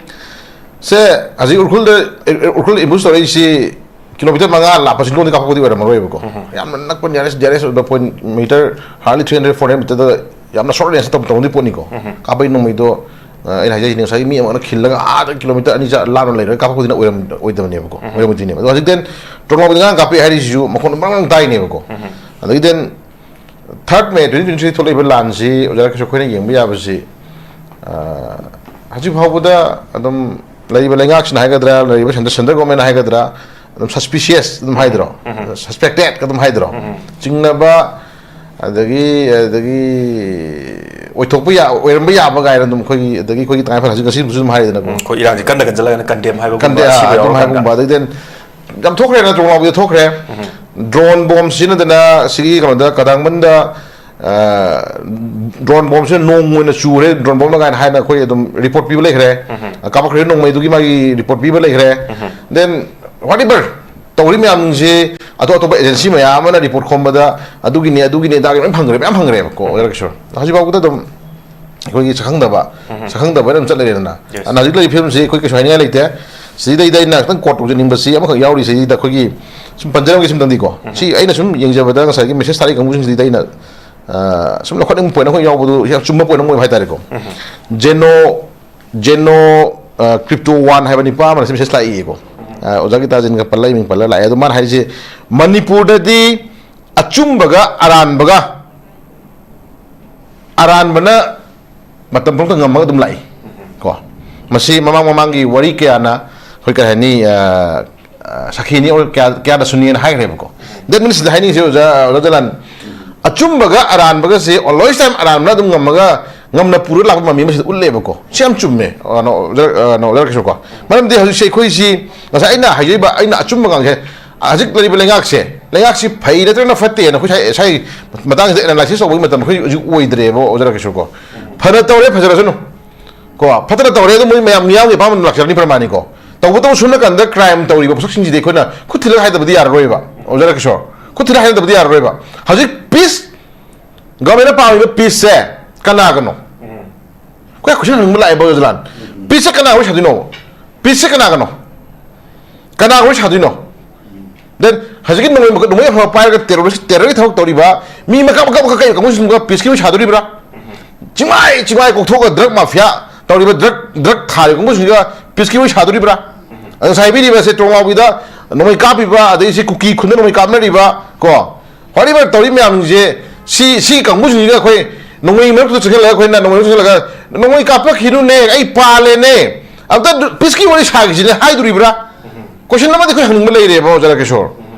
ꯁꯦ, ꯍꯧꯖꯤꯛ ꯎꯔꯈꯨꯜꯗ, ꯎꯔꯈꯨꯜ ambush ꯇꯧꯔꯛꯏꯁꯤ kilometre ꯃꯉꯥ ꯂꯥꯞꯄ ꯆꯤꯡꯗꯣꯟꯗꯤ ꯀꯥꯞꯄꯛꯄꯗꯤ ꯑꯣꯏꯔꯝꯃꯔꯣꯏꯕꯀꯣ꯫ ꯌꯥꯝꯅ ꯅꯛꯄ nearest, dearest ꯑꯣꯏꯕ point metre, hardly three hundred, four hundred metreꯗ ꯌꯥꯝꯅ short range ꯇꯧ-, ꯇꯧꯅꯗꯣꯏ ꯄꯣꯠꯅꯤꯀꯣ꯫ ꯀꯥꯞꯄꯛꯏ ꯅꯣꯡꯃꯩꯗꯣ ꯑ, ꯑꯩꯅ ꯍꯥꯏꯖꯩꯁꯤꯅꯦ, ꯉꯁꯥꯏꯒꯤ ꯃꯤ ꯑꯃꯅ ꯈꯤꯜꯂꯒ ꯑꯥꯗ ꯀꯤꯂꯣꯃꯤꯇꯔ ꯑꯅꯤ ꯆꯥ ꯂꯥꯞꯅ ꯂꯩꯔꯒ ꯀꯥꯞꯄꯛꯄꯗꯨꯅ ꯑꯣꯏꯔꯝ-, ꯑꯣꯏꯗꯕꯅꯦꯕꯀꯣ, ꯎꯝ꯫ ꯑꯣꯏꯔꯝꯃꯣꯏꯗꯣꯏꯅꯦꯕ꯫ ꯑꯗꯣ ꯍꯧꯖꯤꯛꯇꯤ drone ꯃꯥꯡꯕꯗ ꯉꯔꯥꯡ ꯀꯥꯞꯄꯛꯑꯦ ꯍꯥꯏꯔꯤꯁꯤꯁꯨ ꯃꯈꯣꯟ ꯕ꯭ꯔꯪ ꯕ꯭ꯔꯪ ꯇꯥꯏꯅꯦꯕꯀꯣ꯫ ꯎꯝ꯫ ꯑꯗꯒꯤ then third May twenty twenty-three ꯊꯣꯛꯂꯛꯏꯕ ꯂꯥꯟꯁꯤ, ꯑꯣꯖꯥ ꯀꯩꯁꯨ ꯑꯩꯈꯣꯏꯅ ꯌꯦꯡꯕ ꯌꯥꯕꯁꯤ, ꯑ, ꯍꯧꯖꯤꯛ ꯐꯥꯎꯕꯗ ꯑꯗꯨꯝ ꯂꯩꯔꯤꯕ ꯂꯩꯉꯥꯛꯁꯤꯅ ꯍꯥꯏꯒꯗ꯭ꯔꯥ, ꯂꯩꯔꯤꯕ central, central government ꯍꯥꯏꯒꯗ꯭ꯔꯥ, ꯑꯗꯨꯝ suspicious ꯑꯗꯨꯝ ꯍꯥꯏꯗ꯭ꯔꯣ? ꯎꯝ꯫ Suspected ꯑꯗꯨꯝ ꯍꯥꯏꯗ꯭ꯔꯣ? ꯎꯝ꯫ ꯆꯤꯡꯅꯕ, ꯑꯗꯒꯤ, ꯑꯗꯒꯤ ꯑꯣꯏꯊꯣꯛꯄ ꯌꯥ-, ꯑꯣꯏꯔꯝꯕ ꯌꯥꯕ ꯀꯥꯏꯅ ꯑꯗꯨꯝ ꯑꯩꯈꯣꯏꯒꯤ, ꯑꯗꯒꯤ ꯑꯩꯈꯣꯏꯒꯤ ꯇꯉꯥꯏ ꯐꯗꯅ ꯍꯧꯖꯤꯛ ꯉꯁꯤꯕꯨꯁꯨ ꯑꯗꯨꯝ ꯍꯥꯏꯔꯤꯗꯅꯀꯣ꯫ ꯎꯝ, ꯑꯩꯈꯣꯏ ꯏꯔꯥꯡꯁꯤ ꯀꯟꯅ ꯀꯟꯁꯤꯜꯂꯒꯅ condemn ꯍꯥꯏꯕꯒꯨꯝꯕ, ꯀꯟꯗꯦ, ꯑ, ꯁꯤꯕ ꯑꯗꯨꯝ ꯌꯥꯎꯔꯀꯥꯟꯗ꯫ ꯍꯥꯏꯕꯒꯨꯝꯕ꯫ ꯑꯗꯒꯤ then ꯌꯥꯝ ꯊꯣꯛꯈ꯭ꯔꯦ ꯅꯠꯇ꯭ꯔꯣ, ꯉꯥꯎꯕꯗ ꯊꯣꯛꯈ꯭ꯔꯦ꯫ ꯎꯝ꯫ Drone bomb ꯁꯤꯖꯤꯟꯅꯗꯅ ꯁꯤꯒꯤ ꯀꯩꯅꯣꯗ, ꯀꯗꯥꯡꯕꯟꯗ, ꯑ, drone bomb ꯁꯤꯅ ꯅꯣꯡ ꯑꯣꯏꯅ ꯆꯨꯔꯦ, drone bomb ꯅ ꯀꯥꯏꯅ ꯍꯥꯏꯅ ꯑꯩꯈꯣꯏ ꯑꯗꯨꯝ report ꯄꯤꯕ ꯂꯩꯈ꯭ꯔꯦ꯫ ꯎꯝ꯫ ꯀꯥꯞꯄꯛꯈ꯭ꯔꯦ ꯅꯣꯡꯃꯩꯗꯨꯒꯤ ꯃꯥꯒꯤ report ꯄꯤꯕ ꯂꯩꯈ꯭ꯔꯦ꯫ ꯎꯝ꯫ Then whatever ꯇꯧꯔꯤ ꯃꯌꯥꯝꯁꯦ ꯑꯇꯣꯞ ꯑꯇꯣꯞꯄ agency ꯃꯌꯥꯝ ꯑꯃꯅ report ꯈꯣꯝꯕꯗ ꯑꯗꯨꯒꯤꯅꯦ, ꯑꯗꯨꯒꯤꯅꯦ, ꯑꯗꯥꯒꯤ ꯂꯣꯏ ꯐꯪꯈ꯭ꯔꯦ, ꯃꯌꯥꯝ ꯐꯪꯈ꯭ꯔꯦꯕꯀꯣ, ꯎꯝ꯫ ꯑꯣꯖꯥ ꯀꯤꯁꯣꯔ꯫ ꯍꯧꯖꯤꯛ ꯐꯥꯎꯕꯗ ꯑꯗꯨꯝ ꯑꯩꯈꯣꯏꯒꯤ ꯁꯛꯈꯪꯗꯕ, ꯎꯝ꯫ ꯁꯛꯈꯪꯗꯕꯅ ꯑꯗꯨꯝ ꯆꯠ ꯂꯩꯔꯦꯗꯅ꯫ Yes꯫ ꯑꯗꯨꯅ ꯍꯧꯖꯤꯛ ꯂꯩꯔꯤꯕ ꯐꯤꯕꯝꯁꯤ ꯑꯩꯈꯣꯏ ꯀꯩꯁꯨ ꯍꯥꯏꯅꯤꯡꯉꯥꯏ ꯂꯩꯇꯦ꯫ ꯁꯤꯗꯩꯗ ꯑꯩꯅ ꯈꯤꯇꯪ quote ꯇꯧꯖꯅꯤꯡꯕꯁꯤ ꯑꯃꯈꯛ ꯌꯥꯎꯔꯤ꯫ ꯁꯤꯗꯩꯗ ꯑꯩꯈꯣꯏꯒꯤ ꯁꯨꯝ ꯄꯟꯖꯔꯝꯒꯦ ꯁꯨꯝꯇꯪꯗꯤꯀꯣ꯫ ꯎꯝ꯫ ꯁꯤ ꯑꯩꯅ ꯁꯨꯝ ꯌꯦꯡꯖꯕꯗ ꯉꯁꯥꯏꯒꯤ message ꯊꯥꯔꯛꯏ ꯀꯥꯡꯕꯨꯁꯤꯡꯁꯤꯗꯩꯗ ꯑꯩꯅ, ꯑ, ꯁꯨꯝ ꯂꯧꯈꯠꯅꯤꯡꯕ point ꯑꯃꯈꯛ ꯌꯥꯎꯕꯗꯨ ꯌꯥꯝ ꯆꯨꯝꯕ point ꯑꯃ ꯑꯣꯏꯕ ꯍꯥꯏꯇꯥꯔꯦꯀꯣ꯫ ꯎꯝ꯫ Geno, Geno, ꯑ, Crypto One ꯍꯥꯏꯕ ꯅꯤꯄꯥ ꯑꯃꯅ ꯁꯤ message ꯂꯥꯛꯏꯌꯦꯀꯣ꯫ ꯎꯝ꯫ ꯑ, ꯑꯣꯖꯥ ꯒꯤꯇꯥꯖꯤꯟꯒ ꯄꯜꯂ, ꯏꯃꯤꯡ ꯄꯜꯂ ꯂꯥꯛꯑꯦ꯫ ꯑꯗꯣ ꯃꯥꯅ ꯍꯥꯏꯔꯤꯁꯦ, ꯃꯅꯤꯄꯨꯔꯗꯗꯤ ꯑꯆꯨꯝꯕꯒ ꯑꯔꯥꯟꯕꯒ, ꯑꯔꯥꯟꯕꯅ ꯃꯇꯝ ꯄꯨꯝꯅꯃꯛꯇ ꯉꯝꯃꯒ ꯑꯗꯨꯝ ꯂꯥꯛꯏ꯫ ꯎꯝ꯫ ꯀꯣ, ꯃꯁꯤ ꯃꯃꯥꯡ ꯃꯃꯥꯡꯒꯤ ꯋꯥꯔꯤ ꯀꯌꯥꯅ ꯑꯩꯈꯣꯏ ꯀꯔꯤ ꯍꯥꯏꯅꯤ, ꯑ, ꯑ, ꯁꯥꯈꯤꯅꯤ, ꯑꯣꯔ ꯀꯌꯥ, ꯀꯌꯥꯗ ꯁꯨꯅꯤꯅ ꯍꯥꯏꯈ꯭ꯔꯦꯕꯀꯣ꯫ That means ꯁꯤꯗ ꯍꯥꯏꯅꯤꯡꯉꯤꯁꯦ ꯑꯣꯖꯥ, ꯑꯣꯖꯥ ꯖꯂꯥꯟ, ꯑꯆꯨꯝꯕꯒ ꯑꯔꯥꯟꯕꯒꯁꯦ always time ꯑꯔꯥꯟꯕꯅ ꯑꯗꯨꯝ ꯉꯝꯃꯒ ꯉꯝꯅ ꯄꯨꯔ ꯂꯥꯛꯄ ꯃꯃꯤ ꯑꯃ ꯁꯤꯗ ꯎꯠꯂꯦꯕꯀꯣ꯫ ꯁꯤ ꯌꯥꯝ ꯆꯨꯝꯃꯦ, ꯑ, ꯅꯣ, ꯑꯣꯖꯥ, ꯑ, ꯅꯣ, ꯑꯣꯖꯥ ꯀꯤꯁꯣꯔ ꯀꯣ꯫ ꯃꯔꯝꯗꯤ ꯍꯧꯖꯤꯛꯁꯦ ꯑꯩꯈꯣꯏꯁꯤ ꯉꯁꯥꯏ ꯑꯩꯅ ꯍꯥꯏꯖꯔꯤꯕ ꯑꯩꯅ ꯑꯆꯨꯝꯕ ꯉꯥꯡꯁꯦ, ꯍꯧꯖꯤꯛ ꯂꯩꯔꯤꯕ ꯂꯩꯉꯥꯛꯁꯦ, ꯂꯩꯉꯥꯛꯁꯤ ꯐꯩ ꯅꯠꯇ꯭ꯔꯒꯅ ꯐꯠꯇꯦꯅ ꯑꯩꯈꯣꯏ ꯁꯥꯏ, ꯁꯥꯏ ꯃꯇꯥꯡꯁꯤꯗ analysis ꯇꯧꯕꯒꯤ ꯃꯇꯝ ꯑꯩꯈꯣꯏ ꯍꯧꯖꯤꯛ ꯑꯣꯏꯗ꯭ꯔꯦꯕ, ꯑꯣꯖꯥ ꯀꯤꯁꯣꯔ ꯀꯣ꯫ ꯐꯅ ꯇꯧꯔꯦ, ꯐꯖꯔꯁꯅꯨ꯫ ꯀꯣ, ꯐꯠꯇꯅ ꯇꯧꯔꯦ, ꯑꯗꯨ ꯃꯣꯏ ꯃꯌꯥꯝ ꯃꯤꯌꯥꯝꯒꯤ ꯑꯄꯥꯝꯕ ꯂꯥꯛꯆꯔꯅꯤ ꯄ꯭ꯔꯃꯥꯅꯤꯀꯣ꯫ ꯇꯧꯕꯇꯕꯨ ꯁꯣꯝ ꯅꯥꯀꯟꯗ crime ꯇꯧꯔꯤꯕ ꯄꯣꯠꯁꯛꯁꯤꯡꯁꯤꯗꯤ ꯑꯩꯈꯣꯏꯅ ꯈꯨꯠ ꯊꯤꯜꯂꯒ ꯍꯥꯏꯗꯕꯗꯤ ꯌꯥꯔꯔꯣꯏꯕ, ꯑꯣꯖꯥ ꯀꯤꯁꯣꯔ꯫ ꯈꯨꯠ ꯊꯤꯜꯂꯒ ꯍꯥꯏꯗꯕꯗꯤ ꯌꯥꯔꯔꯣꯏꯕ꯫ ꯍꯧꯖꯤꯛ peace, government ꯅ ꯄꯥꯝꯃꯤꯕ peace ꯁꯦ ꯀꯅꯥꯒꯅꯣ? ꯑꯩꯈꯣꯏ question ꯍꯪꯕ ꯂꯥꯛꯑꯦꯕ, ꯑꯣꯖꯥ ꯖꯂꯥꯟ꯫ Peace ꯁꯦ ꯀꯅꯥ ꯋꯥꯔꯤ ꯁꯥꯗꯣꯏꯅꯣ? Peace ꯁꯦ ꯀꯅꯥꯒꯅꯣ? ꯀꯅꯥꯒ ꯋꯥꯔꯤ ꯁꯥꯗꯣꯏꯅꯣ? Then ꯍꯧꯖꯤꯛꯀꯤ ꯅꯣꯡꯃꯩ ꯃꯀ-, ꯅꯣꯡꯃꯩ ꯑꯐꯕ ꯄꯥꯏꯔꯒ terrorist, terror ꯒꯤ ꯊꯕꯛ ꯇꯧꯔꯤꯕ ꯃꯤ ꯃꯀꯛ ꯃꯀꯛ ꯃꯀꯛ ꯀꯩ ꯀꯥꯡꯕꯨꯁꯤꯡꯗꯨꯒ peace ꯀꯤ ꯋꯥꯔꯤ ꯁꯥꯗꯣꯔꯤꯕ꯭ꯔꯥ? ꯆꯤꯡꯃꯥꯏ ꯆꯤꯡꯃꯥꯏ ꯀꯣꯛꯊꯣꯛꯑꯒ drug mafia, ꯇꯧꯔꯤꯕ ꯗ꯭ꯔꯛ ꯗ꯭ꯔꯛ ꯊꯥꯔꯤꯕ ꯀꯥꯡꯕꯨꯁꯤꯡꯒ ꯄꯤꯁꯀꯤ ꯋꯥꯔꯤ ꯁꯥꯗꯣꯔꯤꯕ꯭ꯔꯥ? ꯑꯗ ꯉꯁꯥꯏ ꯍꯥꯏꯕꯤꯔꯤꯕꯁꯦ ꯇ꯭ꯔꯣꯡꯂꯥꯎꯕꯤꯗ ꯅꯣꯡꯃꯩ ꯀꯥꯞꯄꯤꯕ, ꯑꯗꯒꯤ ꯁꯤ ꯀꯨꯀꯤ ꯈꯨꯟꯗ ꯅꯣꯡꯃꯩ ꯀꯥꯞꯅꯔꯤꯕ ꯀꯣ, ꯍꯣꯔꯤꯕ ꯇꯧꯔꯤ ꯃꯌꯥꯝꯁꯦ, ꯁꯤ ꯁꯤ ꯀꯥꯡꯕꯨꯁꯤꯡꯁꯤꯒ ꯑꯩꯈꯣꯏ ꯅꯣꯡꯃꯩ ꯃꯔꯛꯇ ꯆꯪꯁꯤꯜꯂꯒ, ꯑꯩꯈꯣꯏꯅ ꯅꯣꯡꯃꯩ ꯃꯔꯛꯇ ꯆꯪꯁꯤꯜꯂꯒ "ꯅꯣꯡꯃꯩ ꯀꯥꯞꯄꯛꯈꯤꯅꯨꯅꯦ, ꯑꯩ ꯄꯥꯜꯂꯦꯅꯦ, ꯑꯝꯇ ꯄꯤꯁꯀꯤ ꯋꯥꯔꯤ ꯁꯥꯈꯤꯁꯤꯅꯦ" ꯍꯥꯏꯗꯣꯔꯤꯕ꯭ꯔꯥ? ꯀꯣꯏꯁꯟ ꯑꯃꯗꯤ ꯑꯩꯈꯣꯏ ꯍꯪꯅꯤꯡꯕ ꯂꯩꯔꯦꯕ, ꯑꯣꯖꯥ ꯔꯥꯀꯦꯁꯣꯔ꯫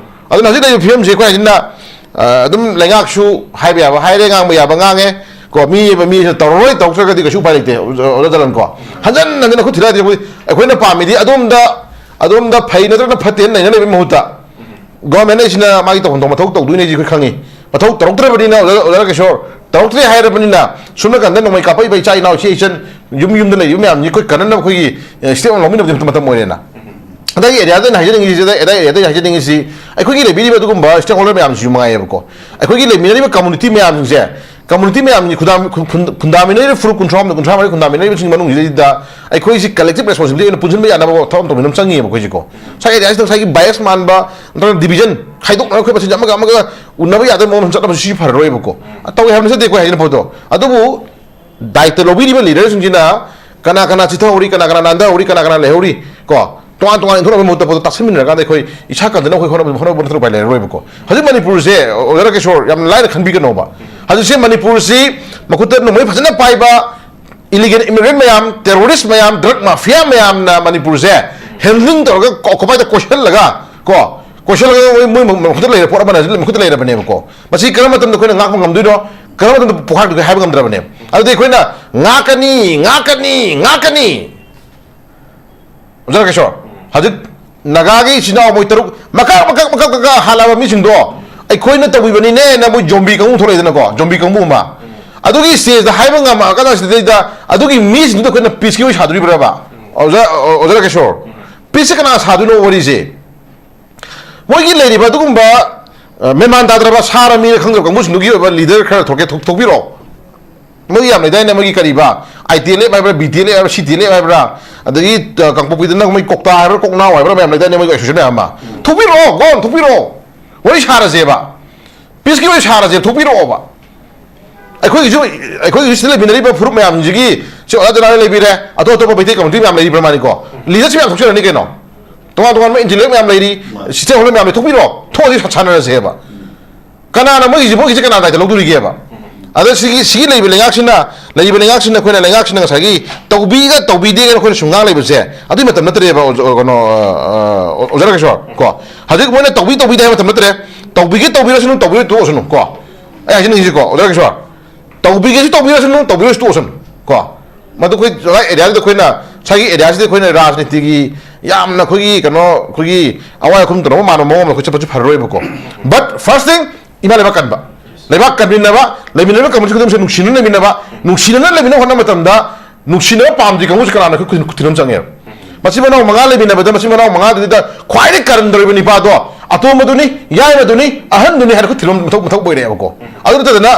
ꯑꯗꯨꯅ ꯍꯧꯖꯤꯛ ꯂꯩꯔꯤꯕ ꯐꯤꯕꯝꯁꯦ ꯑꯩꯈꯣꯏ ꯍꯥꯏꯁꯤꯅ, ꯑ, ꯑꯗꯨꯝ ꯂꯩꯉꯥꯛꯁꯨ ꯍꯥꯏꯕ ꯌꯥꯕ ꯍꯥꯏꯔꯦ, ꯉꯥꯡꯕ ꯌꯥꯕ ꯉꯥꯡꯉꯦ ꯀꯣ, ꯃꯤ ꯑꯃ ꯃꯤꯁꯤꯅ ꯇꯧꯔꯔꯣꯏ, ꯇꯧꯔꯛꯇ꯭ꯔꯒꯗꯤ ꯀꯩꯁꯨ ꯎꯄꯥꯏ ꯂꯩꯇꯦ, ꯑꯣꯖꯥ, ꯑꯣꯖꯥ ꯖꯂꯟ ꯀꯣ꯫ ꯍꯟꯖꯟ ꯍꯟꯖꯟ ꯈꯨꯠ ꯊꯤꯜꯂꯛꯑꯗꯤ ꯑꯩꯈꯣꯏ, ꯑꯩꯈꯣꯏꯅ ꯄꯥꯝꯃꯤꯗꯤ ꯑꯗꯣꯝꯗ, ꯑꯗꯣꯝꯗ ꯐꯩ ꯅꯠꯇ꯭ꯔꯒꯅ ꯐꯠꯇꯦꯅ ꯅꯩꯅ ꯂꯩꯕꯒꯤ ꯃꯍꯨꯠꯇ, ꯒꯣꯔꯃꯦꯟ ꯑꯁꯤꯅ ꯃꯥꯒꯤ ꯇꯧꯐꯝ ꯊꯣꯛꯄ ꯃꯊꯧ ꯇꯧꯗꯣꯏꯅꯦ, ꯑꯩꯈꯣꯏ ꯈꯪꯉꯤ꯫ ꯃꯊꯧ ꯇꯧꯔꯛꯇ꯭ꯔꯕꯅꯤꯅ, ꯑꯣꯖꯥ, ꯑꯣꯖꯥ ꯔꯥꯀꯦꯁꯣꯔ, ꯇꯧꯔꯛꯇ꯭ꯔꯦ ꯍꯥꯏꯔꯕꯅꯤꯅ, ꯁꯣꯝ ꯅꯥꯀꯟꯗ ꯅꯣꯡꯃꯩ ꯀꯥꯞꯄꯛꯏꯕ ꯏꯆꯥ ꯏꯅꯥꯎ, ꯏꯆꯦ ꯏꯆꯟ, ꯌꯨꯝ ꯌꯨꯝꯗ ꯂꯩꯔꯤꯕ ꯃꯌꯥꯝꯁꯤ ꯑꯩꯈꯣꯏ ꯀꯟꯅꯅꯕ ꯑꯩꯈꯣꯏꯒꯤ, ꯑꯦ, ꯁ꯭ꯇꯦꯞ ꯑꯃ ꯂꯧꯃꯤꯟꯅꯕꯗꯤ ꯃꯇꯝ ꯑꯣꯏꯔꯦꯅ꯫ ꯑꯗꯒꯤ ꯑꯦꯔꯤꯌꯥꯗ ꯑꯩꯅ ꯍꯥꯏꯖꯅꯤꯡꯉꯤꯁꯤꯗ, ꯑꯦꯗꯥꯏ ꯑꯦꯔꯤꯌꯥꯗ ꯑꯩꯅ ꯍꯥꯏꯖꯅꯤꯡꯉꯤꯁꯤ, ꯑꯩꯈꯣꯏꯒꯤ ꯂꯩꯕꯤꯔꯤꯕ ꯑꯗꯨꯒꯨꯝꯕ ꯁ꯭ꯇꯦꯛ ꯍꯣꯜꯗꯔ ꯃꯌꯥꯝꯁꯤꯁꯨ ꯃꯉꯥꯏꯌꯦꯕꯀꯣ꯫ ꯑꯩꯈꯣꯏꯒꯤ ꯂꯩꯃꯤꯟꯅꯔꯤꯕ ꯀꯝꯃꯨꯅꯤꯇꯤ ꯃꯌꯥꯝꯁꯤꯡꯁꯦ, ꯀꯝꯃꯨꯅꯤꯇꯤ ꯃꯌꯥꯝꯒꯤ ꯈꯨꯟꯗꯥ-, ꯈꯨꯟ-, ꯈꯨꯟꯗꯥꯃꯤꯟꯅꯔꯤꯕ ꯐꯨꯔꯨꯞ ꯀꯨꯟꯊ꯭ꯔꯥ ꯍꯨꯝꯗꯣꯏ, ꯀꯨꯟꯊ꯭ꯔꯥ ꯃꯔꯤ ꯈꯨꯟꯗꯥꯃꯤꯟꯅꯔꯤꯕꯁꯤꯡꯒꯤ ꯃꯅꯨꯡꯁꯤꯗꯩꯗ ꯑꯩꯈꯣꯏꯁꯤ ꯀꯂꯦꯛꯇꯤꯞ ꯔꯦꯁꯄꯣꯟꯁꯤꯕꯤꯂꯤꯇꯤ ꯑꯣꯏꯅ ꯄꯨꯟꯁꯤꯟꯕ ꯌꯥꯅꯕ ꯊꯕꯛ ꯑꯃ ꯇꯧꯃꯤꯟꯅꯕ ꯆꯪꯉꯤꯌꯦꯕ ꯑꯩꯈꯣꯏꯁꯤꯀꯣ꯫ ꯉꯁꯥꯏ ꯑꯦꯔꯤꯌꯥꯁꯤꯗ ꯉꯁꯥꯏꯒꯤ ꯕꯥꯏꯁ ꯃꯥꯟꯕ, ꯅꯠꯇ꯭ꯔꯒ ꯗꯤꯕꯤꯖꯟ ꯈꯥꯏꯗꯣꯛꯅꯔꯒ ꯑꯩꯈꯣꯏ ꯃꯁꯦꯟꯁꯦ ꯑꯃꯒ ꯑꯃꯒ ꯎꯅꯕ ꯌꯥꯗꯕ ꯃꯑꯣꯡ ꯑꯃ ꯆꯠꯅꯕꯁꯨ ꯁꯤ ꯐꯔꯔꯣꯏꯕꯀꯣ꯫ ꯇꯧꯏ ꯍꯥꯏꯕ ꯅꯠꯆꯗꯦ ꯑꯩꯈꯣꯏ ꯍꯥꯏꯖꯅꯤꯡꯕ ꯄꯣꯠꯇꯣ꯫ ꯑꯗꯨꯕꯨ ꯗꯥꯏꯇ ꯂꯧꯕꯤꯔꯤꯕ ꯂꯤꯗꯔꯁꯤꯡꯁꯤꯅ ꯀꯅꯥ ꯀꯅꯥ ꯆꯤꯊꯍꯧꯔꯤ, ꯀꯅꯥ ꯀꯅꯥ ꯅꯥꯟꯊꯍꯧꯔꯤ, ꯀꯅꯥ ꯀꯅꯥ ꯂꯩꯍꯧꯔꯤ ꯀꯣ, ꯇꯣꯉꯥꯟ ꯇꯣꯉꯥꯟ ꯏꯟꯊꯣꯛꯅꯕꯒꯤ ꯃꯍꯨꯠꯇ ꯄꯣꯠꯇꯣ ꯇꯥꯁꯤꯟꯃꯤꯟꯅꯔꯀꯥꯟꯗ ꯑꯩꯈꯣꯏ ꯏꯁꯥ ꯀꯟꯗꯅ ꯑꯩꯈꯣꯏ ꯍꯣꯠꯅꯕ, ꯍꯣꯠꯅꯕ ꯅꯠꯇꯅ ꯎꯄꯥꯏ ꯂꯩꯔꯔꯣꯏꯕꯀꯣ꯫ ꯍꯧꯖꯤꯛ ꯃꯅꯤꯄꯨꯔꯁꯦ, ꯑꯣꯖꯥ ꯔꯥꯀꯦꯁꯣꯔ, ꯌꯥꯝꯅ ꯂꯥꯏꯅ ꯈꯟꯕꯤꯒꯅꯣꯕ꯫ ꯍꯧꯖꯤꯛꯁꯦ ꯃꯅꯤꯄꯨꯔꯁꯤ ꯃꯈꯨꯠꯇ ꯅꯣꯡꯃꯩ ꯐꯖꯅ ꯄꯥꯏꯕ ꯏꯂꯤꯒꯦꯜ ꯏꯃꯤꯒ꯭ꯔꯦꯟ ꯃꯌꯥꯝ, ꯇꯦꯔꯣꯔꯤꯁ ꯃꯌꯥꯝ, ꯗ꯭ꯔꯒ ꯃꯥꯐꯤꯌꯥ ꯃꯌꯥꯝꯅ ꯃꯅꯤꯄꯨꯔꯁꯦ ꯍꯦꯟꯗ꯭ꯂꯤꯡ ꯇꯧꯔꯒ, ꯑꯣꯀꯨꯄꯥꯏꯗ ꯀꯣꯏꯁꯤꯜꯂꯒ ꯀꯣ, ꯀꯣꯏꯁꯤꯜꯂꯒ ꯃꯣꯏ, ꯃꯣꯏ ꯃꯈꯨꯠꯇ ꯂꯩꯔꯦ, ꯄꯣꯠ ꯑꯃꯅ ꯃꯈꯨꯠꯇ ꯂꯩꯔꯕꯅꯦꯕꯀꯣ꯫ ꯃꯁꯤ ꯀꯔꯝꯕ ꯃꯇꯝꯗ ꯑꯩꯈꯣꯏꯅ ꯉꯥꯛꯄ ꯉꯝꯗꯣꯏꯅꯣ, ꯀꯔꯝꯕ ꯃꯇꯝꯗ ꯄꯣꯈꯥꯏꯔꯛꯇꯣꯏꯅꯣ ꯍꯥꯏꯕ ꯉꯝꯗ꯭ꯔꯕꯅꯦꯕ꯫ ꯑꯗꯨꯗꯤ ꯑꯩꯈꯣꯏꯅ ꯉꯥꯛꯀꯅꯤ, ꯉꯥꯛꯀꯅꯤ, ꯉꯥꯛꯀꯅꯤ꯫ ꯑꯣꯖꯥ ꯔꯥꯀꯦꯁꯣꯔ, ꯍꯧꯖꯤꯛ ꯅꯥꯒꯥꯒꯤ ꯏꯆꯤꯟ ꯏꯅꯥꯎ ꯃꯣꯏ ꯇꯔꯨꯛ ꯃꯀꯛ ꯃꯀꯛ ꯃꯀꯛ ꯃꯀꯛ ꯍꯥꯜꯂꯛꯑꯕ ꯃꯤꯁꯤꯡꯗꯣ ꯑꯩꯈꯣꯏꯅ ꯇꯧꯕꯤꯕꯅꯤꯅꯦꯅ ꯃꯣꯏ ꯖꯣꯝꯕꯤ ꯀꯥꯡꯕꯨ ꯊꯣꯛꯂꯛꯏꯗꯅꯀꯣ, ꯖꯣꯝꯕꯤ ꯀꯥꯡꯕꯨ ꯑꯃ꯫ ꯑꯗꯨꯒꯤ ꯁ꯭ꯇꯦꯖꯇ ꯍꯥꯏꯕ ꯉꯝꯃꯛꯑꯀꯥꯟꯗ ꯁꯤꯗꯩꯗ ꯑꯗꯨꯒꯤ ꯃꯤꯁꯤꯡꯗꯨꯗ ꯑꯩꯈꯣꯏꯅ ꯄꯤꯁꯀꯤ ꯋꯥꯔꯤ ꯁꯥꯗꯣꯔꯤꯕ꯭ꯔꯕ? ꯑꯣꯖꯥ, ꯑꯣꯖꯥ ꯔꯥꯀꯦꯁꯣꯔ, ꯄꯤꯁꯁꯦ ꯀꯅꯥ ꯁꯥꯗꯣꯏꯅꯣ ꯋꯥꯔꯤꯁꯦ? ꯃꯣꯏꯒꯤ ꯂꯩꯔꯤꯕ ꯑꯗꯨꯒꯨꯝꯕ, ꯑ, ꯃꯦꯃꯥꯟ ꯇꯥꯗ꯭ꯔꯕ ꯁꯥꯔ ꯃꯤꯔ ꯈꯪꯗ꯭ꯔꯕ ꯀꯥꯡꯕꯨꯁꯤꯡꯗꯨꯒꯤ ꯑꯣꯏꯕ ꯂꯤꯗꯔ ꯈꯔ ꯊꯣꯛꯀꯦ, ꯊꯣꯛ-, ꯊꯣꯛꯄꯤꯔꯛꯑꯣ꯫ ꯃꯣꯏꯒꯤ ꯌꯥꯝ ꯂꯩꯗꯥꯏꯅꯦ, ꯃꯣꯏꯒꯤ ꯀꯔꯤꯕ, ꯑꯥꯏ ꯇꯤ ꯑꯦꯜ ꯑꯦꯐ ꯍꯥꯏꯕ꯭ꯔꯥ, ꯕꯤ ꯇꯤ ꯑꯦꯜ ꯑꯦꯐ ꯍꯥꯏꯕ꯭ꯔꯥ, ꯁꯤ ꯇꯤ ꯑꯦꯜ ꯑꯦꯐ ꯍꯥꯏꯕ꯭ꯔꯥ, ꯑꯗꯒꯤ, ꯑ, ꯀꯥꯡꯄꯣꯛꯄꯤꯗꯅ ꯃꯣꯏ ꯀꯣꯛꯇꯥ ꯍꯥꯏꯕ꯭ꯔꯥ, ꯀꯣꯛꯅꯥꯎ ꯍꯥꯏꯕ꯭ꯔꯥ, ꯃꯌꯥꯝ ꯂꯩꯗꯥꯏꯅꯦ, ꯃꯣꯏꯒꯤ ꯑꯦꯁꯣꯁꯤꯌꯦꯁꯟ ꯃꯌꯥꯝ ꯑꯃ꯫ ꯊꯣꯛꯄꯤꯔꯛꯑꯣ, ꯒꯣꯟ, ꯊꯣꯛꯄꯤꯔꯛꯑꯣ꯫ ꯋꯥꯔꯤ ꯁꯥꯔꯁꯦꯕ꯫ ꯄꯤꯁꯀꯤ ꯋꯥꯔꯤ ꯁꯥꯔꯁꯦ, ꯊꯣꯛꯄꯤꯔꯛꯑꯣꯕ꯫ ꯑꯩꯈꯣꯏꯒꯤꯁꯨ, ꯑꯩꯈꯣꯏꯒꯤ ꯁꯤꯗ ꯂꯩꯃꯤꯟꯅꯔꯤꯕ ꯐꯨꯔꯨꯞ ꯃꯌꯥꯝꯁꯤꯒꯤ ꯁꯤ ꯑꯣꯖꯥ ꯖꯅꯥꯔꯤ ꯂꯩꯕꯤꯔꯦ, ꯑꯇꯣꯞ ꯑꯇꯣꯞꯄ ꯃꯩꯇꯩ ꯀꯝꯃ꯭ꯌꯨꯅꯤꯇꯤ ꯃꯌꯥꯝ ꯂꯩꯔꯤꯕ꯭ꯔꯥ ꯃꯥꯅꯤꯀꯣ? ꯂꯤꯗꯔꯁꯤꯞ ꯌꯥꯝ ꯊꯣꯛꯆꯔꯅꯤ ꯀꯩꯅꯣ꯫ ꯇꯣꯉꯥꯟ ꯇꯣꯉꯥꯟꯕ ꯏꯟꯇꯦꯂꯦꯛ ꯃꯌꯥꯝ ꯂꯩꯔꯤ, ꯁꯤꯁꯇꯦꯝ ꯍꯣꯜꯗꯔ ꯃꯌꯥꯝ ꯂꯩ, ꯊꯣꯛꯄꯤꯔꯣ, ꯊꯣꯛꯑꯗꯤ ꯁꯥꯟꯅꯔꯁꯦꯕ꯫ ꯀꯅꯥꯅ ꯃꯣꯏꯒꯤꯁꯦ, ꯃꯣꯏꯒꯤꯁꯦ ꯀꯅꯥ ꯗꯥꯏꯇ ꯂꯧꯗꯣꯔꯤꯒꯦꯕ? ꯑꯗ ꯁꯤꯒꯤ, ꯁꯤꯒꯤ ꯂꯩꯕ ꯂꯩꯉꯥꯛꯁꯤꯅ, ꯂꯩꯔꯤꯕ ꯂꯩꯉꯥꯛꯁꯤꯅ, ꯑꯩꯈꯣꯏꯅ, ꯂꯩꯉꯥꯛꯁꯤꯅ ꯉꯁꯥꯏꯒꯤ ꯇꯧꯕꯤꯒ ꯇꯧꯕꯤꯗꯦꯒꯅ ꯑꯩꯈꯣꯏꯅ ꯁꯨꯝ ꯉꯥꯡ ꯂꯩꯕꯁꯦ ꯑꯗꯨꯏ ꯃꯇꯝ ꯅꯠꯇ꯭ꯔꯦꯕ, ꯑꯣꯖꯥ, ꯀꯩꯅꯣ, ꯑ, ꯑ, ꯑꯣꯖꯥ ꯔꯥꯀꯦꯁꯣꯔ, ꯀꯣ꯫ ꯍꯧꯖꯤꯛ ꯃꯣꯏꯅ ꯇꯧꯕꯤ ꯇꯧꯕꯤꯗꯦ ꯍꯥꯏꯕ ꯃꯇꯝ ꯅꯠꯇ꯭ꯔꯦ꯫ ꯇꯧꯕꯤꯒꯦ ꯇꯧꯕꯤꯔꯁꯅꯨ, ꯇꯧꯕꯤꯔꯣꯏ ꯇꯣꯛꯑꯁꯅꯨ, ꯀꯣ꯫ ꯑꯩ ꯍꯥꯏꯖꯅꯤꯡꯉꯤꯁꯤꯀꯣ, ꯑꯣꯖꯥ ꯔꯥꯀꯦꯁꯣꯔ, ꯇꯧꯕꯤꯒꯦꯁꯨ ꯇꯧꯕꯤꯔꯁꯅꯨ, ꯇꯧꯕꯤꯔꯣꯏꯁꯨ ꯇꯣꯛꯑꯁꯅꯨ, ꯀꯣ꯫ ꯃꯗꯨ ꯑꯩꯈꯣꯏ ꯖꯒꯥ ꯑꯦꯔꯤꯌꯥꯗꯨꯗ ꯑꯩꯈꯣꯏꯅ, ꯉꯁꯥꯏꯒꯤ ꯑꯦꯔꯤꯌꯥꯁꯤꯗ ꯑꯩꯈꯣꯏꯅ ꯔꯥꯖꯅꯤꯇꯤꯒꯤ ꯌꯥꯝꯅ ꯑꯩꯈꯣꯏꯒꯤ ꯀꯩꯅꯣ, ꯑꯩꯈꯣꯏꯒꯤ ꯑꯋꯥꯏ ꯑꯈꯨꯝ ꯇꯧꯅꯕ ꯃꯥꯟꯕ ꯃꯑꯣꯡ ꯑꯃꯗ ꯑꯩꯈꯣꯏ ꯆꯠꯄꯁꯨ ꯐꯔꯔꯣꯏꯕꯀꯣ꯫ But first thing, ꯏꯃꯥ ꯂꯩꯕꯥꯛ ꯀꯟꯕ, ꯂꯩꯕꯥꯛ ꯀꯟꯃꯤꯟꯅꯕ, ꯂꯩꯃꯤꯟꯅꯕ ꯀꯝꯃꯨꯅꯤꯇꯤ ꯈꯨꯗꯤꯡꯃꯛꯁꯦ ꯅꯨꯡꯁꯤꯅꯅ ꯂꯩꯃꯤꯟꯅꯕ, ꯅꯨꯡꯁꯤꯅꯅ ꯂꯩꯃꯤꯟꯅꯕ ꯍꯣꯠꯅꯕ ꯃꯇꯝꯗ ꯅꯨꯡꯁꯤꯅꯕ ꯄꯥꯝꯗ꯭ꯔꯤ ꯀꯥꯡꯕꯨꯁꯦ ꯀꯅꯥꯅ ꯑꯩꯈꯣꯏ ꯈꯨꯗꯤꯡ ꯆꯪꯉꯦꯕ꯫ ꯃꯆꯤꯟ ꯃꯅꯥꯎ ꯃꯉꯥ ꯂꯩꯃꯤꯟꯅꯕꯗ ꯃꯆꯤꯟ ꯃꯅꯥꯎ ꯃꯉꯥꯗꯨꯗ ꯈ꯭ꯋꯥꯏꯗꯒꯤ ꯀꯔꯟ ꯇꯧꯔꯤꯕ ꯅꯤꯄꯥꯗꯣ ꯑꯇꯣꯝꯕꯗꯨꯅꯤ, ꯌꯥꯏꯃꯗꯨꯅꯤ, ꯑꯍꯟꯗꯨꯅꯤ ꯍꯥꯏꯅ ꯈꯨꯠ ꯊꯤꯟꯕ ꯃꯊꯧ, ꯃꯊꯧ ꯑꯣꯏꯔꯛꯑꯦꯕꯀꯣ꯫ ꯑꯗꯨ ꯅꯠꯇꯗꯅ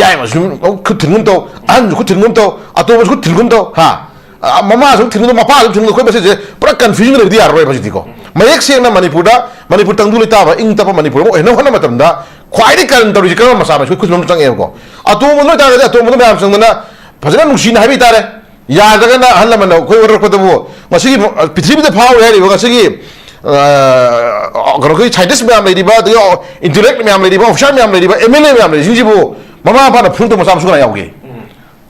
ꯌꯥꯏꯃꯁꯨ ꯈꯨꯠ ꯊꯤꯟꯒꯨꯝ ꯇꯧ, ꯑꯍꯟꯁꯨ ꯈꯨꯠ ꯊꯤꯟꯒꯨꯝ ꯇꯧ, ꯑꯇꯣꯝꯕꯁꯨ ꯈꯨꯠ ꯊꯤꯟꯒꯨꯝ ꯇꯧ, ꯍꯥ? ꯑ, ꯃꯃꯥꯁꯨ ꯊꯤꯟꯒꯨꯝ ꯇꯧ, ꯃꯄꯥꯁꯨ ꯊꯤꯟꯒꯨꯝ ꯇꯧ, ꯑꯩꯈꯣꯏ ꯃꯁꯤꯁꯦ ꯄꯨꯔꯥ ꯀꯟꯐ꯭ꯌꯨꯖꯟ ꯂꯩꯕꯗꯤ ꯌꯥꯔꯔꯣꯏꯕ ꯍꯧꯖꯤꯛꯇꯤꯀꯣ꯫ ꯃꯌꯦꯛ ꯁꯦꯡꯅ ꯃꯅꯤꯄꯨꯔꯗ, ꯃꯅꯤꯄꯨꯔ ꯇꯪꯗꯨ ꯂꯩꯇꯥꯕ ꯏꯪ ꯇꯞꯄ ꯃꯅꯤꯄꯨꯔ ꯑꯃ ꯑꯣꯏꯍꯟꯅꯕ ꯍꯣꯠꯅꯕ ꯃꯇꯝꯗ ꯈ꯭ꯋꯥꯏꯗꯒꯤ ꯀꯔꯟ ꯇꯧꯔꯤꯁꯦ ꯀꯔꯝꯕ ꯃꯆꯥꯅꯣ? ꯑꯩꯈꯣꯏ ꯈꯨꯠ ꯆꯪꯉꯦꯕꯀꯣ꯫ ꯑꯇꯣꯝꯕꯗ ꯑꯣꯏꯇꯥꯔꯒꯗꯤ ꯑꯇꯣꯝꯕꯗ ꯃꯌꯥꯝ ꯆꯪꯗꯅ ꯐꯖꯅ ꯅꯨꯡꯁꯤꯅ ꯍꯥꯏꯕ ꯇꯥꯔꯦ꯫ ꯌꯥꯗ꯭ꯔꯒꯅ ꯑꯍꯜ ꯂꯃꯟꯅ ꯑꯩꯈꯣꯏ ꯋꯥꯔꯛꯄꯗꯕꯨ ꯉꯁꯤꯒꯤ ꯄ꯭ꯔꯤꯊꯤꯕꯤꯗ ꯐꯥꯎꯔꯦ ꯍꯥꯏꯔꯤꯕ ꯉꯁꯤꯒꯤ, ꯑ, ꯀꯩꯅꯣꯒꯤ ꯁꯥꯏꯟꯇꯤꯁ ꯃꯌꯥꯝ ꯂꯩꯔꯤꯕ, ꯑꯗꯒꯤ ꯏꯟꯇꯦꯂꯦꯛ ꯃꯌꯥꯝ ꯂꯩꯔꯤꯕ, ꯑꯣꯐꯤꯁꯥꯔ ꯃꯌꯥꯝ ꯂꯩꯔꯤꯕ, ꯑꯦꯝ ꯑꯦꯜ ꯑꯦ ꯃꯌꯥꯝ ꯂꯩꯔꯤꯁꯤꯡꯁꯤꯕꯨ ꯃꯃꯥ ꯃꯄꯥꯅ ꯐꯨꯔꯛꯇꯕ ꯃꯆꯥ ꯃꯁꯨ ꯀꯅꯥ ꯌꯥꯎꯒꯦ?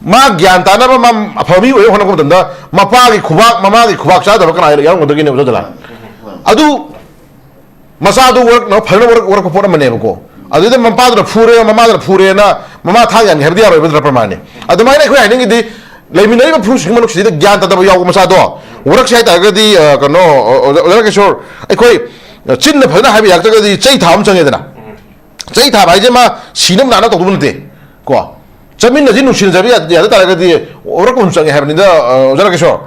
ꯃꯥ ꯒ꯭ꯌꯥꯟ ꯇꯥꯅꯕ, ꯃꯥ ꯑꯐꯕ ꯃꯤ ꯑꯣꯏꯅꯕ ꯍꯣꯠꯅꯔꯛꯄ ꯃꯇꯝꯗ ꯃꯄꯥꯒꯤ ꯈꯨꯕꯥꯛ, ꯃꯃꯥꯒꯤ ꯈꯨꯕꯥꯛ ꯆꯥꯗꯕ ꯀꯅꯥ ꯌꯥꯎꯔꯝꯒꯗꯒꯦꯅꯦ, ꯑꯣꯖꯥ ꯖꯂꯥꯜ? ꯑꯗꯨ ꯃꯆꯥꯗꯨ ꯋꯥꯔꯛꯅ ꯐꯖꯅ ꯋꯥꯔꯛ-, ꯋꯥꯔꯛꯄ ꯄꯣꯠ ꯑꯃꯅꯦꯕꯀꯣ꯫ ꯑꯗꯨꯗ ꯃꯄꯥꯗꯨꯅ ꯐꯨꯔꯦ, ꯃꯃꯥꯗꯨꯅ ꯐꯨꯔꯦꯅ ꯃꯃꯥ ꯊꯥꯡ ꯌꯥꯟꯒꯦ ꯍꯥꯏꯕꯗꯤ ꯌꯥꯔꯣꯏꯕ, ꯅꯠꯇ꯭ꯔꯥ, ꯄ꯭ꯔꯃꯥꯟꯅꯤ? ꯑꯗꯨꯃꯥꯏꯅ ꯑꯩꯈꯣꯏ ꯍꯥꯏꯅꯤꯡꯉꯤꯗꯤ, ꯂꯩꯃꯤꯟꯅꯔꯤꯕ ꯐꯨꯔꯨꯞꯁꯤꯡꯒꯤ ꯃꯅꯨꯡꯁꯤꯗ ꯒ꯭ꯌꯥꯟ ꯇꯥꯗꯕ ꯌꯥꯎꯕ ꯃꯆꯥꯗꯣ ꯋꯥꯔꯛꯁꯦ ꯍꯥꯏ ꯇꯥꯔꯒꯗꯤ, ꯑ, ꯀꯩꯅꯣ, ꯑꯣ-, ꯑꯣꯖꯥ, ꯑꯣꯖꯥ ꯀꯤꯁꯣꯔ, ꯑꯩꯈꯣꯏ ꯆꯤꯟꯅ ꯐꯖꯅ ꯍꯥꯏꯕ ꯌꯥꯔꯛꯇ꯭ꯔꯒꯗꯤ ꯆꯩ ꯊꯥꯕ ꯑꯃ ꯆꯪꯉꯦꯗꯅ꯫ ꯆꯩ ꯊꯥꯕ ꯍꯥꯏꯁꯦ ꯃꯥ ꯁꯤꯅꯕ ꯅꯥꯅꯕ ꯇꯧꯗꯧꯕ ꯅꯠꯇꯦ, ꯀꯣ꯫ ꯆꯠꯃꯤꯟꯅꯁꯤ, ꯅꯨꯡꯁꯤꯅꯖꯕ ꯌꯥ-, ꯌꯥꯗ ꯇꯥꯔꯒꯗꯤ ꯋꯥꯔꯛꯄ ꯑꯃ ꯆꯪꯉꯦ ꯍꯥꯏꯕꯅꯤꯗ, ꯑ, ꯑꯣꯖꯥ ꯔꯥꯀꯦꯁꯣꯔ꯫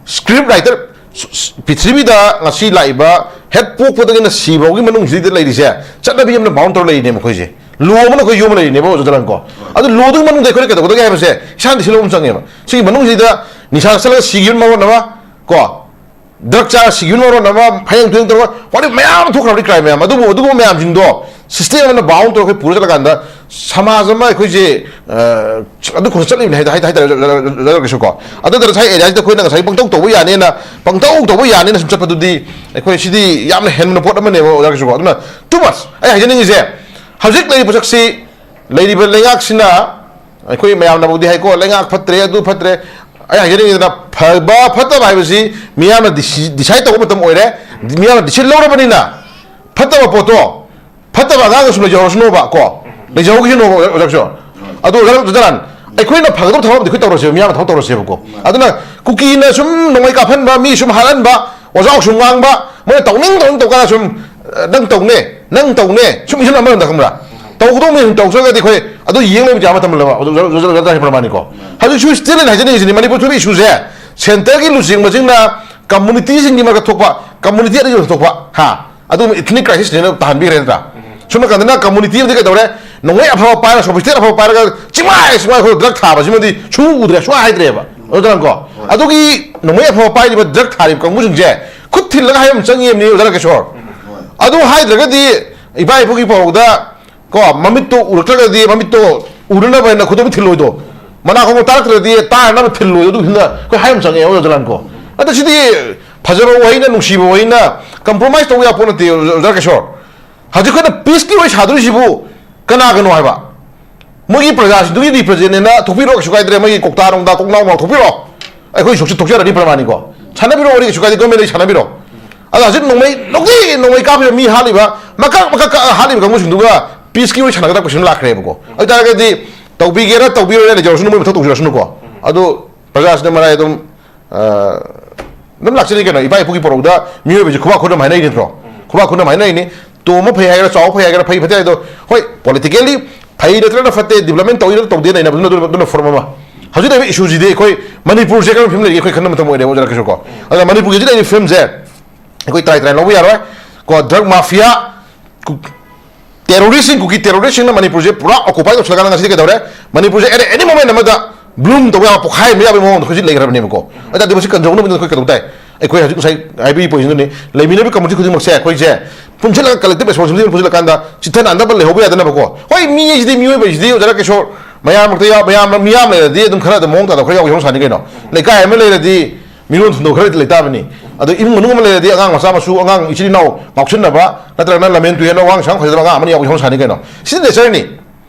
ꯁ꯭ꯀ꯭ꯔꯤꯞ ꯔꯥꯏꯇꯔ, ꯁ-, ꯁ-, ꯄ꯭ꯔꯤꯊꯤꯕꯤꯗ ꯉꯁꯤ ꯂꯥꯛꯏꯕ ꯍꯦꯛ ꯄꯣꯛꯄꯗꯒꯤꯅ ꯁꯤꯐꯥꯎꯒꯤ ꯃꯅꯨꯡꯁꯤꯗ ꯂꯩꯔꯤꯁꯦ ꯆꯠꯅꯕꯤ ꯑꯃꯅ ꯕꯥꯎꯟ ꯇꯧꯔ ꯂꯩꯔꯤꯅꯦ ꯃꯈꯣꯏꯁꯦ꯫ ꯂꯣ ꯑꯃꯅ ꯑꯩꯈꯣꯏ ꯌꯣꯝꯃ ꯂꯩꯔꯤꯅꯦꯕ, ꯑꯣꯖꯥ ꯖꯂꯥꯜ, ꯀꯣ꯫ ꯑꯗꯨ ꯂꯣꯗꯨꯒꯤ ꯃꯅꯨꯡꯗ ꯑꯩꯈꯣꯏꯅ ꯀꯩꯗꯧꯒꯗꯒꯦ ꯍꯥꯏꯕꯁꯦ ꯏꯁꯥꯅ ꯁꯤꯜꯍꯧꯕ ꯑꯃ ꯆꯪꯉꯦꯕ꯫ ꯁꯤꯒꯤ ꯃꯅꯨꯡꯁꯤꯗ ꯅꯤꯁꯥ ꯆꯥꯁꯤꯜꯂꯒ ꯁꯤꯈꯤꯕꯅ ꯃꯔꯣꯟ ꯑꯃ, ꯀꯣ, ꯗ꯭ꯔꯒ ꯆꯥꯔ ꯁꯤꯈꯤꯕꯅ ꯃꯔꯣꯟ ꯑꯃ, ꯍꯌꯦꯡ ꯇꯨꯌꯦꯡ ꯇꯧꯔꯒ ꯋꯥꯔꯤ ꯃꯌꯥꯝ ꯑꯃ ꯊꯣꯛꯈ꯭ꯔꯕꯅꯤ, ꯀ꯭ꯔꯥꯏꯝ ꯃꯌꯥꯝ꯫ ꯑꯗꯨꯕꯨ ꯑꯗꯨꯒꯨꯝꯕ ꯃꯌꯥꯝꯁꯤꯡꯗꯣ ꯁꯤꯁꯇꯦꯝ ꯑꯃꯅ ꯕꯥꯎꯟ ꯇꯧꯔꯒ ꯑꯩꯈꯣꯏ ꯄꯨꯔ ꯆꯠꯂꯀꯥꯟꯗ ꯁꯃꯥꯖ ꯑꯃ ꯑꯩꯈꯣꯏꯁꯦ ꯑꯗꯨ ꯈꯨꯔ ꯆꯠꯂꯤꯕꯅꯤ ꯍꯥꯏ ꯍꯥꯏꯇꯥꯔꯦ꯫ ꯀꯣ ꯑꯗꯨ ꯅꯠꯇ꯭ꯔꯁꯨ ꯉꯁꯥꯏ ꯑꯦꯔꯤꯌꯥꯁꯤꯗ ꯑꯩꯈꯣꯏꯅ ꯉꯁꯥꯏ ꯄꯪꯇꯧ ꯇꯧꯕ ꯌꯥꯅꯦꯅ ꯄꯪꯇꯧ ꯇꯧꯕ ꯌꯥꯅꯦꯅ ꯁꯨꯝ ꯆꯠꯄꯗꯨꯗꯤ ꯑꯩꯈꯣꯏ ꯁꯤꯗꯤ ꯌꯥꯝꯅ ꯍꯦꯟꯕ ꯄꯣꯠ ꯑꯃꯅꯦꯕ ꯑꯣꯖꯥꯒꯤꯁꯨꯀꯣ꯫ ꯑꯗꯨꯅ ꯇꯨ ꯃꯁ ꯑꯩ ꯍꯥꯏꯖꯅꯤꯡꯉꯤꯁꯦ, ꯍꯧꯖꯤꯛ ꯂꯩꯔꯤꯕ ꯄꯣꯠꯁꯛꯁꯤ, ꯂꯩꯔꯤꯕ ꯂꯩꯉꯥꯛꯁꯤꯅ, ꯑꯩꯈꯣꯏ ꯃꯌꯥꯝꯅꯕꯨꯗꯤ ꯍꯥꯏꯀꯣ, ꯂꯩꯉꯥꯛ ꯐꯠꯇ꯭ꯔꯦ, ꯑꯗꯨ ꯐꯠꯇ꯭ꯔꯦ꯫ ꯑꯩ ꯍꯥꯏꯖꯅꯤꯡꯉꯤꯗꯅ, ꯐꯕ ꯐꯠꯇꯕ ꯍꯥꯏꯕꯁꯤ ꯃꯤꯌꯥꯝꯅ ꯗꯤꯁꯥꯏꯠ ꯇꯧꯕ ꯃꯇꯝ ꯑꯣꯏꯔꯦ꯫ ꯃꯤꯌꯥꯝꯅ ꯗꯤꯁꯤꯖꯟ ꯂꯧꯔꯕꯅꯤꯅ ꯐꯠꯇꯕ ꯄꯣꯠꯇꯣ, ꯐꯠꯇꯕ ꯑꯉꯥꯡꯗ ꯁꯨꯝ ꯂꯩꯖꯍꯧꯔꯁꯅꯣꯕ ꯀꯣ, ꯂꯩꯖꯍꯧꯈꯤꯁꯅꯣꯕ ꯑꯣꯖꯥꯁꯨ꯫ ꯑꯗꯨ ꯑꯣꯖꯥ ꯖꯣꯖꯣꯂꯥꯟ, ꯑꯩꯈꯣꯏꯅ ꯐꯒꯗꯕ ꯊꯕꯛꯇꯤ ꯑꯩꯈꯣꯏ ꯇꯧꯔꯁꯦꯕ, ꯃꯤꯌꯥꯝꯅ ꯊꯕꯛ ꯇꯧꯔꯁꯦꯕꯀꯣ꯫ ꯑꯗꯨꯅ ꯀꯨꯀꯤꯅ ꯁꯨꯝ ꯅꯣꯡꯃꯩ ꯀꯥꯞꯍꯟꯕ, ꯃꯤ ꯁꯨꯝ ꯍꯥꯠꯍꯟꯕ, ꯑꯣꯖꯥ ꯁꯨꯝ ꯉꯥꯡꯕ, ꯃꯣꯏꯅ ꯇꯧꯅꯤꯡ ꯇꯧꯅꯤꯡ ꯇꯧ ꯀꯥꯟꯗ ꯁꯨꯝ, "ꯑ, ꯅꯪ ꯇꯧꯅꯦ, ꯅꯪ ꯇꯧꯅꯦ", ꯁꯨꯝ ꯏꯁꯟ ꯑꯃꯔꯣꯝꯗ ꯈꯪꯕ꯭ꯔꯥ? ꯇꯧꯒꯗꯧꯕ ꯃꯤ ꯇꯧꯗ꯭ꯔꯒꯗꯤ ꯑꯩꯈꯣꯏ ꯑꯗꯨ ꯌꯦꯡ ꯂꯩꯕ ꯌꯥꯕ ꯃꯇꯝ ꯂꯩꯕ꯫ ꯑꯗꯨ ꯖꯣꯖꯣ ꯖꯣꯖꯣ ꯄ꯭ꯔꯃꯥꯅꯤꯀꯣ꯫ ꯍꯧꯖꯤꯛꯁꯨ ꯁ꯭ꯇꯤꯜ ꯑꯩꯅ ꯍꯥꯏꯖꯅꯤꯡꯉꯤꯁꯤꯅꯤ, ꯃꯅꯤꯄꯨꯔ ꯊꯣꯛꯏꯕ ꯏꯁꯨꯁꯦ ꯁꯦꯟꯇꯔꯒꯤ ꯂꯨꯆꯤꯡꯕꯁꯤꯡꯅ ꯀꯝꯃꯨꯅꯤꯇꯤꯁꯤꯡꯒꯤ ꯃꯔꯛꯇ ꯊꯣꯛꯄ, ꯀꯝꯃꯨꯅꯤꯇꯤ ꯑꯅꯤꯒꯤ ꯃꯔꯛꯇ ꯊꯣꯛꯄ, ꯍꯥ, ꯑꯗꯨꯒꯨꯝꯕ ꯏꯊꯅꯤꯛ ꯀ꯭ꯔꯥꯏꯁꯤꯁꯅꯦꯅ ꯇꯥꯍꯟꯕꯤꯈ꯭ꯔꯦ ꯅꯠꯇ꯭ꯔꯥ? ꯁꯣꯝ ꯅꯥꯀꯟꯗꯅ ꯀꯝꯃꯨꯅꯤꯇꯤ ꯑꯃꯗꯤ ꯀꯩꯗꯧꯔꯦ? ꯅꯣꯡꯃꯩ ꯑꯐꯕ ꯄꯥꯏꯔꯒ, ꯁꯣꯐꯤꯁꯇꯤꯛ ꯑꯐꯕ ꯄꯥꯏꯔꯒ ꯆꯤꯡꯃꯥꯏ ꯆꯤꯡꯃꯥꯏ ꯑꯩꯈꯣꯏ ꯗ꯭ꯔꯒ ꯊꯥꯕꯁꯤꯃꯗꯤ ꯁꯨꯡꯎ ꯎꯗ꯭ꯔꯦ, ꯁꯨꯡꯍꯥꯏ ꯍꯥꯏꯗ꯭ꯔꯦꯕ꯫ ꯑꯗꯨꯗꯅꯀꯣ, ꯑꯗꯨꯒꯤ ꯅꯣꯡꯃꯩ ꯑꯐꯕ ꯄꯥꯏꯔꯤꯕ ꯗ꯭ꯔꯒ ꯊꯥꯔꯤꯕ ꯀꯥꯡꯕꯨꯁꯤꯡꯁꯦ ꯈꯨꯠ ꯊꯤꯜꯂꯒ ꯍꯥꯏꯕ ꯑꯃ ꯆꯪꯉꯤꯕꯅꯤ ꯑꯣꯖꯥ ꯔꯥꯀꯦꯁꯣꯔ꯫ ꯑꯗꯨ ꯍꯥꯏꯗ꯭ꯔꯒꯗꯤ ꯏꯄꯥ ꯏꯄꯨꯒꯤ ꯄꯥꯎꯔꯧꯗ ꯀꯣ, ꯃꯃꯤꯠꯇꯣ ꯎꯔꯛꯇ꯭ꯔꯒꯗꯤ ꯃꯃꯤꯠꯇꯣ ꯎꯔꯅꯕ ꯍꯥꯏꯅ ꯈꯨꯗꯣꯝ ꯊꯤꯜꯂꯣꯏꯗꯣ꯫ ꯃꯅꯥ ꯈꯣꯡꯕ ꯇꯥꯔꯛꯇ꯭ꯔꯗꯤ ꯇꯥꯔꯅꯕ ꯊꯤꯜꯂꯣꯏꯗꯣ꯫ ꯑꯗꯨ ꯍꯤꯟꯅ ꯑꯩꯈꯣꯏ ꯍꯥꯏꯕ ꯑꯃ ꯆꯪꯉꯦ ꯑꯣꯖꯥ ꯖꯣꯖꯣꯂꯥꯟꯀꯣ꯫ ꯑꯗ ꯁꯤꯗꯤ ꯐꯖꯕ ꯋꯥꯍꯩꯅ, ꯅꯨꯡꯁꯤꯕ ꯋꯥꯍꯩꯅ ꯀꯝꯄ꯭ꯔꯣꯃꯥꯏꯁ ꯇꯧꯕ ꯌꯥꯕ ꯄꯣꯠ ꯅꯠꯇꯦ ꯑꯣꯖꯥ ꯔꯥꯀꯦꯁꯣꯔ꯫ ꯍꯧꯖꯤꯛ ꯑꯩꯈꯣꯏꯅ ꯄꯤꯁꯀꯤ ꯋꯥꯔꯤ ꯁꯥꯗꯣꯔꯤꯁꯤꯕꯨ ꯀꯅꯥꯒꯅꯣ ꯍꯥꯏꯕ? ꯃꯣꯏꯒꯤ ꯄ꯭ꯔꯖꯥꯁꯤꯡꯗꯨꯒꯤ ꯔꯤꯄ꯭ꯔꯖꯦꯟꯅꯦꯅ ꯊꯣꯛꯄꯤꯔꯛꯑꯣ, ꯀꯩꯁꯨ ꯀꯥꯏꯗ꯭ꯔꯦ꯫ ꯃꯣꯏꯒꯤ ꯀꯧꯇꯥ ꯅꯨꯡꯗꯥ ꯀꯣꯛꯅꯥꯎ ꯅꯥꯎ ꯊꯣꯛꯄꯤꯔꯛꯑꯣ, ꯑꯩꯈꯣꯏ ꯁꯨꯛꯁꯤ ꯊꯣꯛꯆꯔꯅꯤ ꯄ꯭ꯔꯃꯥꯅꯤꯀꯣ꯫ ꯁꯥꯟꯅꯕꯤꯔꯛꯑꯣ ꯋꯥꯔꯤ, ꯀꯩꯁꯨ ꯀꯥꯏꯗꯦ, ꯒꯣꯔꯃꯦꯟꯗꯒꯤ ꯁꯥꯟꯅꯕꯤꯔꯛꯑꯣ꯫ ꯑꯗꯣ ꯍꯧꯖꯤꯛ ꯅꯣꯡꯃꯩ ꯅꯨꯡꯇꯤꯒꯤ ꯅꯣꯡꯃꯩ ꯀꯥꯞꯄꯤꯕ ꯃꯤ ꯍꯥꯠꯂꯤꯕ, ꯃꯀꯛ ꯃꯀꯛ ꯀꯛꯑ ꯍꯥꯠꯂꯤꯕ ꯀꯥꯡꯕꯨꯁꯤꯡꯗꯨꯒ ꯄꯤꯁꯀꯤ ꯋꯥꯔꯤ ꯁꯥꯟꯅꯒꯗꯕ ꯀꯣꯏꯁꯟ ꯂꯥꯛꯈ꯭ꯔꯦꯕꯀꯣ꯫ ꯑꯗꯨ ꯑꯣꯏꯇꯥꯔꯒꯗꯤ ꯇꯧꯕꯤꯒꯦꯔꯥ ꯇꯧꯕꯤꯔꯣꯏꯔꯥ ꯂꯩꯖꯔꯁꯅꯨ, ꯃꯣꯏ ꯃꯊꯧ ꯇꯧꯖꯔꯁꯅꯨꯀꯣ꯫ ꯑꯗꯨ ꯄ꯭ꯔꯖꯥꯁꯤꯅ ꯃꯔꯥꯏ ꯑꯗꯨꯝ ꯑ, ꯑꯗꯨꯝ ꯂꯥꯛꯆꯔꯤ ꯀꯩꯅꯣ꯫ ꯏꯄꯥ ꯏꯄꯨꯒꯤ ꯄꯣꯔꯧꯗ ꯃꯤꯑꯣꯏꯕꯁꯤ ꯈꯨꯕꯥꯛ ꯈꯨꯅꯝ ꯍꯥꯏꯅꯩ ꯅꯠꯇ꯭ꯔꯣ? ꯈꯨꯕꯥꯛ ꯈꯨꯅꯝ ꯍꯥꯏꯅꯩꯅꯤ꯫ ꯇꯣꯝꯕ ꯐꯩ ꯍꯥꯏꯒꯦꯔꯥ, ꯆꯥꯎꯕ ꯐꯩ ꯍꯥꯏꯒꯦꯔꯥ, ꯐꯩ ꯐꯠꯇꯦ ꯍꯥꯏꯗꯣ, ꯍꯣꯏ, ꯄꯣꯂꯤꯇꯤꯀꯦꯜꯂꯤ ꯐꯩ ꯅꯠꯇ꯭ꯔꯒ ꯐꯠꯇꯦ, ꯗꯤꯕ꯭ꯂꯞꯃꯦꯟ ꯇꯧꯏ ꯅꯠꯇ꯭ꯔꯒ ꯇꯧꯗꯦ ꯅꯩꯅꯕꯗꯨꯅ ꯑꯗꯨꯅ, ꯑꯗꯨꯅ ꯐꯣꯔꯝ ꯑꯃ꯫ ꯍꯧꯖꯤꯛ ꯂꯩꯔꯤꯕ ꯏꯁꯨꯁꯤꯗꯤ ꯑꯩꯈꯣꯏ ꯃꯅꯤꯄꯨꯔꯁꯦ ꯀꯔꯝꯕ ꯐꯤꯕꯝ ꯂꯩꯔꯤꯒꯦ ꯑꯩꯈꯣꯏ ꯈꯟꯕ ꯃꯇꯝ ꯑꯣꯏꯔꯦꯕ ꯑꯣꯖꯥ ꯔꯥꯀꯦꯁꯣꯔꯀꯣ꯫ ꯑꯗꯨꯅ ꯃꯅꯤꯄꯨꯔꯒꯤ ꯍꯧꯖꯤꯛ ꯂꯩꯔꯤꯕ ꯐꯤꯕꯝꯁꯦ ꯑꯩꯈꯣꯏ ꯇꯔꯥꯏ ꯇꯔꯥꯏ ꯂꯧꯕ ꯌꯥꯔꯣꯏ ꯀꯣ꯫ ꯗ꯭ꯔꯒ ꯃꯥꯐꯤꯌꯥ, ꯀꯨ-, ꯇꯦꯔꯣꯔꯤꯁꯁꯤꯡ, ꯀꯨꯀꯤ ꯇꯦꯔꯣꯔꯤꯁꯁꯤꯡꯅ ꯃꯅꯤꯄꯨꯔꯁꯦ ꯄꯨꯔꯥ ꯑꯣꯀꯨꯄꯥꯏ ꯇꯧꯁꯤꯜꯂꯀꯥꯟꯗ ꯉꯁꯤꯗꯤ ꯀꯩꯗꯧꯔꯦ? ꯃꯅꯤꯄꯨꯔꯁꯦ at any moment ꯑꯃꯗ ꯕ꯭ꯂꯨꯝ ꯇꯧꯕ ꯌꯥꯕ, ꯄꯣꯛꯈꯥꯏꯍꯟꯕ ꯌꯥꯕꯒꯤ ꯃꯑꯣꯡꯗ ꯍꯧꯖꯤꯛ ꯂꯩꯈ꯭ꯔꯕꯅꯦꯕꯀꯣ꯫ ꯑꯗꯨ ꯇꯥꯔꯗꯤ ꯃꯁꯤ ꯀꯟꯖꯧꯅꯕꯅꯤꯅ ꯑꯩꯈꯣꯏ ꯀꯩꯗꯧ ꯇꯥꯏ? ꯑꯩꯈꯣꯏ ꯍꯧꯖꯤꯛ ꯉꯁꯥꯏ ꯍꯥꯏꯕꯤꯔꯤ ꯄꯣꯏꯟꯁꯤꯗꯨꯅꯤ, ꯂꯩꯃꯤꯟꯅꯕꯒꯤ ꯀꯝꯃꯨꯅꯤꯇꯤ ꯈꯨꯗꯤꯡꯃꯛꯁꯦ ꯑꯩꯈꯣꯏꯁꯦ ꯄꯨꯟꯁꯤꯜꯂꯒ, ꯀꯂꯦꯛꯇꯤꯚ ꯔꯦꯁꯄꯣꯟꯁꯤꯕꯤꯂꯤꯇꯤ ꯄꯨꯟꯁꯤꯜꯂꯀꯥꯟꯗ ꯆꯤꯊ ꯅꯥꯟꯗꯕ ꯂꯩꯍꯧꯕ ꯌꯥꯗꯅꯕꯀꯣ꯫ ꯍꯣꯏ, ꯃꯤ ꯍꯥꯏꯁꯤꯗꯤ, ꯃꯤꯑꯣꯏꯕ ꯍꯥꯏꯁꯤꯗꯤ ꯑꯣꯖꯥ ꯔꯥꯀꯦꯁꯣꯔ, ꯃꯌꯥꯝ ꯃꯔꯛꯇ ꯌꯥꯎ-, ꯃꯌꯥꯝ, ꯃꯤꯌꯥꯝ ꯂꯩꯔꯗꯤ ꯑꯗꯨꯝ ꯈꯔ ꯑꯗꯨꯝ ꯃꯑꯣꯡ ꯇꯥꯗꯕ ꯈꯔ ꯌꯥꯎꯕ ꯁꯥꯅꯤ ꯀꯩꯅꯣ꯫ ꯂꯩꯀꯥꯏ ꯑꯃ ꯂꯩꯔꯗꯤ ꯃꯤꯔꯣꯟ ꯊꯨꯝꯗꯧ ꯈꯔꯗꯤ ꯂꯩꯇꯥꯕꯅꯤ꯫ ꯑꯗꯣ ꯏꯃꯨꯡ ꯃꯅꯨꯡ ꯑꯃ ꯂꯩꯔꯗꯤ ꯑꯉꯥꯡ ꯃꯆꯥ ꯃꯁꯨ, ꯑꯉꯥꯡ ꯏꯆꯤꯜ ꯏꯅꯥꯎ ꯉꯥꯎꯁꯤꯟꯅꯕ, ꯅꯠꯇ꯭ꯔꯒꯅ ꯂꯝꯍꯦꯟ ꯇꯨꯍꯦꯟ, ꯋꯥꯉꯥꯡ ꯁꯉꯥꯡ ꯐꯖꯗꯕ ꯑꯉꯥꯡ ꯑꯃꯅ ꯌꯥꯎꯕ ꯁꯥꯅꯤ ꯀꯩꯅꯣ꯫ ꯁꯤꯗꯤ ꯅꯦꯆꯔꯅꯤ꯫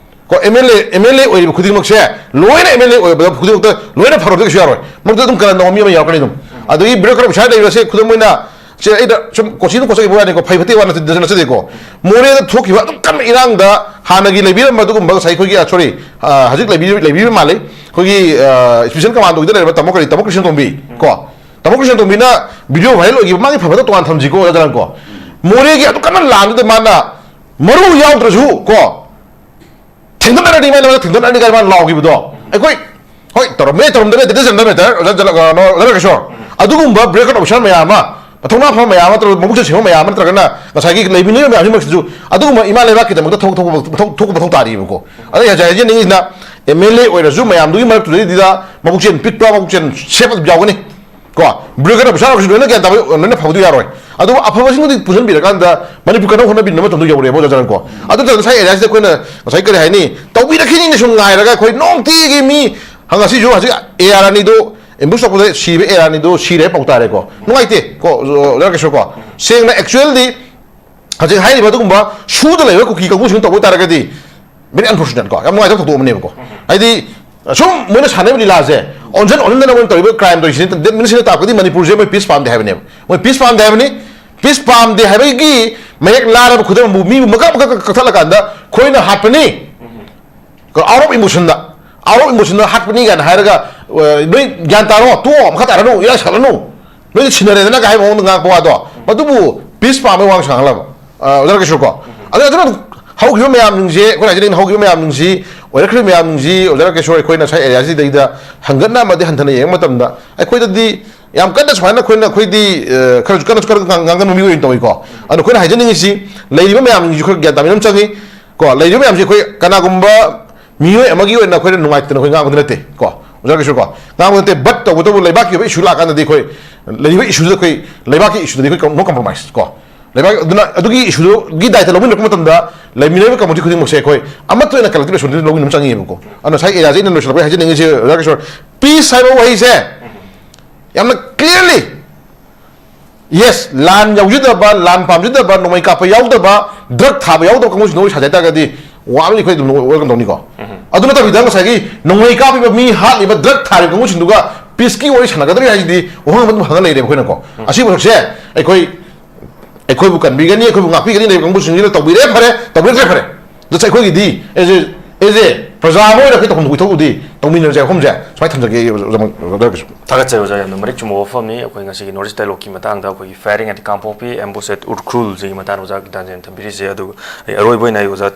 ꯀꯣ, M L A, M L A ꯑꯣꯏꯔꯤꯕ ꯈꯨꯗꯤꯡꯃꯛꯁꯦ ꯂꯣꯏꯅ ꯑꯦꯝ ꯑꯦꯜ ꯑꯦ ꯑꯣꯏꯕꯗ ꯈꯨꯗꯤꯡꯃꯛꯇ ꯂꯣꯏꯅ ꯐꯔꯣꯏꯗꯕ ꯀꯩꯁꯨ ꯌꯥꯔꯣꯏ꯫ ꯃꯔꯛꯇ ꯑꯗꯨꯝ ꯀꯔꯟ ꯇꯧꯕ ꯃꯤ ꯑꯃ ꯌꯥꯎꯔꯛꯀꯅꯤ ꯑꯗꯨꯝ꯫ ꯑꯗꯒꯤ ꯕ꯭ꯌꯨꯔꯣꯀ꯭ꯔꯦꯠ ꯑꯣꯐꯤꯁꯥꯔ ꯂꯩꯔꯤꯕꯁꯦ, ꯈꯨꯗꯝ ꯑꯣꯏꯅ, ꯁꯦ, ꯑꯩꯅ ꯁꯨꯝ ꯀꯣꯆꯤꯗ ꯀꯣꯠꯆꯈꯤꯕ ꯋꯥꯅꯤꯀꯣ, ꯐꯩ ꯐꯠꯇꯦ ꯋꯥ ꯅꯠꯆꯗꯦꯀꯣ꯫ ꯃꯣꯔꯦꯗ ꯊꯣꯛꯈꯤꯕ ꯑꯗꯨꯛ ꯀꯟꯅ ꯏꯔꯥꯡꯗ ꯍꯥꯟꯅꯒꯤ ꯂꯩꯕꯤꯔꯝꯕ ꯑꯗꯨꯒꯨꯝꯕ ꯉꯁꯥꯏ ꯑꯩꯈꯣꯏꯒꯤ, ꯑ, ꯁꯣꯔꯤ, ꯑ, ꯍꯧꯖꯤꯛ ꯂꯩꯕꯤ-, ꯂꯩꯕꯤꯕ ꯃꯥꯜꯂꯤ꯫ ꯑꯩꯈꯣꯏꯒꯤ, ꯑ, ꯁ꯭ꯄꯦꯁꯦꯜ ꯀꯃꯥꯟꯗꯣꯒꯤꯗ ꯂꯩꯔꯝꯕ ꯇꯥꯃꯣ ꯀꯔꯤ, ꯇꯥꯃꯣ ꯀ꯭ꯔꯤꯁꯅꯇꯣꯝꯕꯤ ꯀꯣ꯫ ꯇꯥꯃꯣ ꯀ꯭ꯔꯤꯁꯅꯇꯣꯝꯕꯤꯅ ꯚꯤꯗꯤꯑꯣ ꯚꯥꯏꯔꯦꯜ ꯑꯣꯏꯈꯤꯕ, ꯃꯥꯒꯤ ꯐꯕꯗ ꯇꯣꯉꯥꯟ ꯊꯝꯁꯤꯀꯣ, ꯅꯠꯇ꯭ꯔꯒꯀꯣ꯫ ꯃꯣꯔꯦꯒꯤ ꯑꯗꯨꯛ ꯀꯟꯅ ꯂꯥꯟꯗꯨꯗ ꯃꯥꯅ ꯃꯔꯨ ꯌꯥꯎꯗ꯭ꯔꯁꯨ ꯀꯣ, ꯊꯦꯡꯗꯠꯅꯔꯗꯤ, ꯃꯥꯏ ꯂꯝꯗ ꯊꯦꯡꯗꯠꯅꯔꯗꯤ ꯀꯥꯏꯅ ꯃꯥꯅ ꯂꯥꯎꯈꯤꯕꯗꯣ꯫ ꯑꯩꯈꯣꯏ, ꯍꯣꯏ, ꯇꯧꯔꯝꯃꯦ, ꯇꯧꯔꯝꯗꯕ, that doesn't matter, ꯑꯣꯖꯥ ꯖꯂ-, ꯑ, ꯅꯣ, ꯑꯣꯖꯥ ꯀꯤꯁꯣꯔ꯫ ꯑꯗꯨꯒꯨꯝꯕ ꯕ꯭ꯌꯨꯔꯣꯀ꯭ꯔꯦꯠ ꯑꯣꯐꯤꯁꯔ ꯃꯌꯥꯝ ꯑꯃ, ꯃꯊꯧꯅꯥ ꯐꯕ ꯃꯌꯥꯝ ꯑꯃ, ꯅꯠꯇ꯭ꯔꯒ ꯃꯕꯨꯛꯆꯦꯜ ꯁꯦꯡꯕ ꯃꯌꯥꯝ ꯑꯃ, ꯅꯠꯇ꯭ꯔꯒꯅ ꯉꯁꯥꯏꯒꯤ ꯂꯩꯃꯤꯟꯅꯔꯤꯕ ꯃꯌꯥꯝꯁꯤꯃꯛꯁꯤꯁꯨ ꯑꯗꯨꯒꯨꯝꯕ ꯏꯃꯥ ꯂꯩꯕꯥꯛꯀꯤꯗꯃꯛꯇ ꯊꯕꯛ, ꯊꯕꯛ, ꯊꯕꯛ, ꯊꯣꯛꯄ ꯃꯊꯧ ꯇꯥꯔꯤꯕꯀꯣ꯫ ꯑꯗ ꯑꯩ ꯉꯁꯥꯏ ꯍꯥꯏꯖꯅꯤꯡꯉꯤꯁꯤꯅ, ꯑꯦꯝ ꯑꯦꯜ ꯑꯦ ꯑꯣꯏꯔꯁꯨ, ꯃꯌꯥꯝꯁꯤ ꯃꯔꯛꯇ ꯊꯣꯛ-, ꯊꯣꯛ-, ꯊꯣꯛ-, ꯊꯣꯛ-, ꯊꯣꯛꯄ ꯃꯊꯧ ꯇꯥꯔꯤꯕꯀꯣ꯫ ꯑꯗ ꯑꯩ ꯉꯁꯥꯏ ꯍꯥꯏꯖꯅꯤꯡꯉꯤ ꯃꯌꯥꯝꯗꯨꯒꯤ ꯃꯔꯛꯇꯨꯗꯩꯗꯨꯗ ꯃꯕꯨꯛꯆꯦꯜ ꯄꯤꯛꯄ, ꯃꯕꯨꯛꯆꯦꯜ ꯁꯦꯞ ꯑꯗꯨꯝ ꯌꯥꯎꯒꯅꯤ꯫ ꯀꯣ, ꯕ꯭ꯔꯦꯛꯀꯠ ꯑꯣꯐꯤꯁꯥꯔ ꯑꯣꯏꯔꯁꯨ ꯂꯣꯏꯅ ꯒ꯭ꯌꯥꯟ ꯇꯥꯕ, ꯂꯣꯏꯅ ꯐꯕꯗꯤ ꯌꯥꯔꯣꯏ꯫ ꯑꯗꯨꯕꯨ ꯑꯐꯕꯁꯤꯡꯗꯨꯗꯤ ꯄꯨꯟꯁꯤꯟꯕꯤꯔꯀꯥꯟꯗ ꯃꯅꯤꯄꯨꯔ ꯀꯟꯅ ꯍꯣꯠꯅꯕꯤꯅꯕ ꯃꯇꯝꯗꯣ ꯌꯧꯔꯦꯕ, ꯑꯣꯖꯥ ꯆꯔꯟꯀꯣ꯫ ꯑꯗꯨ ꯅꯠꯇ꯭ꯔꯒ ꯉꯁꯥꯏ ꯑꯦꯔꯤꯌꯥꯁꯤꯗ ꯑꯩꯈꯣꯏꯅ ꯉꯁꯥꯏ ꯀꯔꯤ ꯍꯥꯏꯅꯤ, ꯇꯧꯕꯤꯔꯛꯈꯤꯅꯤꯅ ꯁꯨꯝ ꯉꯥꯏꯔꯒ ꯑꯩꯈꯣꯏ ꯅꯨꯡꯇꯤꯒꯤ ꯃꯤ, ꯉꯁꯤꯁꯨ ꯍꯧꯖꯤꯛ ꯑꯦ ꯑꯥꯔ ꯑꯅꯤꯗꯣ, ꯑꯦꯝꯕꯨꯁ ꯇꯧꯕꯗ ꯁꯤꯕ ꯑꯦ ꯑꯥꯔ ꯑꯅꯤꯗꯣ ꯁꯤꯔꯦ ꯄꯥꯎ ꯇꯥꯔꯦꯀꯣ꯫ ꯅꯨꯡꯉꯥꯏꯇꯦ ꯀꯣ, ꯑꯣꯖꯥ ꯀꯤꯁꯣꯔ ꯀꯣ꯫ ꯁꯦꯡꯅ, actually, ꯍꯧꯖꯤꯛ ꯍꯥꯏꯔꯤꯕ ꯑꯗꯨꯒꯨꯝꯕ ꯁꯨꯗ ꯂꯩꯕ ꯀꯨꯀꯤ ꯀꯥꯡꯕꯨꯁꯤꯡ ꯇꯧꯕ ꯇꯥꯔꯒꯗꯤ very unfortunate ꯀꯣ, ꯌꯥꯝ ꯅꯨꯡꯉꯥꯏꯇꯕ ꯊꯧꯗꯣꯛ ꯑꯃꯅꯦꯕꯀꯣ꯫ ꯍꯥꯏꯗꯤ, ꯁꯨꯝ ꯃꯣꯏꯅ ꯁꯥꯟꯅꯔꯤꯕ ꯂꯤꯂꯥꯁꯦ, ꯑꯣꯟꯁꯤꯟ ꯑꯣꯟꯁꯤꯟꯗꯅ ꯃꯣꯏꯅ ꯇꯧꯔꯤꯕ ꯀ꯭ꯔꯥꯏꯝ ꯇꯧꯔꯤꯁꯤꯅ, ꯗꯦꯠ ꯃꯤꯟꯁꯤꯅ ꯇꯥꯛꯄꯗꯤ ꯃꯅꯤꯄꯨꯔꯁꯦ ꯃꯣꯏ ꯄꯤꯁ ꯄꯥꯝꯗꯦ ꯍꯥꯏꯕꯅꯦꯕ꯫ ꯃꯣꯏ ꯄꯤꯁ ꯄꯥꯝꯗꯦ ꯍꯥꯏꯕꯅꯤ꯫ ꯄꯤꯁ ꯄꯥꯝꯗꯦ ꯍꯥꯏꯕꯒꯤ ꯃꯌꯦꯛ ꯂꯥꯔꯕ ꯈꯨꯗꯝ ꯑꯃꯕꯨ ꯃꯤꯕꯨ ꯃꯀꯛ ꯃꯀꯛ ꯀꯛꯊꯠꯂꯀꯥꯟꯗ ꯑꯩꯈꯣꯏꯅ ꯍꯥꯠꯄꯅꯤ꯫ Out of emotionꯗ, out of emotionꯗ ꯍꯥꯠꯄꯅꯤ ꯀꯥꯏꯅ ꯍꯥꯏꯔꯒ, ꯑ, "ꯅꯣꯏ ꯒ꯭ꯌꯥꯟ ꯇꯥꯔꯣ, ꯇꯣꯛꯑꯣ, ꯃꯈꯥ ꯇꯥꯔꯅꯨ, ꯏꯔꯥꯡ ꯁꯥꯠꯂꯅꯨ, ꯅꯣꯏꯗꯤ ꯁꯤꯟꯅꯔꯦꯗꯅ" ꯀꯥꯏ ꯍꯥꯏꯕ ꯃꯑꯣꯡꯗ ꯉꯥꯡꯉꯛꯄ ꯋꯥꯗꯣ, ꯃꯗꯨꯕꯨ ꯄꯤꯁ ꯄꯥꯝꯕꯩ ꯋꯥ ꯁꯥꯡꯍꯜꯂꯕ, ꯑ, ꯑꯣꯖꯥ ꯔꯥꯀꯦꯁꯣꯔ ꯀꯣ? ꯑꯗꯨ, ꯑꯗꯨꯅ ꯍꯧꯈꯤꯕ ꯃꯌꯥꯝꯁꯤꯡꯁꯦ, ꯑꯩꯈꯣꯏꯅ ꯍꯥꯏꯖꯅꯤꯡꯉꯤ, ꯍꯧꯈꯤꯕ ꯃꯌꯥꯝꯁꯤꯡꯁꯤ, ꯑꯣꯏꯔꯛꯈ꯭ꯔꯤꯕ ꯃꯌꯥꯝꯁꯤꯡꯁꯤ, ꯑꯣꯖꯥ ꯔꯥꯀꯦꯁꯣꯔ, ꯑꯩꯈꯣꯏꯅ ꯁ꯭ꯋꯥꯏ ꯑꯦꯔꯤꯌꯥꯁꯤꯗꯩꯗ ꯍꯪꯒꯠꯅ ꯑꯃꯗꯤ ꯍꯟꯊꯅ ꯌꯦꯡꯕ ꯃꯇꯝꯗ, ꯑꯩꯈꯣꯏꯗꯗꯤ ꯌꯥꯝ ꯀꯟꯅ ꯁꯨꯃꯥꯏꯅ ꯑꯩꯈꯣꯏꯅ, ꯑꯩꯈꯣꯏꯗꯤ, ꯑ, ꯈꯔꯁꯨ ꯀꯟꯅꯁꯨ ꯈꯔ ꯉꯥꯡ-, ꯉꯥꯡꯒꯟꯕ ꯃꯤꯑꯣꯏ ꯑꯣꯏꯅ ꯇꯧꯏꯀꯣ꯫ ꯑꯗꯣ ꯑꯩꯈꯣꯏꯅ ꯍꯥꯏꯖꯅꯤꯡꯉꯤꯁꯤ, ꯂꯩꯔꯤꯕ ꯃꯌꯥꯝꯁꯤꯡꯁꯤ ꯈꯔ ꯒ꯭ꯌꯥꯟ ꯇꯥꯃꯤꯟꯅꯕ ꯑꯃ ꯆꯪꯉꯤ꯫ ꯀꯣ, ꯂꯩꯔꯤꯕ ꯃꯌꯥꯝꯁꯦ ꯑꯩꯈꯣꯏ ꯀꯅꯥꯒꯨꯝꯕ ꯃꯤꯑꯣꯏ ꯑꯃꯒꯤ ꯑꯣꯏꯅ ꯑꯩꯈꯣꯏꯅ ꯅꯨꯡꯉꯥꯏꯇꯅ ꯑꯩꯈꯣꯏ ꯉꯥꯡꯕꯗꯤ ꯅꯠꯇꯦ ꯀꯣ꯫ ꯑꯣꯖꯥ ꯀꯤꯁꯣꯔ ꯀꯣ, ꯉꯥꯡꯕ ꯅꯠꯇꯦ, but ꯇꯧꯕꯇꯕꯨ ꯂꯩꯕꯥꯛꯀꯤ ꯑꯣꯏꯕ issue ꯂꯥꯛꯀꯥꯟꯗꯗꯤ ꯑꯩꯈꯣꯏ ꯂꯩꯔꯤꯕ issue ꯗꯨꯗ ꯑꯩꯈꯣꯏ ꯂꯩꯕꯥꯛꯀꯤ issue ꯗꯗꯤ ꯑꯩꯈꯣꯏ no compromise ꯀꯣ꯫ ꯂꯩꯕꯥꯛ ꯑꯗꯨꯅ ꯑꯗꯨꯒꯤ issue ꯗꯨꯒꯤ ꯗꯥꯏꯇ ꯂꯧꯃꯤꯟꯅꯔꯛꯄ ꯃꯇꯝꯗ ꯂꯩꯃꯤꯟꯅꯔꯤꯕ ꯀꯝꯃꯨꯅꯤꯇꯤ ꯈꯨꯗꯤꯡꯃꯛꯁꯦ ꯑꯩꯈꯣꯏ ꯑꯃꯠꯇ ꯑꯣꯏꯅ collective action ꯗꯤ ꯂꯧꯃꯤꯟꯅꯕ ꯆꯪꯉꯤꯕꯀꯣ꯫ ꯑꯗꯨꯅ ꯉꯁꯥꯏ area ꯁꯦ ꯑꯩꯅ ꯂꯣꯏꯁꯤꯜꯂꯛꯄꯩ ꯍꯥꯏꯖꯅꯤꯡꯉꯤꯁꯦ ꯑꯣꯖꯥ ꯀꯤꯁꯣꯔ, peace ꯍꯥꯏꯕ ꯋꯥꯍꯩꯁꯦ ꯌꯥꯝꯅ clearly, yes, ꯂꯥꯟ ꯌꯥꯎꯖꯗꯕ, ꯂꯥꯟ ꯄꯥꯝꯖꯗꯕ, ꯅꯣꯡꯃꯩ ꯀꯥꯞꯄ ꯌꯥꯎꯗꯕ, drug ꯊꯥꯕ ꯌꯥꯎꯗꯕ ꯀꯥꯡꯕꯨꯁꯤꯡꯗ ꯋꯥꯔꯤ ꯁꯥꯖ ꯇꯥꯔꯒꯗꯤ ꯋꯥꯕꯗꯤ ꯑꯩꯈꯣꯏ ꯑꯗꯨꯝ welcome ꯇꯧꯅꯤꯀꯣ꯫ ꯑꯗꯨ ꯅꯠꯇꯕꯤꯗ ꯉꯁꯥꯏꯒꯤ ꯅꯣꯡꯃꯩ ꯀꯥꯞꯄꯤꯕ ꯃꯤ ꯍꯥꯠꯂꯤꯕ drug ꯊꯥꯔꯤꯕ ꯀꯥꯡꯕꯨꯁꯤꯡꯗꯨꯒ peace ꯀꯤ ꯋꯥꯔꯤ ꯁꯥꯟꯅꯒꯗ꯭ꯔꯤ ꯍꯥꯏꯁꯤꯗꯤ ꯋꯥꯍꯪ ꯑꯃ ꯑꯗꯨꯝ ꯍꯪꯉ ꯂꯩꯔꯦꯕ ꯑꯩꯈꯣꯏꯅꯀꯣ꯫ ꯑꯁꯤꯒꯤ ꯄꯣꯠꯁꯦ ꯑꯩꯈꯣꯏ, ꯑꯩꯈꯣꯏꯕꯨ ꯀꯟꯕꯤꯒꯅꯤ, ꯑꯩꯈꯣꯏꯕꯨ ꯉꯥꯛꯄꯤꯒꯅꯤ ꯂꯩꯕ ꯀꯥꯡꯕꯨꯁꯤꯡꯁꯤꯅ ꯇꯧꯕꯤꯔꯦ ꯐꯔꯦ, ꯇꯧꯕꯤꯔꯛꯇ꯭ꯔꯦ ꯐꯔꯦ꯫ Just ꯑꯩꯈꯣꯏꯒꯤꯗꯤ as a, as a ꯄ꯭ꯔꯖꯥ ꯑꯃ ꯑꯣꯏꯅ ꯑꯩꯈꯣꯏ ꯇꯧꯐꯝ ꯊꯣꯛꯄ ꯏꯊꯧꯗꯤ ꯇꯧꯃꯤꯟꯅꯔꯁꯦ ꯑꯍꯨꯝꯁꯦ ꯁꯨꯃꯥꯏꯅ ꯊꯝꯖꯒꯦ ꯑꯣꯖꯥ, ꯑꯣꯖꯥ, ꯑꯣꯖꯥ ꯀꯤꯁꯣꯔ꯫ ꯊꯥꯒꯠꯆꯔꯤ ꯑꯣꯖꯥ, ꯌꯥꯝꯅ ꯃꯔꯤꯛ ꯆꯨꯝꯕ ꯋꯥꯐꯝꯅꯤ꯫ ꯑꯩꯈꯣꯏ ꯉꯁꯤꯒꯤ North East Dialogue ꯀꯤ ꯃꯇꯥꯡꯗ ꯑꯩꯈꯣꯏꯒꯤ firing at Kangpokpi, ambush at Ukhrul ꯁꯤꯒꯤ ꯃꯇꯥꯡꯗ ꯑꯣꯖꯥ ꯒꯤꯇꯥꯟꯖꯂꯤꯅ ꯊꯝꯕꯤꯔꯤꯁꯦ꯫ ꯑꯗꯨ ꯑꯩ ꯑꯔꯣꯏꯕ ꯑꯣꯏꯅ ꯑꯩ ꯑꯣꯖꯥ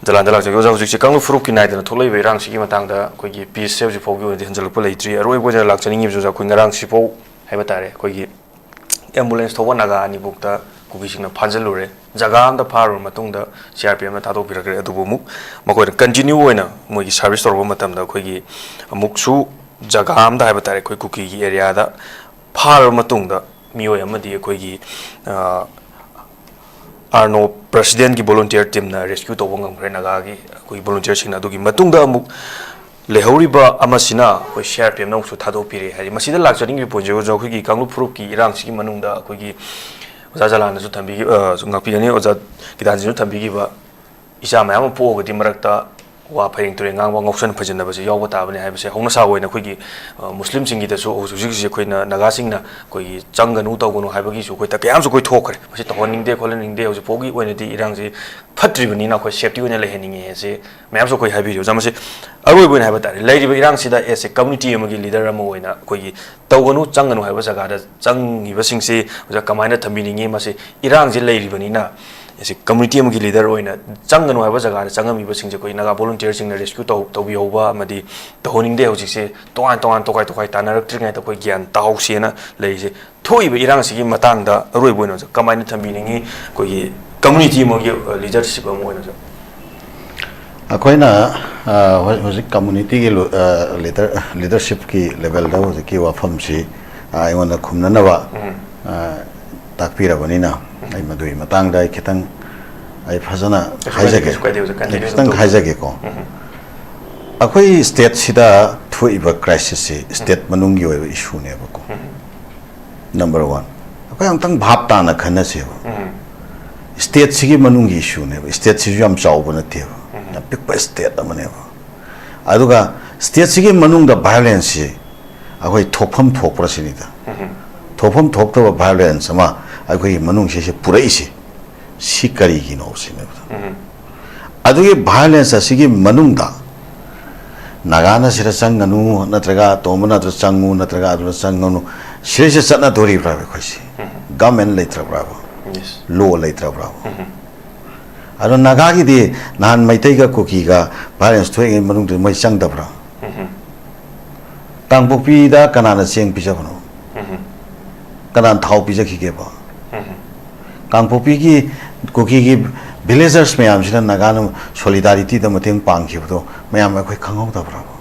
ꯖꯂꯥꯟꯗ ꯂꯥꯛꯆꯒꯦ꯫ ꯑꯣꯖꯥ, ꯍꯧꯖꯤꯛꯁꯦ ꯀꯥꯡꯂꯨꯞ ꯐꯨꯔꯨꯞꯀꯤ ꯅꯥꯏꯗꯅ ꯊꯣꯛꯂꯛꯏꯕ ꯏꯔꯥꯡꯁꯤꯒꯤ ꯃꯇꯥꯡꯗ ꯑꯩꯈꯣꯏꯒꯤ peace ꯁꯦ ꯍꯧꯖꯤꯛ ꯐꯥꯎꯒꯤ ꯑꯣꯏꯅꯗꯤ ꯍꯟꯖꯤꯜꯂꯛꯄ ꯂꯩꯇ꯭ꯔꯤ꯫ ꯑꯔꯣꯏꯕ ꯑꯣꯏꯅ ꯂꯥꯛꯆꯅꯤꯡꯉꯤꯕꯁꯦ ꯑꯣꯖꯥ, ꯑꯩꯈꯣꯏ ꯉꯔꯥꯡꯁꯤꯐꯥꯎ ꯍꯥꯏꯕ ꯇꯥꯔꯦ, ꯑꯩꯈꯣꯏꯒꯤ ambulance ꯊꯧꯕ ꯅꯥꯒꯥ ꯑꯅꯤꯐꯥꯎꯗ ꯀꯨꯀꯤꯁꯤꯡꯅ ꯐꯥꯖꯤꯜꯂꯨꯔꯦ꯫ ꯖꯒꯥ ꯑꯝꯗ ꯐꯥꯔꯨꯔ ꯃꯇꯨꯡꯗ C R P F ꯅ ꯊꯥꯗꯣꯛꯄꯤꯔꯛꯈ꯭ꯔꯦ꯫ ꯑꯗꯨꯕꯨ ꯑꯃꯨꯛ ꯃꯈꯣꯏꯅ continue ꯑꯣꯏꯅ ꯃꯣꯏꯒꯤ service ꯇꯧꯔꯛꯄ ꯃꯇꯝꯗ ꯑꯩꯈꯣꯏꯒꯤ ꯑꯃꯨꯛꯁꯨ ꯖꯒꯥ ꯑꯝꯗ ꯍꯥꯏꯕ ꯇꯥꯔꯦ, ꯑꯩꯈꯣꯏ ꯀꯨꯀꯤꯒꯤ area ꯗ ꯐꯥꯔꯕ ꯃꯇꯨꯡꯗ ꯃꯤꯑꯣꯏ ꯑꯃꯗꯤ ꯑꯩꯈꯣꯏꯒꯤ, ꯑ, ꯑꯥꯔꯅꯣ president ꯀꯤ volunteer team ꯅ rescue ꯇꯧꯕ ꯉꯝꯈ꯭ꯔꯦ, ꯅꯥꯒꯥꯒꯤ ꯑꯩꯈꯣꯏꯒꯤ volunteer ꯁꯤꯡꯅ꯫ ꯑꯗꯨꯒꯤ ꯃꯇꯨꯡꯗ ꯑꯃꯨꯛ ꯂꯩꯍꯧꯔꯤꯕ ꯑꯃꯁꯤꯅ ꯑꯩꯈꯣꯏ C R P F ꯅ ꯑꯃꯨꯛꯁꯨ ꯊꯥꯗꯣꯛꯄꯤꯔꯦ꯫ ꯍꯥꯏꯗꯤ ꯃꯁꯤꯗ ꯂꯥꯛꯆꯅꯤꯡꯉꯤꯕ ꯄꯣꯏꯟꯠꯁꯦ ꯑꯣꯖꯥ, ꯑꯩꯈꯣꯏꯒꯤ ꯀꯥꯡꯂꯨꯞ ꯐꯨꯔꯨꯞꯀꯤ ꯏꯔꯥꯡꯁꯤꯒꯤ ꯃꯅꯨꯡꯗ ꯑꯩꯈꯣꯏꯒꯤ ꯑꯣꯖꯥ ꯖꯂꯥꯟꯅꯁꯨ ꯊꯝꯕꯤꯈꯤ-, ꯑ, ꯉꯥꯛꯄꯤꯒꯅꯤ, ꯑꯣꯖꯥ ꯒꯤꯇꯥꯟꯖꯂꯤꯅꯁꯨ ꯊꯝꯕꯤꯈꯤꯕ ꯏꯆꯥ ꯃꯌꯥꯝ ꯑꯃ ꯄꯣꯛꯑꯒꯗꯤ ꯃꯔꯛꯇ ꯋꯥ ꯐꯩꯔꯦꯡ ꯇꯨꯔꯦꯡ ꯉꯥꯡꯕ, ꯉꯥꯎꯁꯟ ꯐꯩꯖꯟꯅꯕꯁꯦ ꯌꯥꯎꯕ ꯇꯥꯕꯅꯤ ꯍꯥꯏꯕꯁꯦ ꯍꯧꯅ ꯁꯥꯕ ꯑꯣꯏꯅ ꯑꯩꯈꯣꯏꯒꯤ, ꯑ, ꯃꯨꯁꯂꯤꯝꯁꯤꯡꯒꯤꯗꯁꯨ ꯍꯧꯖꯤꯛ ꯍꯧꯖꯤꯛꯁꯦ ꯑꯩꯈꯣꯏꯅ ꯅꯥꯒꯥꯁꯤꯡꯅ ꯑꯩꯈꯣꯏꯒꯤ ꯆꯪꯒꯅꯨ ꯇꯧꯒꯅꯨ ꯍꯥꯏꯕꯒꯤꯁꯨ ꯑꯩꯈꯣꯏ ꯀꯌꯥꯝꯁꯨ ꯑꯩꯈꯣꯏ ꯊꯣꯛꯈ꯭ꯔꯦ꯫ ꯃꯁꯤ ꯇꯧꯍꯟꯅꯤꯡꯗꯦ ꯈꯣꯠꯍꯟꯅꯤꯡꯗꯦ, ꯍꯧꯖꯤꯛ ꯐꯥꯎꯒꯤ ꯑꯣꯏꯅꯗꯤ ꯏꯔꯥꯡꯁꯤ ꯐꯠꯇ꯭ꯔꯤꯕꯅꯤꯅ ꯑꯩꯈꯣꯏ safety ꯑꯣꯏꯅ ꯂꯩꯍꯟꯅꯤꯡꯉꯦ ꯍꯥꯏꯁꯦ ꯃꯌꯥꯝꯁꯨ ꯑꯩꯈꯣꯏ ꯍꯥꯏꯕꯤꯔꯤ꯫ ꯑꯣꯖꯥ, ꯃꯁꯤ ꯑꯔꯣꯏꯕ ꯑꯣꯏꯅ ꯍꯥꯏꯕ ꯇꯥꯔꯦ, ꯂꯩꯔꯤꯕ ꯏꯔꯥꯡꯁꯤꯗ as a community ꯑꯃꯒꯤ leader ꯑꯃ ꯑꯣꯏꯅ ꯑꯩꯈꯣꯏꯒꯤ ꯇꯧꯒꯅꯨ, ꯆꯪꯒꯅꯨ ꯍꯥꯏꯕ ꯖꯒꯥꯗ ꯆꯪꯉꯤꯕꯁꯤꯡꯁꯤ ꯑꯣꯖꯥ ꯀꯃꯥꯏꯅ ꯊꯝꯕꯤꯅꯤꯡꯉꯤ? ꯃꯁꯤ ꯏꯔꯥꯡꯁꯤ ꯂꯩꯔꯤꯕꯅꯤꯅ, ꯑꯁꯤ community ꯑꯃꯒꯤ leader ꯑꯣꯏꯅ ꯆꯪꯒꯅꯨ ꯍꯥꯏꯕ ꯖꯒꯥꯗ ꯆꯪꯉꯝꯃꯤꯕꯁꯤꯡꯁꯦ ꯑꯩꯈꯣꯏ ꯅꯥꯒꯥ volunteer ꯁꯤꯡꯅ rescue ꯇꯧ-, ꯇꯧꯕꯤꯍꯧꯕ ꯑꯃꯗꯤ ꯇꯧꯍꯟꯅꯤꯡꯗꯦ꯫ ꯍꯧꯖꯤꯛꯁꯦ ꯇꯣꯉꯥꯟ ꯇꯣꯉꯥꯟ, ꯇꯣꯈꯥꯏ ꯇꯣꯈꯥꯏ ꯇꯥꯟꯅꯔꯛꯇ꯭ꯔꯤꯉꯩꯗ ꯑꯩꯈꯣꯏ ꯒ꯭ꯌꯥꯟ ꯇꯥꯍꯧꯁꯦꯅ ꯂꯩꯔꯤꯁꯦ꯫ ꯊꯣꯛꯏꯕ ꯏꯔꯥꯡꯁꯤꯒꯤ ꯃꯇꯥꯡꯗ ꯑꯔꯣꯏꯕ ꯑꯣꯏꯅ ꯑꯣꯖꯥ ꯀꯃꯥꯏꯅ ꯊꯝꯕꯤꯅꯤꯡꯉꯤ? ꯑꯩꯈꯣꯏꯒꯤ community ꯑꯃꯒꯤ, ꯑ, leadership ꯑꯃ ꯑꯣꯏꯅ ꯑꯣꯖꯥ꯫ ꯑꯩꯈꯣꯏꯅ ꯑ, ꯍꯧ- ꯍꯧꯖꯤꯛ ꯀꯝꯃꯨꯅꯤꯇꯤꯒꯤ ꯂꯨ- ꯑ, ꯂꯤꯗꯔ ꯂꯤꯗꯔꯁꯤꯞꯀꯤ ꯂꯦꯚꯦꯜꯗ ꯍꯧꯖꯤꯛꯀꯤ ꯋꯥꯐꯝꯁꯤ ꯑ, ꯑꯩꯉꯣꯟꯗ ꯈꯨꯝꯅꯅꯕ ꯑ, ꯇꯥꯛꯄꯤꯔꯕꯅꯤꯅ, ꯑꯩ ꯃꯗꯨꯒꯤ ꯃꯇꯥꯡꯗ ꯑꯩ ꯈꯤꯇꯪ ꯑꯩ ꯐꯖꯅ ꯀꯩꯁꯨ ꯀꯥꯏꯗꯦ, ꯍꯥꯏꯖꯒꯦ꯫ ꯀꯩꯁꯨ ꯀꯥꯏꯗꯦ, ꯍꯧꯖꯤꯛ ꯑꯩ continue ꯈꯤꯇꯪ ꯑꯗꯨꯝ ꯇꯧ꯫ ꯍꯥꯏꯖꯒꯦꯀꯣ꯫ ꯑꯩꯈꯣꯏ ꯁ꯭ꯇꯦꯠꯁꯤꯗ ꯊꯣꯛꯏꯕ ꯀ꯭ꯔꯥꯏꯁꯤꯁꯁꯤ ꯁ꯭ꯇꯦꯠ ꯃꯅꯨꯡꯒꯤ ꯑꯣꯏꯕ ꯏꯁꯨꯅꯦꯕꯀꯣ꯫ ꯅꯝꯕꯔ ꯋꯥꯟ, ꯑꯩꯈꯣꯏ ꯑꯃꯨꯛꯇꯪ ꯚꯥꯞ ꯇꯥꯅ ꯈꯟꯅꯁꯦꯕ꯫ ꯁ꯭ꯇꯦꯠꯁꯤꯒꯤ ꯃꯅꯨꯡꯒꯤ ꯏꯁꯨꯅꯦꯕ꯫ ꯁ꯭ꯇꯦꯠꯁꯤꯁꯨ ꯌꯥꯝ ꯆꯥꯎꯕ ꯅꯠꯇꯦꯕ, ꯌꯥꯝ ꯄꯤꯛꯄ ꯁ꯭ꯇꯦꯠ ꯑꯃꯅꯦꯕ꯫ ꯑꯗꯨꯒ ꯁ꯭ꯇꯦꯠꯁꯤꯒꯤ ꯃꯅꯨꯡꯗ ꯚꯥꯏꯑꯣꯂꯦꯟꯁꯁꯤ ꯑꯩꯈꯣꯏ ꯊꯣꯛꯐꯝ ꯊꯣꯛꯄ꯭ꯔꯥ ꯁꯤꯅꯤꯗ꯫ ꯊꯣꯛꯐꯝ ꯊꯣꯛꯇꯕ ꯚꯥꯏꯑꯣꯂꯦꯟꯁ ꯑꯃ ꯑꯩꯈꯣꯏꯒꯤ ꯃꯅꯨꯡꯁꯤꯁꯦ ꯄꯨꯔꯛꯏꯁꯦ ꯁꯤ ꯀꯔꯤꯒꯤꯅꯣ ꯁꯤꯅꯦꯕ꯫ ꯑꯗꯨꯒꯤ ꯚꯥꯏꯑꯣꯂꯦꯟꯁ ꯑꯁꯤꯒꯤ ꯃꯅꯨꯡꯗ ꯅꯥꯒꯥꯅ ꯁꯤꯗ ꯆꯪꯒꯅꯨ, ꯅꯠꯇ꯭ꯔꯒ ꯇꯣꯝꯕꯅ ꯑꯗꯨꯗ ꯆꯪꯉꯨ, ꯅꯠꯇ꯭ꯔꯒ ꯑꯗꯨꯗ ꯆꯪꯒꯅꯨ, ꯁꯤꯗꯩꯁꯤꯗ ꯆꯠꯅꯗꯣꯔꯤꯕ꯭ꯔꯥꯕ ꯑꯩꯈꯣꯏꯁꯤ? ꯒꯃꯦꯟ ꯂꯩꯇ꯭ꯔꯕ꯭ꯔꯥꯕ? ꯂꯣ ꯂꯩꯇ꯭ꯔꯕ꯭ꯔꯥꯕ? ꯑꯗꯣ ꯅꯥꯒꯥꯒꯤꯗꯤ ꯅꯍꯥꯟ ꯃꯩꯇꯩꯒ ꯀꯨꯀꯤꯒ ꯚꯥꯏꯑꯣꯂꯦꯟꯁ ꯊꯣꯛꯏꯉꯩ ꯃꯅꯨꯡꯗꯨꯗ ꯃꯣꯏ ꯆꯪꯗꯕ꯭ꯔꯥ? ꯀꯥꯡꯄꯣꯛꯄꯤꯗ ꯀꯅꯥꯅ ꯆꯦꯡ ꯄꯤꯖꯕꯅꯣ? ꯀꯅꯥꯅ ꯊꯥꯎ ꯄꯤꯖꯈꯤꯒꯦꯕ? ꯀꯥꯡꯄꯣꯛꯄꯤꯒꯤ ꯀꯨꯀꯤꯒꯤ ꯚꯤꯂꯦꯖꯔꯁ ꯃꯌꯥꯝꯁꯤꯅ ꯅꯥꯒꯥꯅ ꯁꯣꯂꯤꯗꯥꯔꯤꯇꯤꯗ ꯃꯇꯦꯡ ꯄꯥꯡꯈꯤꯕꯗꯣ ꯃꯌꯥꯝ ꯑꯩꯈꯣꯏ ꯈꯪꯍꯧꯗꯕ꯭ꯔꯕ?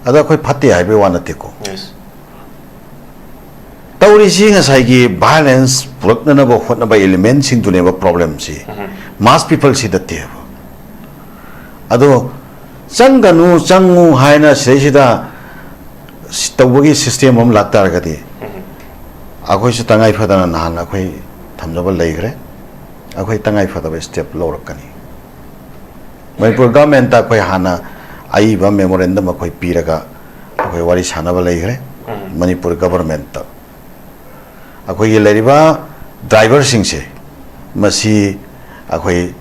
ꯑꯗꯣ ꯑꯩꯈꯣꯏ ꯐꯠꯇꯦ ꯍꯥꯏꯕꯩ ꯋꯥ ꯅꯠꯇꯦꯀꯣ꯫ ꯇꯧꯔꯤꯁꯤ ꯉꯁꯥꯏꯒꯤ ꯚꯥꯏꯑꯣꯂꯦꯟꯁ ꯄꯨꯔꯛꯅꯅꯕ ꯍꯣꯠꯅꯕ ꯏꯂꯤꯃꯦꯟꯁꯤꯡꯗꯨꯅꯦꯕ ꯄ꯭ꯔꯣꯕ꯭ꯂꯦꯝꯁꯤ꯫ ꯃꯥꯁ ꯄꯤꯄꯜꯁꯤ ꯅꯠꯇꯦꯕ꯫ ꯑꯗꯣ ꯆꯪꯒꯅꯨ, ꯆꯪꯉꯨ ꯍꯥꯏꯅ ꯁꯤꯗꯩꯁꯤꯗ ꯇꯧꯕꯒꯤ ꯁꯤꯁꯇꯦꯝ ꯑꯃ ꯂꯥꯛꯇꯥꯔꯒꯗꯤ, ꯑꯩꯈꯣꯏꯁꯨ ꯇꯉꯥꯏ ꯐꯗꯅ ꯅꯍꯥꯟ ꯑꯩꯈꯣꯏ ꯊꯝꯖꯕ ꯂꯩꯈ꯭ꯔꯦ꯫ ꯑꯩꯈꯣꯏ ꯇꯉꯥꯏ ꯐꯗꯕ ꯁ꯭ꯇꯦꯞ ꯂꯧꯔꯛꯀꯅꯤ꯫ ꯃꯅꯤꯄꯨꯔ ꯒꯚꯔꯟꯃꯦꯟꯠꯇ ꯑꯩꯈꯣꯏ ꯍꯥꯟꯅ ꯑꯏꯕ ꯃꯦꯃꯣꯔꯦꯟꯗꯝ ꯑꯩꯈꯣꯏ ꯄꯤꯔꯒ ꯑꯩꯈꯣꯏ ꯋꯥꯔꯤ ꯁꯥꯟꯅꯕ ꯂꯩꯈ꯭ꯔꯦ꯫ ꯃꯅꯤꯄꯨꯔ ꯒꯚꯔꯟꯃꯦꯟꯠꯇ ꯑꯩꯈꯣꯏꯒꯤ ꯂꯩꯔꯤꯕ ꯗ꯭ꯔꯥꯏꯚꯔꯁꯤꯡꯁꯦ, ꯃꯁꯤ ꯑꯩꯈꯣꯏ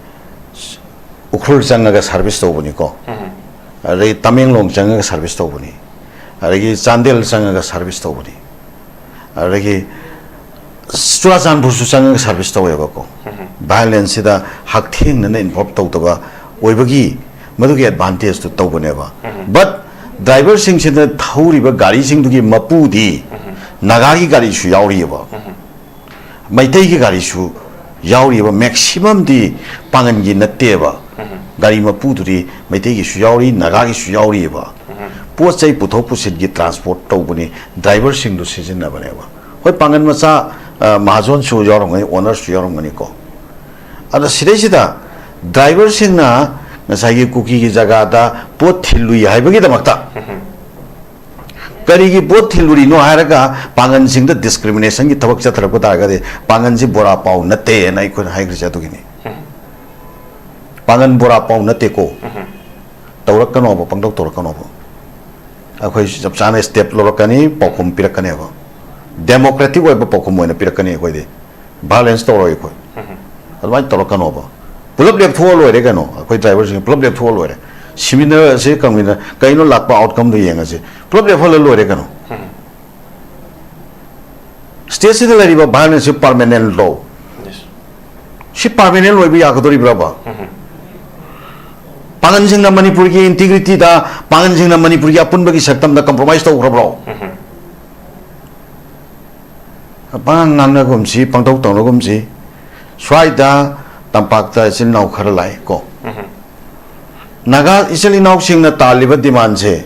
ꯎꯈ꯭ꯔꯨꯜ ꯆꯪꯉꯒ ꯁꯥꯔꯚꯤꯁ ꯇꯧꯕꯅꯤꯀꯣ, ꯑꯗꯩ ꯇꯃꯦꯡꯂꯣꯡ ꯆꯪꯉꯒ ꯁꯥꯔꯚꯤꯁ ꯇꯧꯕꯅꯤ, ꯑꯗꯒꯤ ꯆꯥꯟꯗꯦꯜ ꯆꯪꯉꯒ ꯁꯥꯔꯚꯤꯁ ꯇꯧꯕꯅꯤ, ꯑꯗꯒꯤ ꯆꯨꯔꯥꯆꯥꯟꯄꯨꯔꯁꯨ ꯆꯪꯉꯒ ꯁꯥꯔꯚꯤꯁ ꯇꯧꯋꯦꯕꯀꯣ꯫ ꯚꯥꯏꯑꯣꯂꯦꯟꯁꯁꯤꯗ ꯍꯛꯊꯦꯡꯅꯅ ꯏꯟꯚꯣꯜꯕ ꯇꯧꯗꯕ ꯑꯣꯏꯕꯒꯤ ꯃꯗꯨꯒꯤ ꯑꯦꯗꯚꯥꯟꯇꯦꯖꯇꯨ ꯇꯧꯕꯅꯦꯕ꯫ ꯕꯠ ꯗ꯭ꯔꯥꯏꯚꯔꯁꯤꯡꯁꯤꯅ ꯊꯧꯔꯤꯕ ꯒꯥꯔꯤꯁꯤꯡꯗꯨꯒꯤ ꯃꯄꯨꯗꯤ ꯅꯥꯒꯥꯒꯤ ꯒꯥꯔꯤꯁꯨ ꯌꯥꯎꯔꯤꯑꯕ, ꯃꯩꯇꯩꯒꯤ ꯒꯥꯔꯤꯁꯨ ꯌꯥꯎꯔꯤꯑꯕ, ꯃꯦꯛꯁꯤꯃꯝꯗꯤ ꯄꯥꯡꯒꯟꯒꯤ ꯅꯠꯇꯦꯕ꯫ ꯒꯥꯔꯤ ꯃꯄꯨꯗꯨꯗꯤ ꯃꯩꯇꯩꯒꯤꯁꯨ ꯌꯥꯎꯔꯤ, ꯅꯥꯒꯥꯒꯤꯁꯨ ꯌꯥꯎꯔꯤꯑꯕ꯫ ꯄꯣꯠ ꯆꯩ ꯄꯨꯊꯣꯛ ꯄꯨꯁꯤꯟꯒꯤ ꯇ꯭ꯔꯥꯟꯁꯄꯣꯔꯠ ꯇꯧꯕꯅꯤ, ꯗ꯭ꯔꯥꯏꯚꯔꯁꯤꯡꯗꯨ ꯁꯤꯖꯤꯟꯅꯕꯅꯦꯕ꯫ ꯍꯣꯏ, ꯄꯥꯡꯒꯟ ꯃꯆꯥ, ꯑ, ꯃꯍꯥꯖꯣꯟꯁꯨ ꯌꯥꯎꯔꯝꯒꯅꯤ, ꯑꯣꯅꯔꯁꯨ ꯌꯥꯎꯔꯝꯒꯅꯤꯀꯣ꯫ ꯑꯗ ꯁꯤꯗꯩꯁꯤꯗ ꯗ꯭ꯔꯥꯏꯚꯔꯁꯤꯡꯅ ꯉꯁꯥꯏꯒꯤ ꯀꯨꯀꯤꯒꯤ ꯖꯒꯥꯗ ꯄꯣꯠ ꯊꯤꯜꯂꯨꯏ ꯍꯥꯏꯕꯒꯤꯗꯃꯛꯇ ꯀꯔꯤꯒꯤ ꯄꯣꯠ ꯊꯤꯜꯂꯨꯔꯤꯅꯣ ꯍꯥꯏꯔꯒ ꯄꯥꯡꯒꯟꯁꯤꯡꯗ ꯗꯤꯁꯀ꯭ꯔꯤꯃꯤꯅꯦꯁꯟꯒꯤ ꯊꯕꯛ ꯆꯠꯊꯔꯛꯄ ꯇꯥꯔꯒꯗꯤ ꯄꯥꯡꯒꯟꯁꯤ ꯕꯣꯔꯥ ꯄꯥꯎ ꯅꯠꯇꯦꯅ ꯑꯩꯈꯣꯏꯅ ꯍꯥꯏꯈ꯭ꯔꯤꯁꯦ ꯑꯗꯨꯒꯤꯅꯤ꯫ ꯄꯥꯡꯒꯟ ꯕꯣꯔꯥ ꯄꯥꯎ ꯅꯠꯇꯦꯀꯣ꯫ ꯇꯧꯔꯛꯀꯅꯣꯕ, ꯄꯪꯇꯧ ꯇꯧꯔꯛꯀꯅꯣꯕ꯫ ꯑꯩꯈꯣꯏ ꯆꯞ ꯆꯥꯅ ꯁ꯭ꯇꯦꯞ ꯂꯧꯔꯛꯀꯅꯤ, ꯄꯥꯎꯈꯨꯝ ꯄꯤꯔꯛꯀꯅꯦꯕ꯫ ꯗꯦꯃꯣꯀ꯭ꯔꯦꯇꯤꯛ ꯑꯣꯏꯕ ꯄꯥꯎꯈꯨꯝ ꯑꯣꯏꯅ ꯄꯤꯔꯛꯀꯅꯤ ꯑꯩꯈꯣꯏꯗꯤ꯫ ꯚꯥꯏꯑꯣꯂꯦꯟꯁ ꯇꯧꯔꯣꯏ ꯑꯩꯈꯣꯏ꯫ ꯑꯗꯨꯃꯥꯏꯅ ꯇꯧꯔꯛꯀꯅꯣꯕ꯫ ꯄꯨꯂꯞ ꯂꯦꯞꯊꯣꯛꯑ ꯂꯣꯏꯔꯦ ꯀꯩꯅꯣ, ꯑꯩꯈꯣꯏ ꯗ꯭ꯔꯥꯏꯚꯔꯁꯤꯡ ꯄꯨꯂꯞ ꯂꯦꯞꯊꯣꯛꯑ ꯂꯣꯏꯔꯦ꯫ ꯁꯤꯃꯤꯟꯅꯔꯁꯤ ꯀꯩꯅꯣ, ꯂꯥꯛꯄ ꯑꯥꯎꯠꯀꯝꯗꯣ ꯌꯦꯡꯉꯁꯤ꯫ ꯄꯨꯂꯞ ꯂꯦꯞꯍꯜꯂ ꯂꯣꯏꯔꯦ ꯀꯩꯅꯣ꯫ ꯁ꯭ꯇꯦꯠꯁꯤꯗ ꯂꯩꯔꯤꯕ ꯚꯥꯏꯑꯣꯂꯦꯟꯁꯁꯤ ꯄꯥꯔꯃꯦꯅꯦꯟ ꯂꯣ꯫ ꯁꯤ ꯄꯥꯔꯃꯦꯅꯦꯟ ꯑꯣꯏꯕ ꯌꯥꯒꯗꯧꯔꯤꯕ꯭ꯔꯕ? ꯄꯥꯡꯒꯟꯁꯤꯡꯅ ꯃꯅꯤꯄꯨꯔꯒꯤ ꯏꯟꯇꯤꯒ꯭ꯔꯤꯇꯤꯗ, ꯄꯥꯡꯒꯟꯁꯤꯡꯅ ꯃꯅꯤꯄꯨꯔꯒꯤ ꯑꯄꯨꯟꯕꯒꯤ ꯁꯛꯇꯝꯗ ꯀꯝꯄ꯭ꯔꯣꯃꯥꯏꯁ ꯇꯧꯈ꯭ꯔꯕ꯭ꯔꯣ? ꯄꯉꯥꯡ ꯉꯥꯡꯅꯒꯨꯝꯁꯤ, ꯄꯪꯇꯧ ꯇꯧꯅꯒꯨꯝꯁꯤ꯫ ꯁ꯭ꯋꯥꯏꯗ ꯇꯝꯄꯥꯛꯇ ꯏꯆꯤꯜ ꯏꯅꯥꯎ ꯈꯔ ꯂꯥꯛꯏꯀꯣ꯫ ꯅꯥꯒꯥ ꯏꯆꯤꯜ ꯏꯅꯥꯎꯁꯤꯡꯅ ꯇꯥꯜꯂꯤꯕ ꯗꯤꯃꯥꯟꯁꯦ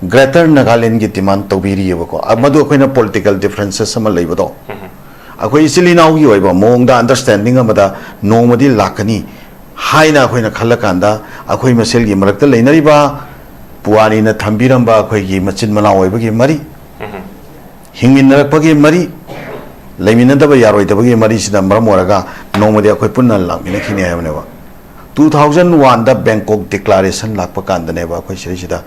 ꯒ꯭ꯔꯦꯇꯔ ꯅꯥꯒꯥꯂꯦꯟꯒꯤ ꯗꯤꯃꯥꯟ ꯇꯧꯕꯤꯔꯤꯑꯕꯀꯣ꯫ ꯑ, ꯃꯗꯨ ꯑꯩꯈꯣꯏꯅ ꯄꯣꯂꯤꯇꯤꯀꯦꯜ ꯗꯤꯐ꯭ꯔꯦꯟꯁꯦꯁ ꯑꯃ ꯂꯩꯕꯗꯣ, ꯑꯩꯈꯣꯏ ꯏꯆꯤꯜ ꯏꯅꯥꯎꯒꯤ ꯑꯣꯏꯕ ꯃꯑꯣꯡꯗ ꯑꯟꯗꯔꯁꯇꯦꯟꯗꯤꯡ ꯑꯃꯗ ꯅꯣꯡꯃꯗꯤ ꯂꯥꯛꯀꯅꯤ ꯍꯥꯏꯅ ꯑꯩꯈꯣꯏꯅ ꯈꯜꯂꯀꯥꯟꯗ, ꯑꯩꯈꯣꯏ ꯃꯁꯦꯜꯒꯤ ꯃꯔꯛꯇ ꯂꯩꯅꯔꯤꯕ ꯄꯨꯋꯥꯔꯤꯅ ꯊꯝꯕꯤꯔꯝꯕ ꯑꯩꯈꯣꯏꯒꯤ ꯃꯆꯤꯟ ꯃꯅꯥꯎ ꯑꯣꯏꯕꯒꯤ ꯃꯔꯤ, ꯍꯤꯡꯃꯤꯟꯅꯔꯛꯄꯒꯤ ꯃꯔꯤ, ꯂꯩꯃꯤꯟꯅꯗꯕ ꯌꯥꯔꯣꯏꯗꯕꯒꯤ ꯃꯔꯤꯁꯤꯅ ꯃꯔꯝ ꯑꯣꯏꯔꯒ ꯅꯣꯡꯃꯗꯤ ꯑꯩꯈꯣꯏ ꯄꯨꯟꯅ ꯂꯥꯛꯃꯤꯟꯅꯈꯤꯅꯤ ꯍꯥꯏꯕꯅꯦꯕ꯫ ꯇꯨ ꯊꯥꯎꯖꯟ ꯋꯥꯟꯗ ꯕꯦꯡꯀꯣꯛ ꯗꯤꯀ꯭ꯂꯥꯔꯦꯁꯟ ꯂꯥꯛꯄ ꯀꯥꯟꯗꯅꯦꯕ ꯑꯩꯈꯣꯏ ꯁꯤꯗꯩꯁꯤꯗ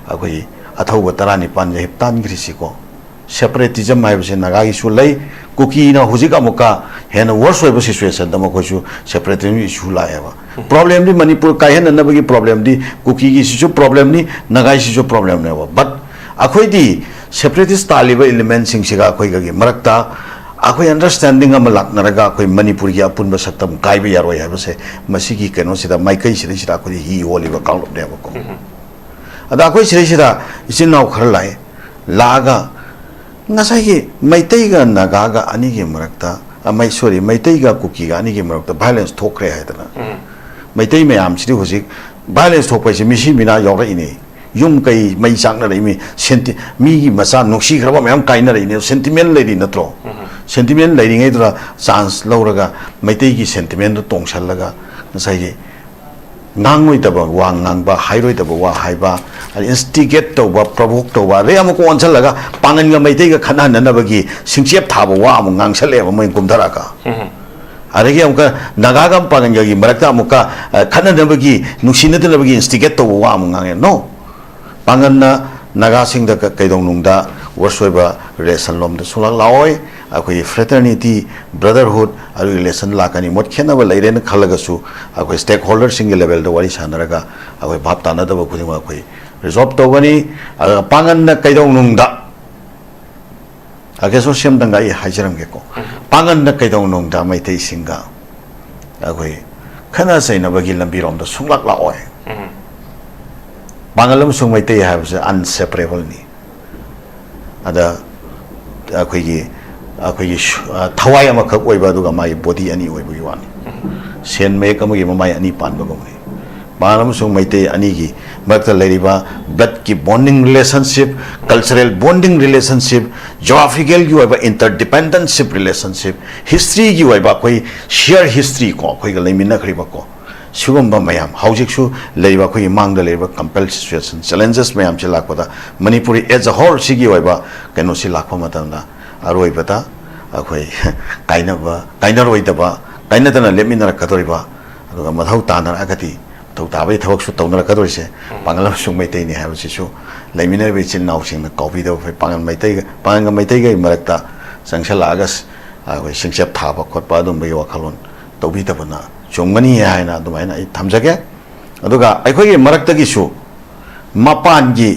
ꯑꯩꯈꯣꯏ ꯑꯊꯧꯕ ꯇꯔꯥꯅꯤꯄꯥꯟꯁꯦ ꯍꯦꯛ ꯇꯥꯟꯈ꯭ꯔꯤꯁꯤꯀꯣ꯫ ꯁꯦꯄꯔꯦꯇꯤꯖꯝ ꯍꯥꯏꯕꯁꯦ ꯅꯥꯒꯥꯒꯤꯁꯨ ꯂꯩ, ꯀꯨꯀꯤꯅ ꯍꯧꯖꯤꯛ ꯑꯃꯨꯛꯀ ꯍꯦꯟꯅ ꯋꯔꯁ ꯑꯣꯏꯕ ꯁꯤꯆꯨꯋꯦꯁꯟꯗ ꯃꯈꯣꯏꯁꯨ ꯁꯦꯄꯔꯦꯇꯤꯖꯝ ꯏꯁꯨ ꯂꯥꯛꯑꯦꯕ꯫ ꯄ꯭ꯔꯣꯕ꯭ꯂꯦꯝꯗꯤ ꯃꯅꯤꯄꯨꯔ ꯀꯥꯏꯍꯟꯅꯅꯕꯒꯤ ꯄ꯭ꯔꯣꯕ꯭ꯂꯦꯝꯗꯤ ꯀꯨꯀꯤꯒꯤꯁꯤꯁꯨ ꯄ꯭ꯔꯣꯕ꯭ꯂꯦꯝꯅꯤ, ꯅꯥꯒꯥꯏꯁꯤꯁꯨ ꯄ꯭ꯔꯣꯕ꯭ꯂꯦꯝꯅꯦꯕ꯫ ꯕꯠ ꯑꯩꯈꯣꯏꯗꯤ ꯁꯦꯄꯔꯦꯇꯤꯁ ꯇꯥꯜꯂꯤꯕ ꯏꯂꯤꯃꯦꯟꯁꯤꯡꯁꯤꯒ ꯑꯩꯈꯣꯏꯒꯒꯤ ꯃꯔꯛꯇ ꯑꯩꯈꯣꯏ ꯑꯟꯗꯔꯁꯇꯦꯟꯗꯤꯡ ꯑꯃ ꯂꯥꯛꯅꯔꯒ ꯑꯩꯈꯣꯏ ꯃꯅꯤꯄꯨꯔꯒꯤ ꯑꯄꯨꯟꯕ ꯁꯛꯇꯝ ꯀꯥꯏꯕ ꯌꯥꯔꯣꯏ ꯍꯥꯏꯕꯁꯦ ꯃꯁꯤꯒꯤ ꯀꯩꯅꯣꯁꯤꯗ, ꯃꯥꯏꯀꯩꯁꯤꯗꯩꯁꯤꯗ ꯑꯩꯈꯣꯏꯗꯤ ꯍꯤ ꯍꯣꯜꯂꯤꯕ ꯀꯥꯡꯂꯨꯞꯅꯦꯕꯀꯣ꯫ ꯑꯗ ꯑꯩꯈꯣꯏ ꯁꯤꯗꯩꯁꯤꯗ ꯏꯆꯤꯟ ꯏꯅꯥꯎ ꯈꯔ ꯂꯥꯛꯑꯦ, ꯂꯥꯛꯑꯒ ꯉꯁꯥꯏꯒꯤ ꯃꯩꯇꯩꯒ ꯅꯥꯒꯥꯒ ꯑꯅꯤꯒꯤ ꯃꯔꯛꯇ, ꯑ, ꯃꯩ-, ꯁꯣꯔꯤ, ꯃꯩꯇꯩꯒ ꯀꯨꯀꯤꯒ ꯑꯅꯤꯒꯤ ꯃꯔꯛꯇ ꯚꯥꯏꯑꯣꯂꯦꯟꯁ ꯊꯣꯛꯈ꯭ꯔꯦ ꯍꯥꯏꯗꯅ ꯃꯩꯇꯩ ꯃꯌꯥꯝꯁꯤꯗꯤ ꯍꯧꯖꯤꯛ violence ꯊꯣꯛꯄ ꯍꯥꯏꯁꯦ ꯃꯤꯁꯤ ꯃꯤꯅꯥ ꯌꯥꯎꯔꯛꯏꯅꯦ꯫ ꯌꯨꯝ ꯀꯩ ꯃꯩ ꯆꯥꯛꯅꯔꯛꯏꯃꯤ, ꯁꯦꯟꯇꯤ-, ꯃꯤꯒꯤ ꯃꯆꯥ ꯅꯨꯡꯁꯤꯈ꯭ꯔꯕ ꯃꯌꯥꯝ ꯀꯥꯏꯅꯔꯛꯏꯅꯦ꯫ Sentiment ꯂꯩꯔꯤ ꯅꯠꯇ꯭ꯔꯣ? Sentiment ꯂꯩꯔꯤꯉꯩꯗꯨꯗ chance ꯂꯧꯔꯒ ꯃꯩꯇꯩꯒꯤ sentimentꯗꯨ ꯇꯣꯡꯁꯜꯂꯒ ꯉꯁꯥꯏꯒꯤ ꯉꯥꯡꯂꯣꯏꯗꯕ ꯋꯥ ꯉꯥꯡꯕ, ꯍꯥꯏꯔꯣꯏꯗꯕ ꯋꯥ ꯍꯥꯏꯕ, ꯑꯗꯩ instigate ꯇꯧꯕ, provoke ꯇꯧꯕ, ꯑꯗꯩ ꯑꯃꯨꯛꯀ ꯑꯣꯟꯁꯤꯜꯂꯒ ꯄꯥꯡꯒꯟꯒ ꯃꯩꯇꯩꯒ ꯈꯠꯅꯍꯟꯅꯅꯕꯒꯤ ꯁꯤꯡꯆꯦꯞ ꯊꯥꯕ ꯋꯥ ꯑꯃꯨꯛ ꯉꯥꯡꯁꯜꯂꯛꯑꯦꯕ ꯃꯣꯏꯅ ꯀꯨꯝꯊꯔꯛꯑꯒ꯫ ꯑꯗꯒꯤ ꯑꯃꯨꯛꯀ ꯅꯥꯒꯥꯒ ꯄꯥꯡꯒꯟꯒꯒꯤ ꯃꯔꯛꯇ ꯑꯃꯨꯛꯀ, ꯑ, ꯈꯠꯅꯅꯕꯒꯤ, ꯅꯨꯡꯁꯤꯅꯗꯅꯕꯒꯤ instigate ꯇꯧꯕ ꯋꯥ ꯑꯃꯨꯛ ꯉꯥꯡꯉꯦ꯫ No! ꯄꯥꯡꯒꯟꯅ ꯅꯥꯒꯥꯁꯤꯡꯗ ꯀ-, ꯀꯩꯗꯧꯅꯨꯡꯗ worse ꯑꯣꯏꯕ relation ꯂꯣꯝꯗ ꯁꯨꯡꯂꯥꯛ ꯂꯥꯛꯑꯣꯏ꯫ ꯑꯩꯈꯣꯏꯒꯤ fraternity, brotherhood, ꯑꯗꯨꯒꯤ relation ꯂꯥꯛꯀꯅꯤ꯫ ꯃꯣꯠ ꯈꯦꯠꯅꯕ ꯂꯩꯔꯦꯅ ꯈꯜꯂꯒꯁꯨ ꯑꯩꯈꯣꯏ stakeholderꯁꯤꯡꯒꯤ levelꯗ ꯋꯥꯔꯤ ꯁꯥꯟꯅꯔꯒ ꯑꯩꯈꯣꯏ ꯚꯥꯞ ꯇꯥꯅꯗꯕ ꯈꯨꯗꯤꯡꯃꯛ ꯑꯩꯈꯣꯏ resolve ꯇꯧꯒꯅꯤ꯫ ꯑꯗꯨꯒ ꯄꯥꯡꯒꯟꯅ ꯀꯩꯗꯧꯅꯨꯡꯗ, ꯑꯒꯦꯁꯣꯔ ꯁꯦꯝꯗꯪꯒ ꯑꯩ ꯍꯥꯏꯖꯔꯝꯒꯦꯀꯣ, ꯄꯥꯡꯒꯟꯅ ꯀꯩꯗꯧꯅꯨꯡꯗ ꯃꯩꯇꯩꯁꯤꯡꯒ ꯑꯩꯈꯣꯏ ꯈꯠꯅ ꯆꯩꯅꯕꯒꯤ ꯂꯝꯕꯤꯔꯣꯝꯗ ꯁꯨꯡꯂꯥꯛ ꯂꯥꯛꯑꯣꯏ꯫ ꯄꯥꯡꯒꯜ ꯑꯃꯁꯨꯡ ꯃꯩꯇꯩ ꯍꯥꯏꯕꯁꯦ unseparablesꯅꯤ꯫ ꯑꯗ ꯑꯩꯈꯣꯏꯒꯤ, ꯑꯩꯈꯣꯏꯒꯤ ꯁꯨ-, ꯑ, ꯊꯋꯥꯏ ꯑꯃꯈꯛ ꯑꯣꯏꯕ, ꯑꯗꯨꯒ ꯃꯥꯒꯤ body ꯑꯅꯤ ꯑꯣꯏꯕꯒꯤ ꯋꯥꯅꯤ꯫ ꯁꯦꯟ ꯃꯌꯦꯛ ꯑꯃꯒꯤ ꯃꯃꯥꯏ ꯑꯅꯤ ꯄꯥꯟꯕꯒꯨꯝꯕꯅꯤ꯫ ꯄꯥꯡꯒꯜ ꯑꯃꯁꯨꯡ ꯃꯩꯇꯩ ꯑꯅꯤꯒꯤ ꯃꯔꯛꯇ ꯂꯩꯔꯤꯕ bloodꯀꯤ bonding relationship, cultural bonding relationship, geographicalꯒꯤ ꯑꯣꯏꯕ interdependentship relationship, historyꯒꯤ ꯑꯣꯏꯕ ꯑꯩꯈꯣꯏ share history ꯀꯣ, ꯑꯩꯈꯣꯏꯒ ꯂꯩꯃꯤꯟꯅꯈ꯭ꯔꯤꯕꯀꯣ, ꯁꯤꯒꯨꯝꯕ ꯃꯌꯥꯝ, ꯍꯧꯖꯤꯛꯁꯨ ꯂꯩꯔꯤꯕ ꯑꯩꯈꯣꯏꯒꯤ ꯃꯥꯡꯗ ꯂꯩꯔꯤꯕ compelled situation, challenges ꯃꯌꯥꯝꯁꯤ ꯂꯥꯛꯄꯗ, ꯃꯅꯤꯄꯨꯔꯤ as a whole ꯁꯤꯒꯤ ꯑꯣꯏꯕ ꯀꯩꯅꯣꯁꯤ ꯂꯥꯛꯄ ꯃꯇꯝꯗ, ꯑꯔꯣꯏꯕꯗ ꯑꯩꯈꯣꯏ ꯀꯥꯏꯅꯕ, ꯀꯥꯏꯅꯔꯣꯏꯗꯕ, ꯀꯥꯏꯅꯗꯅ ꯂꯦꯞꯃꯤꯟꯅꯔꯛꯀꯗꯧꯔꯤꯕ, ꯑꯗꯨꯒ ꯃꯊꯧ ꯇꯥꯅꯔꯛꯑꯒꯗꯤ ꯃꯊꯧ ꯇꯥꯕꯒꯤ ꯊꯕꯛꯁꯨ ꯇꯧꯅꯔꯛꯀꯗꯧꯔꯤꯁꯦ ꯄꯥꯡꯒꯜ ꯑꯃꯁꯨꯡ ꯃꯩꯇꯩꯅꯤ ꯍꯥꯏꯕꯁꯤꯁꯨ ꯂꯩꯃꯤꯟꯅꯔꯤꯕ ꯏꯆꯤꯜ ꯏꯅꯥꯎꯁꯤꯡꯅ ꯀꯥꯎꯕꯤꯗꯕ ꯐꯩ꯫ ꯄꯥꯡꯒꯜ ꯃꯩꯇꯩꯒ, ꯄꯥꯡꯒꯜꯒ ꯃꯩꯇꯩꯒꯒꯤ ꯃꯔꯛꯇ ꯆꯪꯁꯜꯂꯛꯑꯒ ꯑꯩꯈꯣꯏ ꯁꯤꯡꯆꯦꯞ ꯊꯥꯕ ꯈꯣꯠꯄ ꯑꯗꯨꯝꯕꯒꯤ ꯋꯥꯈꯜꯂꯣꯟ ꯇꯧꯕꯤꯗꯕꯅ ꯆꯨꯝꯒꯅꯤ ꯍꯥꯏꯅ ꯑꯗꯨꯃꯥꯏꯅ ꯑꯩ ꯊꯝꯖꯒꯦ꯫ ꯑꯗꯨꯒ ꯑꯩꯈꯣꯏꯒꯤ ꯃꯔꯛꯇꯒꯤꯁꯨ ꯃꯄꯥꯟꯒꯤ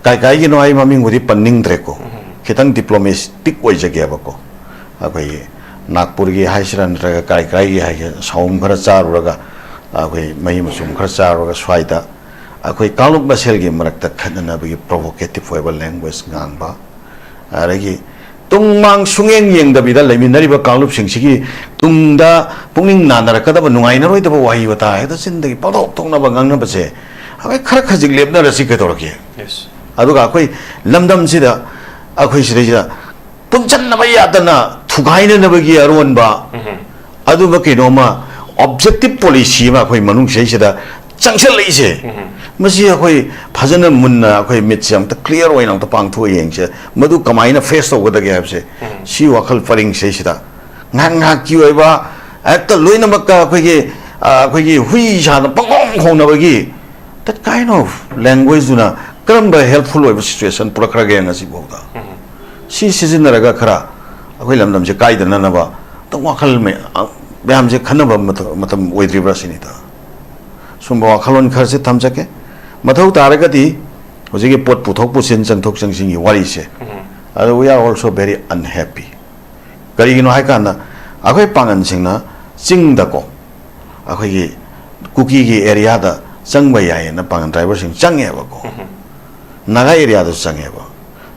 ꯀꯥꯏ ꯀꯥꯏꯒꯤꯅꯣ ꯑꯩ ꯃꯃꯤꯡꯕꯨꯗꯤ ꯄꯟꯅꯤꯡꯗ꯭ꯔꯦꯀꯣ, ꯈꯤꯇꯪ diplomatic ꯑꯣꯏꯖꯒꯦꯕꯀꯣ꯫ ꯑꯩꯈꯣꯏꯒꯤ ꯅꯥꯒꯄꯨꯔꯒꯤ ꯍꯥꯏꯁꯤꯔꯥ ꯅꯠꯇ꯭ꯔꯒ ꯀꯥꯏ ꯀꯥꯏꯒꯤ ꯍꯥꯏꯒꯦ, ꯁꯥꯎꯝ ꯈꯔ ꯆꯥꯔꯨꯔꯒ, ꯑꯩꯈꯣꯏ ꯃꯍꯤ ꯃꯆꯨꯝ ꯈꯔ ꯆꯥꯔꯨꯔꯒ ꯁ꯭ꯋꯥꯏꯗ ꯑꯩꯈꯣꯏ ꯀꯥꯡꯂꯨꯞ ꯃꯁꯦꯜꯒꯤ ꯃꯔꯛꯇ ꯈꯠꯅꯅꯕꯒꯤ provocative ꯑꯣꯏꯕ language ꯉꯥꯡꯕ, ꯑꯗꯒꯤ ꯇꯨꯡ ꯃꯥꯡ ꯁꯨꯡꯌꯦꯡ ꯌꯦꯡꯗꯕꯤꯗ ꯂꯩꯃꯤꯟꯅꯔꯤꯕ ꯀꯥꯡꯂꯨꯞꯁꯤꯡꯁꯤꯒꯤ ꯇꯨꯡꯗ ꯄꯨꯛꯅꯤꯡ ꯅꯥꯟꯅꯔꯛꯀꯗꯕ, ꯅꯨꯡꯉꯥꯏꯅꯔꯣꯏꯗꯕ ꯋꯥꯍꯩ ꯋꯥꯇꯥ ꯍꯦꯛꯇ ꯆꯤꯟꯗꯒꯤ ꯄꯪꯊꯣꯛ ꯊꯣꯛꯅꯕ ꯉꯥꯡꯅꯕꯁꯦ, ꯑꯩꯈꯣꯏ ꯈꯔ ꯈꯖꯤꯛ ꯂꯦꯞꯅꯔꯁꯤ ꯀꯩꯗꯧꯔꯒꯦ? Yes. ꯑꯗꯨꯒ ꯑꯩꯈꯣꯏ ꯂꯝꯗꯝꯁꯤꯗ, ꯑꯩꯈꯣꯏ ꯁꯤꯗꯩꯁꯤꯗ ꯄꯨꯟꯁꯤꯟꯅꯕ ꯌꯥꯗꯅ ꯊꯨꯒꯥꯏꯅꯅꯕꯒꯤ ꯑꯔꯣꯟꯕ ꯑꯗꯨꯝꯕ ꯀꯩꯅꯣꯝꯃ, objective policy ꯑꯃ ꯑꯩꯈꯣꯏ ꯃꯅꯨꯡ ꯁꯤꯗꯩꯁꯤꯗ ꯆꯪꯁꯤꯜꯂꯛꯏꯁꯦ, ꯃꯁꯤ ꯑꯩꯈꯣꯏ ꯐꯖꯅ ꯃꯨꯟꯅ ꯑꯩꯈꯣꯏ ꯃꯤꯠꯁꯦ ꯑꯝꯇ clear ꯑꯣꯏꯅ ꯑꯝꯇ ꯄꯥꯡꯊꯣꯛꯑ ꯌꯦꯡꯁꯦ꯫ ꯃꯗꯨ ꯀꯃꯥꯏꯅ face ꯇꯧꯒꯗꯒꯦ ꯍꯥꯏꯕꯁꯦ, ꯁꯤ ꯋꯥꯈꯜ ꯄꯔꯤꯡ ꯁꯤꯗꯩꯁꯤꯗ ꯉꯥꯏꯍꯥꯛ ꯉꯥꯏꯍꯥꯛꯀꯤ ꯑꯣꯏꯕ, ꯍꯦꯛꯇ ꯂꯣꯏꯅꯃꯛꯇ ꯑꯩꯈꯣꯏꯒꯤ, ꯑ, ꯑꯩꯈꯣꯏꯒꯤ ꯍꯨꯏ ꯁꯥꯗꯅ ꯄꯪꯈꯣꯡ ꯈꯣꯡꯅꯕꯒꯤ, that kind of language ꯗꯨꯅ ꯀꯔꯝꯕ helpful ꯑꯣꯏꯕ situation ꯄꯨꯔꯛꯈ꯭ꯔꯒꯦ ꯉꯁꯤꯐꯥꯎꯗ? ꯁꯤ ꯁꯤꯖꯤꯟꯅꯔꯒ ꯈꯔ ꯑꯩꯈꯣꯏ ꯂꯝꯗꯝꯁꯦ ꯀꯥꯏꯗꯅꯅꯕ ꯑꯝꯇꯪ ꯋꯥꯈꯜ ꯃꯌꯥꯝ, ꯃꯌꯥꯝꯁꯦ ꯈꯟꯅꯕ ꯃꯇꯝ, ꯃꯇꯝ ꯑꯣꯏꯗ꯭ꯔꯤꯕ꯭ꯔꯥ ꯁꯤꯅꯤꯗ꯫ ꯁꯨꯝꯕ ꯋꯥꯈꯜꯂꯣꯟ ꯈꯔꯁꯦ ꯊꯝꯖꯒꯦ꯫ ꯃꯊꯧ ꯇꯥꯔꯒꯗꯤ ꯍꯧꯖꯤꯛꯀꯤ ꯄꯣꯠ ꯄꯨꯊꯣꯛ ꯄꯨꯁꯤꯟ, ꯆꯪꯊꯣꯛ ꯆꯪꯁꯤꯟꯒꯤ ꯋꯥꯔꯤꯁꯦ, ꯑꯗꯣ we are also very unhappy꯫ ꯀꯔꯤꯒꯤꯅꯣ ꯍꯥꯏꯀꯥꯟꯗ, ꯑꯩꯈꯣꯏ ꯄꯥꯡꯒꯟꯁꯤꯡꯅ ꯆꯤꯡꯗꯀꯣ, ꯑꯩꯈꯣꯏꯒꯤ ꯀꯨꯀꯤꯒꯤ area ꯗ ꯆꯪꯕ ꯌꯥꯏꯌꯦꯅ ꯄꯥꯡꯒꯟ driver ꯁꯤꯡ ꯆꯪꯉꯦꯕꯀꯣ, ꯅꯥꯒꯥ area ꯗꯁꯨ ꯆꯪꯉꯦꯕ꯫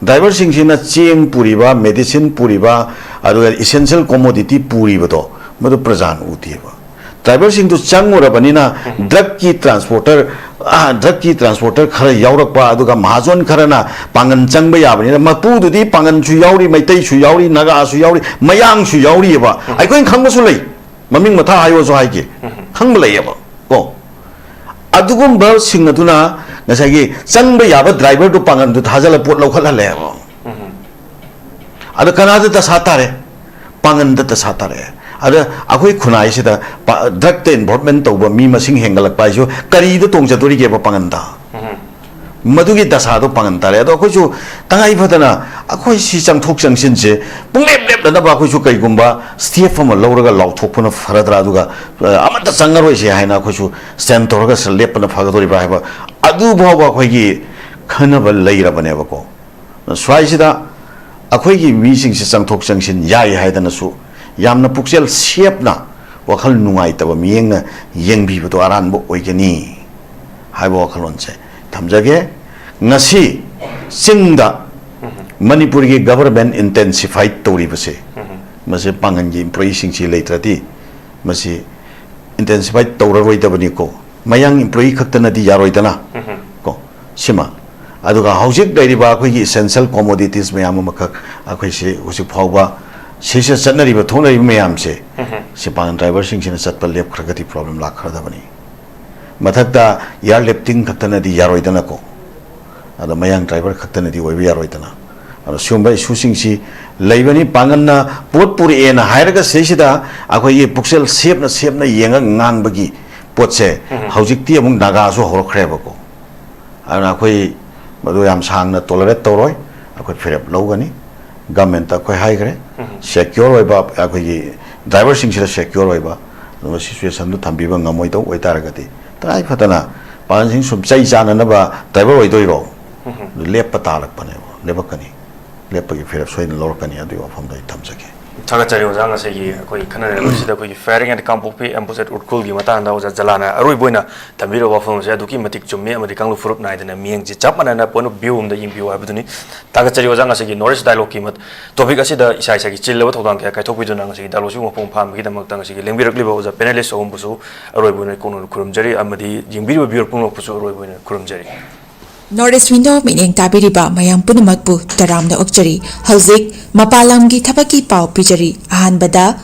Driver ꯁꯤꯡꯁꯤꯅ ꯆꯦꯡ ꯄꯨꯔꯤꯕ, medicine ꯄꯨꯔꯤꯕ, ꯑꯗꯨꯒ essential commodity ꯄꯨꯔꯤꯕꯗꯣ, ꯃꯗꯨ ꯄ꯭ꯔꯖꯥꯅ ꯎꯗꯦꯕ꯫ Driver ꯁꯤꯡꯗꯨ ꯆꯪꯉꯨꯔꯕꯅꯤꯅ, drug ꯀꯤ transporter, drug ꯀꯤ transporter ꯈꯔ ꯌꯥꯎꯔꯛꯄ, ꯑꯗꯨꯒ ꯃꯍꯥꯖꯣꯟ ꯈꯔꯅ ꯄꯥꯡꯒꯟ ꯆꯪꯕ ꯌꯥꯕꯅꯤꯅ, ꯃꯄꯨꯗꯨꯗꯤ ꯄꯥꯡꯒꯟꯁꯨ ꯌꯥꯎꯔꯤ, ꯃꯩꯇꯩꯁꯨ ꯌꯥꯎꯔꯤ, ꯅꯥꯒꯥꯁꯨ ꯌꯥꯎꯔꯤ, ꯃꯌꯥꯡꯁꯨ ꯌꯥꯎꯔꯤꯑꯕ꯫ ꯑꯩꯈꯣꯏꯅ ꯈꯪꯕꯁꯨ ꯂꯩ, ꯃꯃꯤꯡ ꯃꯊꯥ ꯍꯥꯏꯌꯣꯁꯨ ꯍꯥꯏꯒꯦ, ꯈꯪꯕ ꯂꯩꯌꯦꯕ ꯀꯣ꯫ ꯑꯗꯨꯒꯨꯝꯕꯁꯤꯡ ꯑꯗꯨꯅ ꯉꯁꯥꯏꯒꯤ ꯆꯪꯕ ꯌꯥꯕ driver ꯗꯨ ꯄꯥꯡꯒꯟꯗꯨ ꯊꯥꯖꯤꯜꯂ ꯄꯣꯠ ꯂꯧꯈꯠꯍꯜꯂꯦꯕ꯫ ꯑꯗ ꯀꯅꯥꯗ ꯗꯁꯥ ꯇꯥꯔꯦ? ꯄꯥꯡꯒꯟꯗ ꯗꯁꯥ ꯇꯥꯔꯛꯑꯦ꯫ ꯑꯗ ꯑꯩꯈꯣꯏ ꯈꯨꯟꯅꯥꯏꯁꯤꯗ ꯄ-, drug ꯇ involvement ꯇꯧꯕ ꯃꯤ ꯃꯁꯤꯡ ꯍꯦꯟꯒꯠꯂꯛꯄ ꯍꯥꯏꯁꯨ ꯀꯔꯤꯗ ꯇꯣꯡꯖꯗꯣꯔꯤꯒꯦꯕ ꯄꯥꯡꯒꯟꯗ? ꯃꯗꯨꯒꯤ ꯗꯁꯥꯗꯣ ꯄꯥꯡꯒꯟ ꯇꯥꯔꯦ꯫ ꯑꯗꯣ ꯑꯩꯈꯣꯏꯁꯨ ꯇꯉꯥꯏ ꯐꯗꯅ ꯑꯩꯈꯣꯏ ꯁꯤ ꯆꯪꯊꯣꯛ ꯆꯪꯁꯤꯟꯁꯦ ꯄꯨꯡꯂꯦꯞ ꯂꯦꯞꯅꯅꯕ ꯑꯩꯈꯣꯏꯁꯨ ꯀꯩꯒꯨꯝꯕ step ꯑꯃ ꯂꯧꯔꯒ ꯂꯥꯎꯊꯣꯛꯄꯅ ꯐꯔꯗ꯭ꯔꯥ? ꯑꯗꯨꯒ, ꯑ, ꯑꯃꯠꯇ ꯆꯪꯉꯔꯣꯏꯁꯦ ꯍꯥꯏꯅ ꯑꯩꯈꯣꯏꯁꯨ stand ꯇꯧꯔꯒ ꯁ-, ꯂꯦꯞꯄꯅ ꯐꯒꯗꯧꯔꯤꯕ꯭ꯔꯥ ꯍꯥꯏꯕ ꯑꯗꯨꯐꯥꯎꯕ ꯑꯩꯈꯣꯏꯒꯤ ꯈꯟꯅꯕ ꯂꯩꯔꯕꯅꯦꯕꯀꯣ꯫ ꯁ꯭ꯋꯥꯏꯁꯤꯗ ꯑꯩꯈꯣꯏꯒꯤ ꯃꯤꯁꯤꯡꯁꯦ ꯆꯪꯊꯣꯛ ꯆꯪꯁꯤꯟ ꯌꯥꯏ ꯍꯥꯏꯗꯅꯁꯨ ꯌꯥꯝꯅ ꯄꯨꯛꯆꯦꯜ ꯁꯦꯞꯅ ꯋꯥꯈꯜ ꯅꯨꯡꯉꯥꯏꯇꯕ ꯃꯤꯠꯌꯦꯡꯅ ꯌꯦꯡꯕꯤꯕꯗꯣ ꯑꯔꯥꯟꯕ ꯑꯣꯏꯒꯅꯤ ꯍꯥꯏꯕ ꯋꯥꯈꯜꯂꯣꯟꯁꯦ ꯊꯝꯖꯒꯦ꯫ ꯉꯁꯤ ꯆꯤꯡꯗ ꯃꯅꯤꯄꯨꯔꯒꯤ ꯒꯚꯔꯟꯃꯦꯟ ꯏꯟꯇꯦꯟꯁꯤꯐꯥꯏ ꯇꯧꯔꯤꯕꯁꯦ, ꯃꯁꯤ ꯄꯥꯡꯒꯜꯒꯤ ꯏꯝꯄ꯭ꯂꯣꯌꯤꯁꯤꯡꯁꯤ ꯂꯩꯇ꯭ꯔꯗꯤ ꯃꯁꯤ ꯏꯟꯇꯦꯟꯁꯤꯐꯥꯏ ꯇꯧꯔꯔꯣꯏꯗꯕꯅꯤꯀꯣ꯫ ꯃꯌꯥꯡ ꯏꯝꯄ꯭ꯂꯣꯌꯤ ꯈꯛꯇꯅꯗꯤ ꯌꯥꯔꯣꯏꯗꯅ, ꯀꯣ, ꯁꯤꯃ꯫ ꯑꯗꯨꯒ ꯍꯧꯖꯤꯛ ꯂꯩꯔꯤꯕ ꯑꯩꯈꯣꯏꯒꯤ ꯏꯁꯦꯟꯁꯤꯌꯦꯜ ꯀꯣꯃꯣꯗꯤꯇꯤꯁ ꯃꯌꯥꯝ ꯑꯃꯈꯛ ꯑꯩꯈꯣꯏꯁꯤ ꯍꯧꯖꯤꯛ ꯐꯥꯎꯕ ꯁꯤꯁꯤꯗ ꯆꯠꯅꯔꯤꯕ, ꯊꯣꯛꯅꯔꯤꯕ ꯃꯌꯥꯝꯁꯦ, ꯁꯤ ꯄꯥꯡꯒꯜ ꯗ꯭ꯔꯥꯏꯚꯔꯁꯤꯡꯁꯤꯅ ꯆꯠꯄ ꯂꯦꯞꯈ꯭ꯔꯒꯗꯤ ꯄ꯭ꯔꯣꯕ꯭ꯂꯦꯝ ꯂꯥꯛꯈ꯭ꯔꯗꯕꯅꯤ꯫ ꯃꯊꯛꯇ ꯏꯌꯥꯔ ꯂꯤꯐꯇꯤꯡ ꯈꯛꯇꯅꯗꯤ ꯌꯥꯔꯣꯏꯗꯅꯀꯣ꯫ ꯑꯗꯣ ꯃꯌꯥꯡ ꯗ꯭ꯔꯥꯏꯚꯔ ꯈꯛꯇꯅꯗꯤ ꯑꯣꯏꯕ ꯌꯥꯔꯣꯏꯗꯅ꯫ ꯑꯗꯣ ꯁꯤꯒꯨꯝꯕ ꯏꯁꯨꯁꯤꯡꯁꯤ ꯂꯩꯕꯅꯤ꯫ ꯄꯥꯡꯒꯜꯅ ꯄꯣꯠ ꯄꯨꯔꯛꯑꯦꯅ ꯍꯥꯏꯔꯒ ꯁꯤꯗꯩꯁꯤꯗ ꯑꯩꯈꯣꯏꯒꯤ ꯄꯨꯛꯆꯦꯜ ꯁꯦꯞꯅ ꯁꯦꯞꯅ ꯌꯦꯡꯉꯒ ꯉꯥꯡꯕꯒꯤ ꯄꯣꯠꯁꯦ ꯍꯧꯖꯤꯛꯇꯤ ꯑꯃꯨꯛ ꯅꯥꯒꯥꯁꯨ ꯍꯧꯔꯛꯈ꯭ꯔꯦꯕꯀꯣ꯫ ꯑꯗꯨꯅ ꯑꯩꯈꯣꯏ ꯃꯗꯨ ꯌꯥꯝ ꯁꯥꯡꯅ ꯇꯣꯂꯔꯦꯠ ꯇꯧꯔꯣꯏ꯫ ꯑꯩꯈꯣꯏ ꯐꯤꯔꯦꯞ ꯂꯧꯒꯅꯤ꯫ ꯒꯃꯦꯟꯇ ꯑꯩꯈꯣꯏ ꯍꯥꯏꯈ꯭ꯔꯦ, ꯁꯦꯀ꯭ꯌꯣꯔ ꯑꯣꯏꯕ ꯑꯩꯈꯣꯏꯒꯤ ꯗ꯭ꯔꯥꯏꯚꯔꯁꯤꯡꯁꯤꯗ ꯁꯦꯀ꯭ꯌꯣꯔ ꯑꯣꯏꯕ ꯑꯗꯨꯒ ꯁꯤꯆꯨꯋꯦꯁꯟꯗꯨ ꯊꯝꯕꯤꯕ ꯉꯝꯃꯣꯏꯗꯧ ꯑꯣꯏꯇꯥꯔꯒꯗꯤ, ꯇꯉꯥꯏ ꯐꯗꯅ ꯄꯥꯡꯒꯜꯁꯤꯡ ꯁꯨꯝ ꯆꯩ ꯆꯥꯅꯅꯕ ꯗ꯭ꯔꯥꯏꯚꯔ ꯑꯣꯏꯗꯣꯏꯔꯣ? ꯑꯗꯨ ꯂꯦꯞꯄ ꯇꯥꯔꯛꯄꯅꯦꯕ, ꯂꯦꯞꯄꯛꯀꯅꯤ꯫ ꯂꯦꯞꯄꯒꯤ ꯐꯤꯔꯦꯞ ꯁꯣꯏꯗꯅ ꯂꯧꯔꯛꯀꯅꯤ꯫ ꯑꯗꯨꯒꯤ ꯋꯥꯐꯝꯗꯣ ꯑꯩ ꯊꯝꯖꯒꯦ꯫ ꯊꯥꯒꯠꯆꯔꯤ ꯑꯣꯖꯥ꯫ ꯉꯁꯤꯒꯤ ꯑꯩꯈꯣꯏ ꯈꯟꯅ ꯅꯩꯅꯕꯁꯤꯗ ꯑꯩꯈꯣꯏꯒꯤ firing at Kangpokpi ambush at ꯎꯔꯈꯨꯜꯒꯤ ꯃꯇꯥꯡꯗ ꯑꯣꯖꯥ ꯖꯂꯥꯅ ꯑꯔꯣꯏꯕ ꯑꯣꯏꯅ ꯊꯝꯕꯤꯔꯕ ꯋꯥꯐꯝ ꯑꯁꯦ ꯑꯗꯨꯛꯀꯤ ꯃꯇꯤꯛ ꯆꯨꯝꯃꯤ ꯑꯃꯗꯤ ꯀꯥꯡꯂꯨꯞ ꯐꯨꯔꯨꯞ ꯅꯥꯏꯗꯅ ꯃꯤꯠꯌꯦꯡꯁꯦ ꯆꯞ ꯃꯥꯟꯅꯅ point of view ꯑꯃꯗ ꯌꯦꯡꯕꯤꯌꯨ ꯍꯥꯏꯕꯗꯨꯅꯤ꯫ ꯊꯥꯒꯠꯆꯔꯤ ꯑꯣꯖꯥ꯫ ꯉꯁꯤꯒꯤ North East Dialogueꯀꯤ ꯃꯠ-, topic ꯑꯁꯤꯗ ꯏꯁꯥ ꯏꯁꯥꯒꯤ ꯆꯤꯜꯂꯕ ꯊꯧꯗꯥꯡ ꯀꯌꯥ ꯀꯥꯏꯊꯣꯛꯄꯤꯗꯨꯅ ꯉꯁꯤꯒꯤ dialogueꯁꯤꯕꯨ ꯃꯄꯨꯡ ꯐꯥꯍꯟꯕꯒꯤꯗꯃꯛꯇ ꯉꯁꯤꯒꯤ ꯂꯦꯡꯕꯤꯔꯛꯂꯤꯕ ꯑꯣꯖꯥ panelist ꯑꯍꯨꯝꯕꯨꯁꯨ ꯑꯔꯣꯏꯕ ꯑꯣꯏꯅ ꯀꯣꯛꯅ ꯈꯨꯔꯨꯝꯖꯔꯤ ꯑꯃꯗꯤ ꯌꯦꯡꯕꯤꯔꯤꯕ viewer ꯄꯨꯝꯅꯃꯛꯄꯨꯁꯨ ꯑꯔꯣꯏꯕ ꯑꯣꯏꯅ ꯈꯨꯔꯨꯝꯖꯔꯤ꯫ North East Window ꯃꯤꯠꯌꯦꯡ ꯇꯥꯕꯤꯔꯤꯕ ꯃꯌꯥꯝ ꯄꯨꯝꯅꯃꯛꯄꯨ ꯇꯔꯥꯝꯅ ꯑꯣꯛꯆꯔꯤ꯫ ꯍꯧꯖꯤꯛ ꯃꯄꯥꯟ ꯂꯝꯒꯤ ꯊꯕꯛꯀꯤ ꯄꯥꯎ ꯄꯤꯖꯔꯤ꯫ ꯑꯍꯥꯟꯕꯗ,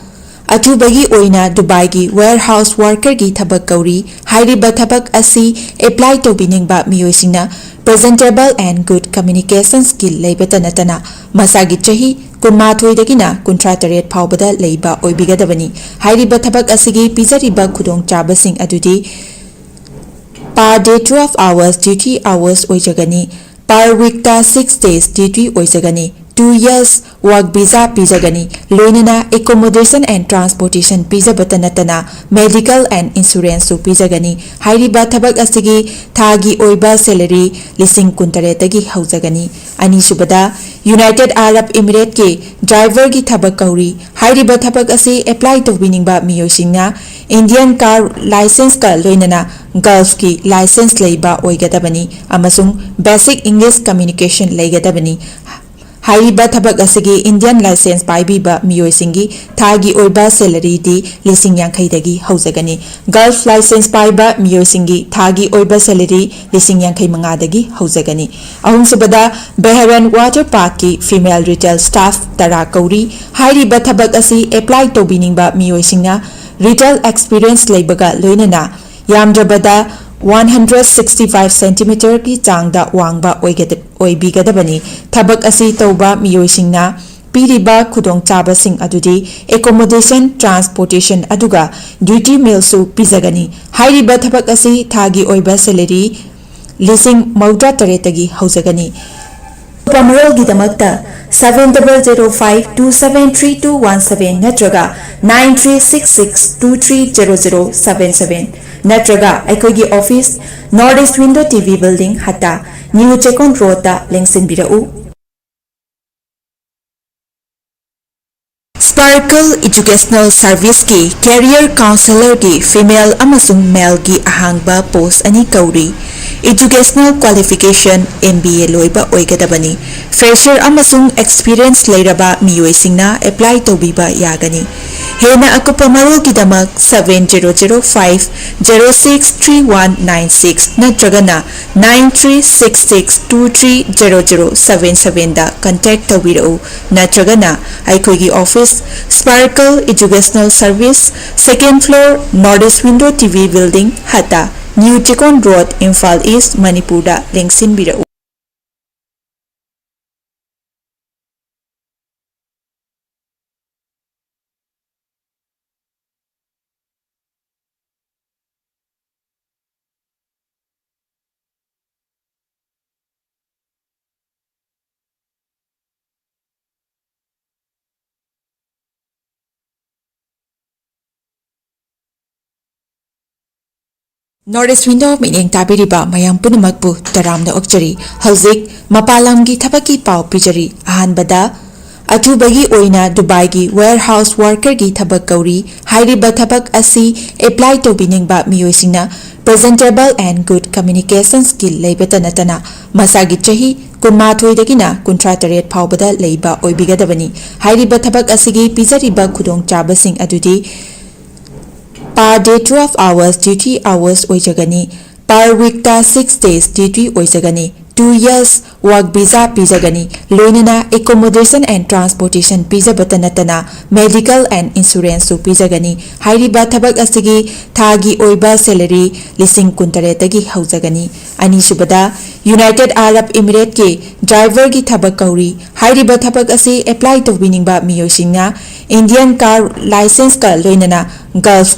ꯑꯊꯨꯕꯒꯤ ꯑꯣꯏꯅ ꯗꯨꯕꯥꯏꯒꯤ warehouse workerꯒꯤ ꯊꯕꯛ ꯀꯧꯔꯤ꯫ ꯍꯥꯏꯔꯤꯕ ꯊꯕꯛ ꯑꯁꯤ apply ꯇꯧꯕꯤꯅꯤꯡꯕ ꯃꯤꯑꯣꯏꯁꯤꯡꯅ presentable and good communication skill ꯂꯩꯕꯇ ꯅꯠꯇꯅ ꯃꯁꯥꯒꯤ ꯆꯍꯤ ꯀꯨꯟꯃꯥꯊꯣꯏꯗꯒꯤꯅ ꯀꯨꯟꯊ꯭ꯔꯥ ꯇꯔꯦꯠ ꯐꯥꯎꯕꯗ ꯂꯩꯕ ꯑꯣꯏꯕꯤꯒꯗꯕꯅꯤ꯫ ꯍꯥꯏꯔꯤꯕ ꯊꯕꯛ ꯑꯁꯤꯒꯤ ꯄꯤꯖꯔꯤꯕ ꯈꯨꯗꯣꯡꯆꯥꯕꯁꯤꯡ ꯑꯗꯨꯗꯤ, per day twelve hours duty hours ꯑꯣꯏꯖꯒꯅꯤ꯫ Per weekꯇ six days duty ꯑꯣꯏꯖꯒꯅꯤ꯫ Two years work visa ꯄꯤꯖꯒꯅꯤ꯫ ꯂꯣꯏꯅꯅ accommodation and transportation ꯄꯤꯖꯕꯇ ꯅꯠꯇꯅ medical and insuranceꯁꯨ ꯄꯤꯖꯒꯅꯤ꯫ ꯍꯥꯏꯔꯤꯕ ꯊꯕꯛ ꯑꯁꯤꯒꯤ ꯊꯥꯒꯤ ꯑꯣꯏꯕ salary ꯂꯤꯁꯤꯡ ꯀꯨꯟꯇꯔꯦꯠꯇꯒꯤ ꯍꯧꯖꯒꯅꯤ꯫ ꯑꯅꯤꯁꯨꯕꯗ, United Arab Emirateꯀꯤ driverꯒꯤ ꯊꯕꯛ ꯀꯧꯔꯤ꯫ ꯍꯥꯏꯔꯤꯕ ꯊꯕꯛ ꯑꯁꯤ apply ꯇꯧꯕꯤꯅꯤꯡꯕ ꯃꯤꯑꯣꯏꯁꯤꯡꯅ Indian car licenceꯀ ꯂꯣꯏꯅꯅ Gulfꯀꯤ license ꯂꯩꯕ ꯑꯣꯏꯒꯗꯕꯅꯤ ꯑꯃꯁꯨꯡ basic English communication ꯂꯩꯒꯗꯕꯅꯤ꯫ ꯍꯥꯏꯔꯤꯕ ꯊꯕꯛ ꯑꯁꯤꯒꯤ Indian license ꯄꯥꯏꯕꯤꯕ ꯃꯤꯑꯣꯏꯁꯤꯡꯒꯤ ꯊꯥꯒꯤ ꯑꯣꯏꯕ salaryꯗꯤ ꯂꯤꯁꯤꯡ ꯌꯥꯡꯈꯩꯗꯒꯤ ꯍꯧꯖꯒꯅꯤ꯫ Gulf license ꯄꯥꯏꯕ ꯃꯤꯑꯣꯏꯁꯤꯡꯒꯤ ꯊꯥꯒꯤ ꯑꯣꯏꯕ salary ꯂꯤꯁꯤꯡ ꯌꯥꯡꯈꯩ ꯃꯉꯥꯗꯒꯤ ꯍꯧꯖꯒꯅꯤ꯫ ꯑꯍꯨꯝꯁꯨꯕꯗ, Beharan Water Parkꯀꯤ female retail staff ꯇꯔꯥ ꯀꯧꯔꯤ꯫ ꯍꯥꯏꯔꯤꯕ ꯊꯕꯛ ꯑꯁꯤ apply ꯇꯧꯕꯤꯅꯤꯡꯕ ꯃꯤꯑꯣꯏꯁꯤꯡꯅ retail experience ꯂꯩꯕꯒ ꯂꯣꯏꯅꯅ ꯌꯥꯝꯗ꯭ꯔꯕꯗ one hundred sixty five centimeterꯒꯤ ꯆꯥꯡꯗ ꯋꯥꯡꯕ ꯑꯣꯏꯒꯗ-, ꯑꯣꯏꯕꯤꯒꯗꯕꯅꯤ꯫ ꯊꯕꯛ ꯑꯁꯤ ꯇꯧꯕ ꯃꯤꯑꯣꯏꯁꯤꯡꯅ ꯄꯤꯔꯤꯕ ꯈꯨꯗꯣꯡꯆꯥꯕꯁꯤꯡ ꯑꯗꯨꯗꯤ accommodation, transportation ꯑꯗꯨꯒ duty mealꯁꯨ ꯄꯤꯖꯒꯅꯤ꯫ ꯍꯥꯏꯔꯤꯕ ꯊꯕꯛ ꯑꯁꯤ ꯊꯥꯒꯤ ꯑꯣꯏꯕ salary ꯂꯤꯁꯤꯡ ꯃꯧꯗ꯭ꯔꯥ ꯇꯔꯦꯠꯇꯒꯤ ꯍꯧꯖꯒꯅꯤ꯫ ꯑꯀꯨꯞꯄ ꯃꯔꯣꯜꯒꯤꯗꯃꯛꯇ seven double zero five two seven three two one seven ꯅꯠꯇ꯭ꯔꯒ nine three six six two three zero zero seven seven ꯅꯠꯇ꯭ꯔꯒ ꯑꯩꯈꯣꯏꯒꯤ office, North East Window TV Building, ꯍꯠꯇꯥ, New Chekon Roadꯇ ꯂꯦꯡꯁꯤꯟꯕꯤꯔꯛꯎ꯫ Sparkle Educational Serviceꯀꯤ career counsellorꯒꯤ female ꯑꯃꯁꯨꯡ maleꯒꯤ ꯑꯍꯥꯡꯕ post ꯑꯅꯤ ꯀꯧꯔꯤ꯫ Educational qualification MBA ꯂꯣꯏꯕ ꯑꯣꯏꯒꯗꯕꯅꯤ꯫ Fresher ꯑꯃꯁꯨꯡ experience ꯂꯩꯔꯕ ꯃꯤꯑꯣꯏꯁꯤꯡꯅ apply ꯇꯧꯕꯤꯕ ꯌꯥꯒꯅꯤ꯫ ꯍꯦꯟꯅ ꯑꯀꯨꯞꯄ ꯃꯔꯣꯜꯒꯤꯗꯃꯛ seven zero zero five zero six three one nine six ꯅꯠꯇ꯭ꯔꯒꯅ nine three six six two three zero zero seven sevenꯗ contact ꯇꯧꯕꯤꯔꯛꯎ, ꯅꯠꯇ꯭ꯔꯒꯅ ꯑꯩꯈꯣꯏꯒꯤ office, Sparkle Educational Service, second floor, North East Window TV Building, ꯍꯠꯇꯥ, New Chekon Road, Imphal East, ꯃꯅꯤꯄꯨꯔꯗ ꯂꯦꯡꯁꯤꯟꯕꯤꯔꯛꯎ꯫ North East Window ꯃꯤꯠꯌꯦꯡ ꯇꯥꯕꯤꯔꯤꯕ ꯃꯌꯥꯝ ꯄꯨꯝꯅꯃꯛꯄꯨ ꯇꯔꯥꯝꯅ ꯑꯣꯛꯆꯔꯤ꯫ ꯍꯧꯖꯤꯛ ꯃꯄꯥꯟ ꯂꯝꯒꯤ ꯊꯕꯛꯀꯤ ꯄꯥꯎ ꯄꯤꯖꯔꯤ꯫ ꯑꯍꯥꯟꯕꯗ, ꯑꯊꯨꯕꯒꯤ ꯑꯣꯏꯅ ꯗꯨꯕꯥꯏꯒꯤ warehouse workerꯒꯤ ꯊꯕꯛ ꯀꯧꯔꯤ꯫ ꯍꯥꯏꯔꯤꯕ ꯊꯕꯛ ꯑꯁꯤ apply ꯇꯧꯕꯤꯅꯤꯡꯕ ꯃꯤꯑꯣꯏꯁꯤꯡꯅ presentable and good communication skill ꯂꯩꯕꯇ ꯅꯠꯇꯅ ꯃꯁꯥꯒꯤ ꯆꯍꯤ ꯀꯨꯟꯃꯥꯊꯣꯏꯗꯒꯤꯅ ꯀꯨꯟꯊ꯭ꯔꯥ ꯇꯔꯦꯠ ꯐꯥꯎꯕꯗ ꯂꯩꯕ ꯑꯣꯏꯕꯤꯒꯗꯕꯅꯤ꯫ ꯍꯥꯏꯔꯤꯕ ꯊꯕꯛ ꯑꯁꯤꯒꯤ ꯄꯤꯖꯔꯤꯕ ꯈꯨꯗꯣꯡꯆꯥꯕꯁꯤꯡ ꯑꯗꯨꯗꯤ per day twelve hours duty hours ꯑꯣꯏꯖꯒꯅꯤ꯫ Per weekꯇ six days duty ꯑꯣꯏꯖꯒꯅꯤ꯫ Two years work visa ꯄꯤꯖꯒꯅꯤ꯫ ꯂꯣꯏꯅꯅ accommodation and transportation ꯄꯤꯖꯕꯇ ꯅꯠꯇꯅ medical and insuranceꯁꯨ ꯄꯤꯖꯒꯅꯤ꯫ ꯍꯥꯏꯔꯤꯕ ꯊꯕꯛ ꯑꯁꯤꯒꯤ ꯊꯥꯒꯤ ꯑꯣꯏꯕ salary ꯂꯤꯁꯤꯡ ꯀꯨꯟꯇꯔꯦꯠꯇꯒꯤ ꯍꯧꯖꯒꯅꯤ꯫ ꯑꯅꯤꯁꯨꯕꯗ, United Arab Emirateꯀꯤ driverꯒꯤ ꯊꯕꯛ ꯀꯧꯔꯤ꯫ ꯍꯥꯏꯔꯤꯕ ꯊꯕꯛ ꯑꯁꯤ apply ꯇꯧꯕꯤꯅꯤꯡꯕ ꯃꯤꯑꯣꯏꯁꯤꯡꯅ Indian car licenceꯀ ꯂꯣꯏꯅꯅ Gulf